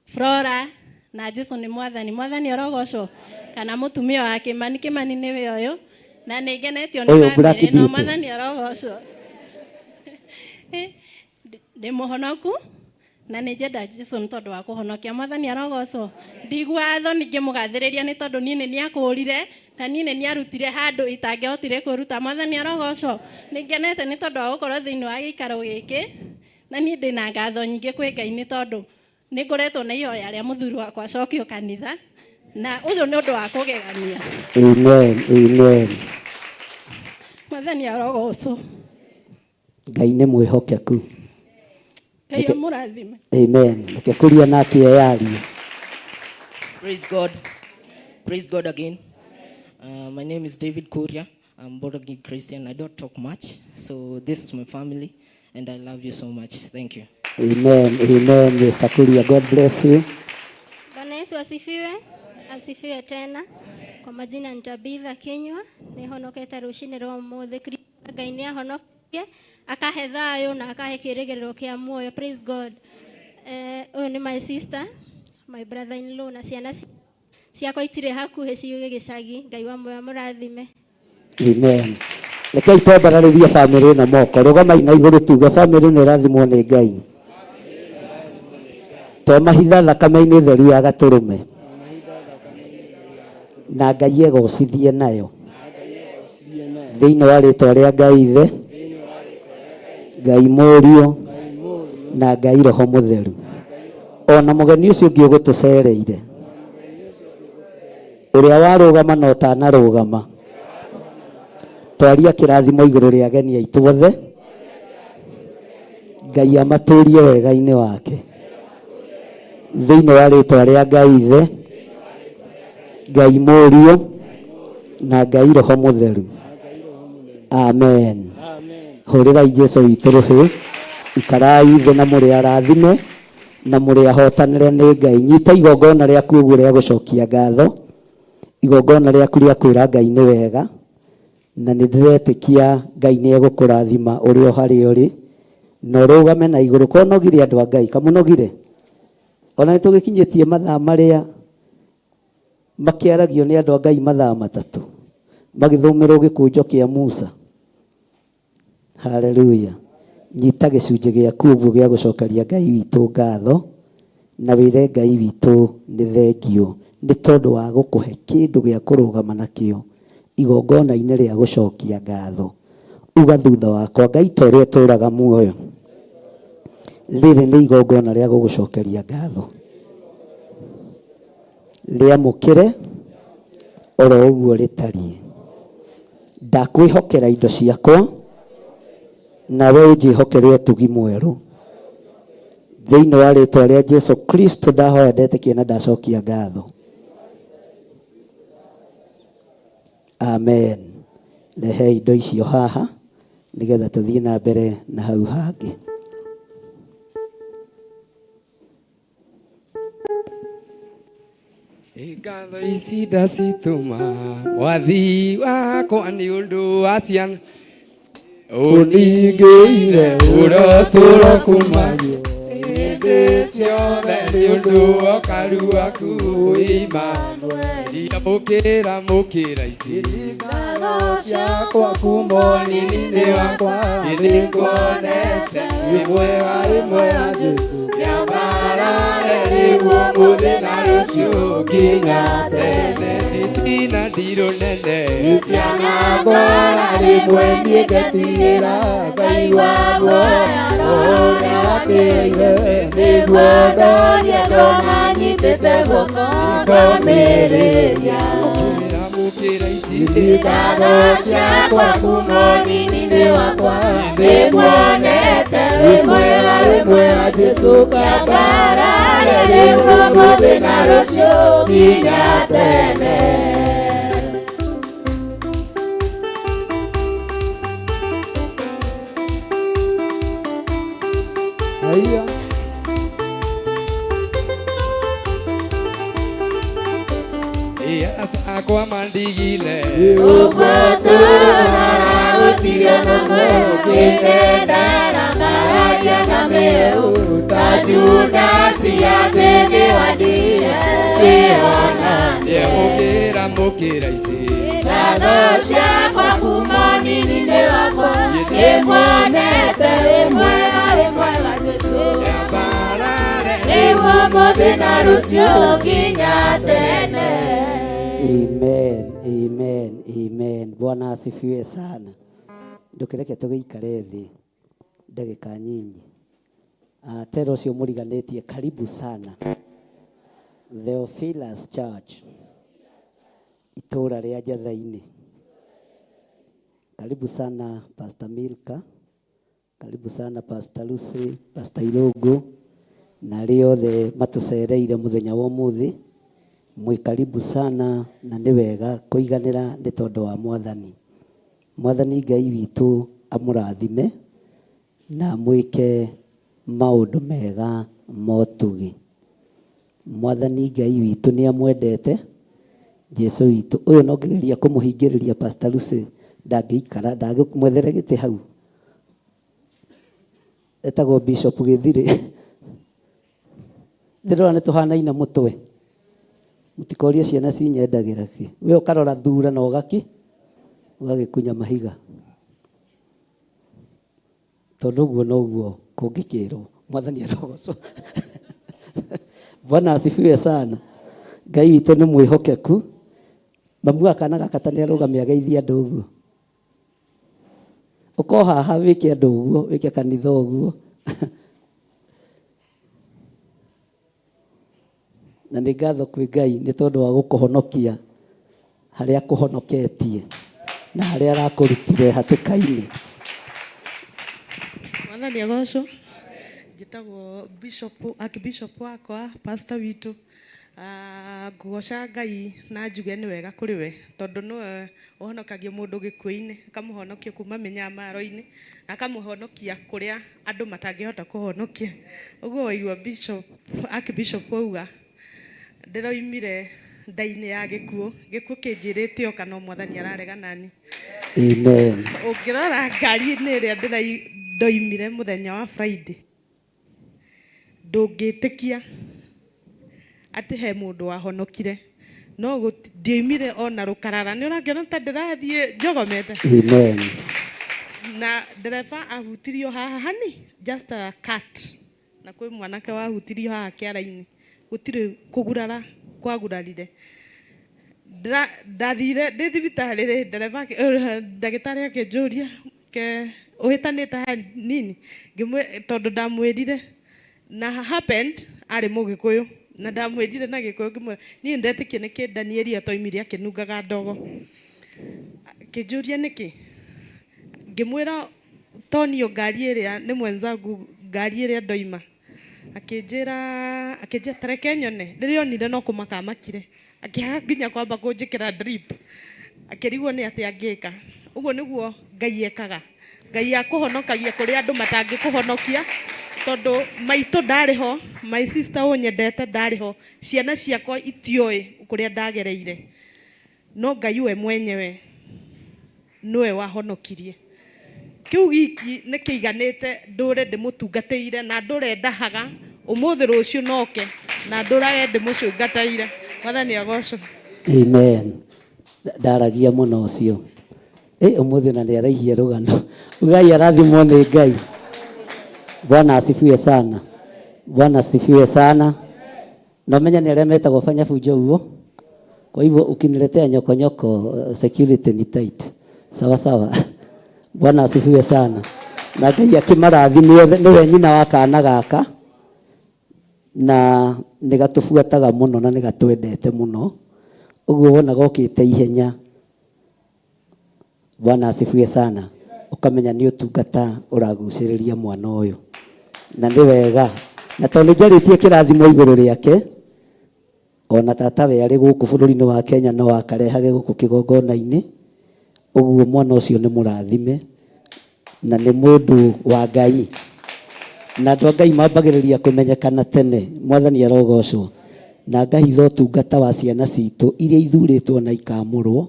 Flora, na Jesu nĩ mwathani. Mwathani arogocwo. Kana mũtumia wa Kimani. Kimani nĩwe ũyũ, na nĩ ngenetio nĩ Ũyũ Black bamĩrĩ ĩno. Beauty. Mwathani arogocwo. Ndĩ mũhonoku na nĩ njenda Jesu nĩ tondũ wa kũhonokia. Mwathani arogocwo. Ndiguaga thoni ngĩmũgathĩrĩria nĩ tondũ niĩ nĩ nĩakũrire na niĩ nĩ nĩarutire handũ itangĩahotire kwĩruta. Mwathani arogocwo. Nĩ ngenete nĩ tondũ wa gũkorwo thĩinĩ wa gĩikaro gĩkĩ, na niĩ ndĩna ngatho nyingĩ kwĩ Ngai nĩ tondũ nĩ ngoretwo na ihoya rĩa mũthuri wakwa acokio kanitha, na ũcio nĩ ũndũ wa kũgegania. Amen, amen. Mwathani arogocwo. Ngai nĩ mwĩhokeku. Ngai amũrathime. Amen. Reke Kuria nake eyarie. Praise God. Praise God again. My name is David Kuria. I'm born again Christian. I don't talk much. So this is my family, and I love you so much. Thank you. Amen, amen. Mr. Kuria, God bless you. Bwana Yesu asifiwe, asifiwe tena. Kwa majina ni Tabitha Kinyua, nĩhonokete rũcinĩ rwa ũmũthĩ. Kristo Ngai nĩ ahonokie, akahe thayũ na akahe kĩĩrĩgĩrĩro kĩa muoyo. Praise God. Eh, ũyũ nĩ my sister, my brother in law na ciana ciakwa itirĩ hakuhĩ ciuge gĩcagi. Ngai wa muoyo amũrathime. Amen. Rekei twambararĩrie bamĩrĩ ĩno moko. Rũgamai na igũrũ tuge bamĩrĩ ĩno ĩrathimwo nĩ Ngai. Twamahitha thakame-inĩ theru ya gatũrũme. Na Ngai egocithie nayo. Thĩinĩ wa rĩtwa rĩa Ngai Ithe, Ngai Mũriũ, na Ngai Roho Mũtheru. Ona mũgeni ũcio ũngĩ ũgũtũcereire. Ũrĩa warũgama na ũtanarũgama. Twaria kĩrathimo igũrũ rĩa ageni aitũ othe. Ngai amatũrie wega-inĩ wake. Thĩinĩ wa rĩtwa rĩa Ngai Ithe, Ngai Mũriũ, na Ngai Roho Mũtheru. Amen. Hũrĩrai Jesu witũ rũhĩ. Ikarai thĩ na mũrĩ arathime na mũrĩ ahotanĩre nĩ Ngai. Nyita igongona rĩaku ũguo rĩa gũcokia ngatho. Igongona rĩaku rĩa kwĩra Ngai nĩ wega. Na nĩ ndĩretĩkia Ngai nĩ egũkũrathima ũrĩ o harĩa ũrĩ. Na ũrũgame na igũrũ. Ko nogire andũ a Ngai, kamũnogire? Ona nĩ tũgĩkinyĩtie mathaa marĩa makĩaragio nĩ andũ a Ngai mathaa matatũ magĩthomĩrwo gĩkũnjo kĩa Musa. Haleluya. Nyita gĩcunjĩ gĩaku ũguo gĩa gũcokeria Ngai witũ ngatho na wĩre Ngai witũ nĩ thengiũ nĩ tondũ wa gũkũhe kĩndũ gĩa kũrũgama nakĩo igongona-inĩ rĩa gũcokia ngatho. Uga thutha wakwa, Ngai ta ũrĩa ũtũũraga muoyo, rĩrĩ nĩ igongona rĩa gũgũcokeria ngatho. Rĩamũkĩre oro ũguo rĩtariĩ. Ndakwĩhokera indo ciakwa, nawe ũnjĩhokere ũtugi mwerũ. Thĩinĩ wa rĩtwa rĩa Jesu Kristo ndahoya ndetĩkia na ndacokia ngatho. Amen. Rehe indo icio haha nĩgetha tũthiĩ na mbere na hau hangĩ. Ngatho ici ndacitũma mwathi wakwa nĩ ũndũ wa ciana ũningĩire ũrotũro kumagio hĩndĩ ciothe nĩ ũndũ wa ũkaru waku Immanueli mũkĩra mũkĩra ici ciakwa kuma ũnini-inĩ wakwa nĩnguonete wĩ mwega wĩ mwega Jesũ Nyambarare rĩu ũmũthĩ na rũciũ nginya tene Itina ndirũ nene Ciana ngora rĩmwe niĩ ngetigĩra ngaigua guoya ũrĩa wakĩire nĩguo ndorie ngoma nyitĩte guoko ngomĩrĩria Ngatho ciakwa kuma ũnini-inĩ wakwa nĩnguonete wĩ mwega wĩ mwega Jesũ nyambarare rĩu ũmũthĩ na rũciũ nginya tene. Haya. Akwa mandigile Ũguo tũrara gũtirĩ ona ũmwe ũkĩtendera maragia na mĩeũ ta Judasi atĩ nĩwandire wĩonanie. Mũkĩra mũkĩra ici Ngatho ciakwa kuma ũnini-inĩ wakwa nĩnguonete wĩ mwega wĩ mwega Jesũ rĩu ũmũthĩ na rũciũ nginya tene. Amen, amen, amen. Bwana asifiwe sana. Ndũkĩreke tũgĩikare thĩ ndagĩka nyinyi. Tera ũcio mũriganĩtie, karibu sana Theophilus Church, itũũra rĩa Njatha-inĩ. Karibu sana Pastor Milka, karibu sana Pastor Lucy, Pastor Irũngũ na arĩa othe matũcereire mũthenya wa ũmũthĩ. Mwĩ karibu sana na nĩ wega kũiganĩra nĩ tondũ wa Mwathani. Mwathani Ngai witũ amũrathime na amwĩke Maũndũ mega motugi. Mwathani Ngai witũ nĩ amwendete Jesu witũ. Ũyũ no ngĩgeria kũmũhingĩrĩria Pastor Lucy ndangĩikara, ndangĩmwethere gĩtĩ hau. Etagwo Bishop Gĩthirĩ. Ndĩrona nĩ tũhanaine mũtwe. Mũtikorie ciana cinyendagĩra kĩ. We ũkarora thura na ũgaki ũgagĩkunya mahiga. Tondũ ũguo noguo kũngĩkĩrwo. Mwathani arogocwo. Bwana asifiwe sana. Ngai witũ nĩ mwĩhokeku. Mamu wa kana gaka ta nĩ arũgame ageithie andũ ũguo. Ũka o haha wĩke andũ ũguo, wĩke kanitha ũguo. Na nĩ ngatho kwĩ Ngai nĩ tondũ wa gũkũhonokia harĩa akũhonoketie na harĩa arakũrutire hatĩka-inĩ. Mwathani agocwo. Njĩtagwo Bishop, Archbishop wakwa, pastor witũ. Ah, ngũgoca Ngai na njuge nĩ wega kũrĩ we tondũ nĩwe ũhonokagia mũndũ gĩkuũ-inĩ, akamũhonokia kuma mĩnyamaro-inĩ, na akamũhonokia kũrĩa andũ matangĩhota kũhonokia. Ũguo waigua Bishop, Archbishop auga ndĩroimire nda-inĩ ya gĩkuũ, gĩkuũ kĩnjĩrĩte ũka no Mwathani ararega nani. Amen. Ũngĩrora ngari-inĩ ĩrĩa ndoimire mũthenya wa Friday, Ndũngĩtĩkia atĩ he mũndũ wahonokire no ndioimire ona rũkarara. Nĩ ũrakĩona ta ndĩrathiĩ njogomete? Amen. Na ndereba ahutirio haha hani just a cut. Na kwĩ mwanake wahutirio haha kĩara-inĩ. Gũtirĩ kũgurara kwagurarire. Ndathire ndĩ thibitarĩ rĩ, ndereba ndagĩtarĩ akĩnjũria Ke ũhĩtanĩte hanini ngĩmwĩ tondũ ndamwĩrire na happened arĩ mũgĩkũyũ na ndamwĩrire na gĩkũyũ ngĩmwĩra niĩ ndetĩkia nĩkĩ Danieli atoimire akĩnungaga ndogo akĩnjũria nĩkĩ ngĩmwĩra tonio ngari ĩrĩa nĩ mwenzangu ngari ĩrĩa ndoima akĩnjĩra akĩnjĩra tareke nyone rĩrĩa onire no kũmaka amakire Akĩaga nginya kwamba kũnjĩkĩra drip, akĩrigwo nĩ atĩa angĩka. Ũguo nĩguo Ngai ekaga. Ngai akũhonokagia kũrĩa andũ matangĩkũhonokia, tondũ maitũ ndarĩ ho, my sister ũnyendete ndarĩ ho, ciana ciakwa itioĩ kũrĩa ndagereire. No Ngai we mwenyewe nĩwe wahonokirie. Kĩu giki nĩ kĩiganĩte ndũre ndĩmũtungatĩire na ndũre ndahaga ũmũthĩ rũciũ noke na ndũrage ndĩmũcungatĩire. Mwathani agocwo. Amen. Ndaragia mũno ũcio. Ĩ ũmũthĩ na nĩ araihia rũgano. Ugai arathimwo nĩ Ngai. Bwana asifiwe sana. Bwana asifiwe sana. Na ũmenye nĩ arĩa metagwo fanya fujo ũguo. Kwa hivyo ukiniletea nyokonyoko security ni tight. Sawa sawa. Bwana asifiwe sana. Na Ngai akĩmarathime othe nĩwe nyina wa kana gaka na nĩ gatũbuataga mũno na nĩ gatwendete mũno. Ũguo wona gokĩte ihenya. Bwana asifiwe sana. Ũkamenya nĩ ũtungata ũragucĩrĩria mwana ũyũ. Na nĩ wega. Na tondũ nĩ njarĩtie kĩrathimo igũrũ rĩake, ona tata we arĩ gũkũ bũrũri-inĩ wa Kenya no akarehage gũkũ kĩgongona-inĩ. Ũguo mwana ũcio nĩ mũrathime na nĩ mũndũ wa Ngai. Na andũ a Ngai mambagĩrĩria kũmenyekana tene. Mwathani arogocwo. Na ngahitha ũtungata wa ciana citũ iria ithurĩtwo na ikamũrwo.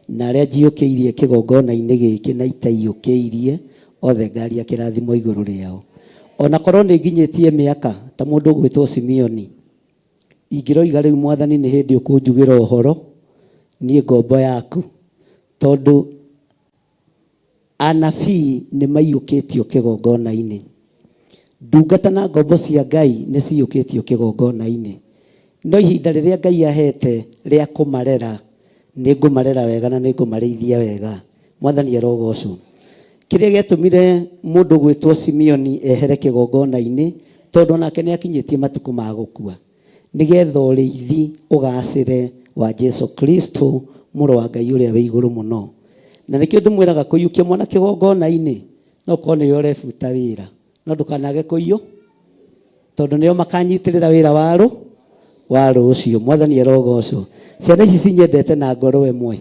Na arĩa njiyũkĩirie kĩgongona-inĩ gĩkĩ na itaiyũkĩirie, othe ngaaria kĩrathimo igũrũ rĩao. O na korwo nĩnginyĩtie mĩaka ta mũndũ ũgwĩtwo Simeoni, ingĩroiga rĩu, Mwathani, nĩ hĩndĩ ũkũnjugĩra ũhoro, niĩ ngombo yaku, tondũ anabii nĩmaiyũkĩtio kĩgongona-inĩ. Ndungata na ngombo cia Ngai nĩciyũkĩtio kĩgongona-inĩ. No ihinda rĩrĩa Ngai aheete rĩa kũmarera, nĩngũmarera wega na nĩngũmarĩithia wega. Mwathani arogocwo. Kĩrĩa gĩatũmire mũndũ ũgwĩtwo Simeoni ehere kĩgongona-inĩ, tondũ onake nĩakinyĩtie matukũ ma gũkua, nĩgetha ũrĩithi ũgacĩre wa Jesu Kristo, Mũrũ wa Ngai ũrĩa wĩ igũrũ mũno. Na nĩkĩo ndĩmwĩraga kũiyũkia mwana kĩgongona-inĩ, No ũkorwo nĩwe ũrebuta wĩra no ndũkanage kũiyũ tondũ nĩo makanyitĩrĩra wĩra wa rũ wa rũciũ. Mwathani arogocwo. Ciana ici cinyendete na ngoro ĩmwe.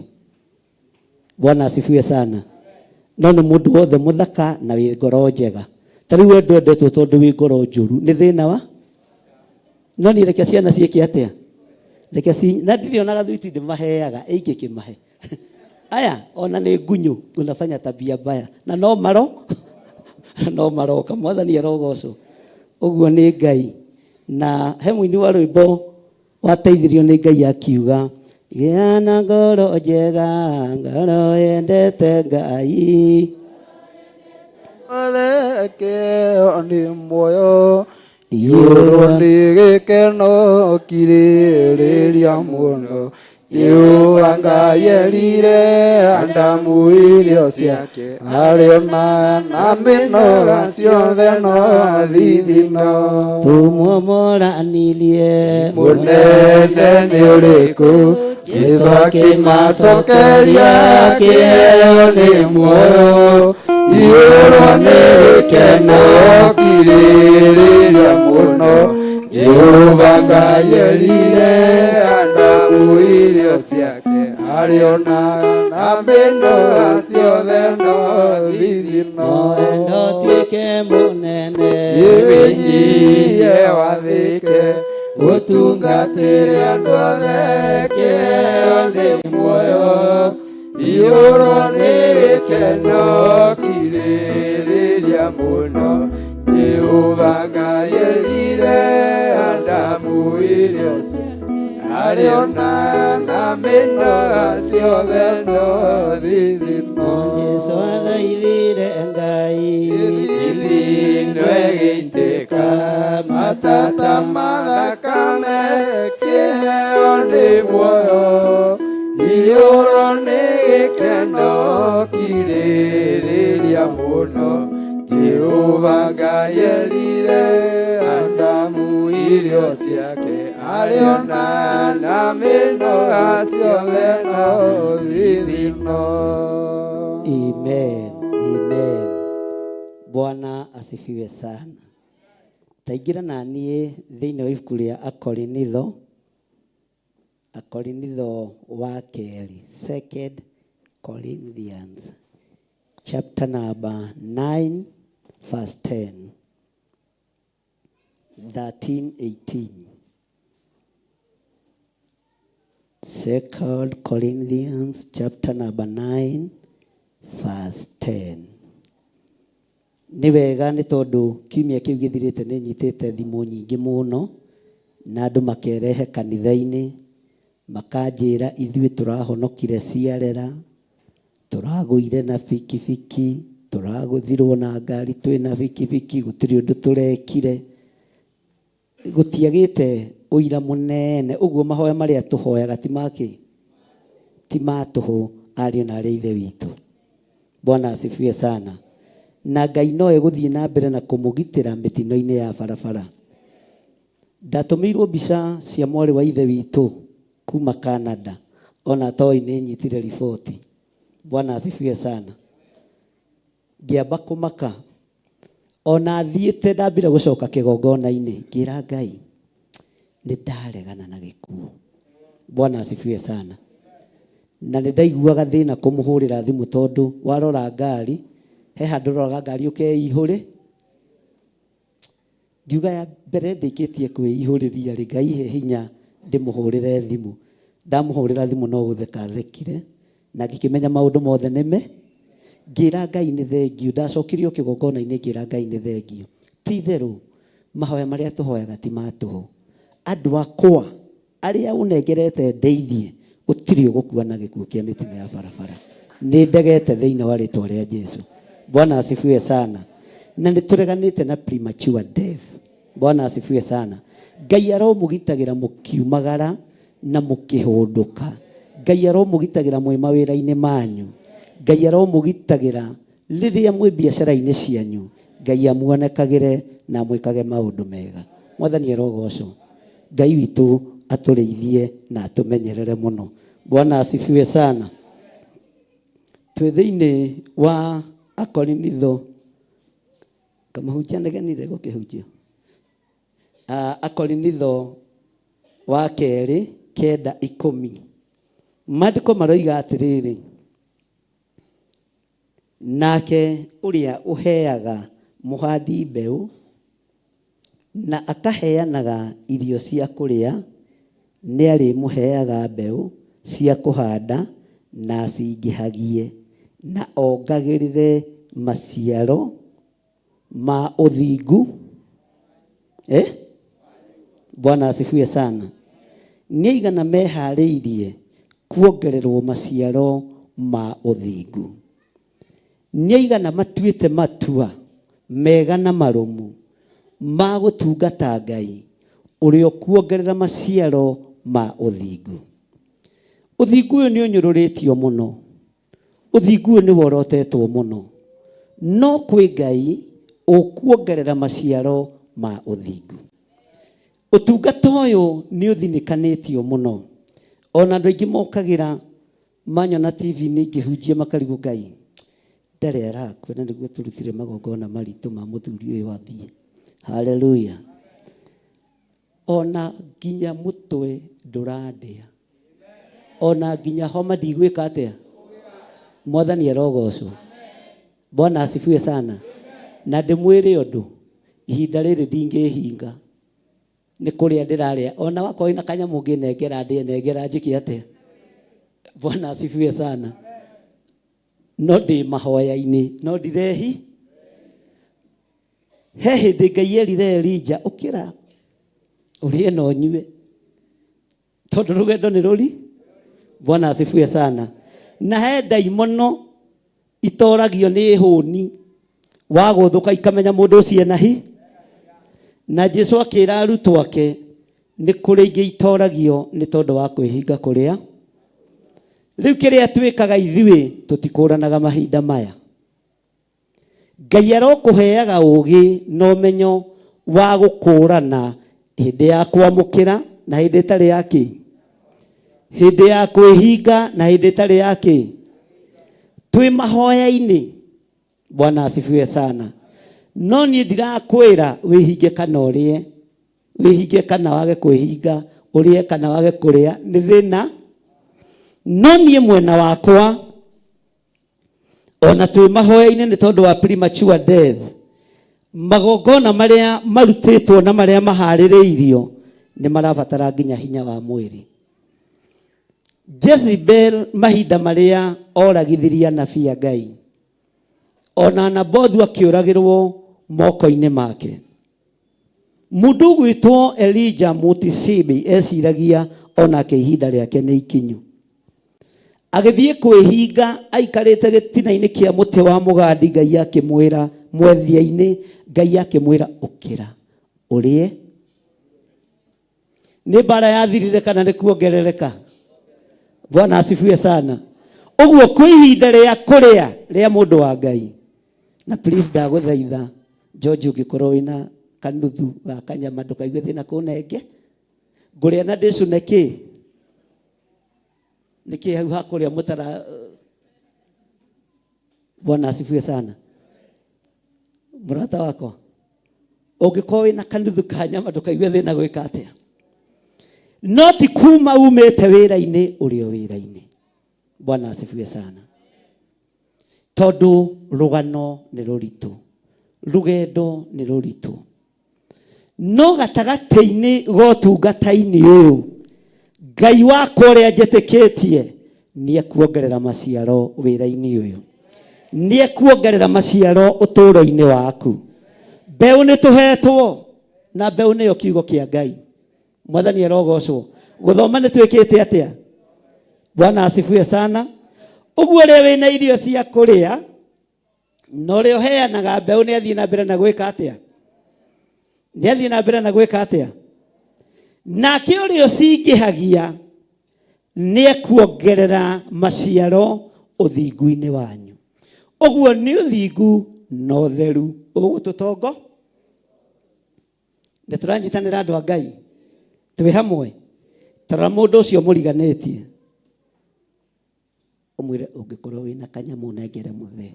Bwana asifiwe sana. No nĩ mũndũ wothe mũthaka na wĩ ngoro njega. Ta rĩu we ndwendetwo tondũ wĩ ngoro njũru, nĩ thĩna wa no niĩ reke ciana ciĩke atĩa? Reke ci na ndirĩ ona gathwiti ndĩmaheaga, ingĩkĩmahe aya ona nĩ ngunyũ, unafanya tabia mbaya na no maro no maroka. Mwathani arogocwo. Ũguo nĩ Ngai. Na he mũini wa rwĩmbo wateithirio nĩ Ngai akiuga, gĩa na ngoro njega, ngoro yendete Ngai. Kĩo nĩ muoyo iyũrwo nĩ gĩkeno kirĩrĩria mũno Jehova Ngai erire Adamu irio ciake arĩona na mĩnoga ciothe no thithino Tũmomoranirie mũnene nĩ ũrĩkũ Jesu akĩmacokeria kĩheo nĩ muoyo iyũrwo nĩ gĩkeno kirĩrĩria mũno Jehova Ngai erire Adamu irio ciake arĩona na mĩnoga ciothe no thithino Wendo tuĩke mũnene wĩnyihie wathĩke ũtungatĩre andũ othe kĩheo nĩ muoyo iyũrwo nĩ gĩkeno kirĩrĩria mũno Jehova Ngai erire Adamu irio ciake arĩona na mĩnoga ciothe no thithino Jesu athaithire Ngai ithino ĩgĩitĩka matata mathakame kĩheo nĩ muoyo iyũrwo nĩ gĩkeno kirĩrĩria mũno Jehova Ngai erire Adamu irio ciake arĩona na mĩnoga ciothe no thithino. Amen. Amen. Bwana asifiwe sana. Taingĩra na niĩ thĩinĩ wa ibuku rĩa Akorinitho, Akorinitho wa kerĩ, Second Corinthians chapter number 9 verse 10 13 18. Second Corinthians chapter number 9 verse 10. Nĩ wega nĩ tondũ kiumia kĩu gĩthirĩte nĩ nyitĩte thimũ nyingĩ mũno na andũ makerehe kanitha-inĩ makanjĩra ithuĩ tũrahonokire ciarera, tũragũire na bikibiki, tũragũthirwo na ngari twĩna bikibiki, gũtirĩ ũndũ tũrekire, gũtiagĩte ũira mũnene. Ũguo mahoya marĩa tũhoyaga ti makĩ, ti ma tũhũ, ariũ na arĩ ithe witũ. Bwana asifiwe sana. Na Ngai no egũthiĩ na mbere na kũmũgitĩra mĩtino-inĩ ya barabara. Ndatũmĩirwo mbica cia mwarĩ wa ithe witũ kuma Canada, ona toĩ nĩ nyitire riboti. Bwana asifiwe sana. Ngĩamba kũmaka ona thiĩte ndambire gũcoka kĩgongona-inĩ ngĩra Ngai nĩ ndaregana na gĩkuũ. Bwana asifiwe sana. Na nĩ ndaiguaga thĩna kũmũhũrĩra thimũ tondũ warora ngari he handũ ũroraga ngari ũkeihũrĩ. Ngiuga ya mbere ndĩkĩtie kwĩihũrĩria rĩ, Ngai he hinya ndĩmũhũrĩre thimũ. Ndamũhũrĩra thimũ no gũtheka thekire na ngĩkĩmenya maũndũ mothe nĩme. Ngĩra Ngai nĩ thengiũ, ndacokirio kĩgongona-inĩ ngĩra Ngai nĩ thengiũ. Ti itherũ mahoya marĩa tũhoyaga ti ma tũhũ. Andũ akwa arĩa ũnengerete ndeithie, gũtirĩ ũgũkua na gĩkuũ kĩa mĩtino ya barabara. Nĩ ndegete thĩinĩ wa rĩtwa rĩa Jesu. Bwana asifiwe sana. Na nĩ tũreganĩte na premature death. Bwana asifiwe sana. Ngai aromũgitagĩra mũkiumagara na mũkĩhũndũka. Ngai aromũgitagĩra mwĩ mawĩra-inĩ manyu. Ngai aromũgitagĩra rĩrĩa mwĩ biacara-inĩ cianyu. Ngai amuonekagĩre na amwĩkage maũndũ mega. Mwathani arogocwo. Ngai witũ atũrĩithie na atũmenyerere mũno. Bwana asifiwe sana. Twĩ thĩinĩ wa Akorinitho, kamahunjia negenire gũkĩhunjio. Akorinitho wa kerĩ 9:10. Maandĩko maroiga atĩrĩrĩ, nake ũrĩa ũheaga mũhandi mbeũ na akaheanaga irio cia kũrĩa, nĩarĩmũheaga mbeũ cia kũhanda na acingĩhagie na ongagĩrĩre maciaro ma ũthingu. Eh? Bwana asifiwe sana. Nĩ aigana meharĩirie kuongererwo maciaro ma ũthingu? Nĩ aigana matuĩte matua mega na marũmu ma gũtungata Ngai ũrĩa ũkuongerera maciaro ma ũthingu? Ũthingu ũyũ nĩ ũnyũrũrĩtio mũno, ũthingu ũyũ nĩ worotetwo mũno, no kwĩ Ngai ũkuongerera maciaro ma ũthingu. Ũtungata ũyũ nĩ ũthinĩkanĩtio mũno, ona andũ aingĩ mokagĩra manyona TV-inĩ ngĩhunjia makarigwo Ngai ndarĩ arakua na nĩguo tũrutire magongona maritũ ma mũthuri ũyũ wathiĩ. Haleluya. Ona nginya mũtwe ndũrandĩa, ona nginya homa ndigwĩka atĩa. Mwathani arogocwo. Bwana asifiwe sana. Na ndĩmwĩre ũndũ, ihinda rĩrĩ ndingĩhinga nĩ kũrĩa ndĩrarĩa, ona wakorwo wĩna kanyamũ ũngĩnengera ndĩe, nengera njĩke atĩa. Bwana asifiwe sana. No ndĩ mahoya-inĩ, no ndirehi. He hĩndĩ Ngai erire Elija, ũkĩra ũrĩe na ũnyue, tondũ rũgendo nĩ rũri. Bwana asifiwe sana. Na he ndaimono itoragio nĩ hũni wagũthũka ikamenya mũndũ ũcio ena hi. Na Jesu akĩra arutwo ake nĩ kũrĩ ingĩ itoragio nĩ tondũ wa kwĩhinga kũrĩa. Rĩu kĩrĩa twĩkaga ithuĩ tũtikũranaga mahinda maya. Ngai arokũheaga ũũgĩ na ũmenyo wa gũkũũrana hĩndĩ ya kwamũkĩra na hĩndĩ ĩtarĩ ya kĩ, hĩndĩ ya kwĩhinga na hĩndĩ ĩtarĩ ya kĩ. Twĩ mahoya-inĩ. Bwana asifiwe sana. No niĩ ndirakwĩra wĩhinge kana ũrĩe, wĩhinge kana wage kwĩhinga, ũrĩe kana wage kũrĩa, nĩ thĩna. No niĩ mwena wakwa ona twĩ mahoya-inĩ nĩ tondũ wa premature death, magongona marĩa marutĩtwo na marĩa maharĩrĩirio nĩ marabatara nginya hinya wa mwĩrĩ. Jezebel mahinda marĩa oragithirie anabii a Ngai, ona Nabothu akĩũragĩrwo moko-inĩ make. Mũndũ ũgwĩtwo Elija Mũtisibi eciragia onake ihinda rĩake nĩ ikinyu. Agĩthiĩ kwĩhinga aikarĩte gĩtina-inĩ kĩa mũtĩ wa mũgandi, Ngai akĩmwĩra mwethia-inĩ, Ngai akĩmwĩra ũkĩra ũrĩe. Nĩ mbara yathirire kana nĩ kuongerereka? Bwana asifiwe sana. Ũguo kwĩ ihinda rĩa kũrĩa rĩa mũndũ wa Ngai. Na please ndagũthaitha George, ũngĩkorwo wĩna kanuthu ga kanyama ndũkaigue thĩna kũnenge. Ngũrĩa na ndĩcune kĩ? Nĩkĩ hau ha kũrĩa mũtara? Bwana asifiwe sana. Mũrata wakwa, ũngĩkorwo wĩna kanuthu ka nyama ndũkaigue thĩna gwĩka atĩa. No ti kuma umĩte wĩra-inĩ ũrĩ o wĩra-inĩ. Bwana asifiwe sana. Tondũ rũgano nĩ rũritũ, rũgendo nĩ rũritũ, no gatagatĩ-inĩ ga ũtungata-inĩ ũyũ Ngai wakwa ũrĩa njĩtĩkĩtie nĩ ekuongerera maciaro wĩra-inĩ ũyũ, nĩ ekuongerera maciaro ũtũũro-inĩ waku. Mbeũ nĩ tũhetwo, na mbeũ nĩyo kiugo kĩa Ngai. Mwathani arogocwo. Gũthoma nĩ twĩkĩte atĩa? Bwana asifiwe sana. Ũguo ũrĩa wĩna irio cia kũrĩa na ũrĩa ũheanaga mbeũ nĩ athiĩ na mbere na gwĩka atĩa? Nĩ athiĩ na mbere na gwĩka atĩa? Nake ũrĩa ũcingĩhagia nĩ ekuongerera maciaro ũthingu-inĩ wanyu. Ũguo nĩ ũthingu na ũtheru ũgũtũtongo. Nĩ tũranyitanĩra andũ a Ngai, twĩ hamwe. Tarora mũndũ ũcio mũriganĩtie, ũmwĩre ũngĩkorwo wĩna kanyamũ nengere mũthee,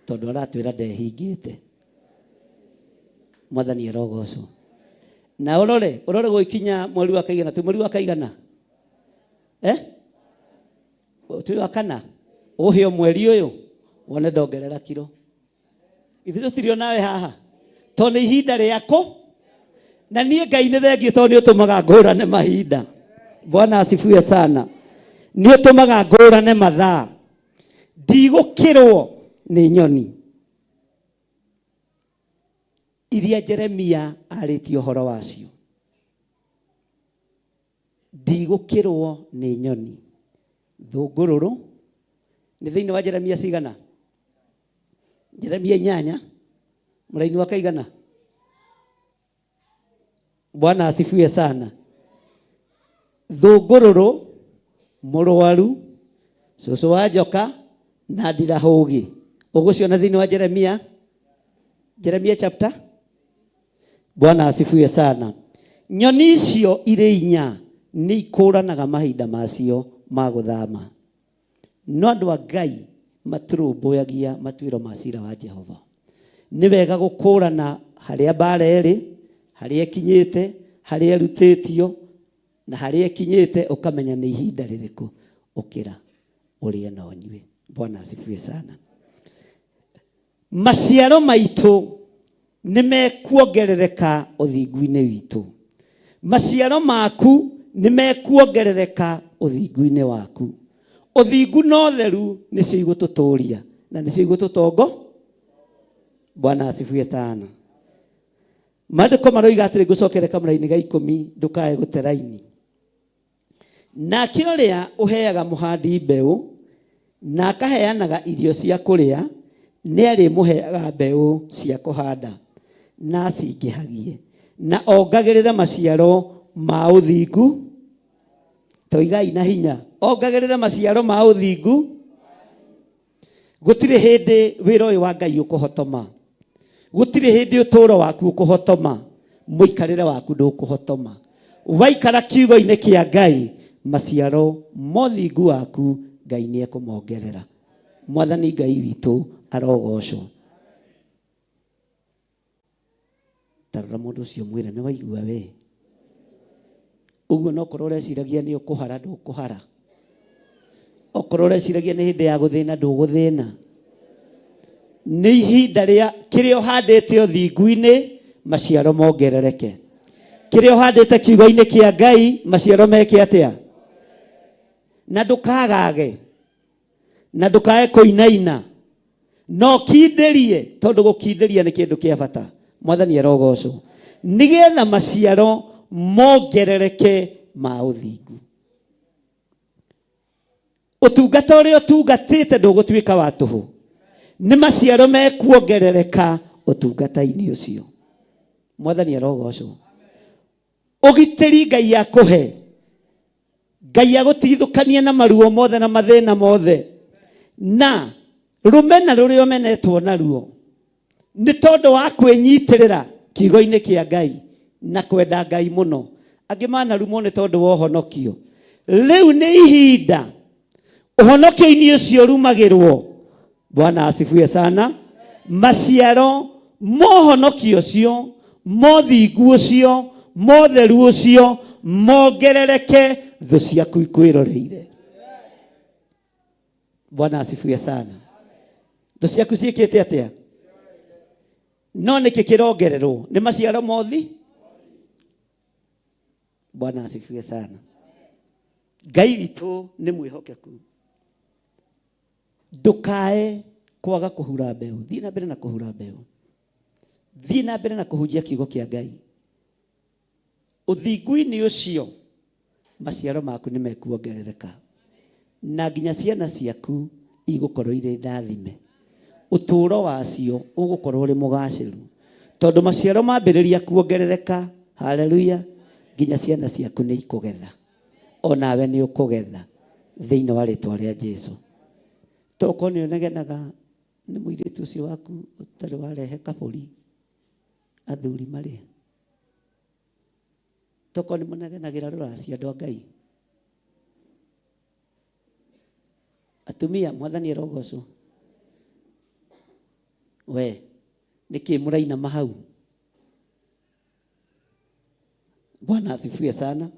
tondũ aratwĩra ndehingĩte. Mwathani arogocwo. Na ũrore ũrore gũgĩkinya mweri wa kaigana, twĩ mweri wa kaigana, eh? Twĩ wa kana, ũhĩo mweri ũyũ Wone ndongerera kiro. Ithuĩ tũtirĩ onawe haha tondũ nĩ ihinda rĩakũ na niĩ Ngai nĩ thengiũ tondũ nĩ ũtũmaga ngũrane mahinda. Bwana asifiwe sana. Nĩ ũtũmaga ngũrane mathaa. Ndigũkĩrwo nĩ nyoni iria Jeremia arĩtie ũhoro wacio. Ndigũkĩrwo nĩ nyoni. Thũngũrũrũ nĩ thĩinĩ wa Jeremia cigana? Jeremia 8 mũraini wa kaigana? Bwana asifiwe sana. Thũngũrũrũ, mũrwaru, cũcũ wa njoka na ndirahũgĩ. Ũgũciona thĩinĩ wa Jeremia, Jeremia chapter. Bwana asifiwe sana. Nyoni icio irĩ inya nĩ ikũranaga mahinda macio ma gũthama. No andũ a Ngai matirũmbũyagia matuĩro ma cira wa Jehova. Nĩ wega gũkũrana harĩa mbara ĩrĩ, harĩa ĩkinyĩte, harĩa ĩrutĩtio, na harĩa ĩkinyĩte ũkamenya nĩ ihinda rĩrĩkũ ũkĩra ũrĩe na ũnyue. Bwana asifiwe sana. Maciaro maitũ nĩ mekuongerereka ũthingu-inĩ witũ. Maciaro maku nĩ mekuongerereka ũthingu-inĩ waku. Ũthingu na ũtheru nĩcio igũtũtũria na nĩcio igũtũtongo. Bwana asifiwe sana. Maandĩko maroiga atĩrĩ, ngũcokere kamũraini ga 10, ndũkae gũte raini. Nake ũrĩa ũheaga mũhandi mbeũ na akaheanaga irio cia kũrĩa, nĩ arĩmũheaga mbeũ cia kũhanda na acingĩhagie na ongagĩrĩre maciaro ma ũthingu. Toigai na hinya, ongagĩrĩre maciaro ma ũthingu. Gũtirĩ hĩndĩ wĩra ũyũ wa Ngai ũkũhotoma, gũtirĩ hĩndĩ ũtũũro waku ũkũhotoma, mũikarĩre waku ndũkũhotoma. Waikara kiugo-inĩ kĩa Ngai, maciaro ma ũthingu waku Ngai nĩ ekũmongerera. Mwathani Ngai witũ arogocwo. Tarora mũndũ ũcio mwĩre nĩ waigua we. Ũguo no korwo ũreciragia nĩ ũkũhara, ndũkũhara. Okorwo ũreciragia nĩ hĩndĩ ya gũthĩna, ndũgũthĩna. Nĩ ihinda rĩa kĩrĩa ũhandĩte ũthingu-inĩ, maciaro mongerereke. Kĩrĩa ũhandĩte kiugo-inĩ kĩa Ngai, maciaro meke atĩa? Na ndũkagage, na ndũkae kũinaina, no ũkindĩrie, tondũ gũkindĩria nĩ kĩndũ kĩa bata. Mwathani arogocwo. Nĩgetha maciaro mongerereke ma ũthingu. Ũtungata ũrĩa ũtungatĩte ndũgũtuĩka wa tũhũ. Nĩ maciaro mekuongerereka ũtungata-inĩ ũcio. Mwathani arogocwo. Ũgitĩri Ngai akũhe, Ngai agũtigithũkania na maruo mothe na mathĩna mothe, na rũmena rũrĩa ũmenetwo naruo nĩ tondũ wa kwĩnyitĩrĩra kiugo-inĩ kĩa Ngai na kwenda Ngai mũno. Angĩ manarumwo nĩ tondũ wa ũhonokio. Rĩu nĩ ihinda ũhonokio-inĩ ũcio ũrumagĩrwo. Bwana asifiwe sana. Maciaro ma ũhonokio ũcio, ma ũthingu ũcio, ma ũtheru ũcio mongerereke, thũ ciaku ikwĩroreire. Bwana asifiwe sana. Thũ ciaku ciĩkĩte atĩa? No nĩkĩ kĩrongererwo? Nĩ maciaro mothi? Bwana asifiwe sana. Ngai witũ nĩ mwĩhokeku. Ndũkae kwaga kũhura mbeũ. Thiĩ na mbere na kũhura mbeũ. Thiĩ na mbere na kũhunjia kiugo kĩa Ngai. Ũthingu-inĩ ũcio maciaro maku nĩ mekuongerereka, na nginya ciana ciaku igũkorwo irĩ ndathime. Ũtũũro wacio ũgũkorwo ũrĩ mũgacĩru, tondũ maciaro mambĩrĩria kuongerereka, haleluya, nginya ciana ciaku nĩ ikũgetha, onawe nĩ ũkũgetha thĩinĩ wa rĩtwa rĩa Jesu. Tokorwo nĩ ũnegenaga nĩ mũirĩtu ũcio waku ũtarĩ warehe kabũri athuri marĩe. Tokorwo nĩ mũnegenagĩra rũracio andũ a Ngai. Atumia, Mwathani arogocwo. We, nĩkĩ mũrainama hau? Bwana asifiwe sana.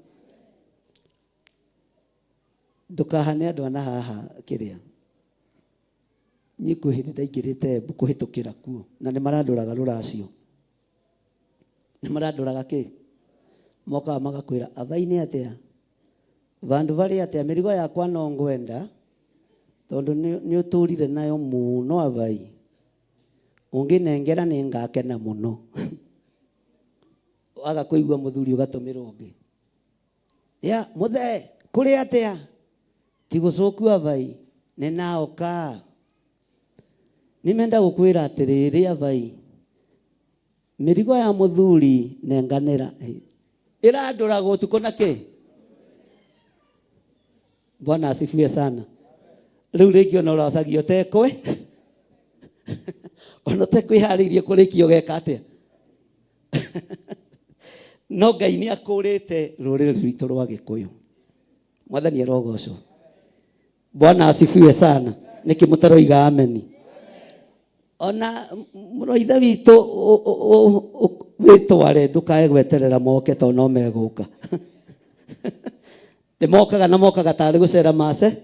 Ndũkahane andũ ana haha kĩrĩa. Niĩ kwĩ hĩndĩ ndaingĩrĩte Embu kũhĩtũkĩra kuo na nĩ marandũraga rũracio. Nĩ marandũraga kĩ? Mokaga magakwĩra abainĩ atĩa? Vandũ varĩ atĩa? Mĩrigo yakwa no ngwenda tondũ nĩ ũtũrire nayo mũno abai. Ũngĩnengera nĩ ngakena mũno. Waga kũigua mũthuri ũgatũmĩrwo ũngĩ. Ya, mũthee, kũrĩ atĩa? Ti gũcũku abai, nĩ naoka. Nĩmenda gũkwĩra atĩrĩrĩ abai, mĩrigo ya mũthuri nenganĩra. Ĩrandũragwo ũtukũ na kĩ? Bwana asifiwe sana. Rĩu rĩngĩ ona ũracagia ũtekwe ona ũtekwĩharĩirie kũrĩkia ũgeka atĩa? No Ngai nĩ akũrĩte rũrĩrĩ rwitũ rwa Gĩkũyũ. Mwathani arogocwo. Bwana asifiwe sana. Nĩkĩ mũtaroiga ameni? Ona mũrũ wa ithe witũ wĩtware ndũkae gweterera moke tondũ no megũka. Nĩ mokaga na mokaga tarĩ gũcera mace.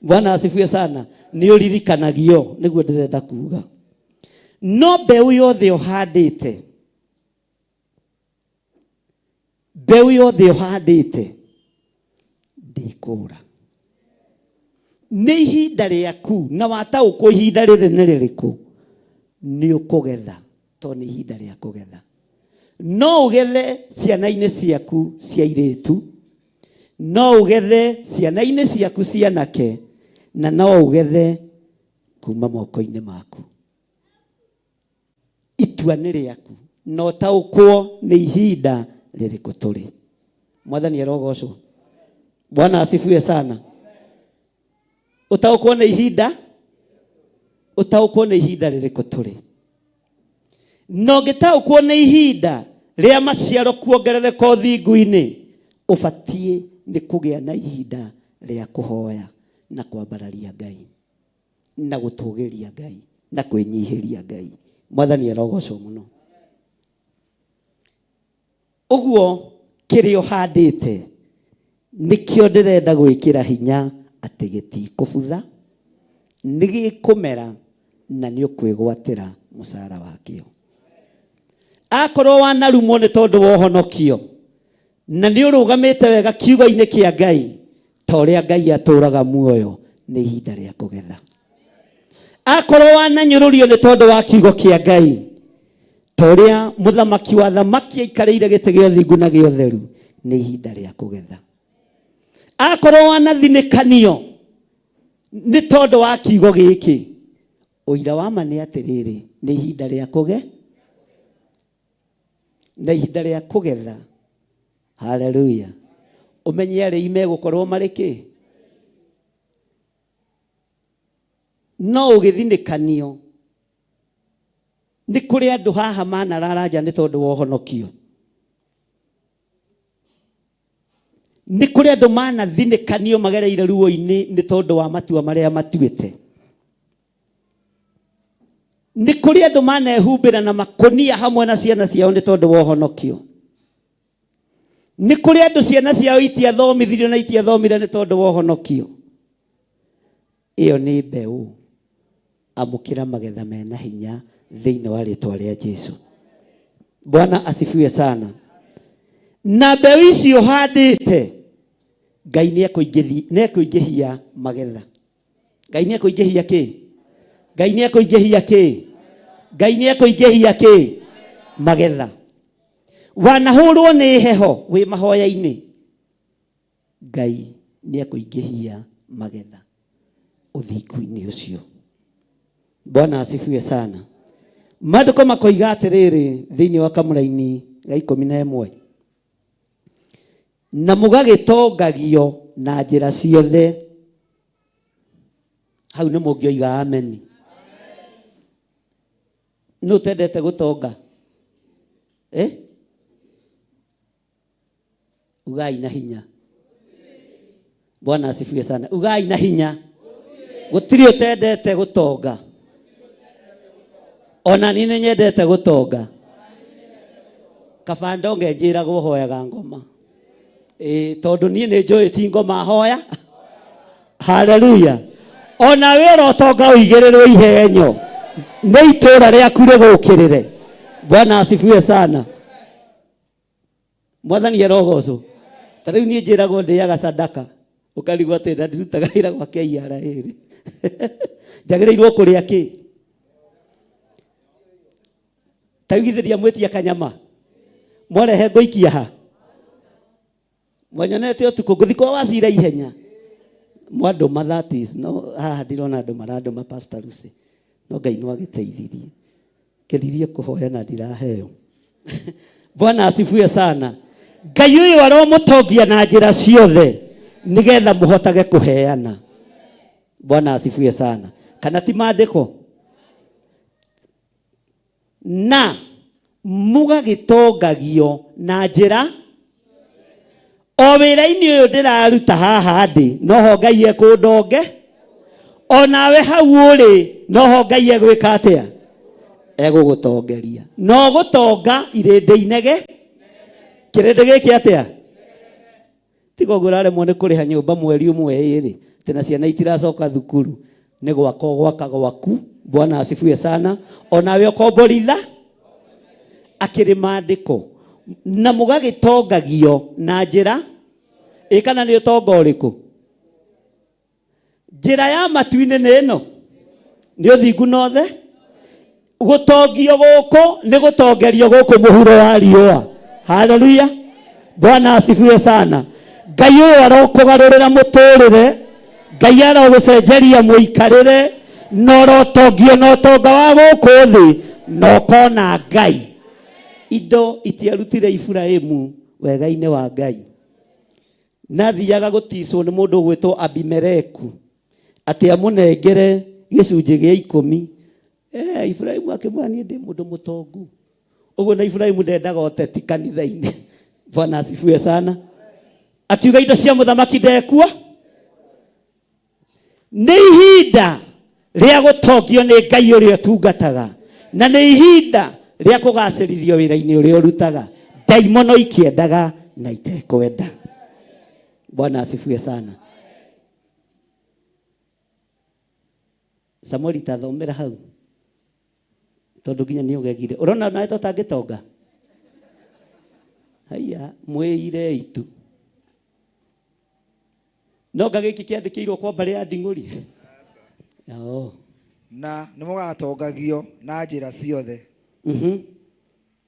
Bwana asifiwe sana. Nĩ ũririkanagio nĩguo ndĩrenda kuga. No mbeũ yothe ũhandĩte, mbeũ yothe ũhandĩte ndĩkũra. Nĩ ihinda rĩaku na wataũkwo ihinda rĩrĩ nĩ rĩrĩkũ, nĩ ũkũgetha tondũ nĩ ihinda rĩa kũgetha. No ũgethe ciana-inĩ ciaku cia airĩtu, no ũgethe ciana-inĩ ciaku cia anake, na no ũgethe kuma moko-inĩ maku. Itua nĩ rĩaku na ũtaũkwo nĩ ihinda rĩrĩkũ tũrĩ. Mwathani arogocwo. Bwana asifiwe sana. Ũtaũkwo nĩ ihinda, ũtaũkwo nĩ ihinda rĩrĩkũ tũrĩ. Na ũngĩtaũkwo nĩ ihinda rĩa maciaro kuongerereka ũthingu-inĩ, ũbatiĩ nĩ kũgĩa na ihinda rĩa kũhoya na kwambararia Ngai. Na gũtũgĩria Ngai na kwĩnyihĩria Ngai. Mwathani arogocwo mũno. Ũguo kĩrĩa ũhandĩte nĩkĩo ndĩrenda gwĩkĩra hinya atĩ gĩtikũbutha, nĩ gĩkũmera na nĩ ũkwĩgwatĩra mũcara wakĩo. Akorwo wanarumwo nĩ tondũ wa ũhonokio na nĩ ũrũgamĩte wega kiugo-inĩ kĩa Ngai ta ũrĩa Ngai atũraga muoyo, nĩ ihinda rĩa kũgetha. Akorwo wananyũrũrio nĩ tondũ wa kiugo kĩa Ngai ta ũrĩa mũthamaki wa thamaki aikarĩire gĩtĩ gĩa ũthingu na gĩa ũtheru, nĩ ihinda rĩa kũgetha. Akorwo wanathinĩkanio nĩ tondũ wa kiugo gĩkĩ, ũira wa ma nĩ atĩrĩrĩ, nĩ ihinda rĩa kũge na ihinda rĩa kũgetha. Haleluya. Ũmenye arĩi megũkorwo marĩ kĩ? No ũgĩthinĩkanio nĩ kũrĩ andũ haha manarara nja nĩ tondũ wa ũhonokio. Nĩ kũrĩ andũ manathinĩkanio magereire ruo-inĩ nĩ tondũ wa matua marĩa matuĩte. Nĩ kũrĩ andũ manehumbĩra na makũnia hamwe na ciana ciao nĩ tondũ wa ũhonokio. Nĩ kũrĩ andũ ciana ciao itiathomithirio na itiathomire nĩ tondũ wa ũhonokio. Ĩyo nĩ mbeũ. Amũkĩra magetha mena hinya thĩinĩ wa rĩtwa rĩa Jesu. Bwana asifiwe sana. Na mbeũ icio ũhandĩte, Ngai nĩ ekũingĩhia magetha. Ngai nĩ ekũingĩhia kĩ? Ngai nĩ ekũingĩhia kĩ? Ngai nĩ ekũingĩhia kĩ? Magetha. Wanahũrwo nĩ heho wĩ mahoya-inĩ, Ngai nĩ ekũingĩhia magetha ũthingu-inĩ ũcio. Bwana asifiwe sana. Maandĩko makoiga atĩrĩrĩ thĩinĩ wa kamũraini ga 11, na mũgagĩtongagio na njĩra ciothe. Hau nĩ mũngĩoiga ameni. Nũ ũtendete gũtonga? Ugai na hinya. Bwana asifiwe sana. Ugai na hinya. Gũtirĩ ũtendete gũtonga. Ona niĩ nĩ nyendete gũtonga. Kaba ndonge njĩragwo hoyaga ngoma. Ĩĩ, tondũ niĩ nĩ njũĩ ti ngoma hoya. Haleluya. Onawe ũrotonga ũigĩrĩrwo ihenyo nĩ itũũra rĩaku rĩgũkĩrĩre. Bwana asifiwe sana. Mwathani arogocwo. Ta rĩu niĩ njĩragwo ndĩaga sadaka, ũkarigwo atĩ na ndirutaga wĩra gwa KRA rĩ, njagĩrĩirwo kũrĩa kĩ? Ta rĩu githĩ ndiamwĩtia kanyama, mwarehe ngũikia ha? Mwanyonete ũtukũ ngũthi kwa Wacira ihenya, mwandũma that is no haha ndirona andũ marandũma Pastor Lucy, no Ngai no agĩteithirie, ngeririe kũhoya na ndiraheo. Bwana asifiwe sana. Ngai ũyũ aromũtongia na njĩra ciothe nĩgetha mũhotage kũheana. Bwana asifiwe sana. Kana ti maandĩko? Na mũgagĩtongagio na njĩra o wĩra-inĩ ũyũ ndĩraruta haha ndĩ noho Ngai ekũndonge, onawe hau ũrĩ noho Ngai egwĩka atĩa? Egũgũtongeria. No gũtonga irĩndĩ inege, kĩrĩndĩ gĩkĩ atĩa? Tiga ũguo ũraremwo nĩ kũrĩha nyũmba mweri ũmwe ĩrĩ, atĩ na ciana itiracoka thukuru, nĩ gwaka ũgwaka gwaku. Bwana asifiwe sana. Onawe ũkomboritha akĩrĩ maandĩko na mũgagĩtongagio na njĩra ĩ, kana nĩ ũtonga ũrĩkũ? Njĩra ya matu-inĩ nĩ ĩno, nĩ ũthingu na ũthe. Gũtongio gũkũ nĩ gũtongerio gũkũ mũhuro wa riũa. Haleluya, Bwana asifiwe sana. Ngai ũyũ arokũgarũrĩra mũtũrĩre, Ngai arogũcenjeria mũikarĩre, na ũrotongio na ũtonga wa gũkũ thĩ, na ũkona Ngai. Indo itiarutire Iburahĩmu wega-inĩ wa Ngai. Na athiaga gũticwo nĩ mũndũ ũgwĩtwo Abimeleku atĩ amũnengere gĩcunjĩ gĩa ikũmi. Iburahĩmu akĩmwĩra niĩ ndĩ mũndũ mũtongu. Ũguo na Iburahĩmu ndendaga ũteti kanitha-inĩ. Bwana asifiwe sana. Akiuga indo cia mũthamaki ndekua. Nĩ ihinda rĩa gũtongio nĩ Ngai ũrĩa ũtungataga, na nĩ ihinda rĩa kũgacĩrithio wĩra-inĩ ũrĩa ũrutaga. Ndaimono ikĩendaga na itekwenda. Bwana asifiwe sana. Samueli tathomera hau tondũ nginya nĩ ũgegire. Ũrona nawe tũtangĩtonga? Haiya, mwĩire itu. No nga gĩkĩ kĩandĩkĩirwo kwa mbarĩ ya Nding'ũri. Oh. Na nĩ mũgatongagio na njĩra ciothe.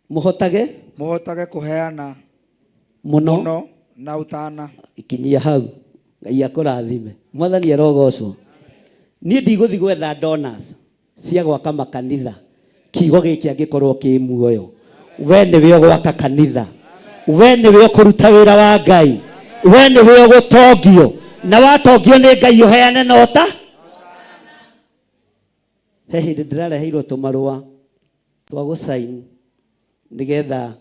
Mũhotage Mũhotage kũheana mũno mũno na ũtana. Ikinyia hau. Ngai akũrathime. Mwathani arogocwo. Niĩ ndigũthiĩ gwetha donors cia gwaka makanitha. Kiugo gĩkĩ angĩkorwo kĩ muoyo, we nĩwe ũgwaka kanitha, we nĩwe ũkũruta wĩra wa Ngai, we nĩwe ũgũtongio, na watongio nĩ Ngai ũheane nota. He hĩndĩ ndĩrareheirwo tũmarũa twa gũcain nĩgetha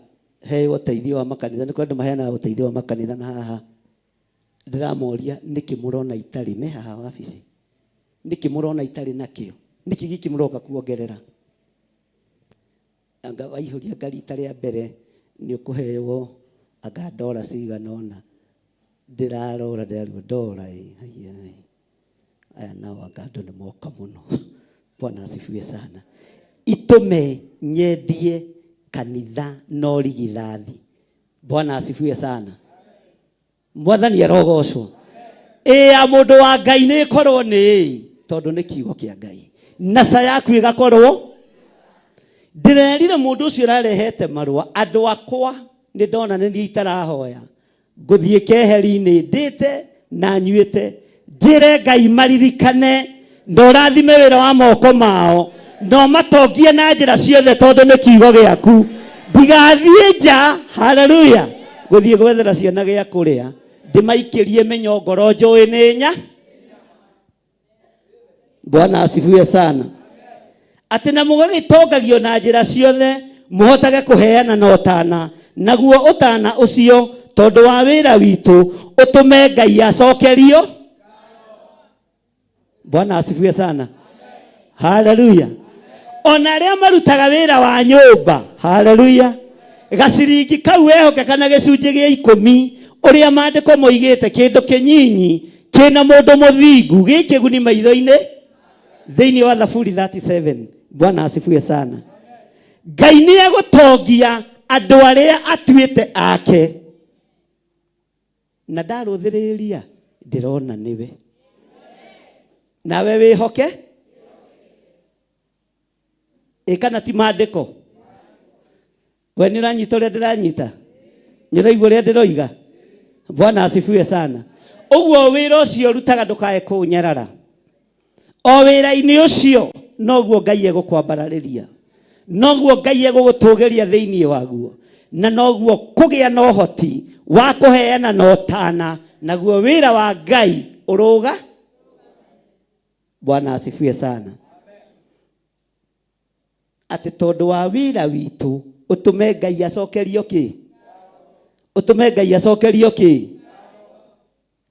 heo ũteithio wa makanitha. Nĩ kũrĩ andũ maheanaga ũteithio wa makanitha, na haha ndĩramoria nĩkĩ mũrona itarĩ me haha wabici, nĩkĩ mũrona itarĩ nakĩo, nĩkĩ gĩkĩ mũroka kuongerera. Anga waihũria anga rita rĩa mbere nĩ ũkũheo anga ndora cigana ũna. Ndĩrarora ndĩrarigwo ndora ĩ, haiya ĩ, aya nao anga andũ nĩ moka mũno. Bwana asifiwe sana. Itũme nyendie kanitha no rigithathi. Bwana asifiwe sana. Mwathani arogocwo. Ĩ ya mũndũ wa Ngai nĩ ĩkorwo nĩ ĩ, tondũ nĩ kiugo kĩa Ngai. Na ca yaku ĩgakorwo. Ndĩrerire mũndũ ũcio ũrarehete marũa, andũ akwa nĩ ndona nĩ niĩ itarahoya. Ngũthiĩ keheri-inĩ ndĩte na nyuĩte, njĩre Ngai maririkane na ũrathime wĩra wa moko mao, na ũmatongie na njĩra ciothe, tondũ nĩ kiugo gĩaku. Ndigathiĩ nja, haleluya, gũthiĩ gwethera ciana gĩa kũrĩa, ndĩmaikĩrie mĩnyongoro njũĩ nĩ nya. Bwana asifiwe sana. Atĩ na mũgagĩtongagio na njĩra ciothe, mũhotage kũheana na ũtana, naguo ũtana ũcio tondũ wa wĩra witũ ũtũme Ngai acokerio. Bwana asifiwe sana. Haleluya. Ona arĩa marutaga wĩra wa nyũmba, haleluya, gaciringi kau wehokeka na gĩcunjĩ gĩa ikũmi, ũrĩa maandĩko moigĩte, kĩndũ kĩnyinyi Kĩna mũndũ mũthingu gĩ kĩguni maitho-inĩ thĩinĩ wa Thaburi 37. Bwana asifiwe sana. Ngai nĩ egũtongia andũ arĩa atuĩte ake. Na ndarũthĩrĩria ndĩrona nĩwe. Nawe wĩhoke ĩ kana ti maandĩko? We nĩ ũranyita ũrĩa ndĩranyita? Nĩ ũraigua ũrĩa ndĩroiga? Bwana asifiwe sana. Ũguo wĩra ũcio ũrutaga ndũkae kũũnyarara. O wĩra-inĩ ũcio noguo Ngai egũkwambararĩria, noguo Ngai egũgũtũgĩria thĩinĩ waguo, na noguo kũgĩa na ũhoti wa kũheana na ũtana, naguo wĩra wa Ngai ũrũga. Bwana asifiwe sana. Atĩ tondũ wa wĩra witũ ũtũme Ngai acokerio kĩ? Ũtũme Ngai acokerio kĩ?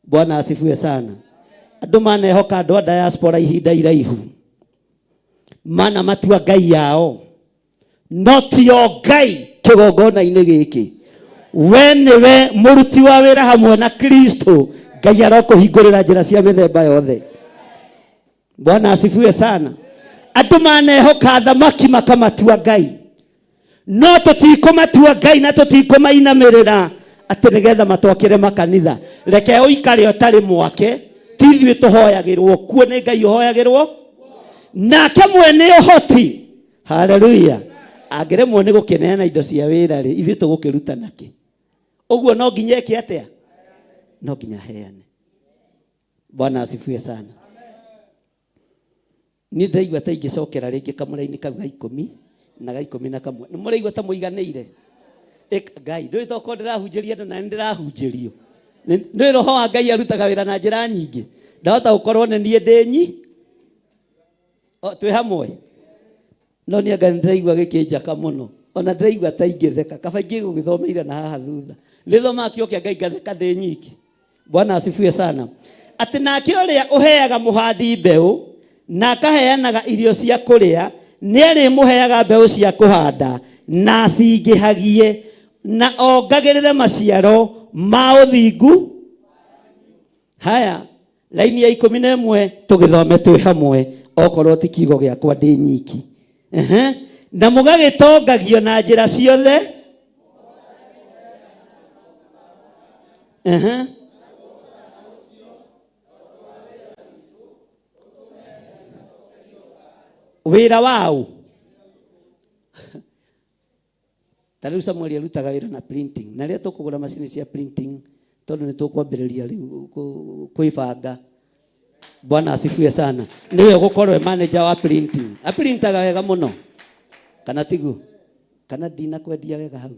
Bwana asifiwe sana. Andũ manehoka andũ a diaspora ihinda iraihu, mana matua ngai yao, no ti o Ngai kĩgongona-inĩ gĩkĩ. We nĩwe mũruti wa wĩra hamwe na Kristo. Ngai arokũhingũrĩra njĩra cia mĩthemba yothe. Bwana asifiwe sana. Andũ manehoka thamaki makamatua ngai, no tũtikũmatua ngai na tũtikũmainamĩrĩra atĩ nĩgetha matwakĩre makanitha. Reke ũikare ũtarĩ mwake, ti ithuĩ tũhoyagĩrwo kuo, nĩ Ngai ũhoyagĩrwo nake mwene ũhoti. Haleluya. Angĩremwo nĩ gũkĩneana indo cia wĩra rĩ, ithuĩ tũgũkĩruta nakĩ? Ũguo no nginya eke atĩa? No nginya aheane. Bwana asifiwe sana. Niĩ ndĩraigua ta ingĩcokera rĩngĩ kamũraini kau ga ikũmi na ga 11. Nĩ mũraigua ta mũiganĩire? Ngai, ndũĩ tokorwo ndĩrahunjĩria andũ na nĩ ndĩrahunjĩrio. Nĩ roho wa Ngai arutaga wĩra na njĩra nyingĩ. Ndahota gũkorwo nĩ niĩ ndĩ nyi. O, twĩ hamwe. No niĩ anga nĩ ndĩraigua gĩkĩnjaka mũno. Ona ndĩraigua ta ingĩtheka. Kaba ingĩgũgĩthomeire na haha thutha. Nĩthomaga kiugo kĩa Ngai ngatheka ndĩ nyiki. Bwana asifiwe sana. Atĩ nake ũrĩa ũheaga mũhandi mbeũ na akaheanaga irio cia kũrĩa, nĩ arĩmũheaga mbeũ cia kũhanda na acingĩhagie na ongagĩrĩre maciaro ma ũthingu. Haya, laini ya 11 tũgĩthome twĩ hamwe, okorwo ti kiugo gĩakwa ndĩ nyiki. Ehe. Na mũgagĩtongagio na njĩra ciothe. Ehe. Wĩra waũ? Ta rĩu Samuel arutaga wĩra na printing, na rĩrĩa tũkũgũra macini cia printing tondũ nĩ tũkwambĩrĩria rĩu kwĩbanga. Bwana asifiwe sana. Nĩwe ũgũkorwo e manager wa printing. Aprintaga wega mũno. Kana tiguo? Kana ndinakwendia wega hau?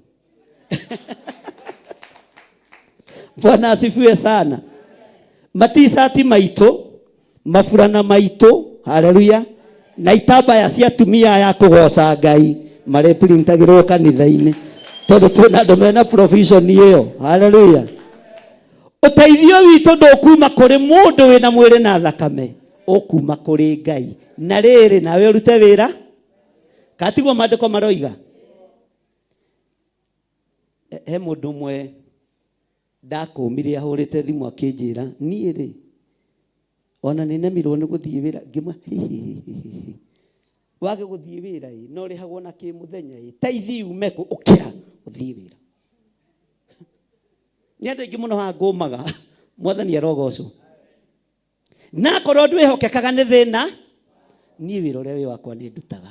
Bwana asifiwe sana. Matisati maitũ, maburana maitũ, haleluya, na itambaya cia atumia aya kũgoca Ngai marĩprintagĩrwo kanitha-inĩ tondũ twĩna andũ mena provision ĩyo. Haleluya. Ũteithio witũ ndũkuma kũrĩ mũndũ wĩna mwĩrĩ na thakame, ũkuma kũrĩ Ngai. Na rĩrĩ, nawe ũrute wĩra, katiguo maandĩko maroiga. He mũndũ ũmwe ndakũmire ahũrĩte thimũ akĩnjĩra, niĩ rĩ, ona nĩ nemirwo nĩ gũthiĩ wĩra. Ngĩmwĩra, hi, hi, hi, hi, hi, hi. Wage gũthiĩ wĩra ĩ, na ũrĩhagwo na kĩ mũthenya ĩ, taithi ume kũ, ũkĩra ũthiĩ wĩra. Nĩ andũ aingĩ mũno haha ngũmaga, Mwathani arogocwo. Na akorwo ndwĩhokekaga nĩ thĩna, niĩ wĩra ũrĩa wĩ wakwa nĩ ndutaga.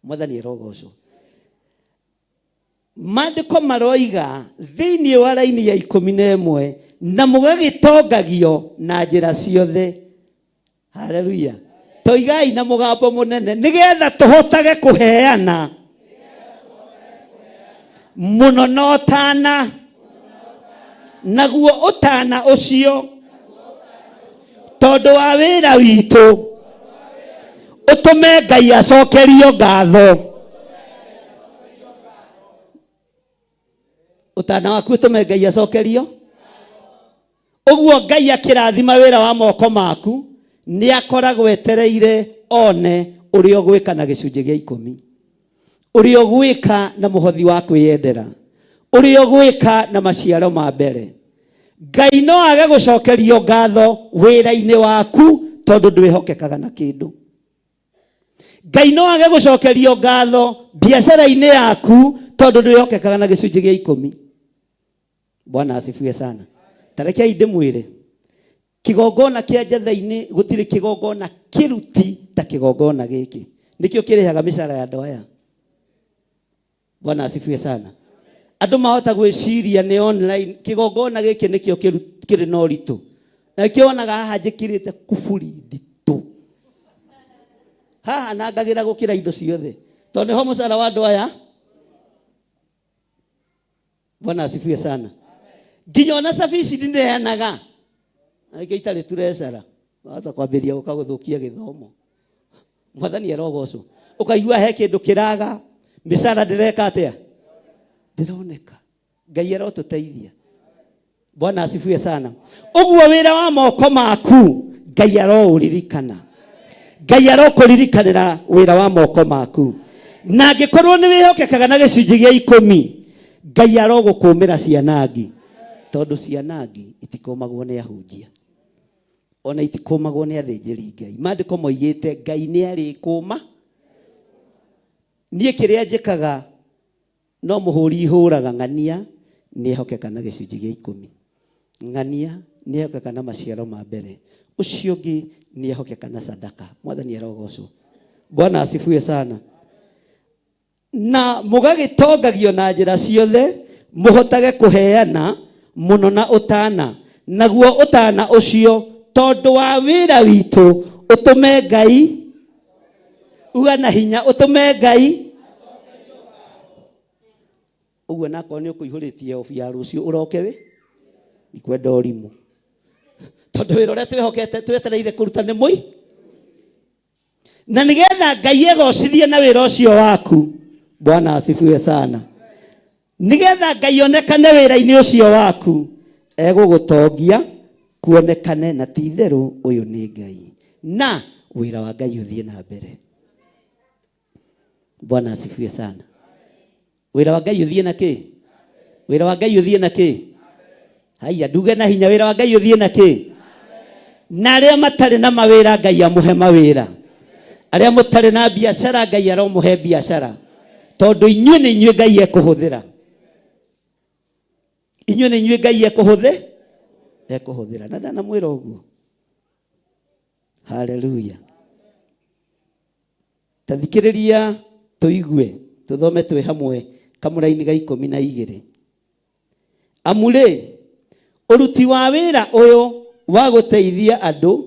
Mwathani arogocwo. Maandĩko maroiga thĩinĩ wa raini ya 11, na mũgagĩtongagio na njĩra ciothe. Haleluya. Toigai na mũgambo mũnene, nĩgetha tũhotage kũheana mũno na ũtana, naguo ũtana ũcio tondũ wa wĩra witũ ũtũme Ngai acokerio ngatho. Ũtana waku ũtũme Ngai acokerio. Ũguo Ngai akĩrathima wĩra wa moko maku, nĩ akoragwo etereire one ũrĩa ũgwĩka na gĩcunjĩ gĩa 10, ũrĩa ũgwĩka na mũhothi wa kwĩyendera, ũrĩa ũgwĩka na maciaro ma mbere. Ngai no age gũcokerio ngatho wĩra-inĩ waku tondũ ndwĩhokekaga na kĩndũ. Ngai no age gũcokerio ngatho biacara-inĩ yaku tondũ ndwĩhokekaga na gĩcunjĩ gĩa ikũmi. Bwana asifiwe sana. Tarekei ndĩmwĩre, kĩgongona kĩa njatha-inĩ gũtirĩ kĩgongona kĩruti ta kĩgongona gĩkĩ. Nĩkĩo kĩrĩhaga mĩcara ya andũ aya. Bwana asifiwe sana. Andũ mahota gwĩciria nĩ online, kĩgongona gĩkĩ nĩkĩo kĩrĩ na ũritũ. Na nĩkĩo wonaga haha njĩkĩrĩte kuburi nditũ. Haha nangagĩra gũkĩra indo ciothe. Tondũ nĩho mũcara wa andũ aya. Bwana asifiwe sana. Nginya ona cabici ndineanaga. Na nĩkĩo itarĩ turecara. Wahota kwambĩrĩria gũka gũthũkia gĩthomo. Mwathani arogocwo. Ũkaigua he kĩndũ kĩraga, mĩcara ndĩreka atĩa? Ndĩroneka. Ngai arotũteithia. Bwana asifiwe sana. Ũguo wĩra wa moko maku Ngai aroũririkana. Ngai arokũririkanĩra wĩra wa moko maku. Na angĩkorwo nĩ wĩhokekaga na gĩcunjĩ gĩa ikũmi, Ngai arogũkũmĩra cianangi. Tondũ cianangi itikũmagwo nĩ ahunjia. Ona itikũmagwo nĩ athĩnjĩri Ngai. Maandĩko moigĩte Ngai nĩ arĩkũma. Niĩ kĩrĩa njĩkaga no mũhũri ihũraga ng'ania nĩehokeka na gĩcunjĩ gĩa ikũmi. Ng'ania nĩehokeka na maciaro ma mbere. Ũcio ũngĩ nĩehokeka na sadaka. Mwathani arogocwo. Bwana asifiwe sana. Na mũgagĩtongagio na njĩra ciothe mũhotage kũheana mũno na ũtana. Naguo ũtana ũcio tondũ wa wĩra witũ ũtũme Ngai uga na hinya ũtũme Ngai ũguo. Nakorwo nĩ ũkũihũrĩtie obu ya rũciũ ũroke wĩ ikwenda ũrimũ tondũ wĩra ũrĩa twĩhokete twetereire kũruta nĩ mũi na nigetha Ngai egocithie na wĩra ũcio waku. Bwana asifiwe sana. Nigetha Ngai onekane wĩra-inĩ ũcio waku, egũgũtongia kuonekane na ti itherũ ũyũ nĩ Ngai, na wĩra wa Ngai ũthiĩ na mbere. Bwana asifiwe sana. Wĩra wa Ngai ũthiĩ na kĩ? Wĩra wa Ngai ũthiĩ na kĩ? Haiya, nduge na hinya, wĩra wa Ngai ũthiĩ na kĩ? Na arĩa matarĩ na mawĩra Ngai amũhe mawĩra. Arĩa mũtarĩ na biacara Ngai aromũhe biacara. Tondũ inyuĩ nĩ inyuĩ Ngai ekũhũthĩra. Inyuĩ nĩ inyuĩ Ngai ekũhũthĩra. Na ndanamwĩra ũguo. Haleluya. Ta thikĩrĩria tũigue, tũthome twĩ hamwe kamũraini ga ikũmi na igĩrĩ. Amu rĩ, ũruti wa wĩra ũyũ wa gũteithia andũ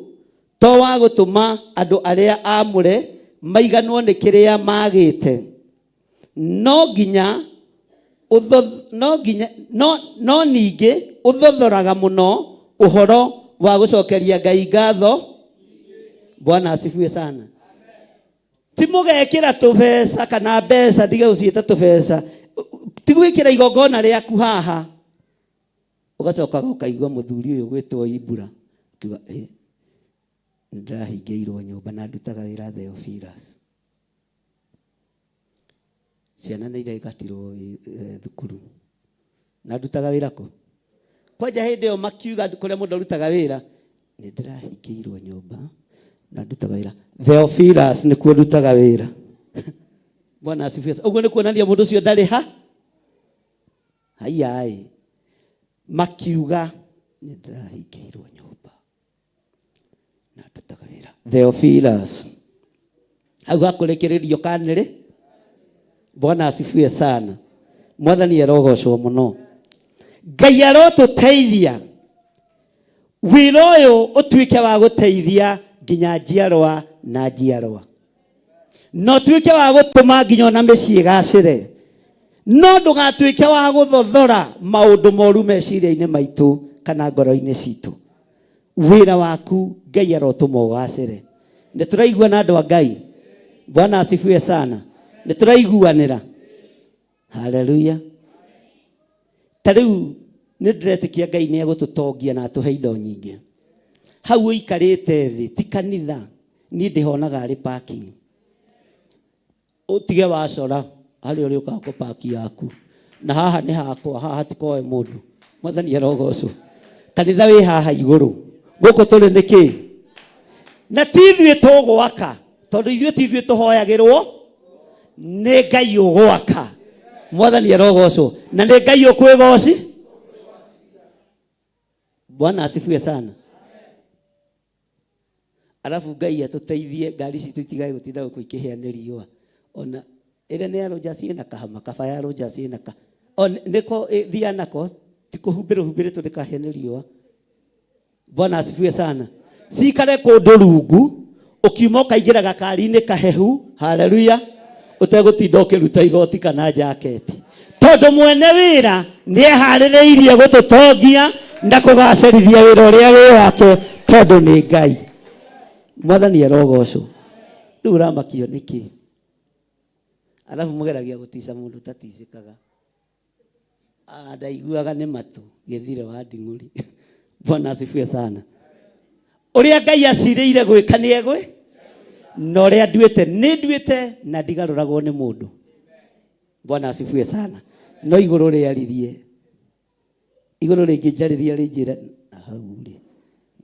to wa gũtũma andũ arĩa aamũre maiganwo nĩ kĩrĩa maagĩte, no nginya no nginya no, no ningĩ ũthothoraga mũno ũhoro wa gũcokeria Ngai ngatho. Bwana asifiwe sana. Ti mũgekĩra tũbeca kana mbeca, ndige gũciĩta tũbeca, ti gwĩkĩra igongona rĩaku haha ũgacokaga ũkaigua mũthuri ũyũ gwĩtwo Ibura akiuga ĩ nĩndĩrahingĩirwo nyũmba na ndutaga wĩra Theophilus, ciana nĩ iraingatirwo thukuru na ndutaga wĩra kũ kwanja hĩndĩ ĩyo makiuga kũrĩa mũndũ arutaga wĩra nĩ ndĩrahingĩirwo nyũmba na ndutaga wĩra Theophilus nĩkuo ndutaga wĩra. Bwana asifiwe. Ũguo nĩ kuonania mũndũ ũcio ndarĩ ha haiyaĩ makiuga nĩ ndĩrahingĩirwo nyũmba na ndutaga wĩra Theophilus hau hakũrĩkĩrĩrio kanĩrĩ. Bwana asifiwe sana. Mwathani arogocwo mũno. Ngai arotũteithia wĩra ũyũ ũtuĩke wa gũteithia nginya njiarwa na njiarwa, na ũtuĩke wa gũtũma nginya ona mĩciĩ ĩgacĩre, no ndũgatuĩke wa gũthothora maũndũ moru meciria-inĩ maitũ kana ngoro-inĩ citũ. Wĩra waku Ngai arotũma ũgacĩre. Nĩ tũraigua na andũ a Ngai? Bwana asifiwe sana. Nĩ tũraiguanĩra? Haleluya. Ta rĩu nĩ ndĩretĩkia Ngai nĩ egũtũtongia na atũhe indo nyingĩ. Hau ũikarĩte thĩ ti kanitha, niĩ ndĩhonaga arĩ parking. Ũtige wacora harĩa ũrĩũkaga kũpaki yaku, na haha nĩ hakwa, haha hatikoe mũndũ. Mwathani arogocwo. Kanitha wĩ haha igũrũ. Gũkũ tũrĩ nĩ kĩ? Na ti ithuĩ tũgwaka, tondũ ithuĩ ti ithuĩ tũhoyagĩrwo, nĩ Ngai ũgwaka. Mwathani arogocwo. Na nĩ Ngai ũkwĩgoci. Bwana asifiwe sana. Alafu Ngai atũteithie ngari citũ itigae gũtinda gũkũ ikĩhĩa nĩ riũa. Ona ĩrĩa nĩ ya Rogers ĩna kahama, kaba ya Rogers ĩna ka. O nĩko thiaga nako, ti kũhumbĩrwo humbĩrĩtwo ndĩkahĩe nĩ riũa. Bwana asifiwe sana. Cikare kũndũ rungu, ũkiuma ũkaingĩra gakari-inĩ kahehu, haleluya, ũtegũtinda ũkĩruta igoti kana jaketi. Tondũ mwene wĩra nĩ eharĩrĩirie gũtũtongia na kũgacĩrithia wĩra ũrĩa wĩ wake tondũ nĩ Ngai. Mwathani arogocwo. Rĩu ũramakio nĩkĩ? Arabu mũgeragia gũtica mũndũ ũtaticĩkaga. Ah, ndaiguaga nĩ matũ gĩthire wa nding'ũri. Bwana asifiwe sana. Ũrĩa Ngai acirĩire gwĩka nĩ egwe na ũrĩa nduĩte nĩ nduĩte na ndigarũragwo nĩ mũndũ. Bwana asifiwe sana. No igũrũ rĩaririe, igũrũ rĩngĩnjarĩria rĩnjĩre na hau rĩ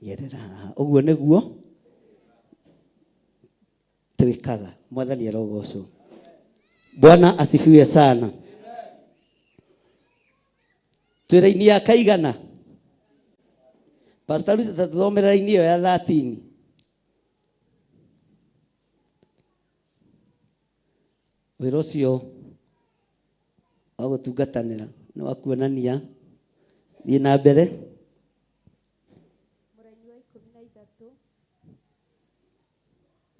gerera haha. Ũguo nĩguo twĩkaga. Mwathani arogocwo. Bwana asifiwe sana. Twĩ raini ya kaigana? Pastor Ruth tũthomere raini ĩyo ya 13. Wĩra ũcio wa gũtungatanĩra nĩ wa kuonania. Thiĩ na mbere. Mũraini wa 13.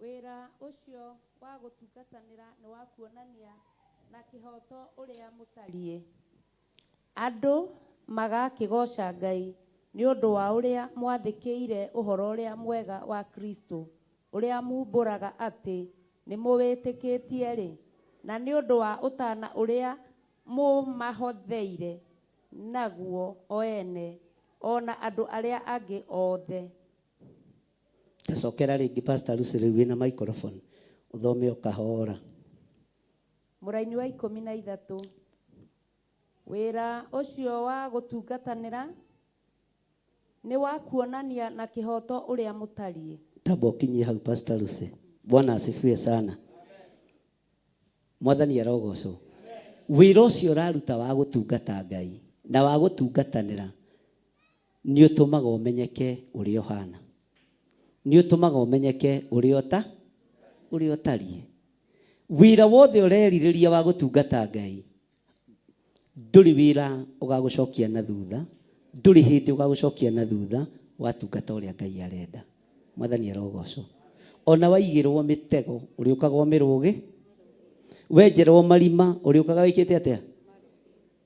Wĩra ũcio wa gũtungatanĩra nĩ wa kuonania na kĩhooto ũrĩa mũtariĩ. Andũ magakĩgooca Ngai nĩ ũndũ wa ũrĩa mwathĩkĩire Ũhoro-ũrĩa-Mwega wa Kristũ, ũrĩa muumbũraga atĩ nĩmũwĩtĩkĩtie-rĩ, na nĩ ũndũ wa ũtaana ũrĩa mũmahotheire naguo o ene, o na andũ arĩa angĩ othe. Tacokera rĩngĩ Pastor Lucy rĩu wĩna microphone ũthome o kahora. Mũraini wa 13. Wĩra ũcio wa gũtungatanĩra nĩ wa kuonania na kĩhooto ũrĩa mũtariĩ. Tamba ũkinyie hau Pastor Lucy. Bwana asifiwe sana. Mwathani arogocwo. Wĩra ũcio ũraruta wa gũtungata Ngai na wa gũtungatanĩra nĩ ũtũmaga ũmenyeke ũrĩa ũhana. Nĩ ũtũmaga ũmenyeke ũrĩa ũta ũrĩa ũtariĩ. Wĩra wothe ũrerirĩria wa gũtungata Ngai ndũrĩ wĩra ũgagũcokia na thutha, ndũrĩ hĩndĩ ũgagũcokia na thutha watungata ũrĩa Ngai arenda. Mwathani arogocwo. Ona waigĩrwo mĩtego ũrĩũkaga ũmĩrũgĩ, wenjerwo marima ũrĩũkaga wĩkĩte atĩa?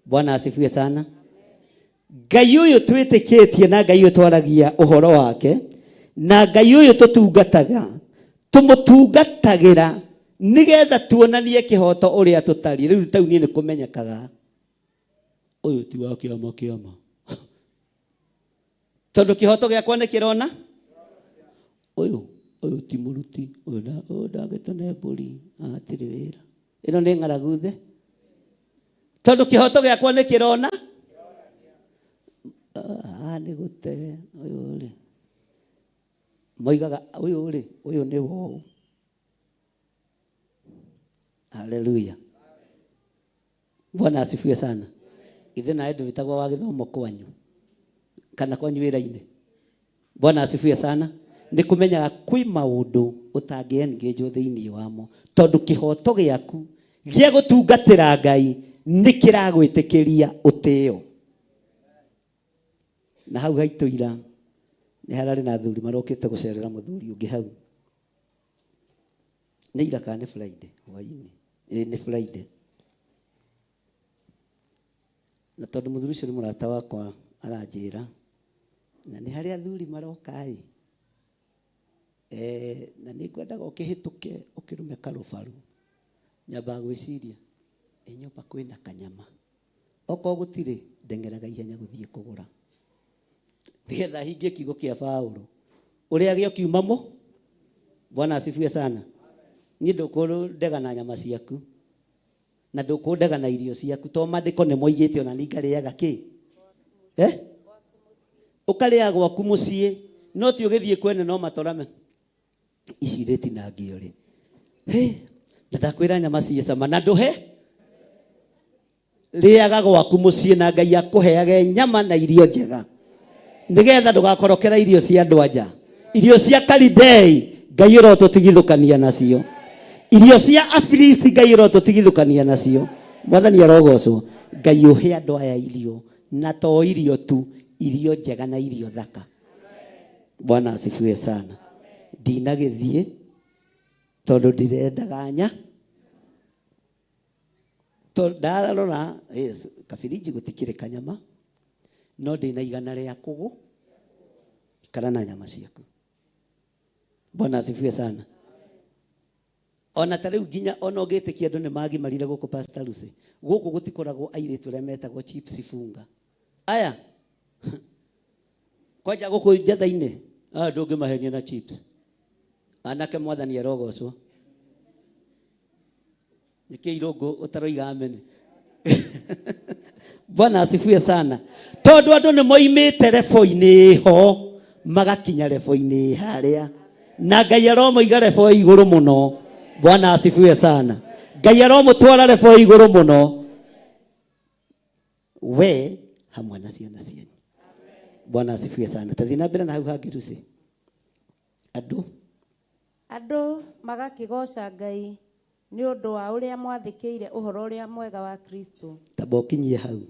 Bwana asifiwe sana. Ngai ũyũ twĩtĩkĩtie na Ngai ũyũ twaragia ũhoro wake na Ngai ũyũ tũtungataga, tũmũtungatagĩra nĩgetha tuonanie kĩhoto ũrĩa tũtariĩ. Rĩu taũni nĩ kũmenyekaga ũyũ ti wa kĩama kĩama, tondũ kĩhoto gĩakwa nĩ kĩrona ũyũ ũyũ ti mũruti, ũyũ ũyũ ndangĩtũne mbũri, hatirĩ wĩra, ĩno nĩ ng'aragu the, tondũ kĩhoto gĩakwa nĩ kĩrona haha nĩ gũte. Ũyũ rĩ moigaga ũyũ rĩ, ũyũ nĩ wou. Haleluya, Bwana asifiwe sana. Ithe nawe ndwĩtagwo wa gĩthomo kwanyu kana kwanyu wĩra-inĩ. Bwana asifiwe sana. Nĩ kũmenyaga kwĩ maũndũ ũtangĩ engage thĩinĩ wamo, tondũ kĩhoto gĩaku gĩa gũtungatĩra Ngai nĩ kĩragwĩtĩkĩria ũtĩo. Na hau haitũ ira nĩ hararĩ na athuri marokĩte gũcerera mũthuri ũngĩ hau. Nĩ ira kana nĩ Friday hwainĩ? Ĩĩ nĩ Friday. Na tondũ mũthuri ũcio nĩ mũrata wakwa aranjĩra, na nĩ harĩ athuri maroka ĩ, na nĩ ngwendaga ũkĩhĩtũke ũkĩrume karũbaru. Nyambaga gwĩciria, ĩ nyũmba kwĩna kanyama. Okorwo gũtirĩ, ndeng'eraga ihenya gũthiĩ kũgũra. Nĩgetha hingie kiugo kĩa Paũlũ. Ũrĩa gĩo kiuma mũ? Bwana asifiwe sana. Niĩ ndũkũndega na nyama ciaku. Na ndũkũndega na irio ciaku. To maandĩko nĩ moigĩte ona niĩ ngarĩaga kĩ? Ũkarĩa gwaku mũciĩ, no ti ũgĩthiĩ kwene no matorame. Ici irĩtinangio rĩ? Hĩ, na ndakwĩra nyama ciĩ cama na ndũhe. Rĩaga gwaku mũciĩ na Ngai akũheage nyama na irio njega. Nĩgetha ndũgakorokera irio cia andũ anja. Irio cia Kalidei Ngai ũrotũtigithũkania nacio. Irio cia Afilisti Ngai ũrotũtigithũkania nacio. Mwathani arogocwo. Ngai ũhe andũ aya irio na to irio tu, irio njega na irio thaka. Bwana asifiwe sana. Ndinagĩthiĩ tondũ ndirendaga nya to ndarora yes, kabiriji gũtikĩrĩ kanyama no ndĩna igana rĩa kũgũ ikara na nyama ciaku. Bwana asifiwe sana. Ona ta rĩu nginya ona ũngĩtĩkia andũ nĩ magimarire gũkũ Pastor Lucy. Gũkũ gũtikoragwo airĩtu arĩa metagwo chips funga. Aya kwanja gũkũ njatha-inĩ aya ndũngĩmahenia na chips. Anake mwathani arogocwo. Nĩkĩ irũngũ ũtaroiga amen? Bwana asifiwe sana. Tondũ andũ nĩ moimĩte rebo-inĩ ho magakinya rebo-inĩ harĩa na Ngai aromoiga rebo igũrũ mũno. Bwana asifiwe sana. Ngai aromũtwara rebo igũrũ mũno we hamwe na ciana cianyu. Bwana asifiwe sana. Tathiĩ na mbere na hau hangĩ Lucy. Andũ Andũ magakĩgooca Ngai nĩ ũndũ wa ũrĩa mwathĩkĩire ũhoro ũrĩa mwega wa Kristo. Tamba ũkinyie hau.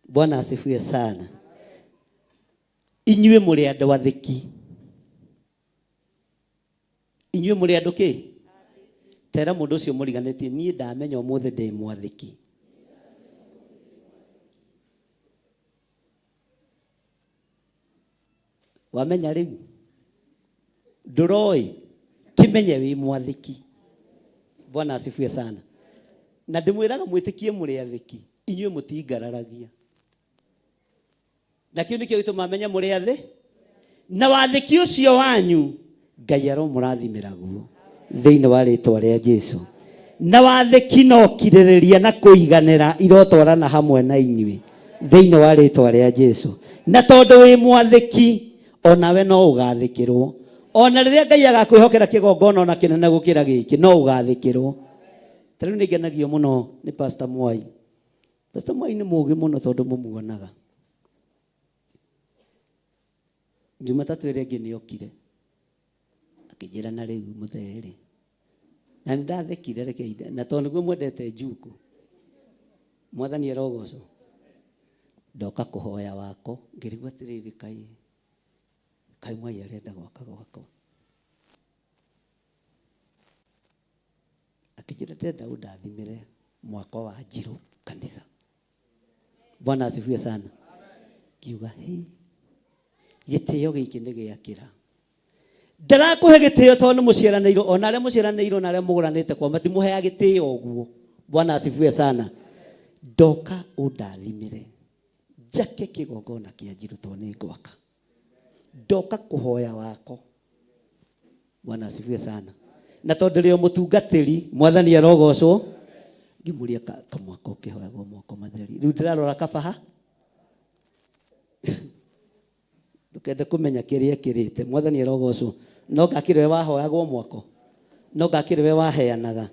Bwana asifiwe sana. Inyuĩ mũrĩ andũ athĩki. Inyuĩ mũrĩ andũ kĩ? Tera mũndũ ũcio mũriganĩtie, niĩ ndamenya ũmũthĩ ndĩ mwathĩki. Wamenya rĩu? Ndũroĩ? Kĩmenye wĩ mwathĩki. Bwana asifiwe sana. Na ndĩmwĩraga mwĩtĩkie mũrĩ athĩki, inyuĩ mũtingararagia. Na kĩu nĩkĩo gĩtũmaga menye mũrĩ athĩ. Na wathĩki ũcio wanyu Ngai aromũrathimĩra guo thĩinĩ wa rĩtwa rĩa Jesu. Na wathĩki na ũkirĩrĩria na kũiganĩra irotwarana hamwe na inyuĩ thĩinĩ wa rĩtwa rĩa Jesu. Na tondũ wĩ mwathĩki onawe no ũgathĩkĩrwo. Ona rĩrĩa Ngai agakwĩhokera kĩgongona ona kĩnene gũkĩra gĩkĩ no ũgathĩkĩrwo. Ta rĩu nĩ ngenagio mũno nĩ Pastor Mwai. Pastor Mwai nĩ mũũgĩ mũno tondũ mũmuonaga. Jumatatũ ĩrĩa ĩngĩ nĩ okire akĩnjĩra na rĩu mũthee rĩ, na nĩ ndathekire reke na tondũ nĩguo mwendete njuku, mwathani arogocwo, ndoka kũhoya wako ngĩrigwo atĩrĩrĩ kaĩ kaĩ Mwai arenda gwaka gwakwa. Akĩnjĩra ndĩrenda ũndathimĩre mwako wa Njirũ kanitha. Bwana asifiwe sana. Ngiuga hi gĩtĩo gĩkĩ nĩ gĩakĩra. Ndarakũhe gĩtĩo tondũ nĩ mũciaranĩirwo, ona arĩa mũciaranĩirwo na arĩa mũgũranĩte kwao matimũheaga gĩtĩo ũguo. Bwana asifiwe sana. Ndoka ũndathimĩre njake kĩgongona kĩa Njirũ tondũ nĩ ngwaka. Ndoka kũhoya wako. Bwana asifiwe sana. Na tondũ ndĩrĩ o mũtungatĩri, mwathani arogocwo, ngĩmũria kamwaka ũkĩhoyagwo moko matheri. Rĩu ndĩrarora kaba ha? Ndũkende kũmenya kĩrĩa ekĩrĩte. Mwathani arogocwo. No ngakĩrĩ we wahoyagwo mwako. No ngakĩrĩ we waheanaga.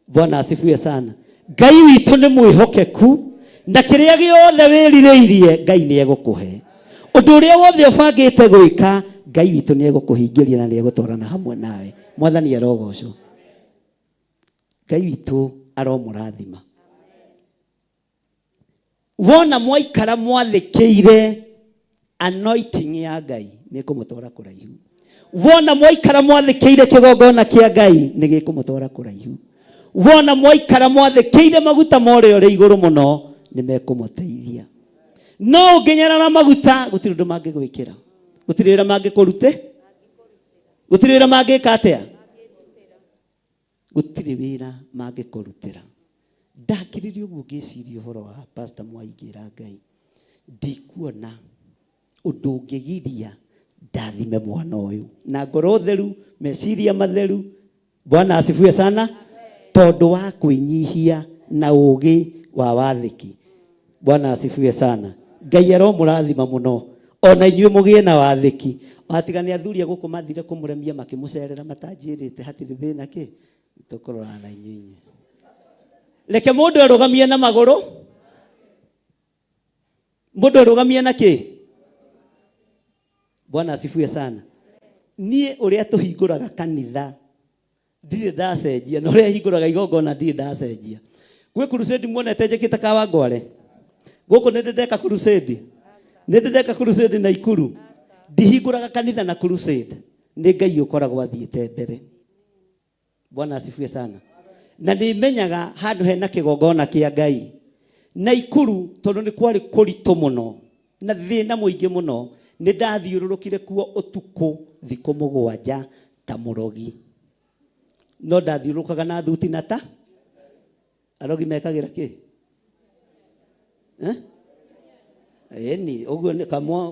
Bwana asifiwe sana. Ngai witũ nĩ mwĩhokeku na kĩrĩa gĩothe wĩrirĩirie Ngai nĩ egũkũhe. Ũndũ ũrĩa wothe ũbangĩte gwĩka Ngai witũ nĩ egũkũhingĩria na nĩ egũtwarana hamwe nawe. Mwathani arogocwo. Ngai witũ aromũrathima. Wona mwaikara mwathĩkĩire anointing ya Ngai nĩ ĩkũmũtwara kũraihu. Wona mwaikara mwathĩkĩire kĩgongona kĩa Ngai nĩ gĩkũmũtwara kũraihu. Wona mwaikara mwathĩkĩire maguta ma ũrĩa ũrĩ igũrũ mũno nĩ mekũmũteithia. No ũngĩnyarara maguta gũtirĩ ũndũ mangĩgwĩkĩra, gũtirĩ wĩra mangĩkũrute, gũtirĩ wĩra mangĩka atĩa, gũtirĩ wĩra mangĩkũrutĩra. Ndakĩrĩria ũguo ngĩciria ũhoro wa Pastor Mwai ngĩra Ngai ndikuona ũndũ ũngĩgiria ndathime mwana ũyũ na ngoro theru, meciria matheru. Bwana asifiwe sana, tondũ wa kwĩnyihia na ũgĩ wa wathĩki. Bwana asifiwe sana. Ngai aromũrathima mũno ona inyuĩ mũgĩe na wathĩki. Watiga nĩ athuri a gũkũ mathire kũmũremia makĩmũcerera matanjĩrĩte hatirĩ thĩna kĩ tũkũrorana na inyuĩ inyuĩ. Reke mũndũ arũgamie na magũrũ, mũndũ arũgamie na kĩ. Bwana asifiwe sana. Niĩ ũrĩa tũhingũraga kanitha ndirĩ ndacenjia, na ũrĩa hingũraga igongona ndirĩ ndacenjia. Gwĩ crusade muonete njĩkĩte Kawangware? Gũkũ nĩ ndĩ ndeka crusade, nĩ ndĩ ndeka crusade Naikuru. Ndihingũraga kanitha na crusade, nĩ Ngai ũkoragwo athiĩte mbere. Bwana asifiwe sana. Na nĩ menyaga handũ hena kĩgongona kĩa Ngai Naikuru, tondũ nĩ kwarĩ kũritũ mũno na thĩna mũingĩ mũno, nĩ ndathiũrũrũkire kuo ũtukũ thikũ 7 ta mũrogi. No ndathiũrũrũkaga na thuti na ta arogi mekagĩra kĩ? Ĩni ũguo nĩ kamwa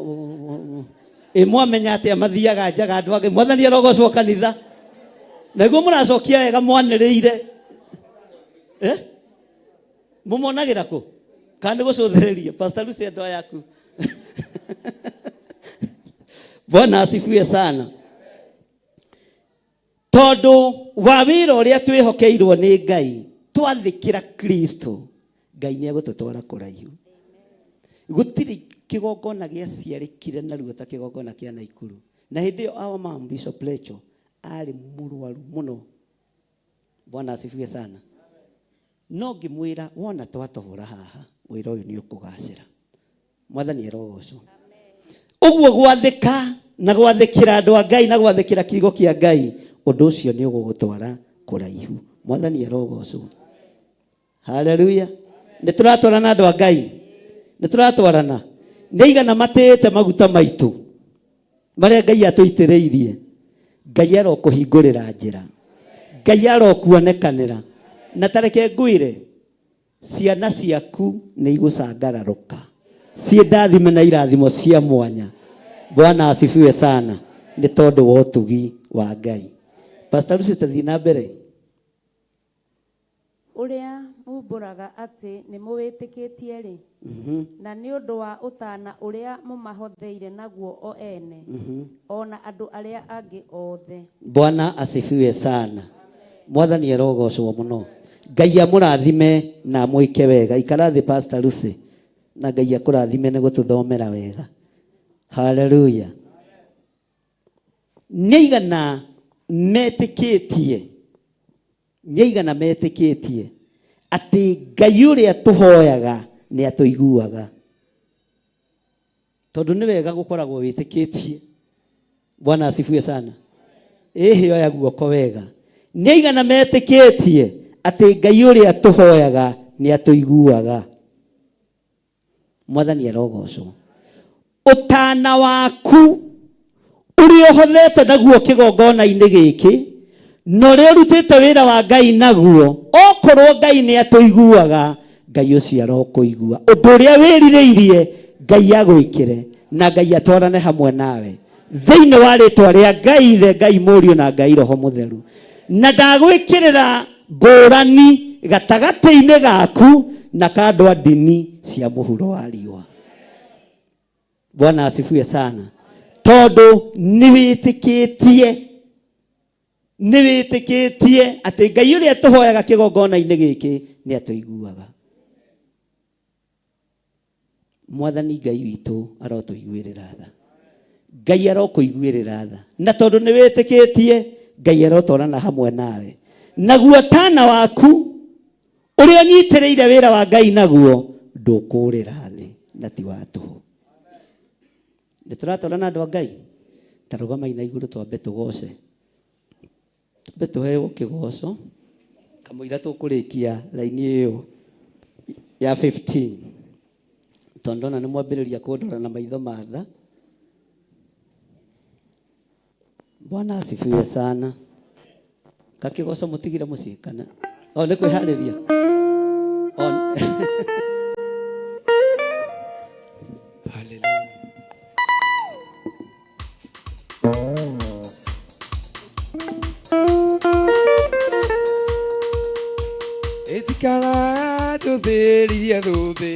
ĩ mwamenya atĩa mathiaga njaga andũ angĩ. Mwathani arogocwo kanitha. Naguo mũracokia wega mwanĩrĩire. Mũmonagĩra kũ? Kana nĩ gũcũthĩrĩria? Pastor Lucy andũ aya aku. Bwana asifiwe sana. Tondũ wa wĩra ũrĩa twĩhokeirwo nĩ Ngai, twathĩkĩra Kristo, Ngai nĩ egũtũtwara kũraihu. Gũtirĩ kĩgongona gĩaciarĩkire narua ta kĩgongona kĩa Naikuru. Na hĩndĩ ĩyo our mom Bishop Lecho arĩ mũrwaru mũno. Bwana asifiwe sana. No ngĩmwĩra wona twatobora haha wĩra ũyũ nĩ ũkũgacĩra. Mwathani arogocwo. Ũguo gwathĩka na gwathĩkĩra andũ a Ngai na gwathĩkĩra kiugo kĩa Ngai, ũndũ ũcio nĩ ũgũgũtwara kũraihu. Mwathani arogocwo. Haleluya. Nĩ tũratwarana andũ a Ngai, nĩ tũratwarana. Nĩ aigana matĩĩte maguta maitũ marĩa Ngai atũitĩrĩirie. Ngai arokũhingũrĩra njĩra, Ngai arokuonekanĩra. Na tareke ngwĩre, ciana ciaku nĩ igũcangararũka ciĩ ndathime na irathimo cia mwanya. Bwana asifiwe sana, nĩ tondũ wa ũtugi wa Ngai. Pastor Lucy, tathiĩ na mbere. Ũrĩa mumbũraga atĩ nĩ mũwĩtĩkĩtie rĩ, na nĩ ũndũ wa ũtana ũrĩa mũmahotheire naguo o ene, o na andũ arĩa angĩ othe. Bwana asifiwe sana. Mwathani arogocwo mũno. Ngai amũrathime na amwĩke wega. Ikara thĩ Pastor Lucy, na Ngai akũrathime nĩ gũtũthomera wega. Haleluya. Nĩ aigana metĩkĩtie, nĩ aigana metĩkĩtie atĩ Ngai ũrĩa tũhoyaga nĩ atũiguaga. Tondũ nĩ wega gũkoragwo wĩtĩkĩtie. Bwana asifiwe sana. Ĩhĩ oya guoko wega. Nĩ aigana metĩkĩtie atĩ Ngai ũrĩa tũhoyaga nĩ atũiguaga. Mwathani arogocwo. Ũtana waku ũrĩa ũhothete naguo kĩgongona-inĩ gĩkĩ, na ũrĩa ũrutĩte wĩra wa Ngai naguo, okorwo Ngai nĩ atũiguaga, Ngai ũcio arokũigua. Ũndũ ũrĩa wĩrirĩirie Ngai agwĩkĩre, na Ngai atwarane hamwe nawe thĩinĩ wa rĩtwa rĩa Ngai Ithe, Ngai Mũriũ na Ngai Roho Mũtheru. Na ndagwĩkĩrĩra ngũrani gatagatĩ-inĩ gaku na ka andũ a ndini cia mũhuro wa riũa. Bwana asifiwe sana. Tondũ nĩ wĩtĩkĩtie, nĩ wĩtĩkĩtie atĩ Ngai ũrĩa tũhoyaga kĩgongona-inĩ gĩkĩ nĩ atũiguaga. Mwathani Ngai witũ arotũiguĩrĩra tha. Ngai arokũiguĩrĩra tha. Na tondũ nĩ wĩtĩkĩtie, Ngai arotwarana hamwe nawe. Naguo tana waku ũrĩa ũnyitĩrĩire wĩra wa Ngai naguo ndũkũũrĩra thĩ na ti wa tũhũ. Nĩ tũratwarana andũ a Ngai? Ta rũgamai na igũrũ twambe tũgoce. Twambe tũheo kĩgoco kamũira tũkũrĩkia raini ĩyo ya 15. Tondũ ndona nĩ mwambĩrĩria kũndora na maitho ma tha. Bwana asifiwe sana. Kakĩgoco mũtigire mũciĩ kana? O nĩ kwĩharĩria. O Hallelujah. Itikara tũthĩririe thũmbĩ.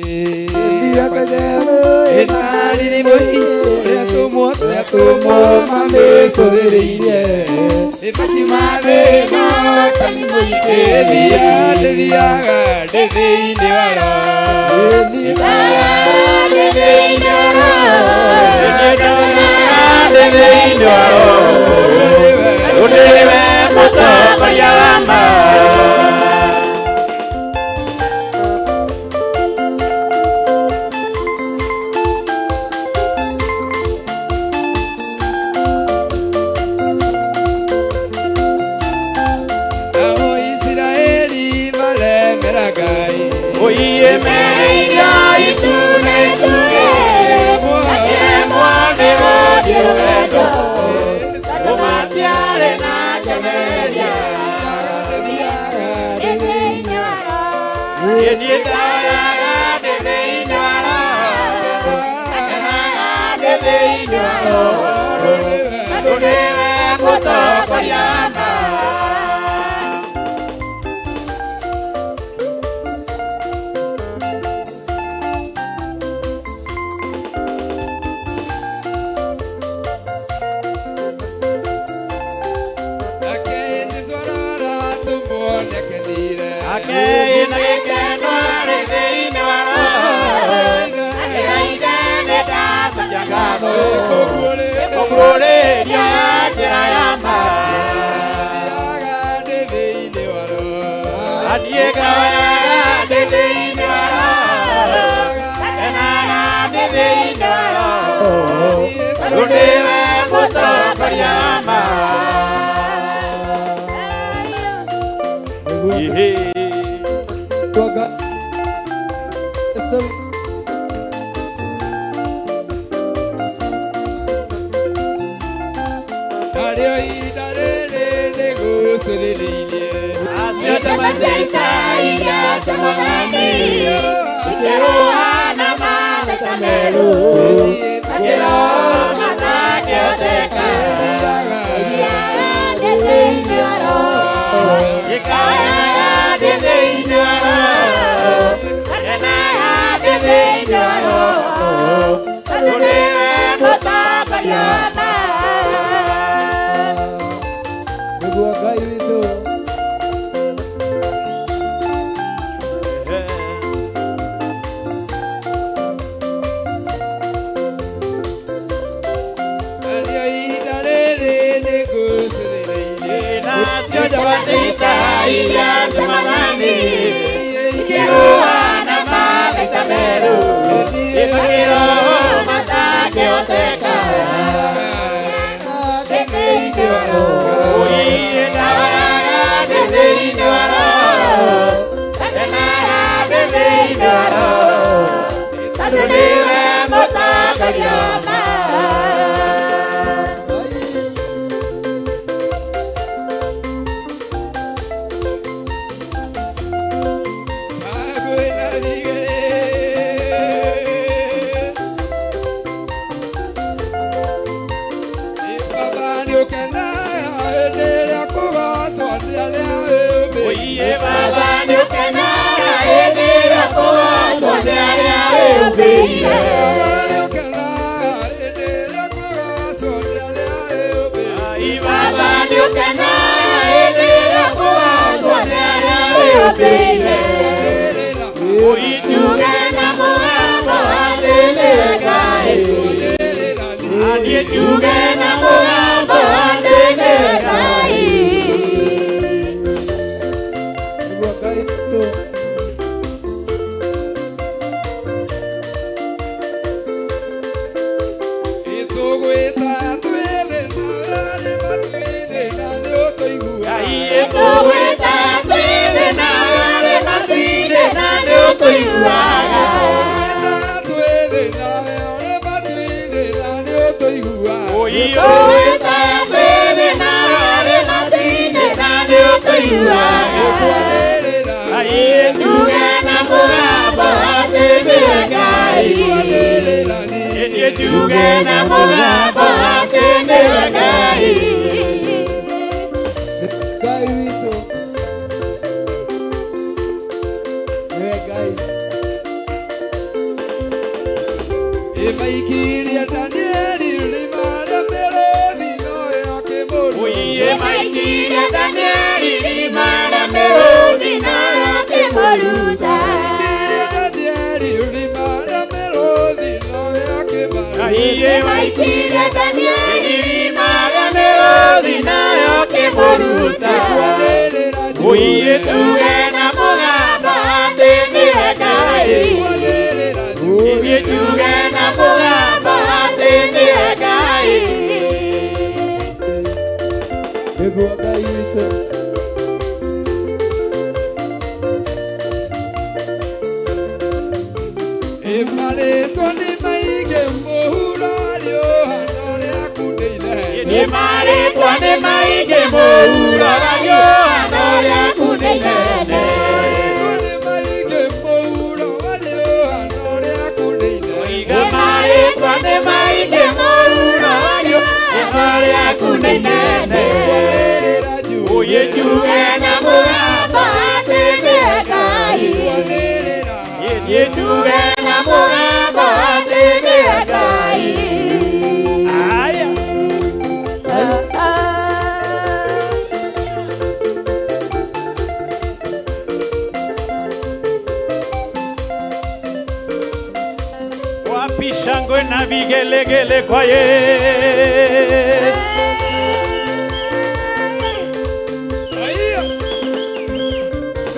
Maikirie Danieli rima rĩa mĩrũthi nowe akĩmũruta. Oiye maikirie Danieli rima rĩa mĩrũthi nawe akĩmũruta. Maikirie Danieli rima rĩa mĩrũthi nawe akĩmũruta. Aiye maikirie Danieli rima rĩa mĩrũthi nawe akĩmũruta. Oiye tuge na mũgambo atĩ nĩwe Ngai. Ithuĩ tuge na mũgambo atĩ nĩwe Ngai. Nĩguo Ngai witũ. Marĩtwa nĩ maingĩ mũhuro riũa rĩaku nĩ inene. Nĩ marĩtwa nĩ maingĩ mũhuro riũa rĩaku nĩ inene. Nĩ maingĩ mũhuro riũa rĩaku nĩ inene. Nĩ marĩtwa nĩ maingĩ mũhuro riũa rĩaku nĩ inene. Oye njuge na mũgambo atĩ nĩwe Ngai. Ithuĩ tuge na mũgambo atĩ nĩwe Ngai. Aya. Wapi shangwe na vigelegele kwa Yesu. Aiya.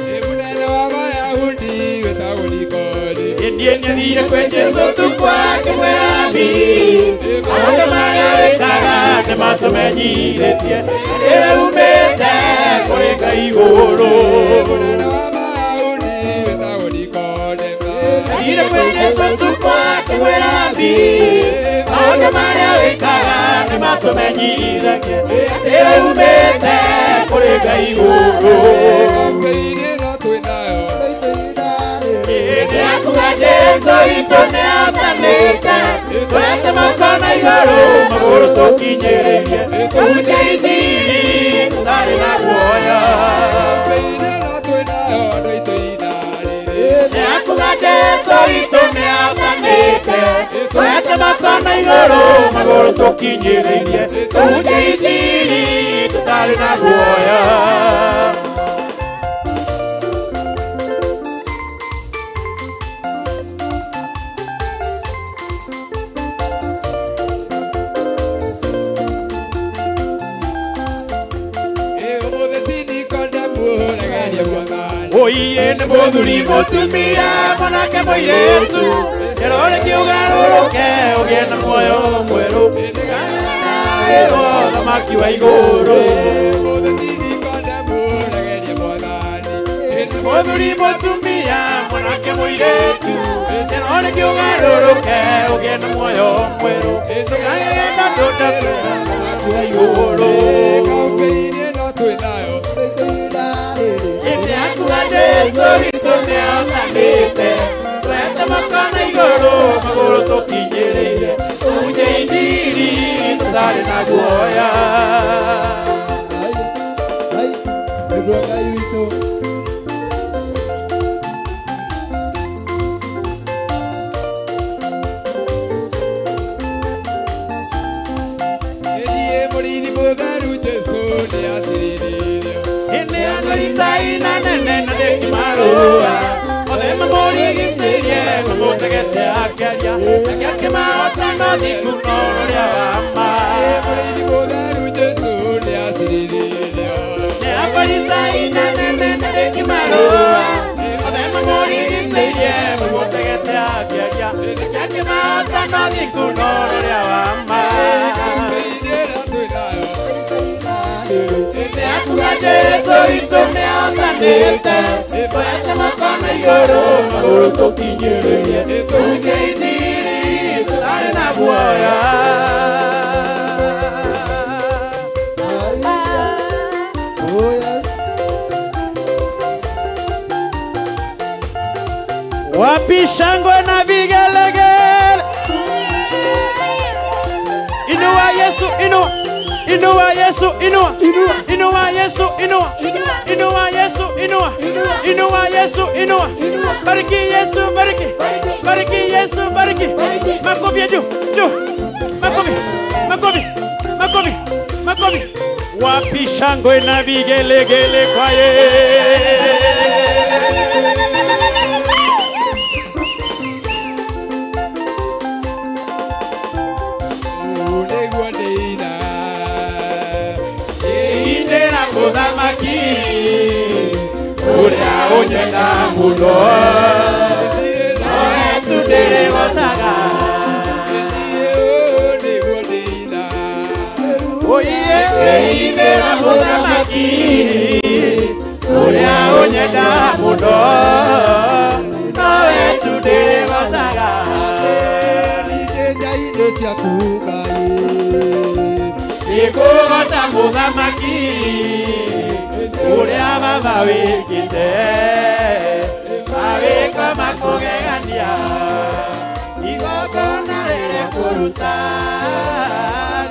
Nĩ mũnene wa Bayahudi wĩtagwo Nikodemo. Ndiye nĩathire kwĩ Jesũ tukũ akĩmwĩra Rabi, maũndũ marĩa wĩkaga nĩmatũmenyithĩtie nĩwe umĩte kũrĩ Ngai igũrũ. Mũnene wa Bayahudi wĩtagwo Nikodemo. Nĩathire kwĩ Jesũ tukũ akĩmwĩra Rabi, maũndũ marĩa wĩkaga nĩmatũmenyithagia nĩwe umĩte kũrĩ Ngai igũrũ. Kambe-inĩ ĩno twĩ nayo. Hĩndĩ yakuga Jesũ witũ nĩathanĩte, twete moko na igũrũ magũrũ tũkinyĩrĩrie, tũhunjie injiri tũtarĩ na guoya. Kambe-inĩ ĩno twĩ nayo andũ aitũ inarĩrĩ. Hĩndĩ yakuga Jesũ witũ nĩathanĩte, twete moko na igũrũ magũrũ tũkinyĩrĩrie, tũhunjie injiri tũtarĩ na guoya. Ĩ ũmũthĩ ti Nikodemo ũregeria Mwathani. Oiye nĩ mũthuri mũtumia mwanake mũirĩtu kĩrore kĩũgarũrũke ũgĩe na muoyo mwerũ wĩrwo thamaki wa igũrũ. Ũmũthĩ ti Nikodemo ũregeria Mwathani. Mũthuri mũtumia mwanake mũirĩtu kĩrore kĩũgarũrũke ũgĩe na muoyo mwerũ tondũ ndakwĩra thamaki wa igũrũ. Kambe-inĩ ĩno twĩ nayo. Hĩndĩ yakuga Jesũ witũ nĩathanĩte, twete moko na igũrũ magũrũ tũkinyĩrĩire, tũhunjie injiri tũtarĩ na guoya. Nĩguo Ngai witũ. Ĩniĩ mũrĩithi mũtheru Jesũ nĩacirithĩirio. Hĩndĩ ya Farisai na nene na ndĩkĩmarũa, othe mamũrigicĩirie mamũtegete akĩaria, nake akĩmahota na ũthingu na ũrĩa wa ma. Mũrĩithi mũtheru Jesũ nĩacirithĩirio. Nĩ Afarisai na nene na ndĩkĩmarũa, othe mamũrigicĩirie mamũtegete akĩaria, nake akĩmahota na ũthingu na ũrĩa wa ma. Kambe-inĩ ĩno twĩ nayo. Hĩndĩ yakuga Jesũ witũ nĩathanĩte, twete moko na igũrũ magũrũ tũkinyĩrĩrie, tũhunjie injiri tũtarĩ na guoya. Oh yes. Wapi shangwe na vigelegele? Inua Yesu, inua, Inua Yesu, inua. Inua Yesu, inua. Inua Yesu, inua. Inua Yesu, inua. Bariki Yesu, bariki. Bariki Yesu, bariki. Makofi ya juu, juu. Makofi, makofi, makofi, makofi. Wapi shangwe na vigelegele kwa yeye. Nĩguo ndĩina ndĩinĩra mũthamaki ũrĩa ũnyenda mũno nowe tu ndĩrĩgocaga nĩguo ndĩina oiye ndĩinĩra mũthamaki ũrĩa ũnyenda mũno nowe tu ndĩrĩgocaga njainĩ ciaku Ngai nĩngũgoca mũthamaki ũrĩa baba wĩkĩte mawĩko makũgegania igongona rĩrĩa kũruta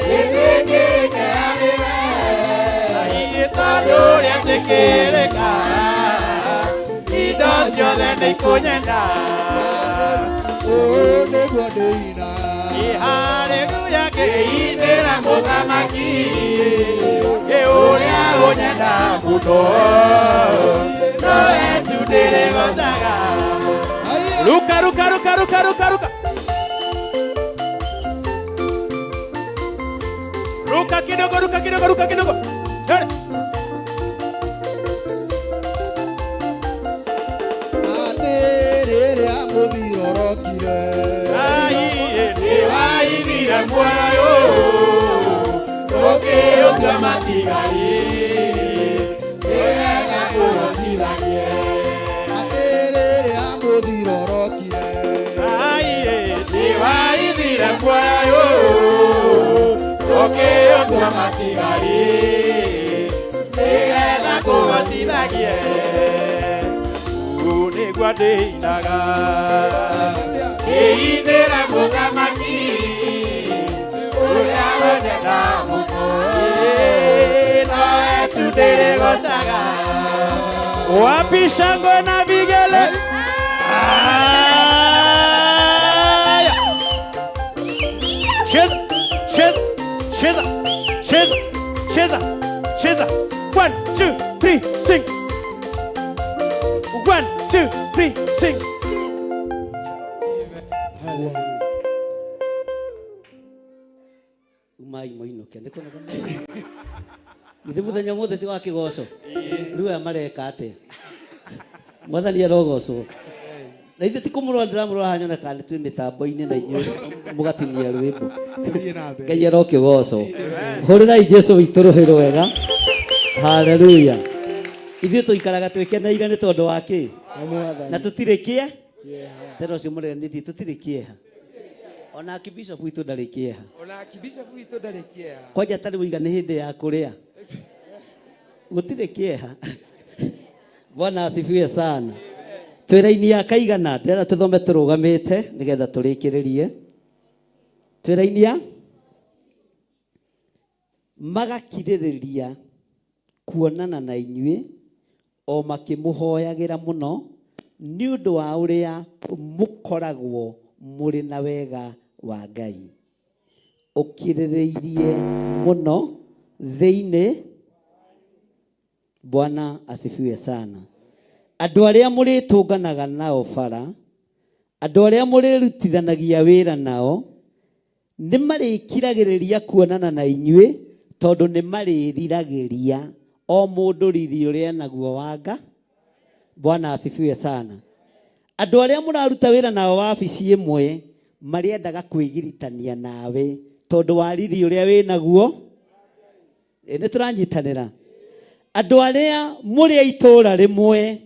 rĩtĩkĩrĩke harĩ we Ngai tondũ rĩetĩkĩrĩka indo ciothe nĩikũnyenda ũũ nĩguo ndĩina Haleluya ngĩinĩra mũthamaki ĩ ũrĩa ũnyenda mũno nowe tu ndĩrĩgocaga. Ruka, ruka, ruka, ruka, ruka, ruka. Ruka kidogo, ruka kidogo, ruka kidogo. Twende. Atĩ rĩrĩa mũthirorokire Nĩwaithire muoyo ũkĩũtua matigari nĩgetha kũhotithagie. Atĩ rĩrĩa mũthirorokire Nĩwaithire muoyo ũkĩũtua matigari nĩgetha kũhotithagie. Ũũ nĩguo ndĩinaga ngĩinĩra mũthamaki ũrĩa ũnyenda mũno nowe tu ndĩrĩgocaga. Wapi shangwe na vigele? Haya. Cheza, cheza, cheza, cheza, cheza, cheza. 1 2 3 sing. 1 2 3 sing. Umai moinuke nĩ kuona githĩ mũthenya mũthĩ ti wa kĩgoco rĩu aya mareka atĩa mwathani arogocwo na ithuĩ ti kũmũrora ndĩramũrora hanyona kana nĩ twĩ mĩtambo-inĩ na inyuĩ mũgatinia rwĩmbo Ngai arokĩgocwo hũrĩrai Jesũ witũ rũhĩ rwega haleluya ithuĩ tũikaraga twĩkeneire nĩ tondũ wa kĩ na tũtirĩ kĩe tena ũcio mũreganĩtie tũtirĩ kĩeha ona archbishop witũ ndarĩ kĩeha Ona archbishop witũ ndarĩ kĩeha. kwanja tarĩ wĩiga nĩ hĩndĩ ya kũrĩa gũtirĩ kĩeha Bwana asifiwe sana twĩra-inĩ ya kaigana ndĩrenda tũthome tũrũgamĩte nĩgetha tũrĩkĩrĩrie twĩra-inĩ ya magakirĩrĩria kuonana na inyuĩ o makĩmũhoyagĩra mũno nĩ ũndũ wa ũrĩa mũkoragwo mũrĩ na wega wa Ngai ũkirĩrĩirie mũno thĩinĩ Bwana asifiwe sana andũ arĩa mũrĩtũnganaga nao bara andũ arĩa mũrĩrutithanagia wĩra nao nĩ marĩkiragĩrĩria kuonana na inyuĩ tondũ nĩ marĩriragĩria o mũndũ riri ũrĩa naguo wanga Bwana asifiwe sana andũ arĩa mũraruta wĩra nao wabici ĩmwe marĩendaga kwĩgiritania nawe tondũ wa riri ũrĩa wĩ naguo nĩ tũranyitanĩra andũ arĩa mũrĩ a itũũra rĩmwe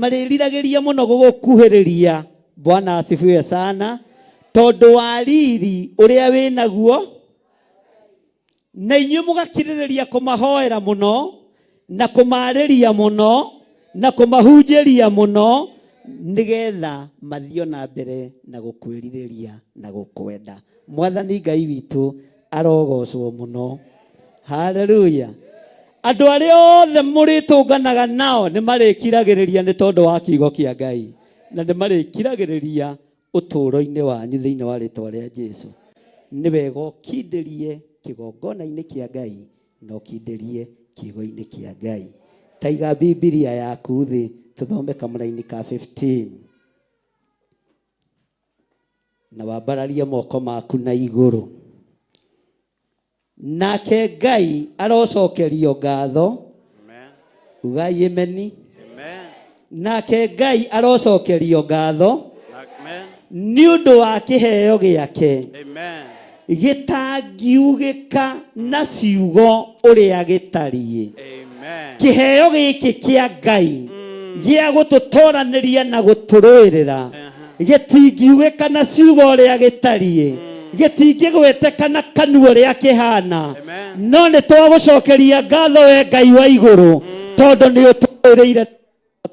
marĩriragĩria mũno gũgũkuhĩrĩria Bwana asifiwe sana tondũ wa riri ũrĩa wĩ naguo na inyuĩ mũgakirĩrĩria kũmahoera mũno na kũmarĩria mũno na kũmahunjĩria mũno nĩgetha mathiĩ na mbere na gũkwĩrirĩria na gũkwenda mwathani Ngai witũ arogocwo mũno Haleluya. Andũ arĩa othe mũrĩtũnganaga nao nĩ marĩkiragĩrĩria nĩ tondũ wa kiugo kĩa Ngai, na nĩ marĩkiragĩrĩria ũtũũro-inĩ wanyu thĩinĩ wa rĩtwa rĩa Jesu. Nĩ wega ũkindĩrie kĩgongona-inĩ kĩa Ngai na ũkindĩrie kiugo-inĩ kĩa Ngai. Taiga Bibilia yaku thĩ tũthome kamũraini ka 15 na wambararie moko maku na igũrũ. Nake Ngai arocokerio ngatho. Ugai ameni. Nake Ngai arocokerio ngatho nĩ ũndũ wa kĩheo gĩake gĩtangiugĩka na ciugo ũrĩa gĩtariĩ. Kĩheo gĩkĩ kĩa Ngai gĩa gũtũtoranĩria na gũtũrũĩrĩra gĩtingiugĩka na ciugo ũrĩa gĩtariĩ, gĩtingĩgweteka na kanua ũrĩa kĩhana, no nĩ twagũcokeria ngatho we Ngai wa igũrũ, tondũ nĩ ũtũrĩire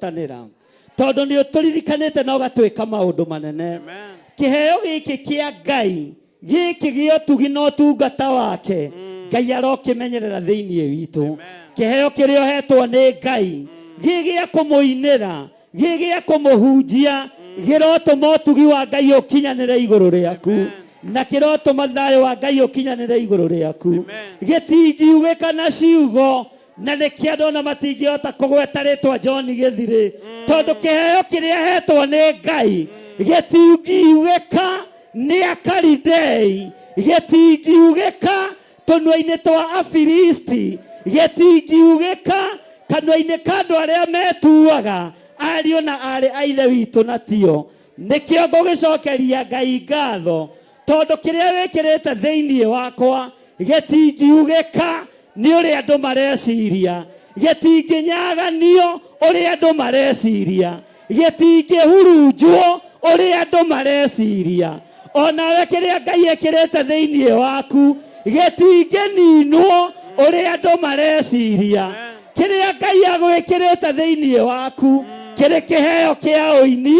tanĩra, tondũ nĩ ũtũririkanĩte na ũgatwĩka maũndũ manene. Kĩheo gĩkĩ kĩa Ngai gĩkĩ gĩa ũtugi na ũtungata wake, Ngai arokĩmenyerera thĩinĩ witũ. Kĩheo kĩrĩa ũhetwo nĩ Ngai gĩ gĩa kũmũinĩra, gĩ gĩa kũmũhunjia, kĩrotũma ũtugi wa Ngai ũkinyanĩre igũrũ rĩaku, na kĩrotũma thayũ wa Ngai ũkinyanĩre igũrũ rĩaku. Gĩtingiugĩka na ciugo, na nĩkĩo andũ ona matingĩhota kũgweta rĩtwa John Gĩthirĩ, tondũ kĩheo kĩrĩa hetwo nĩ Ngai gĩtingiugĩka nĩ Akaridei, gĩtingiugĩka tũnua-inĩ twa Afilisti, gĩtingiugĩka kanua-inĩ ka andũ arĩa metuaga ariũ na aarĩ a ithe witũ na tio. Nĩkĩo ngũgĩcokeria Ngai ngatho, tondũ kĩrĩa wĩkĩrĩte thĩinĩ wakwa gĩtingiugĩka nĩ ũrĩa andũ mareciria, gĩtingĩnyaganio ũrĩa andũ mareciria, gĩtingĩhurunjwo ũrĩa andũ mareciria. Onawe kĩrĩa Ngai ekĩrĩte thĩinĩ waku gĩtingĩninwo ũrĩa andũ mareciria. Kĩrĩa Ngai agwĩkĩrĩte thĩinĩ waku kĩrĩ kĩheo kĩa ũini,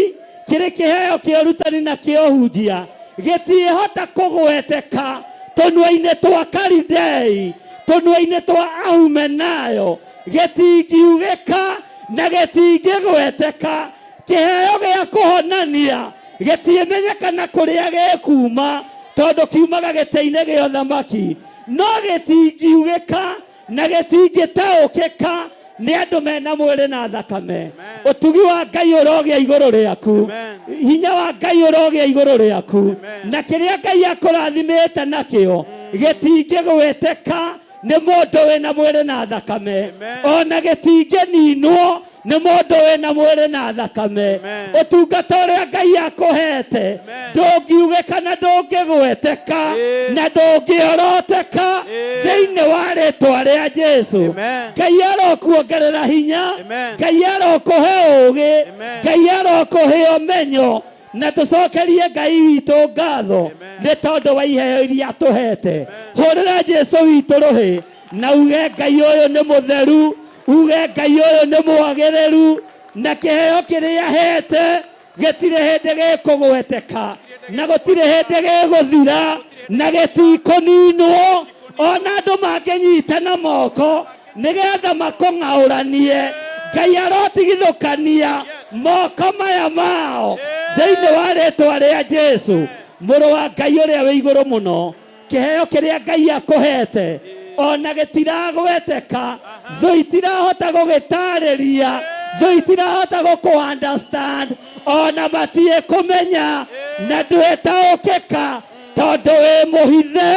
kĩrĩ kĩheo kĩa ũrutani na kĩa ũhunjia, gĩtiĩhota kũgweteka tũnua-inĩ twa Kalidei, tũnua-inĩ twa Ahumenayo, gĩtingiugĩka na gĩtingĩgweteka. Kĩheo gĩa kũhonania gĩtiĩmenyekana kũrĩa gĩkuma, tondũ kiumaga gĩtĩ-inĩ gĩa ũthamaki, no gĩtingiugĩka na gĩtingĩtaũkĩka nĩ andũ mena mwĩrĩ na thakame. Ũtugi wa Ngai ũrogĩa igũrũ rĩaku, hinya wa Ngai ũrogĩa igũrũ rĩaku, na kĩrĩa Ngai akũrathimĩte nakĩo gĩtingĩgweteka nĩ mũndũ wĩna mwĩrĩ na thakame, ona gĩtingĩninwo nĩ mũndũ wĩna mwĩrĩ na thakame. Ũtungata ũrĩa Ngai akũhete ndũngiugĩka na ndũngĩgweteka na ndũngĩoroteka thĩinĩ wa rĩtwa rĩa Jesu. Ngai arokuongerera hinya, Ngai arokũhe ũũgĩ, Ngai arokũhe ũmenyo, na tũcokerie Ngai witũ ngatho nĩ tondũ wa iheo iria atũhete. Hũrĩra Jesu witũ rũhĩ na uge Ngai ũyũ nĩ mũtheru, uge Ngai ũyũ nĩ mwagĩrĩru, na kĩheo kĩrĩa ahete gĩtirĩ hĩndĩ gĩkũgweteka na gũtirĩ hĩndĩ gĩgũthira na gĩtikũninwo. Ona andũ mangĩnyitana moko nĩgetha makũng'aũranie, Ngai arotigithũkania moko maya mao thĩinĩ wa rĩtwa rĩa Jesu, mũrũ wa Ngai ũrĩa wĩ igũrũ mũno. Kĩheo kĩrĩa Ngai akũhete ona gĩtiragweteka, thũ itirahota gũgĩtarĩria, thũ itirahota gũkũ understand, ona matiĩ kũmenya na ndwĩtaũkĩka, tondũ wĩ mũhithe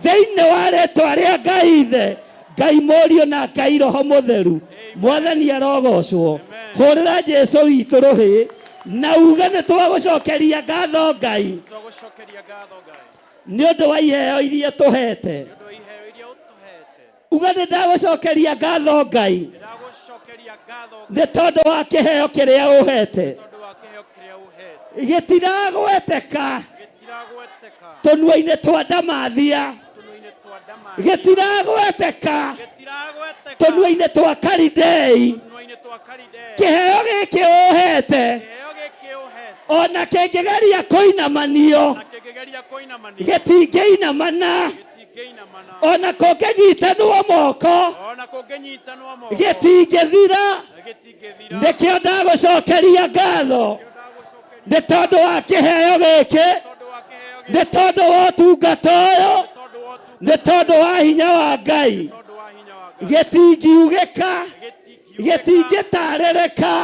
thĩinĩ wa rĩtwa rĩa Ngai Ithe, Ngai Mũriũ na Ngai Roho Mũtheru. Mwathani arogocwo. Hũrĩra Jesu witũ rũhĩ na uge nĩ twagũcokeria ngatho Ngai nĩ ũndũ wa iheo iria tũhete. Uga nĩ ndagũcokeria ngatho Ngai nĩ tondũ wa kĩheo kĩrĩa ũhete, gĩtiragweteka tũnua-inĩ twa ndamathia, gĩtiragweteka tũnua-inĩ twa Kalidei. Kĩheo gĩkĩ ũhete ona kĩngĩgeria kũinamanio gĩtingĩinamana. Ona kũngĩnyitanwo moko, Ona kũngĩnyitanwo moko, gĩtingĩthira. Gĩtingĩthira. Nĩkĩo ndagũcokeria ngatho nĩ tondũ wa kĩheo gĩkĩ, nĩ tondũ wa ũtungata ũyũ, nĩ tondũ wa hinya wa Ngai. Gĩtingiugĩka, gĩtingĩtarĩrĩka,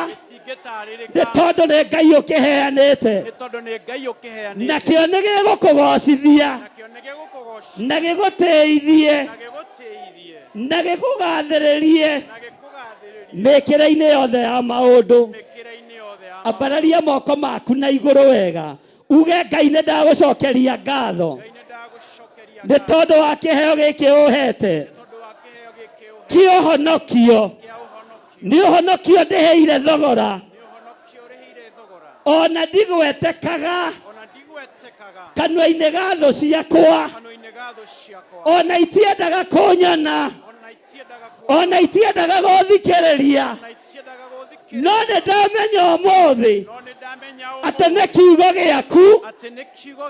nĩ tondũ nĩ Ngai ũkĩheanĩte. Nĩ tondũ nĩ Ngai ũkĩheanĩte. Nakĩo nĩ gĩgũkũgocithia na gĩgũtĩithie na gĩkũgathĩrĩrie mĩkĩre-inĩ yothe ya maũndũ. Ambararia moko maku na igũrũ wega, uge, Ngai, nĩ ndagũcokeria ngatho nĩ tondũ wa kĩheo gĩkĩ ũhete kĩa ũhonokio. Nĩ ũhonokio ndĩhĩire thogora, ona ndigwetekaga kanua-inĩ ga thũ ciakwa, ona itiendaga kũnyona, ona itiendaga gũthikĩrĩria, no nĩ ndamenya ũmũthĩ atĩ nĩ kiugo gĩaku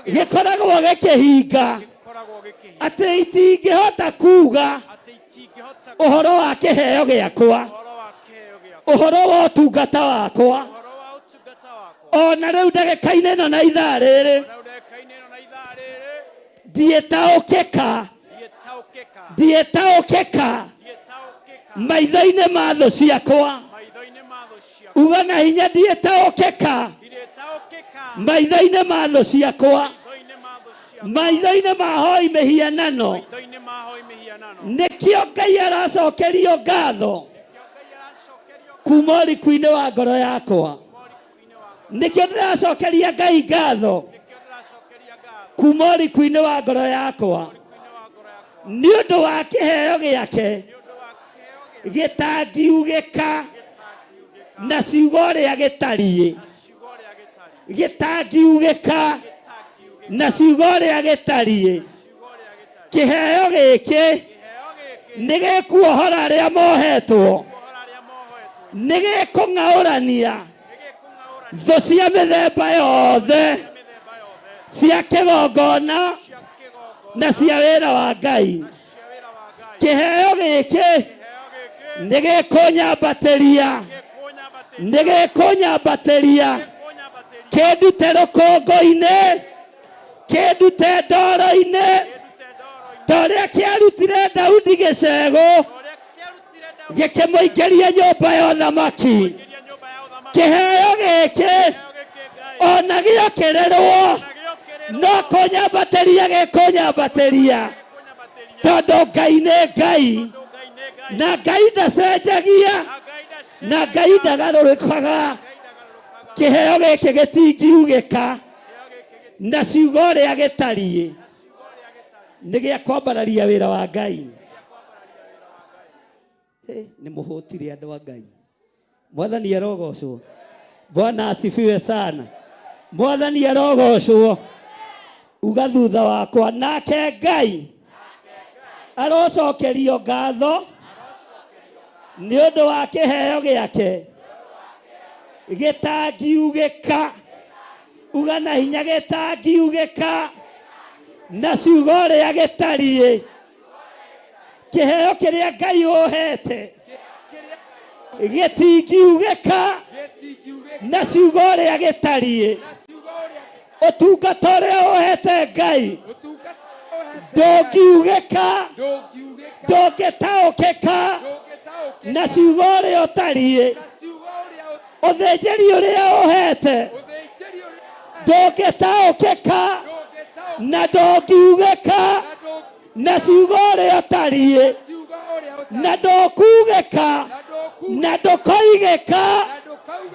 gĩkoragwo gĩkĩhinga, atĩ itingĩhota kuga ũhoro wa kĩheo gĩakwa, ũhoro wa ũtungata wakwa. Ona rĩu ndagĩka-inĩ ĩno na ithaa rĩrĩ ndiĩtaũkĩka, ndiĩtaũkĩka maitho-inĩ ma thũ ciakwa. Uga na hinya, ndiĩtaũkĩka maitho-inĩ ma thũ ciakwa, maitho-inĩ ma hoi mĩhianano. Nĩkĩo Ngai aracokerio ngatho kuma ũriku-inĩ wa ngoro yakwa. Nĩkĩo ndĩracokeria Ngai ngatho kuma ũriku-inĩ wa ngoro yakwa nĩ ũndũ wa kĩheo gĩake gĩtangiugĩka na ciugo ũrĩa gĩtariĩ, gĩtangiugĩka na ciugo ũrĩa gĩtariĩ. Kĩheo gĩkĩ nĩ gĩkuohora arĩa mohetwo, nĩ gĩkũng'aũrania thũ cia mĩthemba yothe cia kĩgongona na cia wĩra wa Ngai. Kĩheo gĩkĩ nĩ gĩkũnyambatĩria, nĩ gĩkũnyambatĩria kĩndute rũkũngũ-inĩ, kĩndute ndoro-inĩ, ta ũrĩa kĩarutire Daudi gĩcegũ gĩkĩmũingĩria nyũmba ya ũthamaki. Kĩheo gĩkĩ ona gĩokĩrĩrwo no kũnyambatĩria, gĩkũnyambatĩria, tondũ Ngai nĩ Ngai, na Ngai ndacenjagia, na Ngai ndagarũrũkaga. Kĩheo gĩkĩ gĩtingiugĩka na ciugo ũrĩa gĩtariĩ, nĩ gĩa kwambararia wĩra wa Ngai. Hĩ, nĩ mũhũtire andũ a Ngai. Mwathani arogocwo. Bwana asifiwe sana. Mwathani arogocwo. Uga thutha wakwa, nake Ngai arocokerio ngatho nĩ ũndũ wa kĩheo gĩake gĩtangiugĩka. Uga na hinya, gĩtangiugĩka na ciugo ũrĩa gĩtariĩ. Kĩheo kĩrĩa Ngai ũhete gĩtingiugĩka na ciugo ũrĩa gĩtariĩ. Ũtungata ũrĩa ũhete Ngai ndũngiugĩka, ndũngĩtaũkĩka na ciugo ũrĩa ũtariĩ. Ũthĩnjĩri ũrĩa ũhete ndũngĩtaũkĩka na ndũngiugĩka na ciugo ũrĩa ũtariĩ, na ndũkugĩka na ndũkoigĩka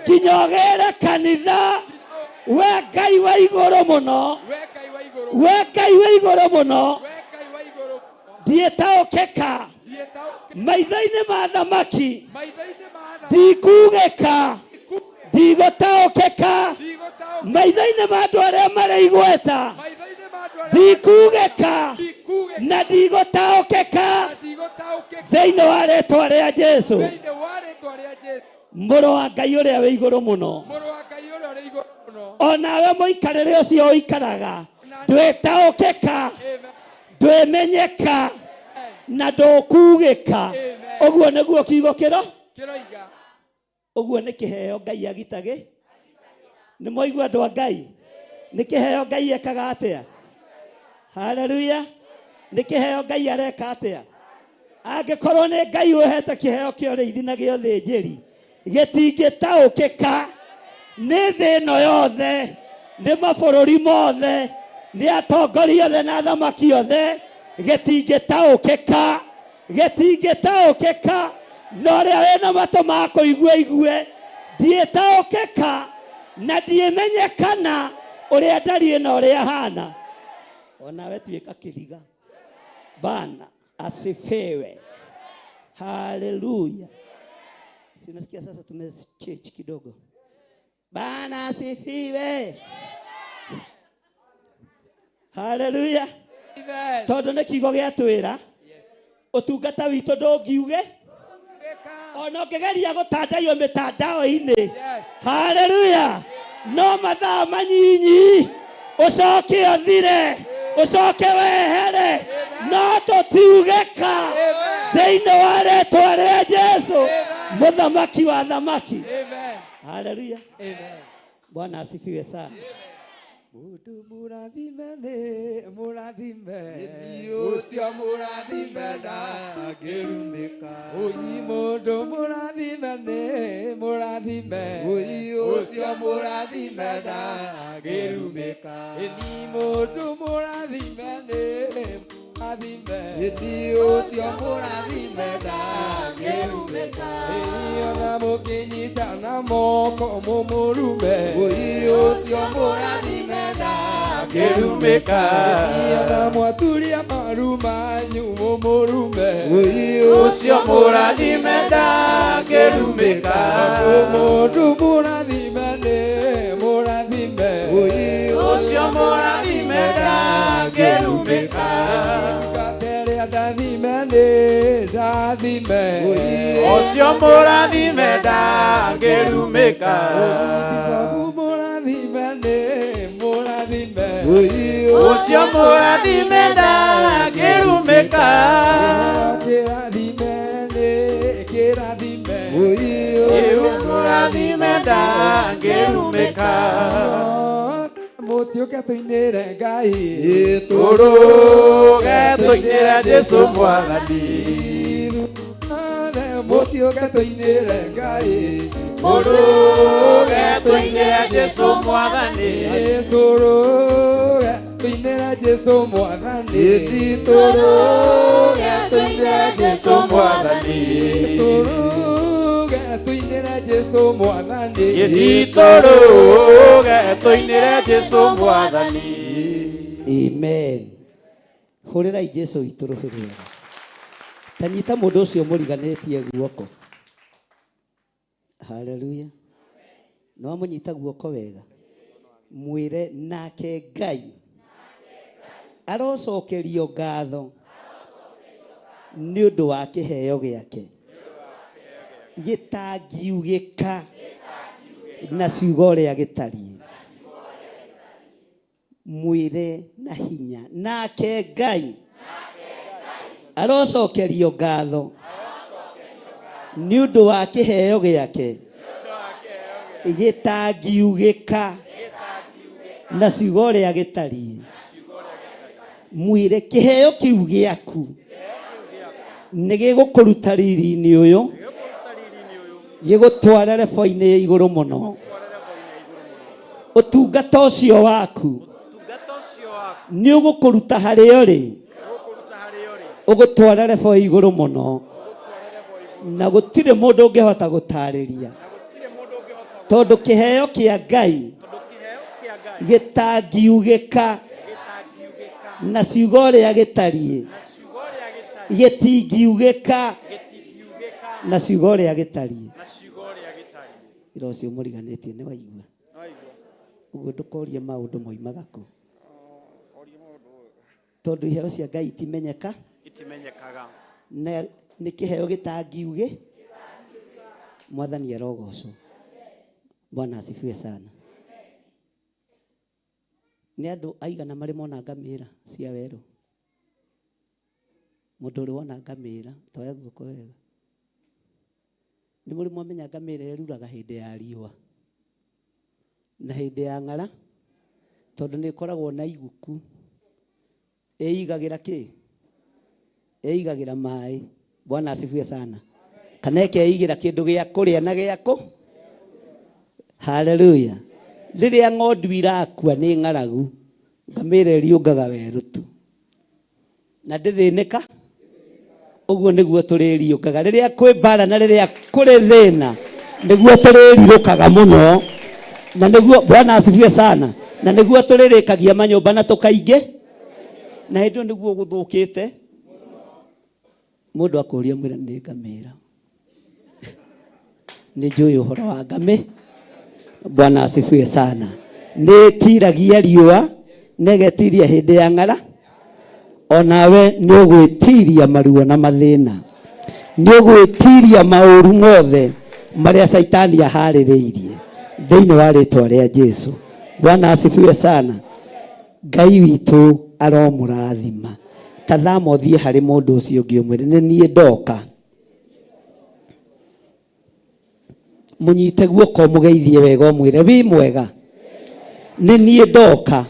nginya ũgĩre kanitha. We Ngai wa igũrũ mũno, we Ngai wa igũrũ mũno, ndiĩtaũkĩka maitho-inĩ ma thamaki, ndikugĩka, ndigũtaũkĩka maitho-inĩ ma andũ arĩa marĩ igweta, ndikugĩka na ndigũtaũkĩka thĩinĩ wa rĩtwa rĩa Jesu, mũrũ wa Ngai ũrĩa wĩ igũrũ mũno. Onawe mũikarĩre ũcio ũikaraga ndwĩtaũkĩka, Ndwĩmenyeka na ndũkugĩka. Ũguo nĩguo kiugo kĩro Kĩroiga. Ũguo nĩ kĩheo Ngai agitagĩ. Nĩ mwaigua andũ a Ngai? Nĩ kĩheo Ngai ekaga atĩa? Haleluya. Nĩ kĩheo Ngai areka atĩa? Angĩkorwo nĩ Ngai ũhete kĩheo kĩa ũrĩithi na gĩa ũthĩnjĩri, gĩtingĩtaũkĩka nĩ thĩ ĩno yothe, nĩ mabũrũri mothe, nĩ atongoria othe na athamaki othe, gĩtingĩtaũkĩka, gĩtingĩtaũkĩka. Na ũrĩa wĩna matũ ma kũigua igue, ndiĩtaũkĩka na ndiĩmenyekana ũrĩa ndariĩ na ũrĩa hana. Onawe tuĩka kĩriga. Bana asifiwe. Haleluya. Si unasikia sasa tumechange kidogo. Bana asifiwe. Haleluya. Tondu nĩ kiugo gĩatwĩra ũtungata witũ ndũngiuge ona ũngĩgeria gũtandaiyo mĩtandao-inĩ. Haleluya. No mathaa manyinyi ũcoke ũthire, ũcoke wehere, no tũtiugĩka thĩinĩ wa rĩtwa rĩa Jesu mũthamaki wa thamaki. Haleluya. Bwana asifiwe sana. Mundu mũrathime nĩ mũrathime, ũcio mũrathime ndangĩrumĩka. Ũi mũndũ mũrathime nĩ mũrathime, ũi ũcio mũrathime ndangĩrumĩka. Ĩni mũndũ mũrathime nĩ mũrathime, ĩni ũcio mũrathime ndangĩrumĩka. Ĩni ona mũkĩnyitana moko mũmũrume, ũi ũcio mũrathime ndangĩrumĩka. Ĩni ona mwaturia maru manyu mũmũrume, ũi ũcio mũrathime ndangĩrumĩka. Mũndũ mũrathime nĩ mũrathime, ũi ũcio mũrathime ndangĩrumĩka. Ndungata ndathime nĩ ndathime, ũcio mũrathime ndangĩrumĩka. Bicobu mũrathime nĩ mũrathime, ũcio mũrathime ndangĩrumĩka. Kĩrathime nĩ kĩrathime, mũrathime ndangĩrumĩka. Mũtiũke tũinĩre Ngai, tũrũge tũinĩre Jesũ Mwathani. Mũtiũke tũinĩre Ngai, mũrũge tũinĩre Jesũ Mwathani. Tũrũge tũinĩre Jesũ Mwathani, tũrũge tũinĩre Jesũ Mwathani. Tũrũge tũinĩre Jesũ Mwathani, tũrũge tũinĩre Jesũ Mwathani. Amen. Hũrĩrai Jesũ witũ rũhĩ rwega. Ta nyita mũndũ ũcio mũriganĩtie guoko. Haleluya. Nĩ wamũnyita guoko wega. Mwĩre nake Ngai arocokerio ngatho nĩ ũndũ wa kĩheo gĩake gĩtangiugĩka na ciugo ũrĩa gĩtariĩ. Mwĩre na hinya nake Ngai arocokerio ngatho nĩ ũndũ wa kĩheo gĩake gĩtangiugĩka na ciugo ũrĩa gĩtariĩ. Mwĩre kĩheo kĩu gĩaku nĩ gĩgũkũruta riri-inĩ ũyũ, gĩgũtware rebo-inĩ ya igũrũ mũno. Ũtungata ũcio waku nĩ ũgũkũruta harĩa ũrĩ, ũgũtware rebo ya igũrũ mũno, na gũtirĩ mũndũ ũngĩhota gũtarĩria, tondũ kĩheo kĩa Ngai gĩtangiugĩka na ciugo ũrĩa gĩtariĩ, gĩtingiugĩka na ciugo ũrĩa gĩtariĩ. Ira ũcio mũriganĩtie nĩ waigua ũguo, ndũkorie maũndũ moimaga kũ, tondũ iheo cia Ngai itimenyeka, itimenyekaga, na nĩ kĩheo gĩtangiugĩ. Mwathani arogocwo. Bwana asifiwe sana. Nĩ andũ aigana marĩ mona ngamĩra cia werũ? Mũndũ ũrĩ wona ngamĩra, toya guoko wega. Nĩ mũrĩ mwamenya ngamĩra ĩruraga hĩndĩ ya riũa na hĩndĩ ya ng'ara, tondũ nĩ ĩkoragwo na iguku. Ĩigagĩra kĩ? Ĩigagĩra maĩ. Bwana asifiwe sana. Kana ĩkeigĩra kĩndũ gĩa kũrĩa na gĩa kũ? Haleluya. Rĩrĩa ng'ondu irakua nĩ ng'aragu, ngamĩra ĩriũngaga werũ tu. Na ndĩthĩnĩka. Ũguo nĩguo tũrĩriũkaga rĩrĩa kwĩ mbara na rĩrĩa kũrĩ thĩna, nĩguo tũrĩrirũkaga mũno, na nĩguo Bwana asifiwe sana, na nĩguo tũrĩrĩkagia manyũmba na tũkaingĩ, na hĩndĩ ĩyo nĩguo gũthũkĩte. Mũndũ akũria mwĩra nĩ ngamĩra, nĩ njũĩ ũhoro wa ngamĩ. Bwana asifiwe sana. Nĩ ĩtiragia riũa na ĩgetiria hĩndĩ ya ng'ara. Onawe nĩ ũgwĩtiria maruo na mathĩna, nĩ ũgwĩtiria maũru mothe marĩa Caitani aharĩrĩirie thĩinĩ wa rĩtwa rĩa Jesu. Bwana asifiwe sana. Ngai witũ aromũrathima. Ta thama ũthiĩ harĩ mũndũ ũcio ũngĩ ũmwĩre nĩ niĩ ndoka. Mũnyite guoko mũgeithie wega ũmwĩre wĩ mwega, nĩ niĩ ndoka,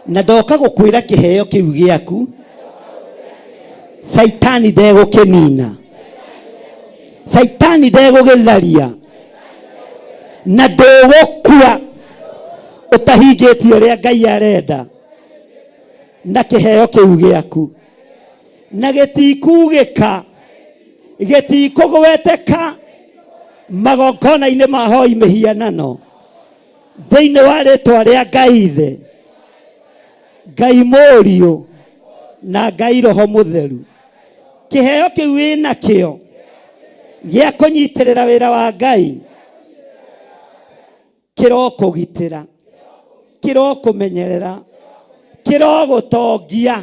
na ndoka gũkwĩra kĩheo kĩu gĩaku Caitani ndegũkĩnina, Caitani ndegũgĩtharia, na ndũgũkua ũtahingĩtie ũrĩa Ngai arenda na kĩheo kĩu gĩaku, na gĩtikugĩka, gĩtikũgweteka magongona-inĩ ma hoi mĩhianano, thĩinĩ wa rĩtwa rĩa Ngai Ithe, Ngai Mũriũ na Ngai Roho Mũtheru. Kĩheo kĩu wĩnakĩo gĩa kũnyitĩrĩra wĩra wa Ngai kĩrokũgitĩra, kĩrokũmenyerera, kĩrogũtongia,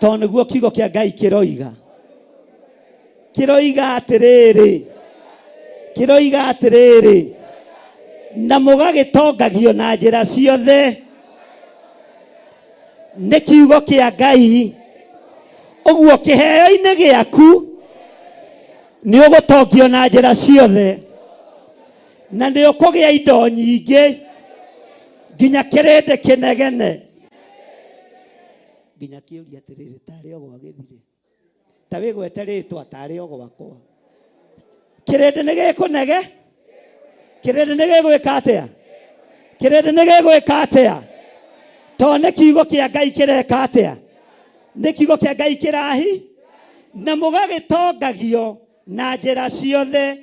tondũ nĩguo kiugo kĩa Ngai kĩroiga. Kĩroiga atĩrĩrĩ, kĩroiga atĩrĩrĩ, na mũgagĩtongagio na njĩra ciothe nĩ kiugo kĩa Ngai. Ũguo kĩheo-inĩ gĩaku nĩ ũgũtongio na njĩra ciothe, na nĩ ũkũgĩa indo nyingĩ nginya kĩrĩndĩ kĩnegene, nginya kĩũria atĩrĩrĩ, tarĩ o gwa gĩthirĩ, ta wĩgwete rĩtwa, tarĩ o gwakwa. Kĩrĩndĩ nĩ gĩkũnege, kĩrĩndĩ nĩ gĩgwĩka atĩa? Kĩrĩndĩ nĩ gĩgwĩka atĩa? Tondũ nĩ kiugo kĩa Ngai kĩreka atĩa? Nĩ kiugo kĩa Ngai kĩrahi, na mũgagĩtongagio na njĩra ciothe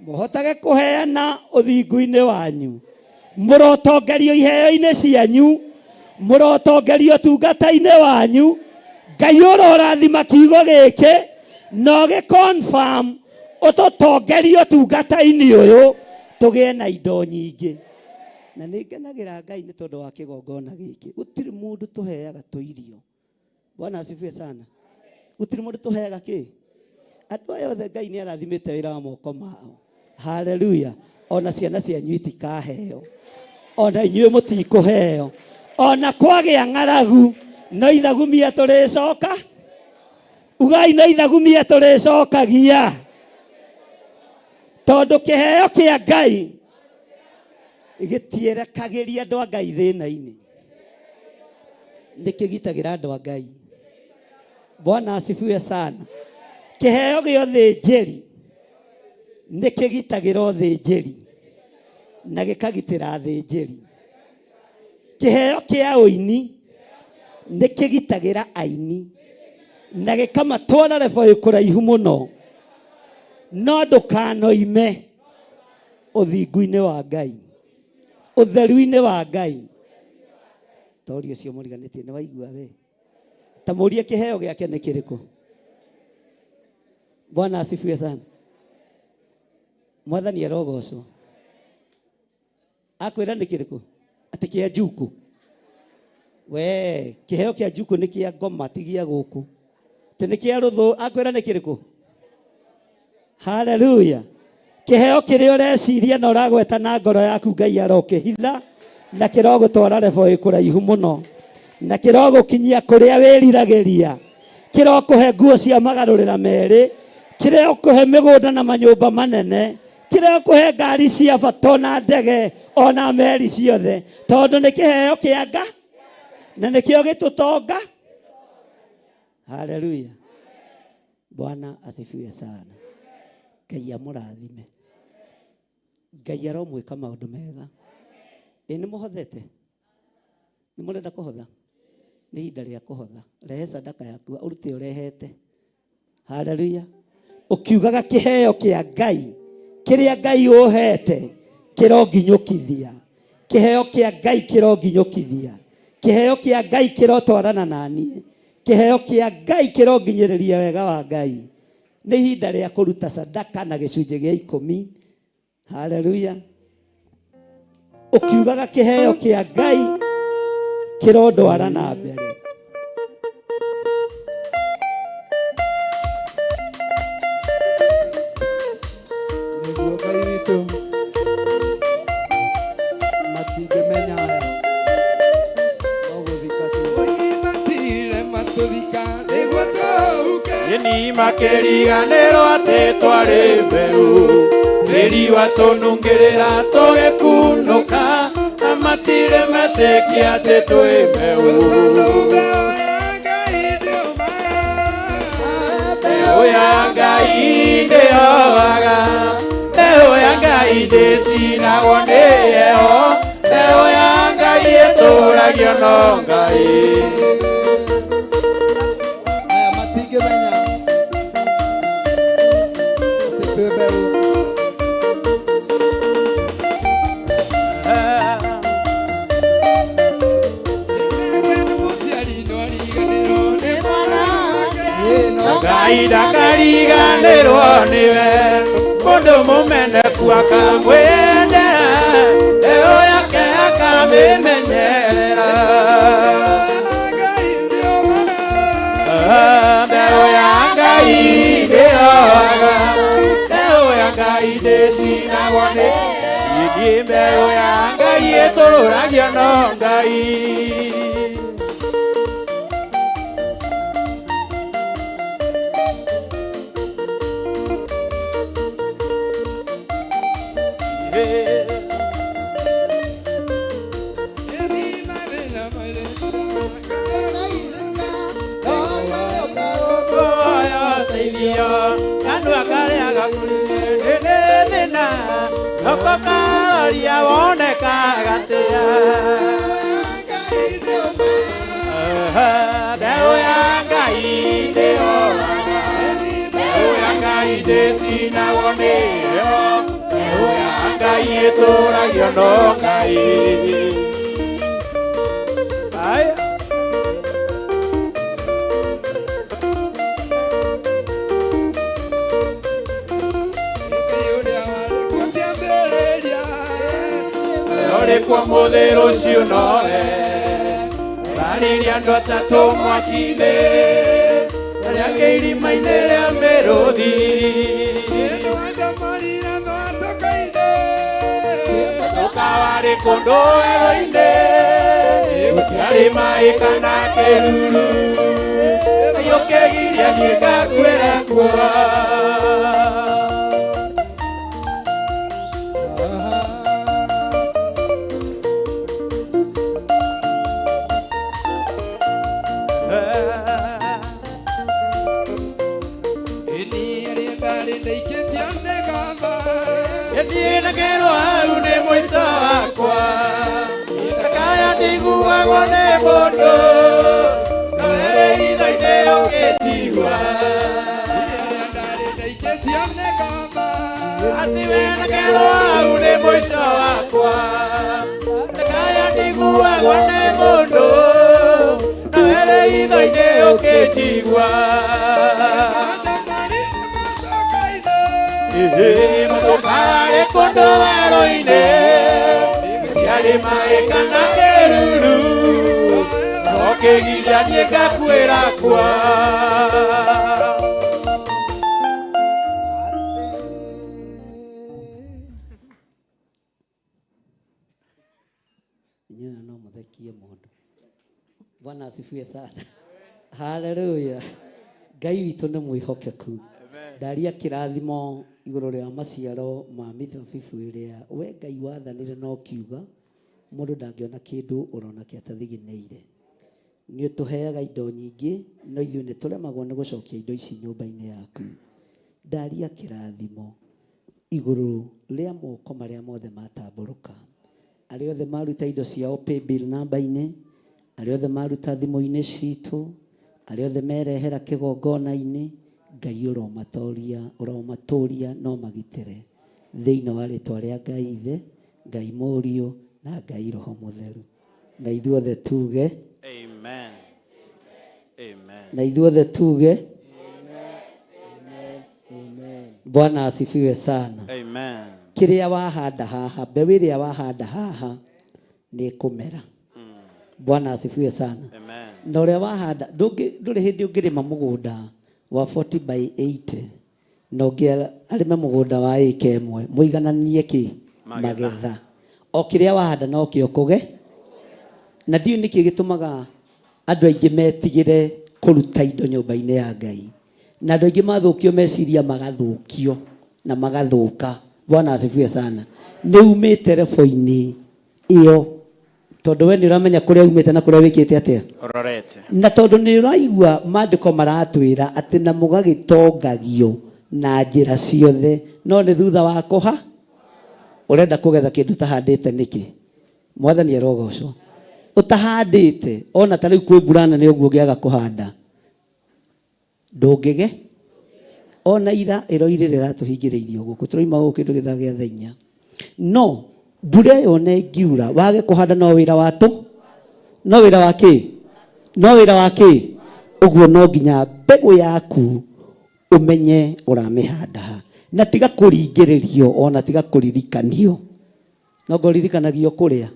mũhotage kũheana ũthingu-inĩ wanyu. Mũrotongerio iheo-inĩ cianyu, mũrotongerio ũtungata-inĩ wanyu. Ngai ũrorathima kiugo gĩkĩ na ũgĩ confirm ũtũtongerie ũtungata-inĩ ũyũ, tũgĩe na indo nyingĩ. Na nĩ ngenagĩra Ngai nĩ tondũ wa kĩgongona gĩkĩ. Gũtirĩ mũndũ tũheaga tũirio. Bwana asifiwe sana. Gũtirĩ mũndũ tũheaga kĩ? Andũ aya othe Ngai nĩ arathimĩte wĩra wa moko mao. Haleluya. Ona ciana cianyu itikaheo, ona inyuĩ mũtikũheo, ona kwagĩa ng'aragu no ithagumia tũrĩcoka. Ugai no ithagumia tũrĩcokagia, tondũ kĩheo kĩa Ngai gĩtierekagĩria andũ a Ngai thĩna-inĩ, nĩ kĩgitagĩra andũ a Ngai. Bwana asifiwe sana. Kĩheo gĩa ũthĩnjĩri nĩ kĩgitagĩra ũthĩnjĩri na gĩkagitĩra athĩnjĩri. Kĩheo kĩa ũini nĩ kĩgitagĩra aini na gĩkamatwara level ĩ kũraihu mũno. No ndũkanoime ũthingu-inĩ wa Ngai, ũtheru-inĩ wa Ngai. Toria ũcio mũriganĩtie, nĩ waigua we? Ta mũrie kĩheo gĩake nĩ kĩrĩkũ. Bwana asifiwe sana. Mwathani arogocwo. Akwĩra nĩ kĩrĩkũ? Atĩ kĩa njukũ. We, kĩheo kĩa njukũ nĩ kĩa ngoma, ti gĩa gũkũ. Atĩ nĩ kĩa rũthũ, akwĩra nĩ kĩrĩkũ? Haleluya. Kĩheo kĩrĩa ũreciria na ũragweta na ngoro yaku, Ngai arokĩhitha na kĩrogũtwara level ĩ kũraihu mũno, na kĩrogũkinyia kũrĩa wĩriragĩria. Kĩrokũhe nguo cia magarũrĩra merĩ, kĩrokũhe mĩgũnda na manyũmba manene, kĩrokũhe ngari cia bata ona ndege ona meri ciothe, tondũ nĩ kĩheo kĩa Nga na nĩkĩo gĩtũtonga. Haleluya, Bwana asifiwe sana. Ngai amũrathime, Ngai aromwĩka maũndũ mega. Ĩ nĩ mũhothete? Nĩ mũrenda kũhotha? Nĩ ihinda rĩa kũhotha. Rehe sadaka yaku ũrute ũrehete. Haleluya. Ũkiugaga kĩheo kĩa Ngai kĩrĩa Ngai ũhete kĩronginyũkithia, kĩheo kĩa Ngai kĩronginyũkithia, kĩheo kĩa Ngai kĩrotwarana na niĩ, kĩheo kĩa Ngai kĩronginyĩrĩria wega wa Ngai. Nĩ ihinda rĩa kũruta sadaka na gĩcunjĩ gĩa 10. Haleluya. Ũkiugaga kĩheo kĩa Ngai kĩrondwara na mbere. Nĩguo Ngai witũ matingĩmenya aya no gũthika tu. Matire matũthika nĩguo tũhuke. Ni makĩriganĩrwo atĩ twarĩ mbeũ, tĩri watũnungĩrĩra tũgĩkunũka, na matirĩ metĩkia atĩ twĩ mbeũ. Mbeũ ya Ngai ndĩoaga, mbeũ ya Ngai ndĩcinagwo nĩ heho, mbeũ ya Ngai ĩtũragio no Ngai. Aya matingĩmenya atĩ twĩ mbeũ. Ngai ndakariganĩrwo nĩwe, mũndũ mũmeneku akamwendera, mbeũ yake akamĩmenyerera. Mbeũ ya Ngai ndĩoaga, mbeũ ya Ngai ndĩcinagwo nĩ ithiĩ, mbeũ ya Ngai ĩtũragio no Ngai. Okokaroria wonekaga atĩa? Mbeũ ya Ngai ndĩoaga, mbeũ ya Ngai ndĩcinagwo nĩ heho, mbeũ ya Ngai ĩtũragio no Ngai. Aya. Kwa mũthĩ rũciũ nowe barĩria andũ atatũ mwaki-inĩ, arĩa angĩ irima-inĩ rĩa mĩrũthi. Mũtoka warĩ kũndũ werũ-inĩ, gũtiarĩ maĩ kana kĩruru, Ngai ũkĩgiria niĩ ngakuĩra kuo. Hau nĩ mũico wakwa, ndakaya ndiguagwo nĩ mũndũ, nowe itho-inĩ ũkĩnjigua. Aciwenekerwo hau nĩ mũico wakwa, ndakaya ndiguagwo nĩ mũndũ, nowe itho-inĩ ũkĩnjigua. Mũtoka warĩ kũndũ werũ-inĩ, gũtiarĩ maĩ kana kĩruru, no kĩgiria niĩ ngakuĩra kuo. Inyuĩ no mũthekie mũndũ. Bwana asifiwe sana. Haleluya. Ngai witũ nĩ mwĩhokeku. Ndaria kĩrathimo igũrũ rĩa maciaro ma mĩthabibũ ĩrĩa we Ngai wathanire na ũkiuga mũndũ ndangĩona kĩndũ ũrona kĩ atathiginĩire. Nĩ ũtũheaga indo nyingĩ no ithuĩ nĩ tũremagwo nĩ gũcokia indo ici nyũmba-inĩ yaku. Ndaria kĩrathimo igũrũ rĩa moko marĩa mothe matambũrũka. Arĩa othe maruta indo ciao paybill namba-inĩ, arĩa othe maruta thimũ-inĩ citũ, arĩa othe merehera kĩgongona-inĩ, Ngai ũromatooria, ũromatũria no magitĩre. Thĩinĩ wa rĩtwa rĩa Ngai Ithe, Ngai Mũriũ na Ngai Roho Mũtheru. Na ithuothe tuge Amen. Amen. na ithuothe tuge Bwana asifiwe sana. Amen. Kĩrĩa wahanda haha, mbeũ ĩrĩa wahanda haha nĩ ĩkũmera. Bwana asifiwe sana. Amen. Na ũrĩa wahanda ndũrĩ hĩndĩ ũngĩrĩma mũgũnda wa 40 by 80 na ũngĩ arĩme mũgũnda wa ĩka ĩmwe mũigananie kĩ magetha. O kĩrĩa wahanda nokĩo kũge. Na ndiũĩ nĩkĩ gĩtũmaga andũ aingĩ metigĩre kũruta indo nyũmba-inĩ ya Ngai. Na andũ aingĩ mathũkio meciria magathũkio na magathũka. Bwana asifiwe sana. Nĩ umĩte rebo-inĩ ĩyo tondũ we nĩ ũramenya kũrĩa umĩte na kũrĩa wĩkĩte atĩa. Ũrorete. Na tondũ nĩ ũraigua maandĩko maratwĩra atĩ na mũgagĩtongagio na njĩra ciothe, no nĩ thutha wa kũha ũrenda kũgetha kĩndũ ũtahandĩte nĩkĩ? Mwathani arogocwo. Ũtahandĩte ona ta rĩu kwĩ mbura nene ũguo ũngĩaga kũhanda ndũngĩge. Ona ira ĩroirĩra ĩratũhingĩrĩirie gũkũ tũroima gũkũ kĩndũ gĩthaa gĩa thaa inya. No mbura ĩyo ona ĩngiura wage kũhanda no wĩra wa tũ no wĩra wa kĩ no wĩra wa kĩ ũguo no nginya mbegũ yaku ũmenye ũramĩhanda ha na tiga kũringĩrĩrio ona tiga kũririkanio no ngoririkanagio kũrĩa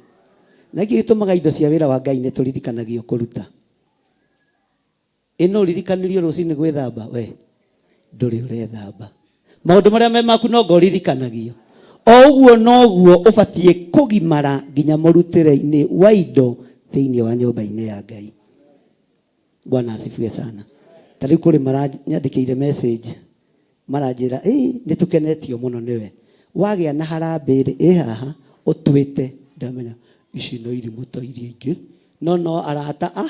na gĩkĩ gĩtũmaga indo cia wĩra wa Ngai nĩ tũririkanagio kũruta. Ĩ no ũririkanirio rũcinĩ gwĩthamba we ndũrĩ ũrethamba. Maũndũ marĩa me maku no ngoririkanagio. O ũguo noguo ũbatiĩ kũgimara nginya mũrutĩre-inĩ wa indo thĩinĩ wa nyũmba-inĩ ya Ngai. Bwana asifiwe sana. Ta rĩu kũrĩ maranyandĩkĩire message maranjĩra ĩ nĩ tũkenetio mũno nĩwe. Wagĩa na harambee rĩ ĩ haha ũtwĩte ndamenya ici no irimũ ta iria ingĩ no no arata a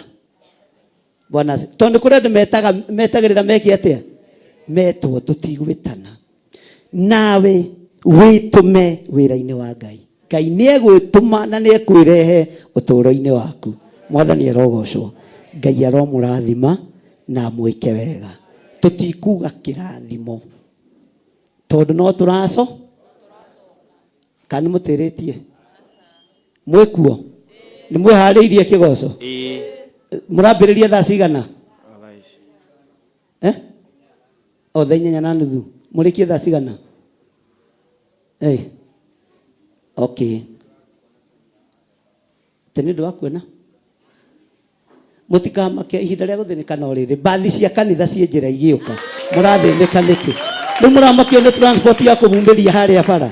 Bwana asifiwe. Tondũ kũrĩ andũ metaga metagĩrĩra meke atĩa? Metwo tũtigwĩtana. Nawe wĩtũme wĩra-inĩ wa Ngai. Ngai nĩ egwĩtũma na nĩ ekwĩrehe ũtũũro-inĩ waku. Mwathani arogocwo. Ngai aromũrathima na amwĩke wega. Tũtikuga kĩrathimo tondũ no tũraco kana nĩ mũtĩrĩtie mwĩkuo nĩ mwĩharĩirie kĩgoco Ĩĩ. mũrambĩrĩria thaa cigana O thaa ici. eh? O thaa inyanya na nuthu mũrĩkie thaa cigana eh. Okay tĩ nĩ ũndũ wa kuona mũtikamake ihinda rĩa gũthĩnĩka no rĩrĩ mbathi cia kanitha ciĩ njĩra igĩũka mũrathĩnĩka nĩkĩ rĩu mũramakio nĩ transport ya kũmumĩria harĩa bara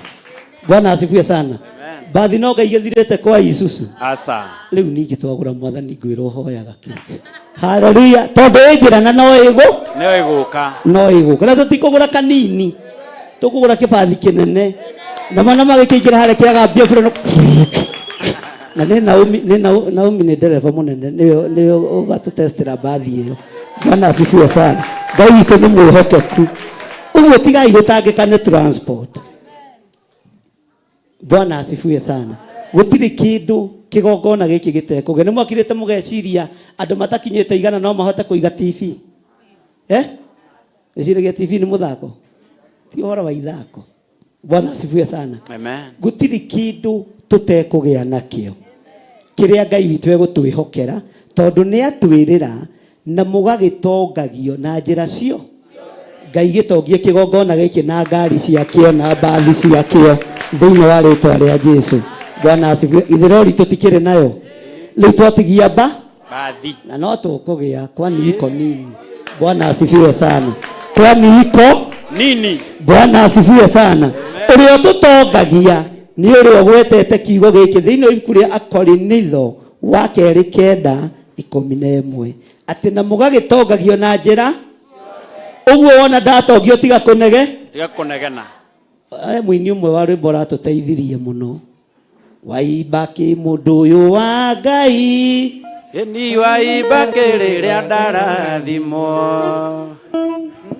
Bwana asifiwe sana mbathi no ngai gĩthirĩte kwa Isuzu Asa. rĩu ningĩ twagũra mwathani ngwĩra ũhoyaga kĩ haleluya tondũ ĩ njĩra na no ĩgũ Nĩyo ĩgũka. no ĩgũka na tũtikũgũra kanini tũkũgũra kĩbathi kĩnene na mwana magĩkĩingĩra harĩa kĩagambia bure no na nĩ Naomi nĩ Naomi nĩ ndereba mũnene nĩwe nĩwe ũgatũtestera mbathi ĩyo Bwana asifiwe sana Ngai witũ nĩ mwĩhokeku ũguo tigai gũtangĩka nĩ transport Bwana asifiwe sana gũtirĩ kĩndũ kĩgongona gĩkĩ gĩtekũgĩa nĩ mwakirĩte mũgeciria andũ matakinyĩte igana no mahote kũiga TV eh wĩciragia TV nĩ mũthako ti ũhoro wa ithako Bwana asifiwe sana Amen. Gũtirĩ kĩndũ tũtekũgĩa nakĩo kĩrĩa Ngai witũ egũtwĩhokera tondũ nĩ atwĩrĩra na mũgagĩtongagio na njĩra cio Ngai gĩtongie kĩgongona gĩkĩ na ngari ciakĩo na mbathi ciakĩo thĩinĩ wa rĩtwa rĩa Jesu Bwana asifiwe ithero ritũ tikĩrĩ nayo rĩu twatigia mba Bathi. na no tũkũgĩa kwani iko nini Bwana asifiwe sana kwani iko Nini. Bwana asifiwe sana ũrĩa ũtũtongagia nĩ ũrĩa ũgwetete kiugo gĩkĩ thĩinĩ wa ibuku rĩa Akorinitho wa kerĩ kenda ikũmi na ĩmwe atĩ na mũgagĩtongagio na njĩra Ũguo wona ndatongio tiga kũnege. Tiga kũnegena. Aya mũini ũmwe wa rwĩmbo ũratũteithirie mũno. Waimba kĩ mũndũ ũyũ wa Ngai. Ĩni waimba kĩ rĩrĩa ndarathimwo.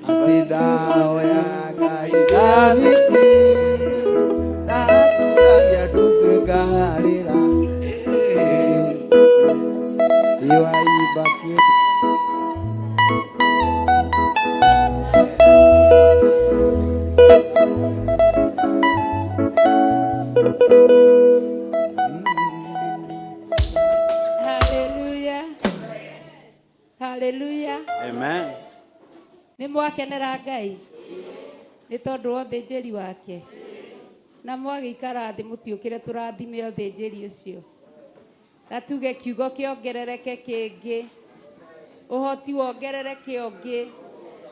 Atĩ ndahoya Ngai ndathiki ndaturagia ndungu ngarĩra Ti waimba kĩ Hallelujah. Hallelujah. Amen. Nĩ mwakenera Ngai nĩ tondũ wa ũthĩnjĩri wake na mwagĩikara thĩ mũtiũkĩre tũrathime ũthĩnjĩri ũcio na tuge kiugo kĩongerereke kĩngĩ ũhoti wongerereke ũngĩ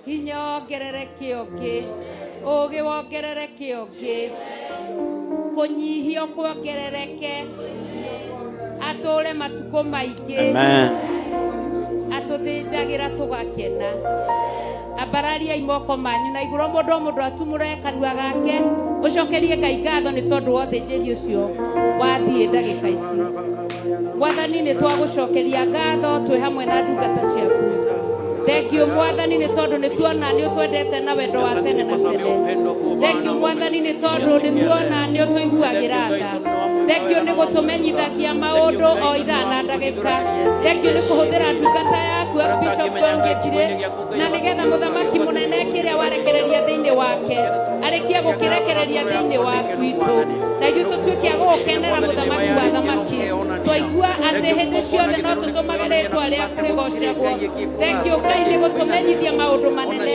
hinya wongerereke ũngĩ ũũgĩ wongerereke ũngĩ kũnyihio kuongerereke atũre matukũ maingĩ. Amen. Atũthĩnjagĩra tũgakena. Ambarariai moko manyu na igũrũ mũndũ o mũndũ atumũre kanua gake ũcokerie Ngai ngatho nĩ tondũ wa ũthĩnjĩri ũcio wathiĩ ndagĩka ici. Mwathani nĩ twagũcokeria ngatho twĩ hamwe na ndungata ciaku. Thank you Mwathani nĩ tondũ nĩ tuona nĩ ũtwendete na wendo wa tene na tene. Thank you Mwathani nĩ tondũ nĩ tuona nĩ ũtũiguagĩra tha. Thank you nĩ gũtũmenyithagia maũndũ o ithaa na ndagĩka. Thank you nĩ kũhũthĩra ndungata yaku Bishop John Gĩthirĩ na nĩgetha mũthamaki mũnene kĩrĩa warekereria thĩinĩ wake arĩkie gũkĩrekereria thĩinĩ wa gwitũ na ithuĩ tũtuĩke a gũgũkenera mũthamaki wa thamaki. Twaigua atĩ hĩndĩ ciothe no tũtũmage rĩtwa rĩaku rĩgocagwo. Thank you Ngai nĩ gũtũmenyithia maũndũ manene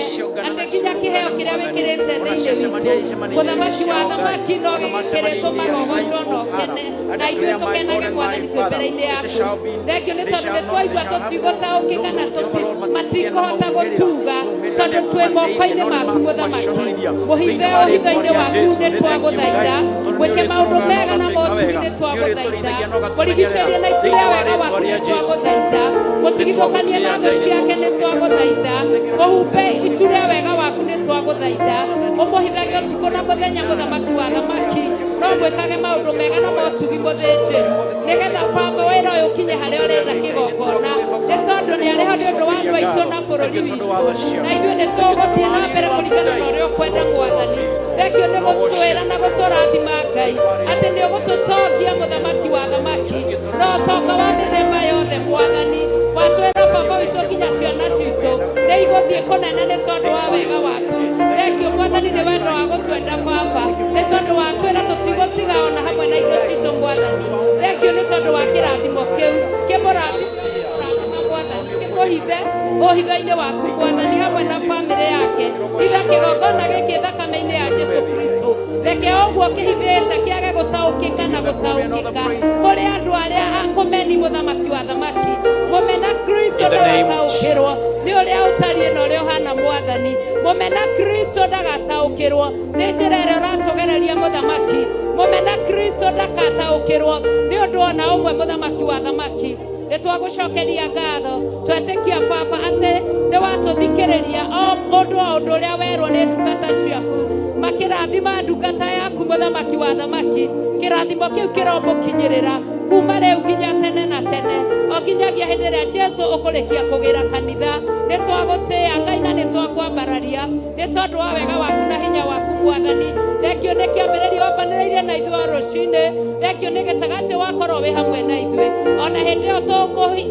atĩ nginya kĩheo kĩrĩa wĩkĩrĩte thĩinĩ witũ mũthamaki wa thamaki no gĩkĩrĩtũmaga ũgocwo na ũkene na ithuĩ tũkenage Mwathani twĩ mbere-inĩ yaku. Thank you nĩ tondũ nĩ twaigua tũtigũtaũkĩka na matikũhota gũtuga tondũ twĩ moko-inĩ maku mũthamaki. Mũhithe ũhitho-inĩ waku nĩ twagũthaitha mwĩke maũndũ mega na motugi nĩ twagũthaitha mũrigicĩrie na itu rĩa wega waku nĩ twagũthaitha mũtigithũkanie na thũ ciake nĩ twagũthaitha mũhumbe itu rĩa wega waku nĩ twagũthaitha ũmũhithage ũtukũ na mũthenya mũthamaki wa thamaki no mwĩkage maũndũ mega na motugi mũthĩnjĩru nĩgetha baba wĩra ũyũ ũkinye harĩa ũrenda kĩgongona nĩ tondũ nĩ arĩ ho nĩ ũndũ wa andũ aitũ na bũrũri witũ na ithuĩ nĩ tũgũthiĩ na mbere kũringana na ũrĩa ũkwenda Mwathani. Thank you nĩ gũtwĩra na gũtũrathima Ngai atĩ nĩ ũgũtũtongia mũthamaki wa thamaki na ũtonga wa mĩthemba yothe Mwathani. Watwĩra baba witũ nginya ciana citũ nĩ igũthiĩ kũnene nĩ tondũ wa wega waku. Thank you Mwathani nĩ wendo wa gũtwenda baba nĩ tondũ watwĩra tũtigũtiga ona hamwe na indo citũ Mwathani. Thank you nĩ tondũ wa kĩrathimo kĩu kĩmũrathime Mwathani kĩmũhithe ũhitho-inĩ waku Mwathani hamwe na bamĩrĩ yake. Hitha kĩgongona gĩkĩ thakame-inĩ ya Jesu Kristo. Reke ũguo kĩhithĩte kĩage gũtaũkĩka na gũtaũkĩka kũrĩ andũ arĩa akũmeni mũthamaki wa thamaki mũmena Kristo In the name of ndagataũkĩrwo nĩ ũrĩa ũtariĩ na ũrĩa ũhana Mwathani. Mũmena Kristo ndagataũkĩrwo nĩ njĩra ĩrĩa ũratũgereria mũthamaki. Mũmena Kristo ndakataũkĩrwo nĩ ũndũ ona ũmwe mũthamaki wa thamaki. Nĩ twagũcokeria ngatho twetĩkia baba atĩ nĩ watũthikĩrĩria o ũndũ o ũndũ ũrĩa werwo nĩ ndungata ciaku makĩrathima ndungata yaku mũthamaki wa thamaki kĩrathimo kĩu kĩromũkinyĩrĩra kuma rĩu nginya tene na tene o nginyagia hĩndĩ ĩrĩa Jesu ũkũrĩkia kũgĩra kanitha. Nĩ twagũtĩĩa Ngai na nĩ twakwambararia nĩ tondũ wa wega waku na hinya waku Mwathani. Thank you nĩ kĩambĩrĩria wambanĩrĩirie na ithuĩ o rũcinĩ. Thank you nĩ gĩtagatĩ wakorwo wĩ hamwe na ithuĩ ona hĩndĩ ĩyo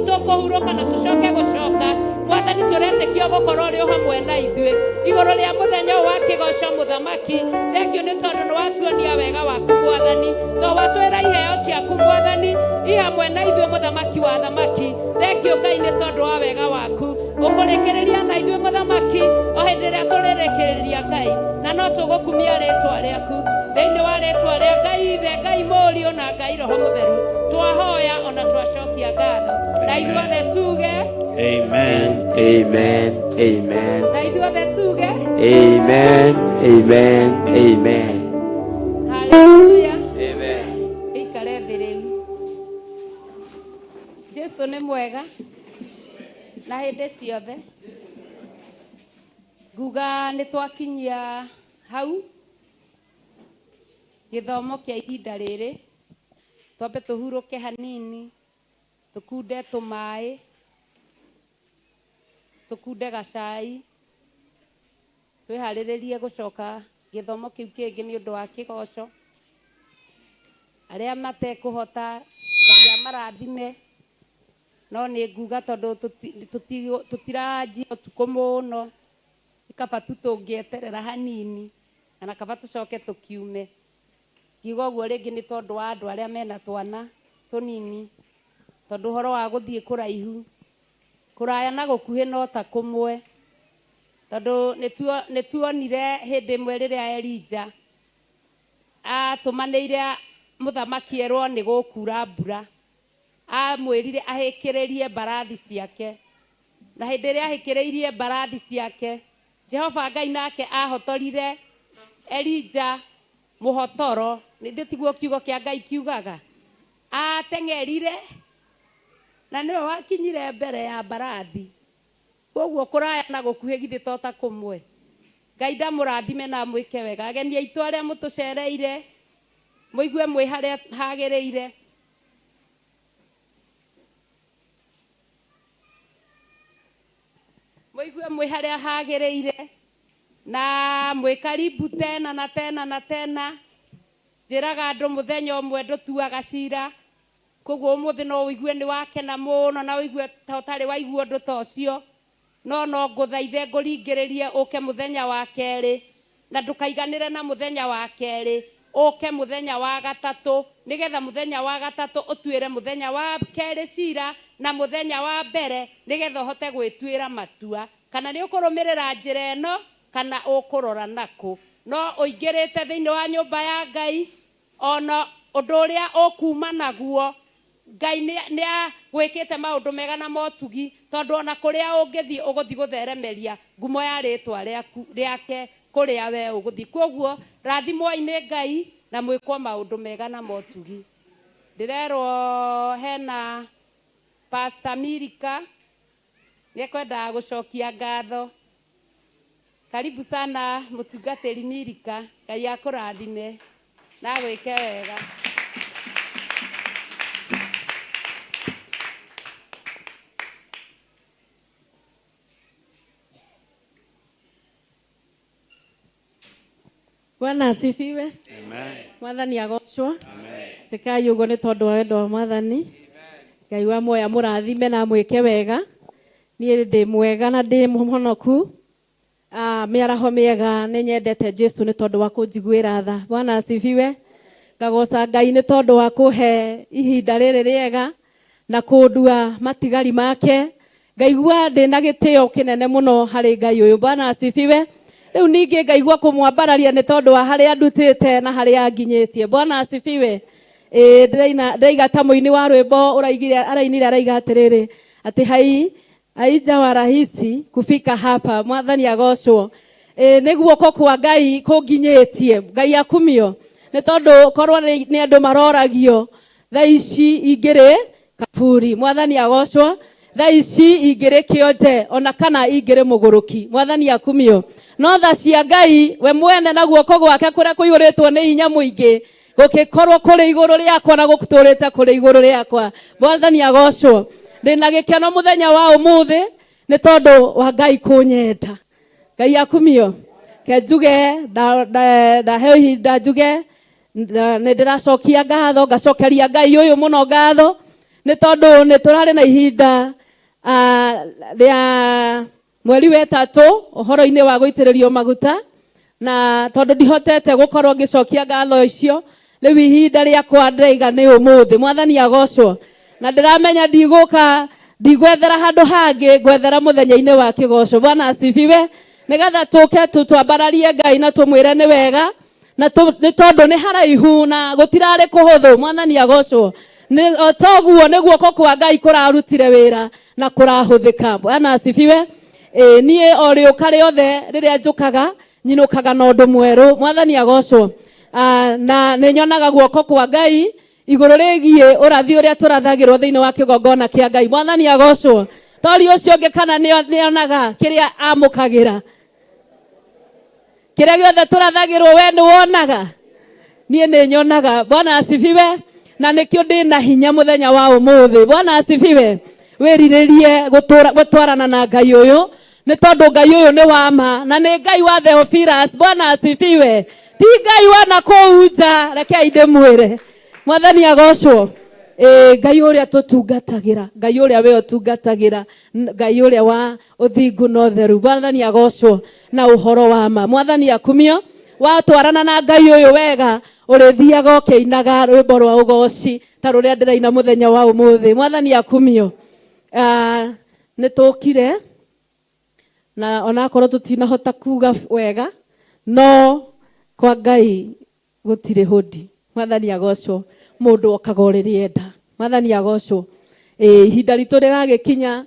tũkũhurũka na tũcoke gũcoka Mwathani tũretĩkia gũkorwo ũrĩ o hamwe na ithuĩ igũrũ rĩa mũthenya ũyũ wa kĩgoco mũthamaki. Thank you nĩ tondũ nĩ watuonia wega waku Mwathani to watwĩra iheo ciaku Mwathani i hamwe na ithuĩ mũthamaki wa thamaki. Thank you Ngai nĩ tondũ wa wega waku ũkũrĩkĩrĩria na ithuĩ mũthamaki o hĩndĩ ĩrĩa tũrĩrĩkĩrĩria Ngai na no tũgũkumia rĩtwa rĩaku thĩinĩ wa rĩtwa rĩa Ngai Ithe Ngai Mũriũ na Ngai Roho Mũtheru twahoya ona twacokia ngatho na ithuothe tuge Amen. Amen. Amen. na ithuothe tuge Amen. Amen. Amen. Hallelujah. Amen. Ikare thĩ rĩu. Jesu nĩ mwega na hĩndĩ ciothe. Nguga nĩ twakinyia hau gĩthomo kĩa ihinda rĩrĩ, twambe tũhurũke hanini, tũkunde tũmaĩ, tũkunde gacai, twĩharĩrĩrie gũcoka gĩthomo kĩu kĩngĩ nĩ ũndũ wa kĩgoco. Arĩa matekũhota Ngai amarathime, no nĩ nguga tondũ tũtiranjia ũtukũ mũno, nĩ kaba tu tũngĩeterera hanini, kana kaba tũcoke tũkiume. Ngiuga ũguo rĩngĩ nĩ tondũ wa andũ arĩa mena twana tũnini, tondũ ũhoro wa gũthiĩ kũraihu, kũraya na gũkuhĩ no ta kũmwe. Tondũ nĩ tuonire hĩndĩ ĩmwe rĩrĩa Elija atũmanĩire mũthamaki erwo nĩ gũkura mbura, amwĩrire ahĩkĩrĩrie mbarathi ciake. Na hĩndĩ ĩrĩa ahĩkĩrĩirie mbarathi ciake, Jehova Ngai nake ahotorire Elija mũhotoro. Nĩ tiguo kiugo kĩa Ngai kiugaga? Ateng'erire na nĩwe wakinyire mbere ya mbarathi. Kwoguo kũraya na gũkuhĩ githĩ to ta kũmwe? Ngai ndamũrathime na amwĩke wega. Ageni aitũ arĩa mũtũcereire, mũigue mwĩ harĩa hagĩrĩire. Mũigue mwĩ harĩa hagĩrĩire na mwĩ karibu tena na tena na tena. Njĩraga andũ mũthenya ũmwe ndũtuaga cira. Koguo ũmũthĩ no ũigue nĩ wakena mũno na ũigue ta ũtarĩ waigua ũndũ ta ũcio. No no ngũthaithe ngũringĩrĩrie ũke mũthenya wa kerĩ, na ndũkaiganĩre na mũthenya wa kerĩ, ũke mũthenya wa gatatũ, nĩgetha mũthenya wa gatatũ ũtuĩre mũthenya wa kerĩ cira na mũthenya wa mbere, nĩgetha ũhote gwĩtuĩra matua kana nĩ ũkũrũmĩrĩra njĩra ĩno kana ũkũrora nakũ. No ũingĩrĩte thĩinĩ wa nyũmba ya Ngai, O na ũndũ ũrĩa ũkuuma naguo, Ngai nĩ agwĩkĩte maũndũ mega na motugi, tondũ o na kũrĩa ũngĩthiĩ ũgũthiĩ gũtheremeria ngumo ya rĩĩtwa rĩake kũrĩa wee ũgũthiĩ. Kwoguo rathimwoi nĩ Ngai na mwĩkwo maũndũ mega na motugi. Ndĩrerwo hena Pastor Milika, nĩ ekwendaga gũcokia ngatho. Karibu sana mũtungatĩri Milika, Ngai akũrathime na agwĩke wega. Bwana asifiwe. Amen. Mwathani agocwo. Amen. Njĩkai ũguo nĩ tondũ wa wendo wa Mwathani. Ngai wa muoyo amũrathime na amwĩke wega. Niĩ ndĩ mwega na ndĩ mũhonoku. Ah, mĩaraho mĩega nĩ nyendete Jesu nĩ tondũ wa kũnjiguĩra tha. Bwana asifiwe. Ngagoca Ngai nĩ tondũ wa kũhe ihinda rĩrĩ rĩega na kũndua matigari make. Ngaigua ndĩ na gĩtĩo kĩnene mũno harĩ Ngai ũyũ. Bwana asifiwe. Rĩu ningĩ ngaigua kũmwambararia nĩ tondũ wa harĩa ndutĩte na harĩa anginyĩtie. Bwana asifiwe. Ĩĩ ndĩraina ndĩraiga ta mũini wa rwĩmbo ũraigire arainire araiga atĩrĩrĩ atĩ hai haijawa rahisi kufika hapa. Mwathani agocwo. Ĩĩ nĩ guoko kwa Ngai kũnginyĩtie. Ngai akumio. Nĩ tondũ korwo nĩ andũ maroragio thaa ici ingĩrĩ kaburi. Mwathani agocwo. Thaa ici ingĩrĩ kĩonje ona kana ingĩrĩ mũgũrũki. Mwathani akumio. No tha cia Ngai we mwene na guoko gwake kũrĩa kũiyũrĩtwo nĩ hinya mũingĩ gũgĩkorwo kũrĩ igũrũ rĩakwa na gũtũrĩte kũrĩ igũrũ rĩakwa. Mwathani agocwo. Ndĩna gĩkeno mũthenya wa ũmũthĩ nĩ tondũ wa Ngai kũnyenda. Ngai akumio. Ke njuge ndaheo ihinda njuge nĩ ndĩracokia ngatho, ngacokeria Ngai ũyũ mũno ngatho nĩ tondũ nĩ tũrarĩ na ihinda rĩa mweri wa ĩtatũ ũhoro-inĩ wa gũitĩrĩrio maguta, na tondũ ndihotete gũkorwo ngĩcokia ngatho icio, rĩu ihinda rĩakwa ndĩraiga nĩ ũmũthĩ. Mwathani agocwo. Na ndĩramenya ndigũka ndigwethera handũ hangĩ, ngwethera mũthenya-inĩ wa kĩgoco. Bwana asifiwe. Nĩgetha tũke twambararie Ngai na tũmwĩre nĩ wega, na nĩ tondũ nĩ haraihu na gũtirarĩ kũhũthũ. Mwathani agocwo. Nĩ o toguo nĩ guoko kwa Ngai kũrarutire wĩra na kũrahũthĩka. Bwana asifiwe. Ĩĩ niĩ o rĩũka rĩothe rĩrĩa njũkaga nyinũkaga na ũndũ mwerũ. Mwathani agocwo. Na nĩ nyonaga guoko kwa Ngai igũrũ rĩgiĩ ũrathi ũrĩa tũrathagĩrwo thĩinĩ wa kĩgongona kĩa Ngai. Mwathani agocwo. Tori ũcio ũngĩ kana nĩ onaga kĩrĩa amũkagĩra. Kĩrĩa gĩothe tũrathagĩrwo we nĩ wonaga, niĩ nĩ nyonaga. Bwana asifiwe. Na nĩkĩo ndĩ na hinya mũthenya wa ũmũthĩ. Bwana asifiwe. Wĩrirĩrie gũtwarana na Ngai ũyũ, nĩ tondũ Ngai ũyũ nĩ wa ma na nĩ Ngai wa Theophilus. Bwana asifiwe. Ti Ngai wa na kũu nja, rekei ndĩmwĩre. Mwathani agocwo. Ĩĩ, Ngai ũrĩa tũtungatagĩra, Ngai ũrĩa we ũtungatagĩra, Ngai ũrĩa wa ũthingu na ũtheru. Mwathani agocwo na ũhoro wa ma. Mwathani akumio. Watwarana na Ngai ũyũ wega, ũrĩthiaga ũkĩinaga rwĩmbo rwa ũgoci ta rũrĩa ndĩraina mũthenya wa ũmũthĩ. Mwathani akumio. Nĩ tũkire na onakorwo tũtinahota kuga wega, no kwa Ngai gũtirĩ hũndi. Mwathani agocwo. Mũndũ okaga o rĩrĩa enda. Mwathani agocwo. Ĩĩ, ihinda ritũ rĩragĩkinya,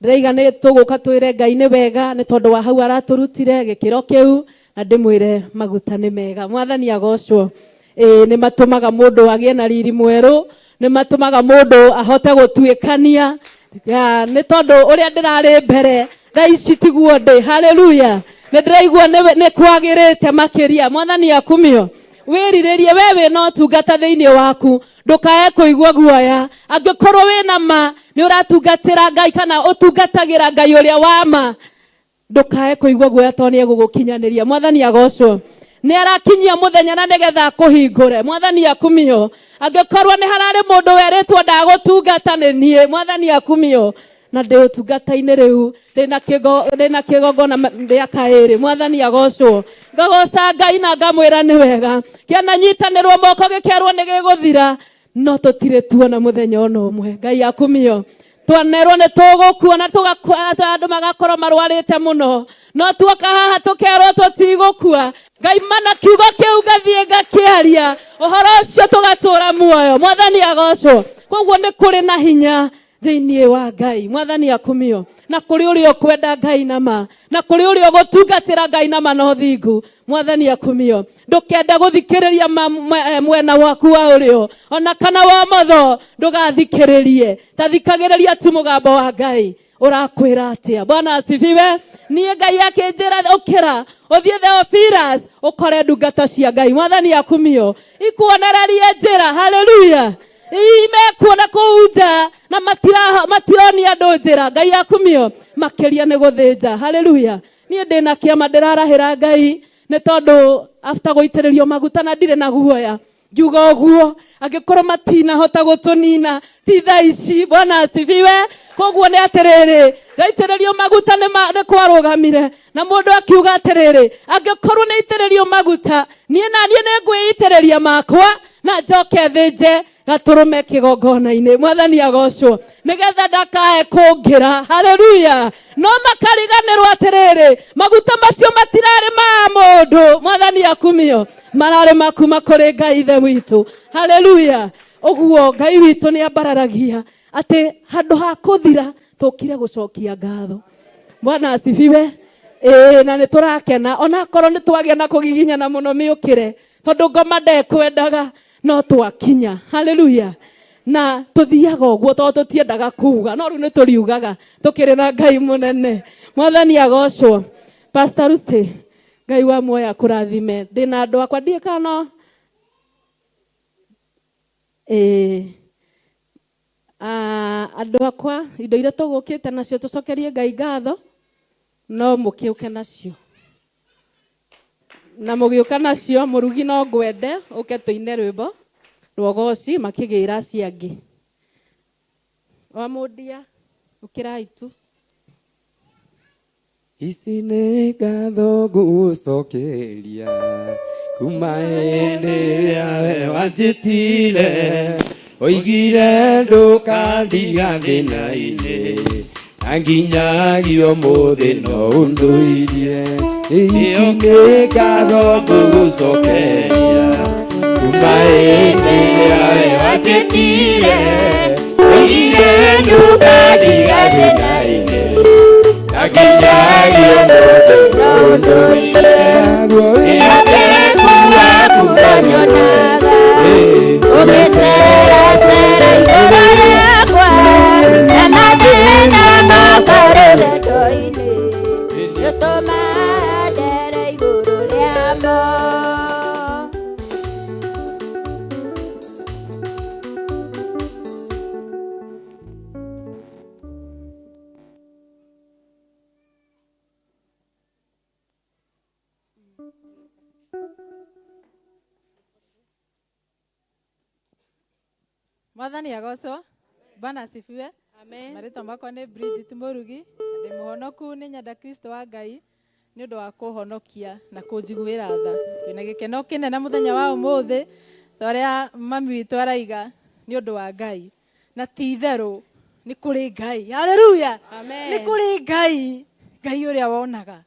ndĩraiga nĩ tũgũka twĩre Ngai nĩ wega nĩ tondũ wa hau aratũrutire gĩkĩro kĩu, na ndĩmwĩre maguta nĩ mega. Mwathani agocwo. Ĩĩ, nĩ matũmaga mũndũ agĩe na riri mwerũ, nĩ matũmaga mũndũ ahote gũtuĩkania. Nĩ tondũ ũrĩa ndĩrarĩ mbere thaa ici tiguo ndĩ. Haleluya. Nĩ ndĩraigua nĩ kwagĩrĩte makĩria. Mwathani akumio. Wĩrirĩrie we wĩna ũtungata thĩinĩ waku, ndũkae kũigua guoya. Angĩkorwo wĩna ma nĩ ũratungatĩra Ngai kana ũtungatagĩra Ngai ũrĩa wa ma, ndũkae kũigua guoya tondũ nĩ egũgũkinyanĩria. Mwathani agocwo. Nĩ arakinyia mũthenya na nĩgetha akũhingũre. Mwathani akumio. Angĩkorwo nĩ hararĩ mũndũ werĩtwo ndagũtungata, nĩ niĩ. Mwathani akumio. Na ndĩ ũtungata-inĩ rĩu, ndĩna kĩgongona mĩaka ĩrĩ. Mwathani agocwo. Ngagoca Ngai na ngamwĩra nĩ wega. Kĩananyitanĩrwo moko gĩkerwo nĩ gĩgũthira, no tũtirĩ tuona mũthenya ona ũmwe. Ngai akumio. Twanerwo nĩ tũgũkua na andũ magakorwo marwarĩte mũno, no tuoka haha tũkerwo tũtigũkua. Ngai mana kiugo kĩu ngathiĩ ngakĩaria ũhoro ũcio, tũgatũra muoyo. Mwathani agocwo. Koguo nĩ kũrĩ na hinya thĩinĩ wa Ngai. Mwathani akumio. Na kũrĩ ũrĩa ũkwenda Ngai na ma, na kũrĩ ũrĩa ũgũtungatĩra Ngai na ma na ũthingu. Mwathani akumio. Ndũkende gũthikĩrĩria mwena waku wa ũrĩo ona kana wa ũmotho, ndũgathikĩrĩrie. Ta thikagĩrĩria tu mũgambo wa Ngai ũrakwĩra atĩa. Bwana asifiwe. Niĩ Ngai akĩnjĩra ũkĩra ũthiĩ Theophilus ũkore ndungata cia Ngai. Mwathani akumio. Ikuonererie njĩra. Haleluya. Imekuona kũu nja na matironia andũ njĩra. Ngai akumio. Makĩria nĩ gũthĩnja. Haleluya. Niĩ ndĩna kĩama ndĩrarahĩra Ngai nĩ tondũ after gũitĩrĩrio maguta na ndirĩ na guoya. Ngiuga ũguo angĩkorwo matinahota gũtũnina ti thaa ici. Bwana asifiwe. Koguo nĩ atĩrĩrĩ, ndaitĩrĩrio maguta nĩ kwarũgamire na mũndũ akiuga atĩrĩrĩ, angĩkorwo nĩ aitĩrĩrio maguta, niĩ na niĩ nĩ ngwĩitĩrĩria makwa na njoke thĩnje gatũrũme kĩgongona-inĩ. Mwathani agocwo, nĩgetha ndakae kũngĩra. Haleluya. No makariganĩrwo atĩrĩrĩ, maguta macio matirarĩ ma mũndũ. Mwathani akumio. Mararĩ ma kuma kũrĩ Ngai Ithe witũ. Haleluya. Ũguo Ngai witũ nĩ ambararagia atĩ handũ ha kũthira tũkire gũcokia ngatho. Bwana asifiwe. Ĩĩ, na nĩ tũrakena onakorwo nĩ twagĩa na kũgiginyana mũno mĩũkĩre, tondũ ngoma ndekwendaga, no twakinya. Haleluya. Na tũthiaga ũguo tondũ tũtiendaga kuga, no rĩu nĩ tũriugaga tũkĩrĩ na Ngai mũnene. Mwathani agocwo. Pastor Lucy, Ngai wa muoyo akũrathime. Ndĩna andũ akwa ndiĩ kana no ĩĩ, andũ akwa, indo iria tũgũkĩte nacio tũcokerie Ngai ngatho, no mũkĩũke nacio. Na mũgĩũka nacio, mũrugi no ngwende ũke tũine rwĩmbo rwa ũgoci makĩgĩra acio angĩ. Wa mũndia, ũkĩrai tu. Ici nĩ ngatho ngũcokeria kuma hĩndĩ ĩrĩa we wanjĩtire, oigire ndũkandiga thĩna-inĩ, na nginyagia ũmũthĩ no ũndũirie. Ici nĩ ngatho ngũgũcokeria kuma hĩndĩ ĩrĩa we wanjĩtire, oigire ndũkandiga thĩna-inĩ, na nginyagia ũmũthĩ no ũndũirie. Naguo wĩhokeku waku nyonaga ũgĩceracera igũrũ rĩakwa, na mathĩna makwa rũgendo-inĩ, nĩũtũmaga ndere igũrũ rĩaku. Mwathani agocwo. Bwana asifiwe. Amen. Marĩtwa makwa nĩ Bridget Mũrugi, na ndĩ mũhonoku nĩ nyenda Kristo wa Ngai nĩ ũndũ wa kũhonokia na kũnjiguĩra tha. Twĩna gĩkeno kĩnene mũthenya wa ũmũthĩ ta ũrĩa mami witũ araiga nĩ ũndũ wa Ngai. Na ti itherũ nĩ kũrĩ Ngai. Haleluya. Amen. Nĩ kũrĩ Ngai, Ngai ũrĩa wonaga,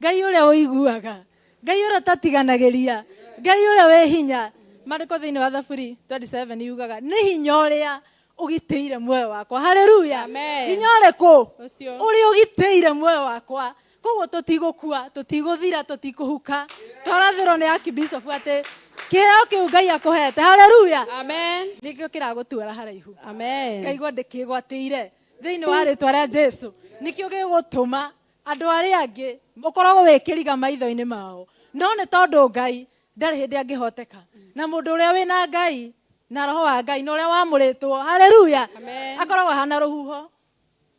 Ngai ũrĩa ũiguaga, Ngai ũrĩa ũtatiganagĩria, Ngai ũrĩa wĩ hinya. Maandĩko thĩinĩ wa Thaburi 27 yugaga nĩ hinya ũrĩa ũgitĩire muoyo wakwa. Haleluya. Amen. Hinya ũrĩkũ? Ũcio. Ũrĩa ũgitĩire muoyo wakwa. Koguo tũtigũkua, tũtigũthira, tũtikũhuka. Twarathĩrwo nĩ Archbishop atĩ kĩheo kĩu Ngai akũhete. Haleluya. Amen. Nĩkĩo kĩragũtuara haraihu. Amen. Ngaigua ndĩkĩgwatĩire thĩinĩ wa rĩtwa rĩa Jesu. Nĩkĩo gĩgũtũma andũ arĩa angĩ ũkoragwo wĩ kĩriga maitho-inĩ mao, no nĩ tondũ Ngai ndarĩ hĩndĩ angĩhoteka. Na mũndũ ũrĩa wĩna Ngai na roho wa Ngai na ũrĩa wamũrĩtwo, haleluya, Amen. akoragwo ahana rũhuho.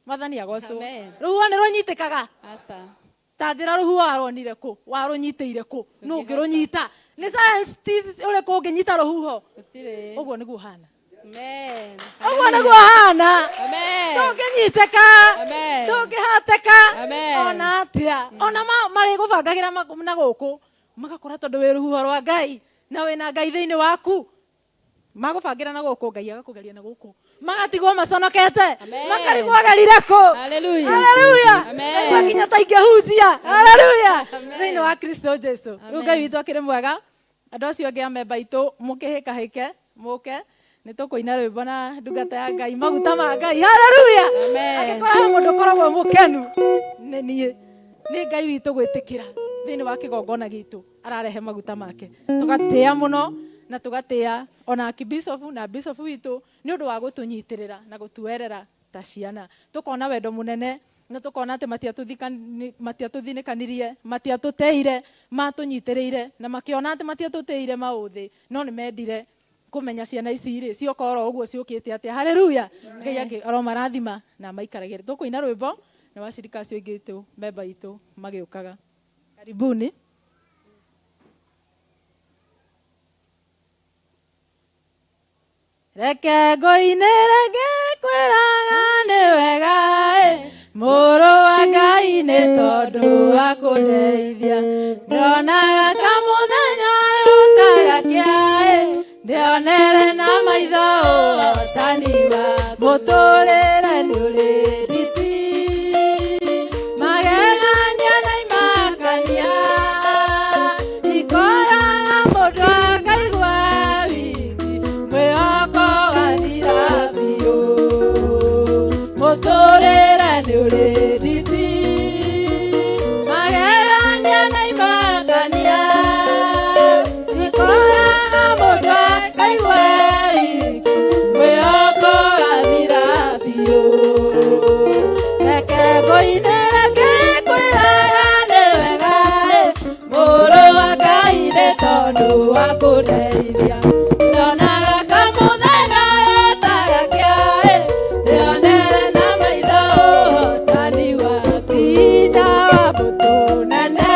Mwathani agocwo. Amen. Rũhuho nĩ rũnyitĩkaga. Asa. Ta njĩra rũhuho waruonire kũ, warũnyitĩire kũ, nũ ũngĩrũnyita? Nĩ scientist ũrĩkũ ũngĩnyita rũhuho? Gũtirĩ. Ũguo nĩguo hana. Amen. Ũguo nĩguo hana. Amen. Ndũngĩnyitĩka. Amen. Ndũngĩhatĩka. Amen. Ona atĩa. Ona marĩgũbangagĩra na gũkũ magakora tondũ wĩ rũhuho rwa Ngai na wĩna Ngai thĩinĩ waku, magũbangĩra na gũkũ, Ngai agakũgeria na gũkũ, magatigwo maconokete, Amen. makarigwo agerire kũ. Hallelujah. Hallelujah. Amen. Ngaigua nginya ta ingĩhunjia. Hallelujah. Amen. Thĩinĩ wa Kristo Jesu. Rĩu Ngai witũ akĩrĩ mwega. Andũ acio angĩ a memba aitũ mũkĩhĩkahĩke mũke, nĩ tũkũina rwĩmbo na ndungata ya Ngai, maguta ma Ngai. Hallelujah. Amen. Angĩkorwo he mũndũ ũkoragwo mũkenu nĩ niĩ, nĩ Ngai witũ gwĩtĩkĩra thĩinĩ wa kĩgongona gitũ ararehe maguta make. Tũgatĩĩa mũno na tũgatĩĩa ona archbishop na bishop witũ nĩ ũndũ wa gũtũnyitĩrĩra na gũtuerera ta ciana. Tũkona wendo mũnene na tũkona atĩ matiatũthinĩkanirie, matiatũteire, matũnyitĩrĩire na makĩona atĩ matiatũteire maũthĩ, no nĩ mendire kũmenya ciana ici rĩ cioka oro ũguo ciũkĩte atĩa. Haleluya. Ngai aromarathima na maikaragĩre. Tũkũina rwĩmbo na wacirika acio aingĩ aitũ memba aitũ magĩũkaga. Karibuni. Reke ngũinĩre ngĩkwĩraga nĩ wega ĩ, mũrũ wa Ngai nĩ tondũ wa kũndeithia. Ndonaga kamũthenya ũyũ ũtagakĩa ĩ, ndĩonere na maitho ũhotani wa mũtũrĩre nĩ ũrĩ nditi. Magegania na imakania, ikoraga mũndũ akaigua wiki, mwĩhoko wathira biũ. Mũtũrĩre nĩ ũrĩ nditi. Magegania na imakania, ikoraga mũndũ akaigua wiki, mwĩhoko wathira biũ. Reke ngũinĩre ngĩkwĩraga nĩ wega ĩ, mũrũ wa Ngai nĩ tondũ wa kũndeithia. Ndonaga kamũthenya ũyũ ũtagakĩa ĩ, ndĩonere na maitho ũhotani waku. Hinya wa mbũtũ nene,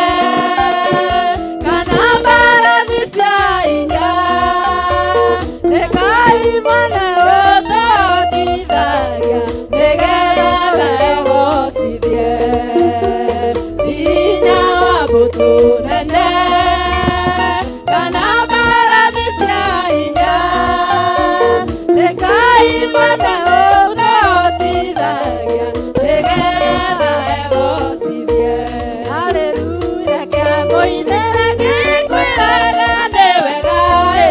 kana mbarathi cia hinya, nĩ Ngai mwene ũtũhotithagia, nĩgetha egocithie. Hinya wa mbũtũ nene, kana mbarathi cia hinya, nĩ Ngai mwene ũtũhotithagia, nĩgetha egocithie. Haleluya. Reke ngũinĩre ngĩkwĩraga nĩ wega ĩ,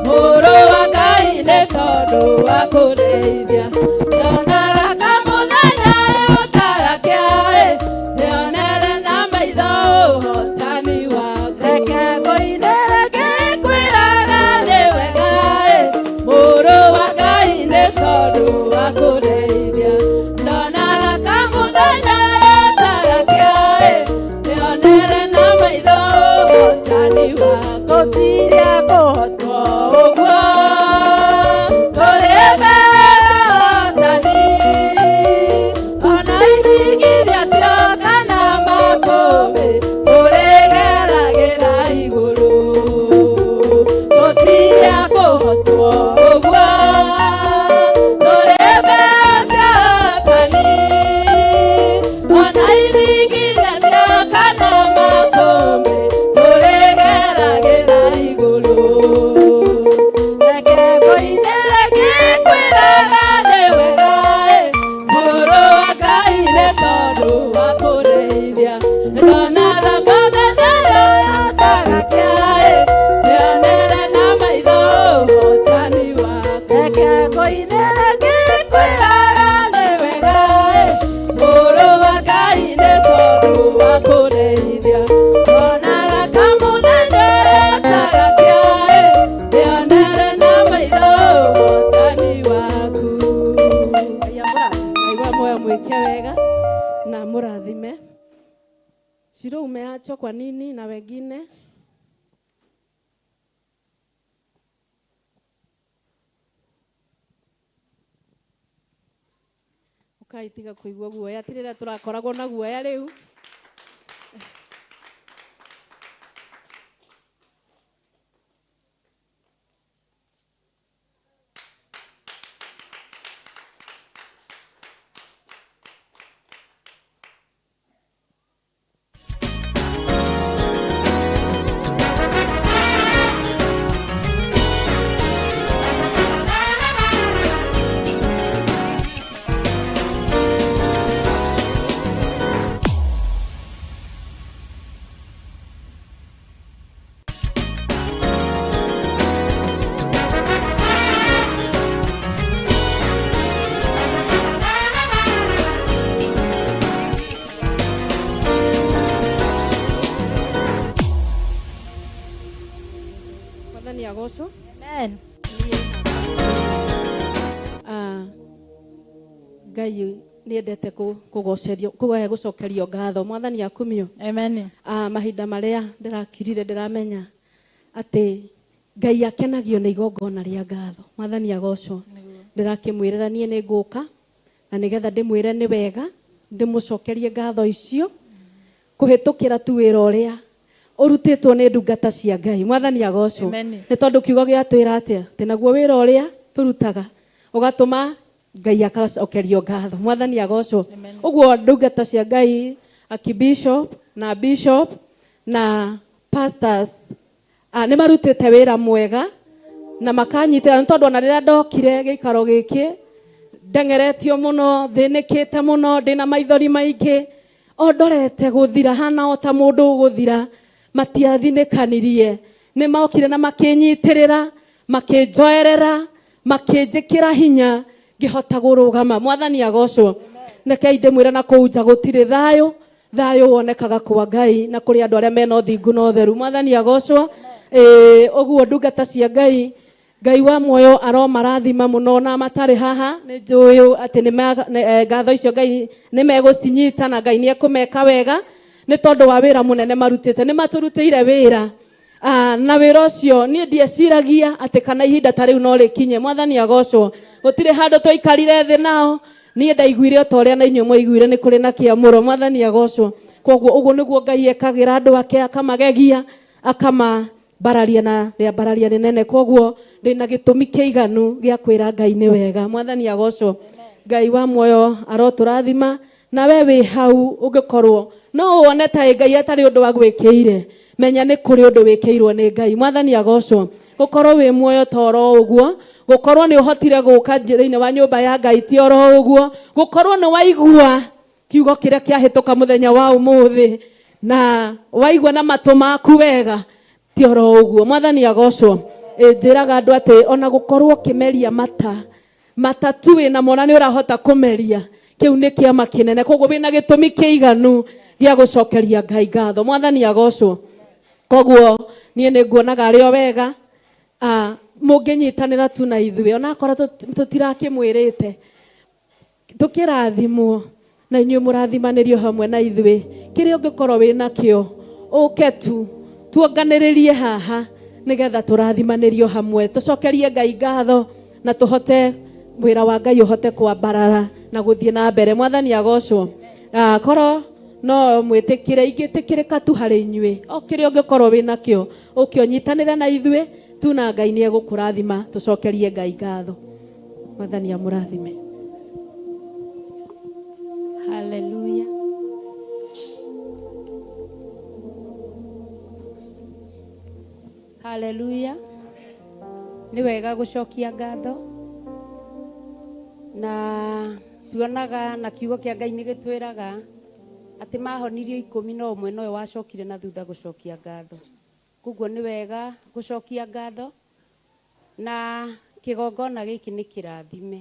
mũrũ wa Ngai nĩ tondũ wa kũndeithia. Ndonaga kamũthenya ũyũ ũtagakĩa ĩ, ndĩonere na maitho ũhotani Shiro umeachwa kwa nini na wengine? Ukaitiga kuigua guoya ti rĩrĩa tũrakoragwo na guoya rĩu. Mwathani agocwo. Amen. Ngai nĩendete kũgocerio gũcokerio ngatho. Mwathani akumio. Amen. Mahinda marĩa ndĩrakirire ndĩramenya atĩ Ngai akenagio nĩ igongona rĩa ngatho. Mwathani agocwo. Ndĩrakĩmwĩrĩra niĩ nĩ ngũka na nĩgetha ndĩmwĩre nĩ wega ndĩmũcokerie ngatho icio kũhĩtũkĩra tu wĩra ũrĩa ũrutĩtwo nĩ ndungata cia Ngai. Mwathani agocwo. Nĩ tondũ kiugo gĩatwĩra atĩa atĩ naguo wĩra ũrĩa tũrutaga ũgatũma Ngai akacokerio ngatho. Mwathani agocwo. Ũguo ndungata cia Ngai akibishop na bishop na pastors nĩ marutĩte wĩra mwega na makanyitĩra nĩ tondũ ona rĩrĩa ndokire gĩikaro gĩkĩ ndeng'eretio mũno thĩnĩkĩte mũno ndĩna maithori maingĩ o ndorete gũthira hana o ta mũndũ ũgũthira matiathinĩkanirie nĩ mokire na makĩnyitĩrĩra makĩnjoerera makĩnjĩkĩra hinya ngĩhota kũrũgama. Mwathani agocwo. Rekei ndĩmwĩre na kũu nja gũtirĩ thayũ. Thayũ wonekaga kwa Ngai na kũrĩ andũ arĩa mena ũthingu na ũtheru. Mwathani agocwo. Ũguo ndungata cia Ngai, Ngai wa muoyo aromarathima mũno na matarĩ haha nĩ njũĩ atĩ ngatho icio Ngai nĩ megũcinyita na Ngai nĩ ekũmeka wega nĩ tondũ wa wĩra mũnene marutĩte. Nĩ matũrutĩire wĩra na wĩra ũcio niĩ ndieciragia atĩ kana ihinda ta rĩu no rĩkinye. Mwathani agocwo. Gũtirĩ handũ twaikarire thĩ nao niĩ ndaiguire o ta ũrĩa na inyuĩ mwaiguire nĩ kũrĩ na kĩamũro. Mwathani agocwo. Koguo ũguo nĩguo Ngai ekagĩra andũ ake akamagegia akamambararia na rĩambararia rĩnene. Koguo ndĩna gĩtũmi kĩiganu gĩa kwĩra Ngai nĩ wega. Mwathani agocwo. Ngai wa muoyo arotũrathima na we wĩ hau ũngĩkorwo no wone ta Ngai atarĩ ũndũ agwĩkĩire menya nĩ kũrĩ ũndũ wĩkĩirwo nĩ Ngai. Mwathani agocwo. Gũkorwo wĩ muoyo ta oro ũguo, gũkorwo nĩ ũhotire gũka thĩinĩ wa nyũmba ya Ngai ti oro ũguo, gũkorwo nĩ waigua kiugo kĩrĩa kĩahĩtũka mũthenya wa ũmũthĩ na waigua na matũ maku wega ti oro ũguo. Mwathani agocwo. Njĩraga andũ atĩ ona gũkorwo ũkĩmeria mata tu wĩna mona nĩ ũrahota kũmeria kĩu nĩ kĩama kĩnene. Koguo wĩna gĩtũmi kĩiganu gĩa gũcokeria Ngai ngatho. Mwathani agocwo. Koguo niĩ nĩ nguonaga arĩ o wega mũngĩnyitanĩra tu na ithuĩ onakorwo tũtirakĩmwĩrĩte tũkĩrathimwo na inyuĩ mũrathimanĩrio hamwe na ithuĩ. Kĩrĩa ũngĩkorwo wĩnakĩo ũke tu tuonganĩrĩrie haha nĩgetha tũrathimanĩrio hamwe tũcokerie Ngai ngatho na tũhote wĩra wa Ngai ũhote kwambarara na gũthiĩ na mbere. Mwathani agocwo. Korwo no mwĩtĩkĩre ingĩtĩkĩrĩka tu harĩ inyuĩ o kĩrĩa ũngĩkorwo wĩnakĩo ũke ũnyitanĩre na ithuĩ tu na Ngai nĩ egũkũrathima tũcokerie Ngai ngatho. Mwathani amũrathime. Hallelujah. Hallelujah. Nĩ wega gũcokia ngatho na tuonaga na kiugo kĩa Ngai nĩ gĩtwĩraga atĩ mahonirio 11 nowe wacokire na thutha gũcokia ngatho. Koguo nĩ wega gũcokia ngatho na kĩgongona gĩkĩ nĩ kĩrathime.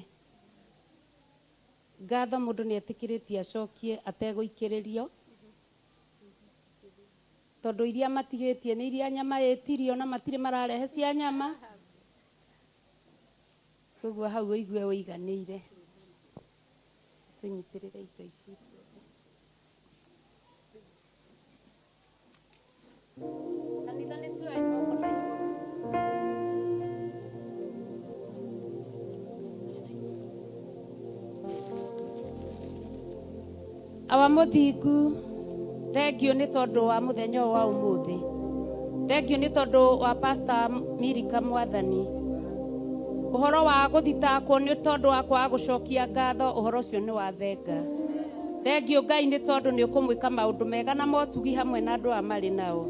Ngatho mũndũ nĩ etĩkĩrĩtie acokie ategũikĩrĩrio tondũ iria matigĩtie nĩ iria nyama ĩtirio na matirĩ mararehe cia nyama. Koguo hau ũigue ũiganĩire. Tũnyitĩrĩre indo ici. Awa mũthingu, thengiũ nĩ tondũ wa mũthenya ũyũ wa ũmũthĩ. Thengiũ nĩ tondũ wa Pastor Milika Mwathani. Ũhoro wa gũthitangwo nĩ tondũ wa kwaga gũcokia ngatho, ũhoro ũcio nĩ wathenga. Thengiũ Ngai nĩ tondũ nĩ ũkũmwĩka maũndũ mega na motugi hamwe na andũ aya marĩ nao.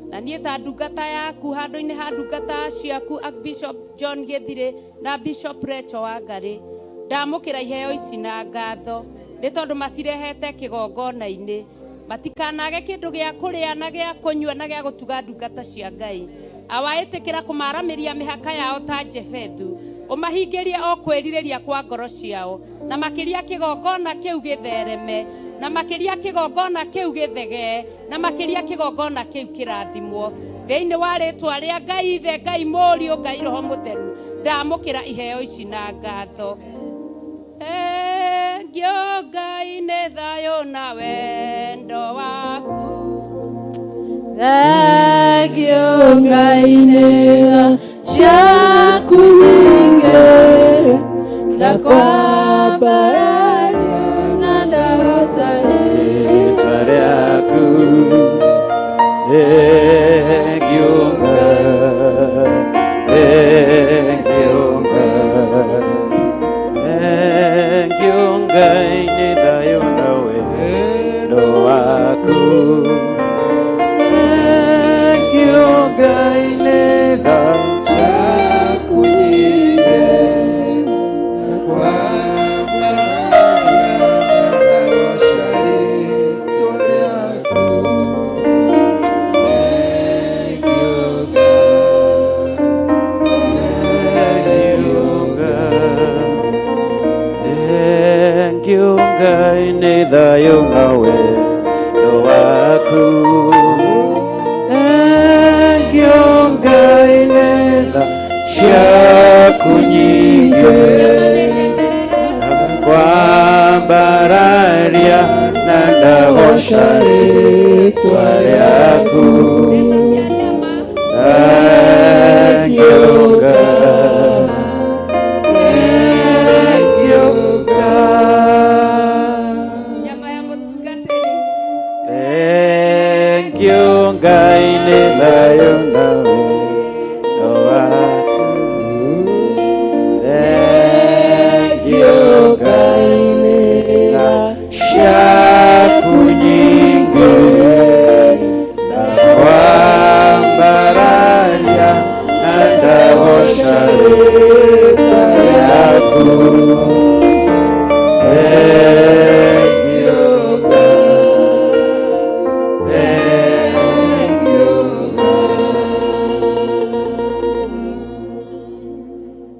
Na niĩ ta ndungata yaku handũ-inĩ ha ndungata ciaku Archbishop John Gĩthirĩ na Bishop Rachel Wangarĩ, ndamũkĩra iheo ici na ngatho nĩ tondũ macirehete kĩgongona-inĩ. Matikanage kĩndũ gĩa kũrĩa na gĩa kũnyua na gĩa gũtuga ndungata cia Ngai. Awa, ĩtĩkĩra kũmaramĩria mĩhaka yao ta Jefethu, ũmahingĩrie o kwĩrirĩria kwa ngoro ciao, na makĩria kĩgongona kĩu gĩthereme, na makĩria kĩgongona kĩu gĩthegee, na makĩria kĩgongona kĩu kĩrathimwo. Thĩinĩ wa rĩtwa rĩa Ngai Ithe, Ngai Mũriũ, Ngai Roho Mũtheru, ndamũkĩra iheo ici na ngatho. Thengiũ Ngai nĩ thayũ na wendo waku. Thengiũ Ngai nĩ tha ciaku nyingĩ, ndakwambararia na ndagoca rĩtwa rĩaku. Thengiũ Ngai, thengiũ Ngai, thengiũ Ngai nĩ thayũ na wendo waku. Thengiũ Ngai nĩ tha ciaku nyingĩ, ndakwambararia na ndagoca rĩtwa rĩaku. Thengiũ Ngai, thengiũ Ngai, thengiũ Ngai nĩ thayũ na wendo waku. Thengiũ Ngai nĩ tha ciaku nyingĩ, ndakwambararia na ndagoca rĩtwa rĩaku. Thengiũ Ngai, thengiũ Ngai, Nyama ya mũtungatĩri. thengiũ Ngai nĩ thayũ na wendo waku. Thengiũ Ngai nĩ tha ciaku nyingĩ, ndakwambararia na ndagoca rĩtwa rĩaku. Thengiũ Ngai, thengiũ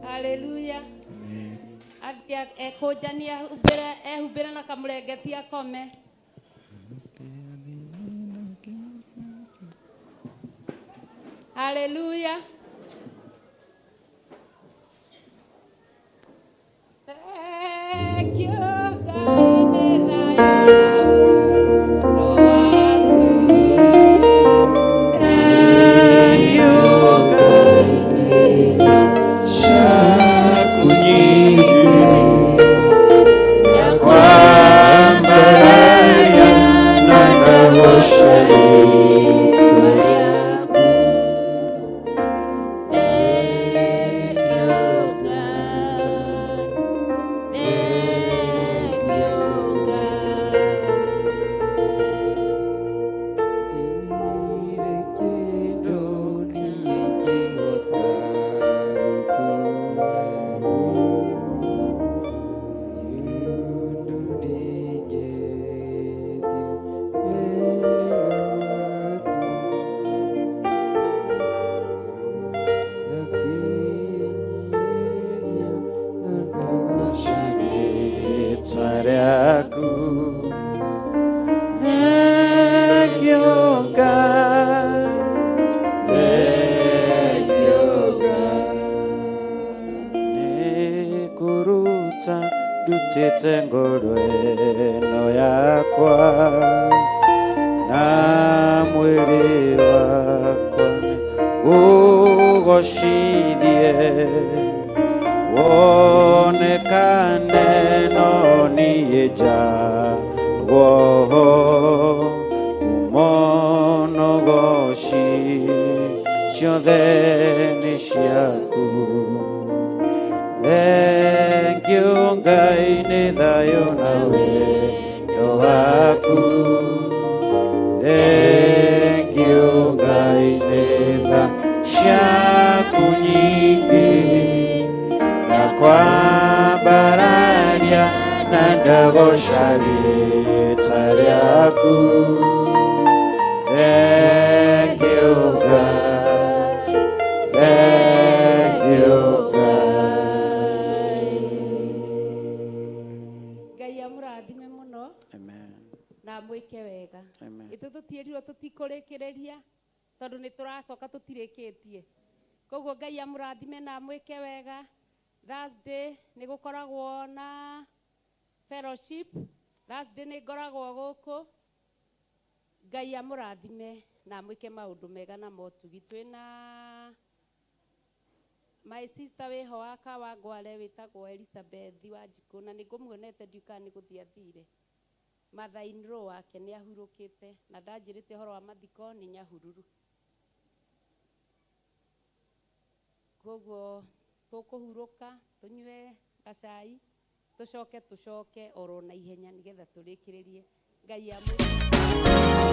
Haleluya. Athiĩ ekũnjania ehumbĩre ehumbĩre na kamũrengeti akome. Haleluya. Thank you, Ngai nĩ thayũ na wendo waku. Thengiũ Ngai nĩ tha ciaku nyingĩ, ndakwambararia na ndagoca rĩtwa rĩaku. Rĩtwa rĩaku. Thengiũ Ngai, thengiũ Ngai, nĩngũruta ndutĩte ngoro ĩno yakwa na mwĩrĩ wakwa nĩngũgocithie wonekane no niĩ njagwo ciothe nĩ ciaku. Thank you Ngai nĩ thayũ na wendo waku. Thank you Ngai nĩ tha ciaku nyingĩ na kwambararia na ndagoca rĩtwa rĩaku. Thank you God. Thank you God. Ngai amũrathime mũno Amen. na amwĩke wega. Amen. Ithuĩ tũtiĩrirwo tũtikũrĩkĩrĩria tondũ nĩ tũracoka tũtirĩkĩtie. Koguo Ngai amũrathime na amwĩke wega. Thursday nĩ gũkoragwo na fellowship. Thursday nĩ ngoragwo gũkũ. Ngai amũrathime na amwĩke maũndũ mega na motugi. Twĩna my sister wĩho wa Kawangware wĩtagwo Elizabeth Wanjikũ na nĩ ngũmuonete ndiũĩ kana nĩ gũthiĩ athire. Mother in law wake nĩ ahurũkĩte na ndanjĩrĩte ũhoro wa mathiko nĩ Nyahururu. Koguo tũkũhurũka tũnyue gacai tũcoke tũcoke oro na ihenya nĩgetha tũrĩkĩrĩrie. Ngai amwĩke.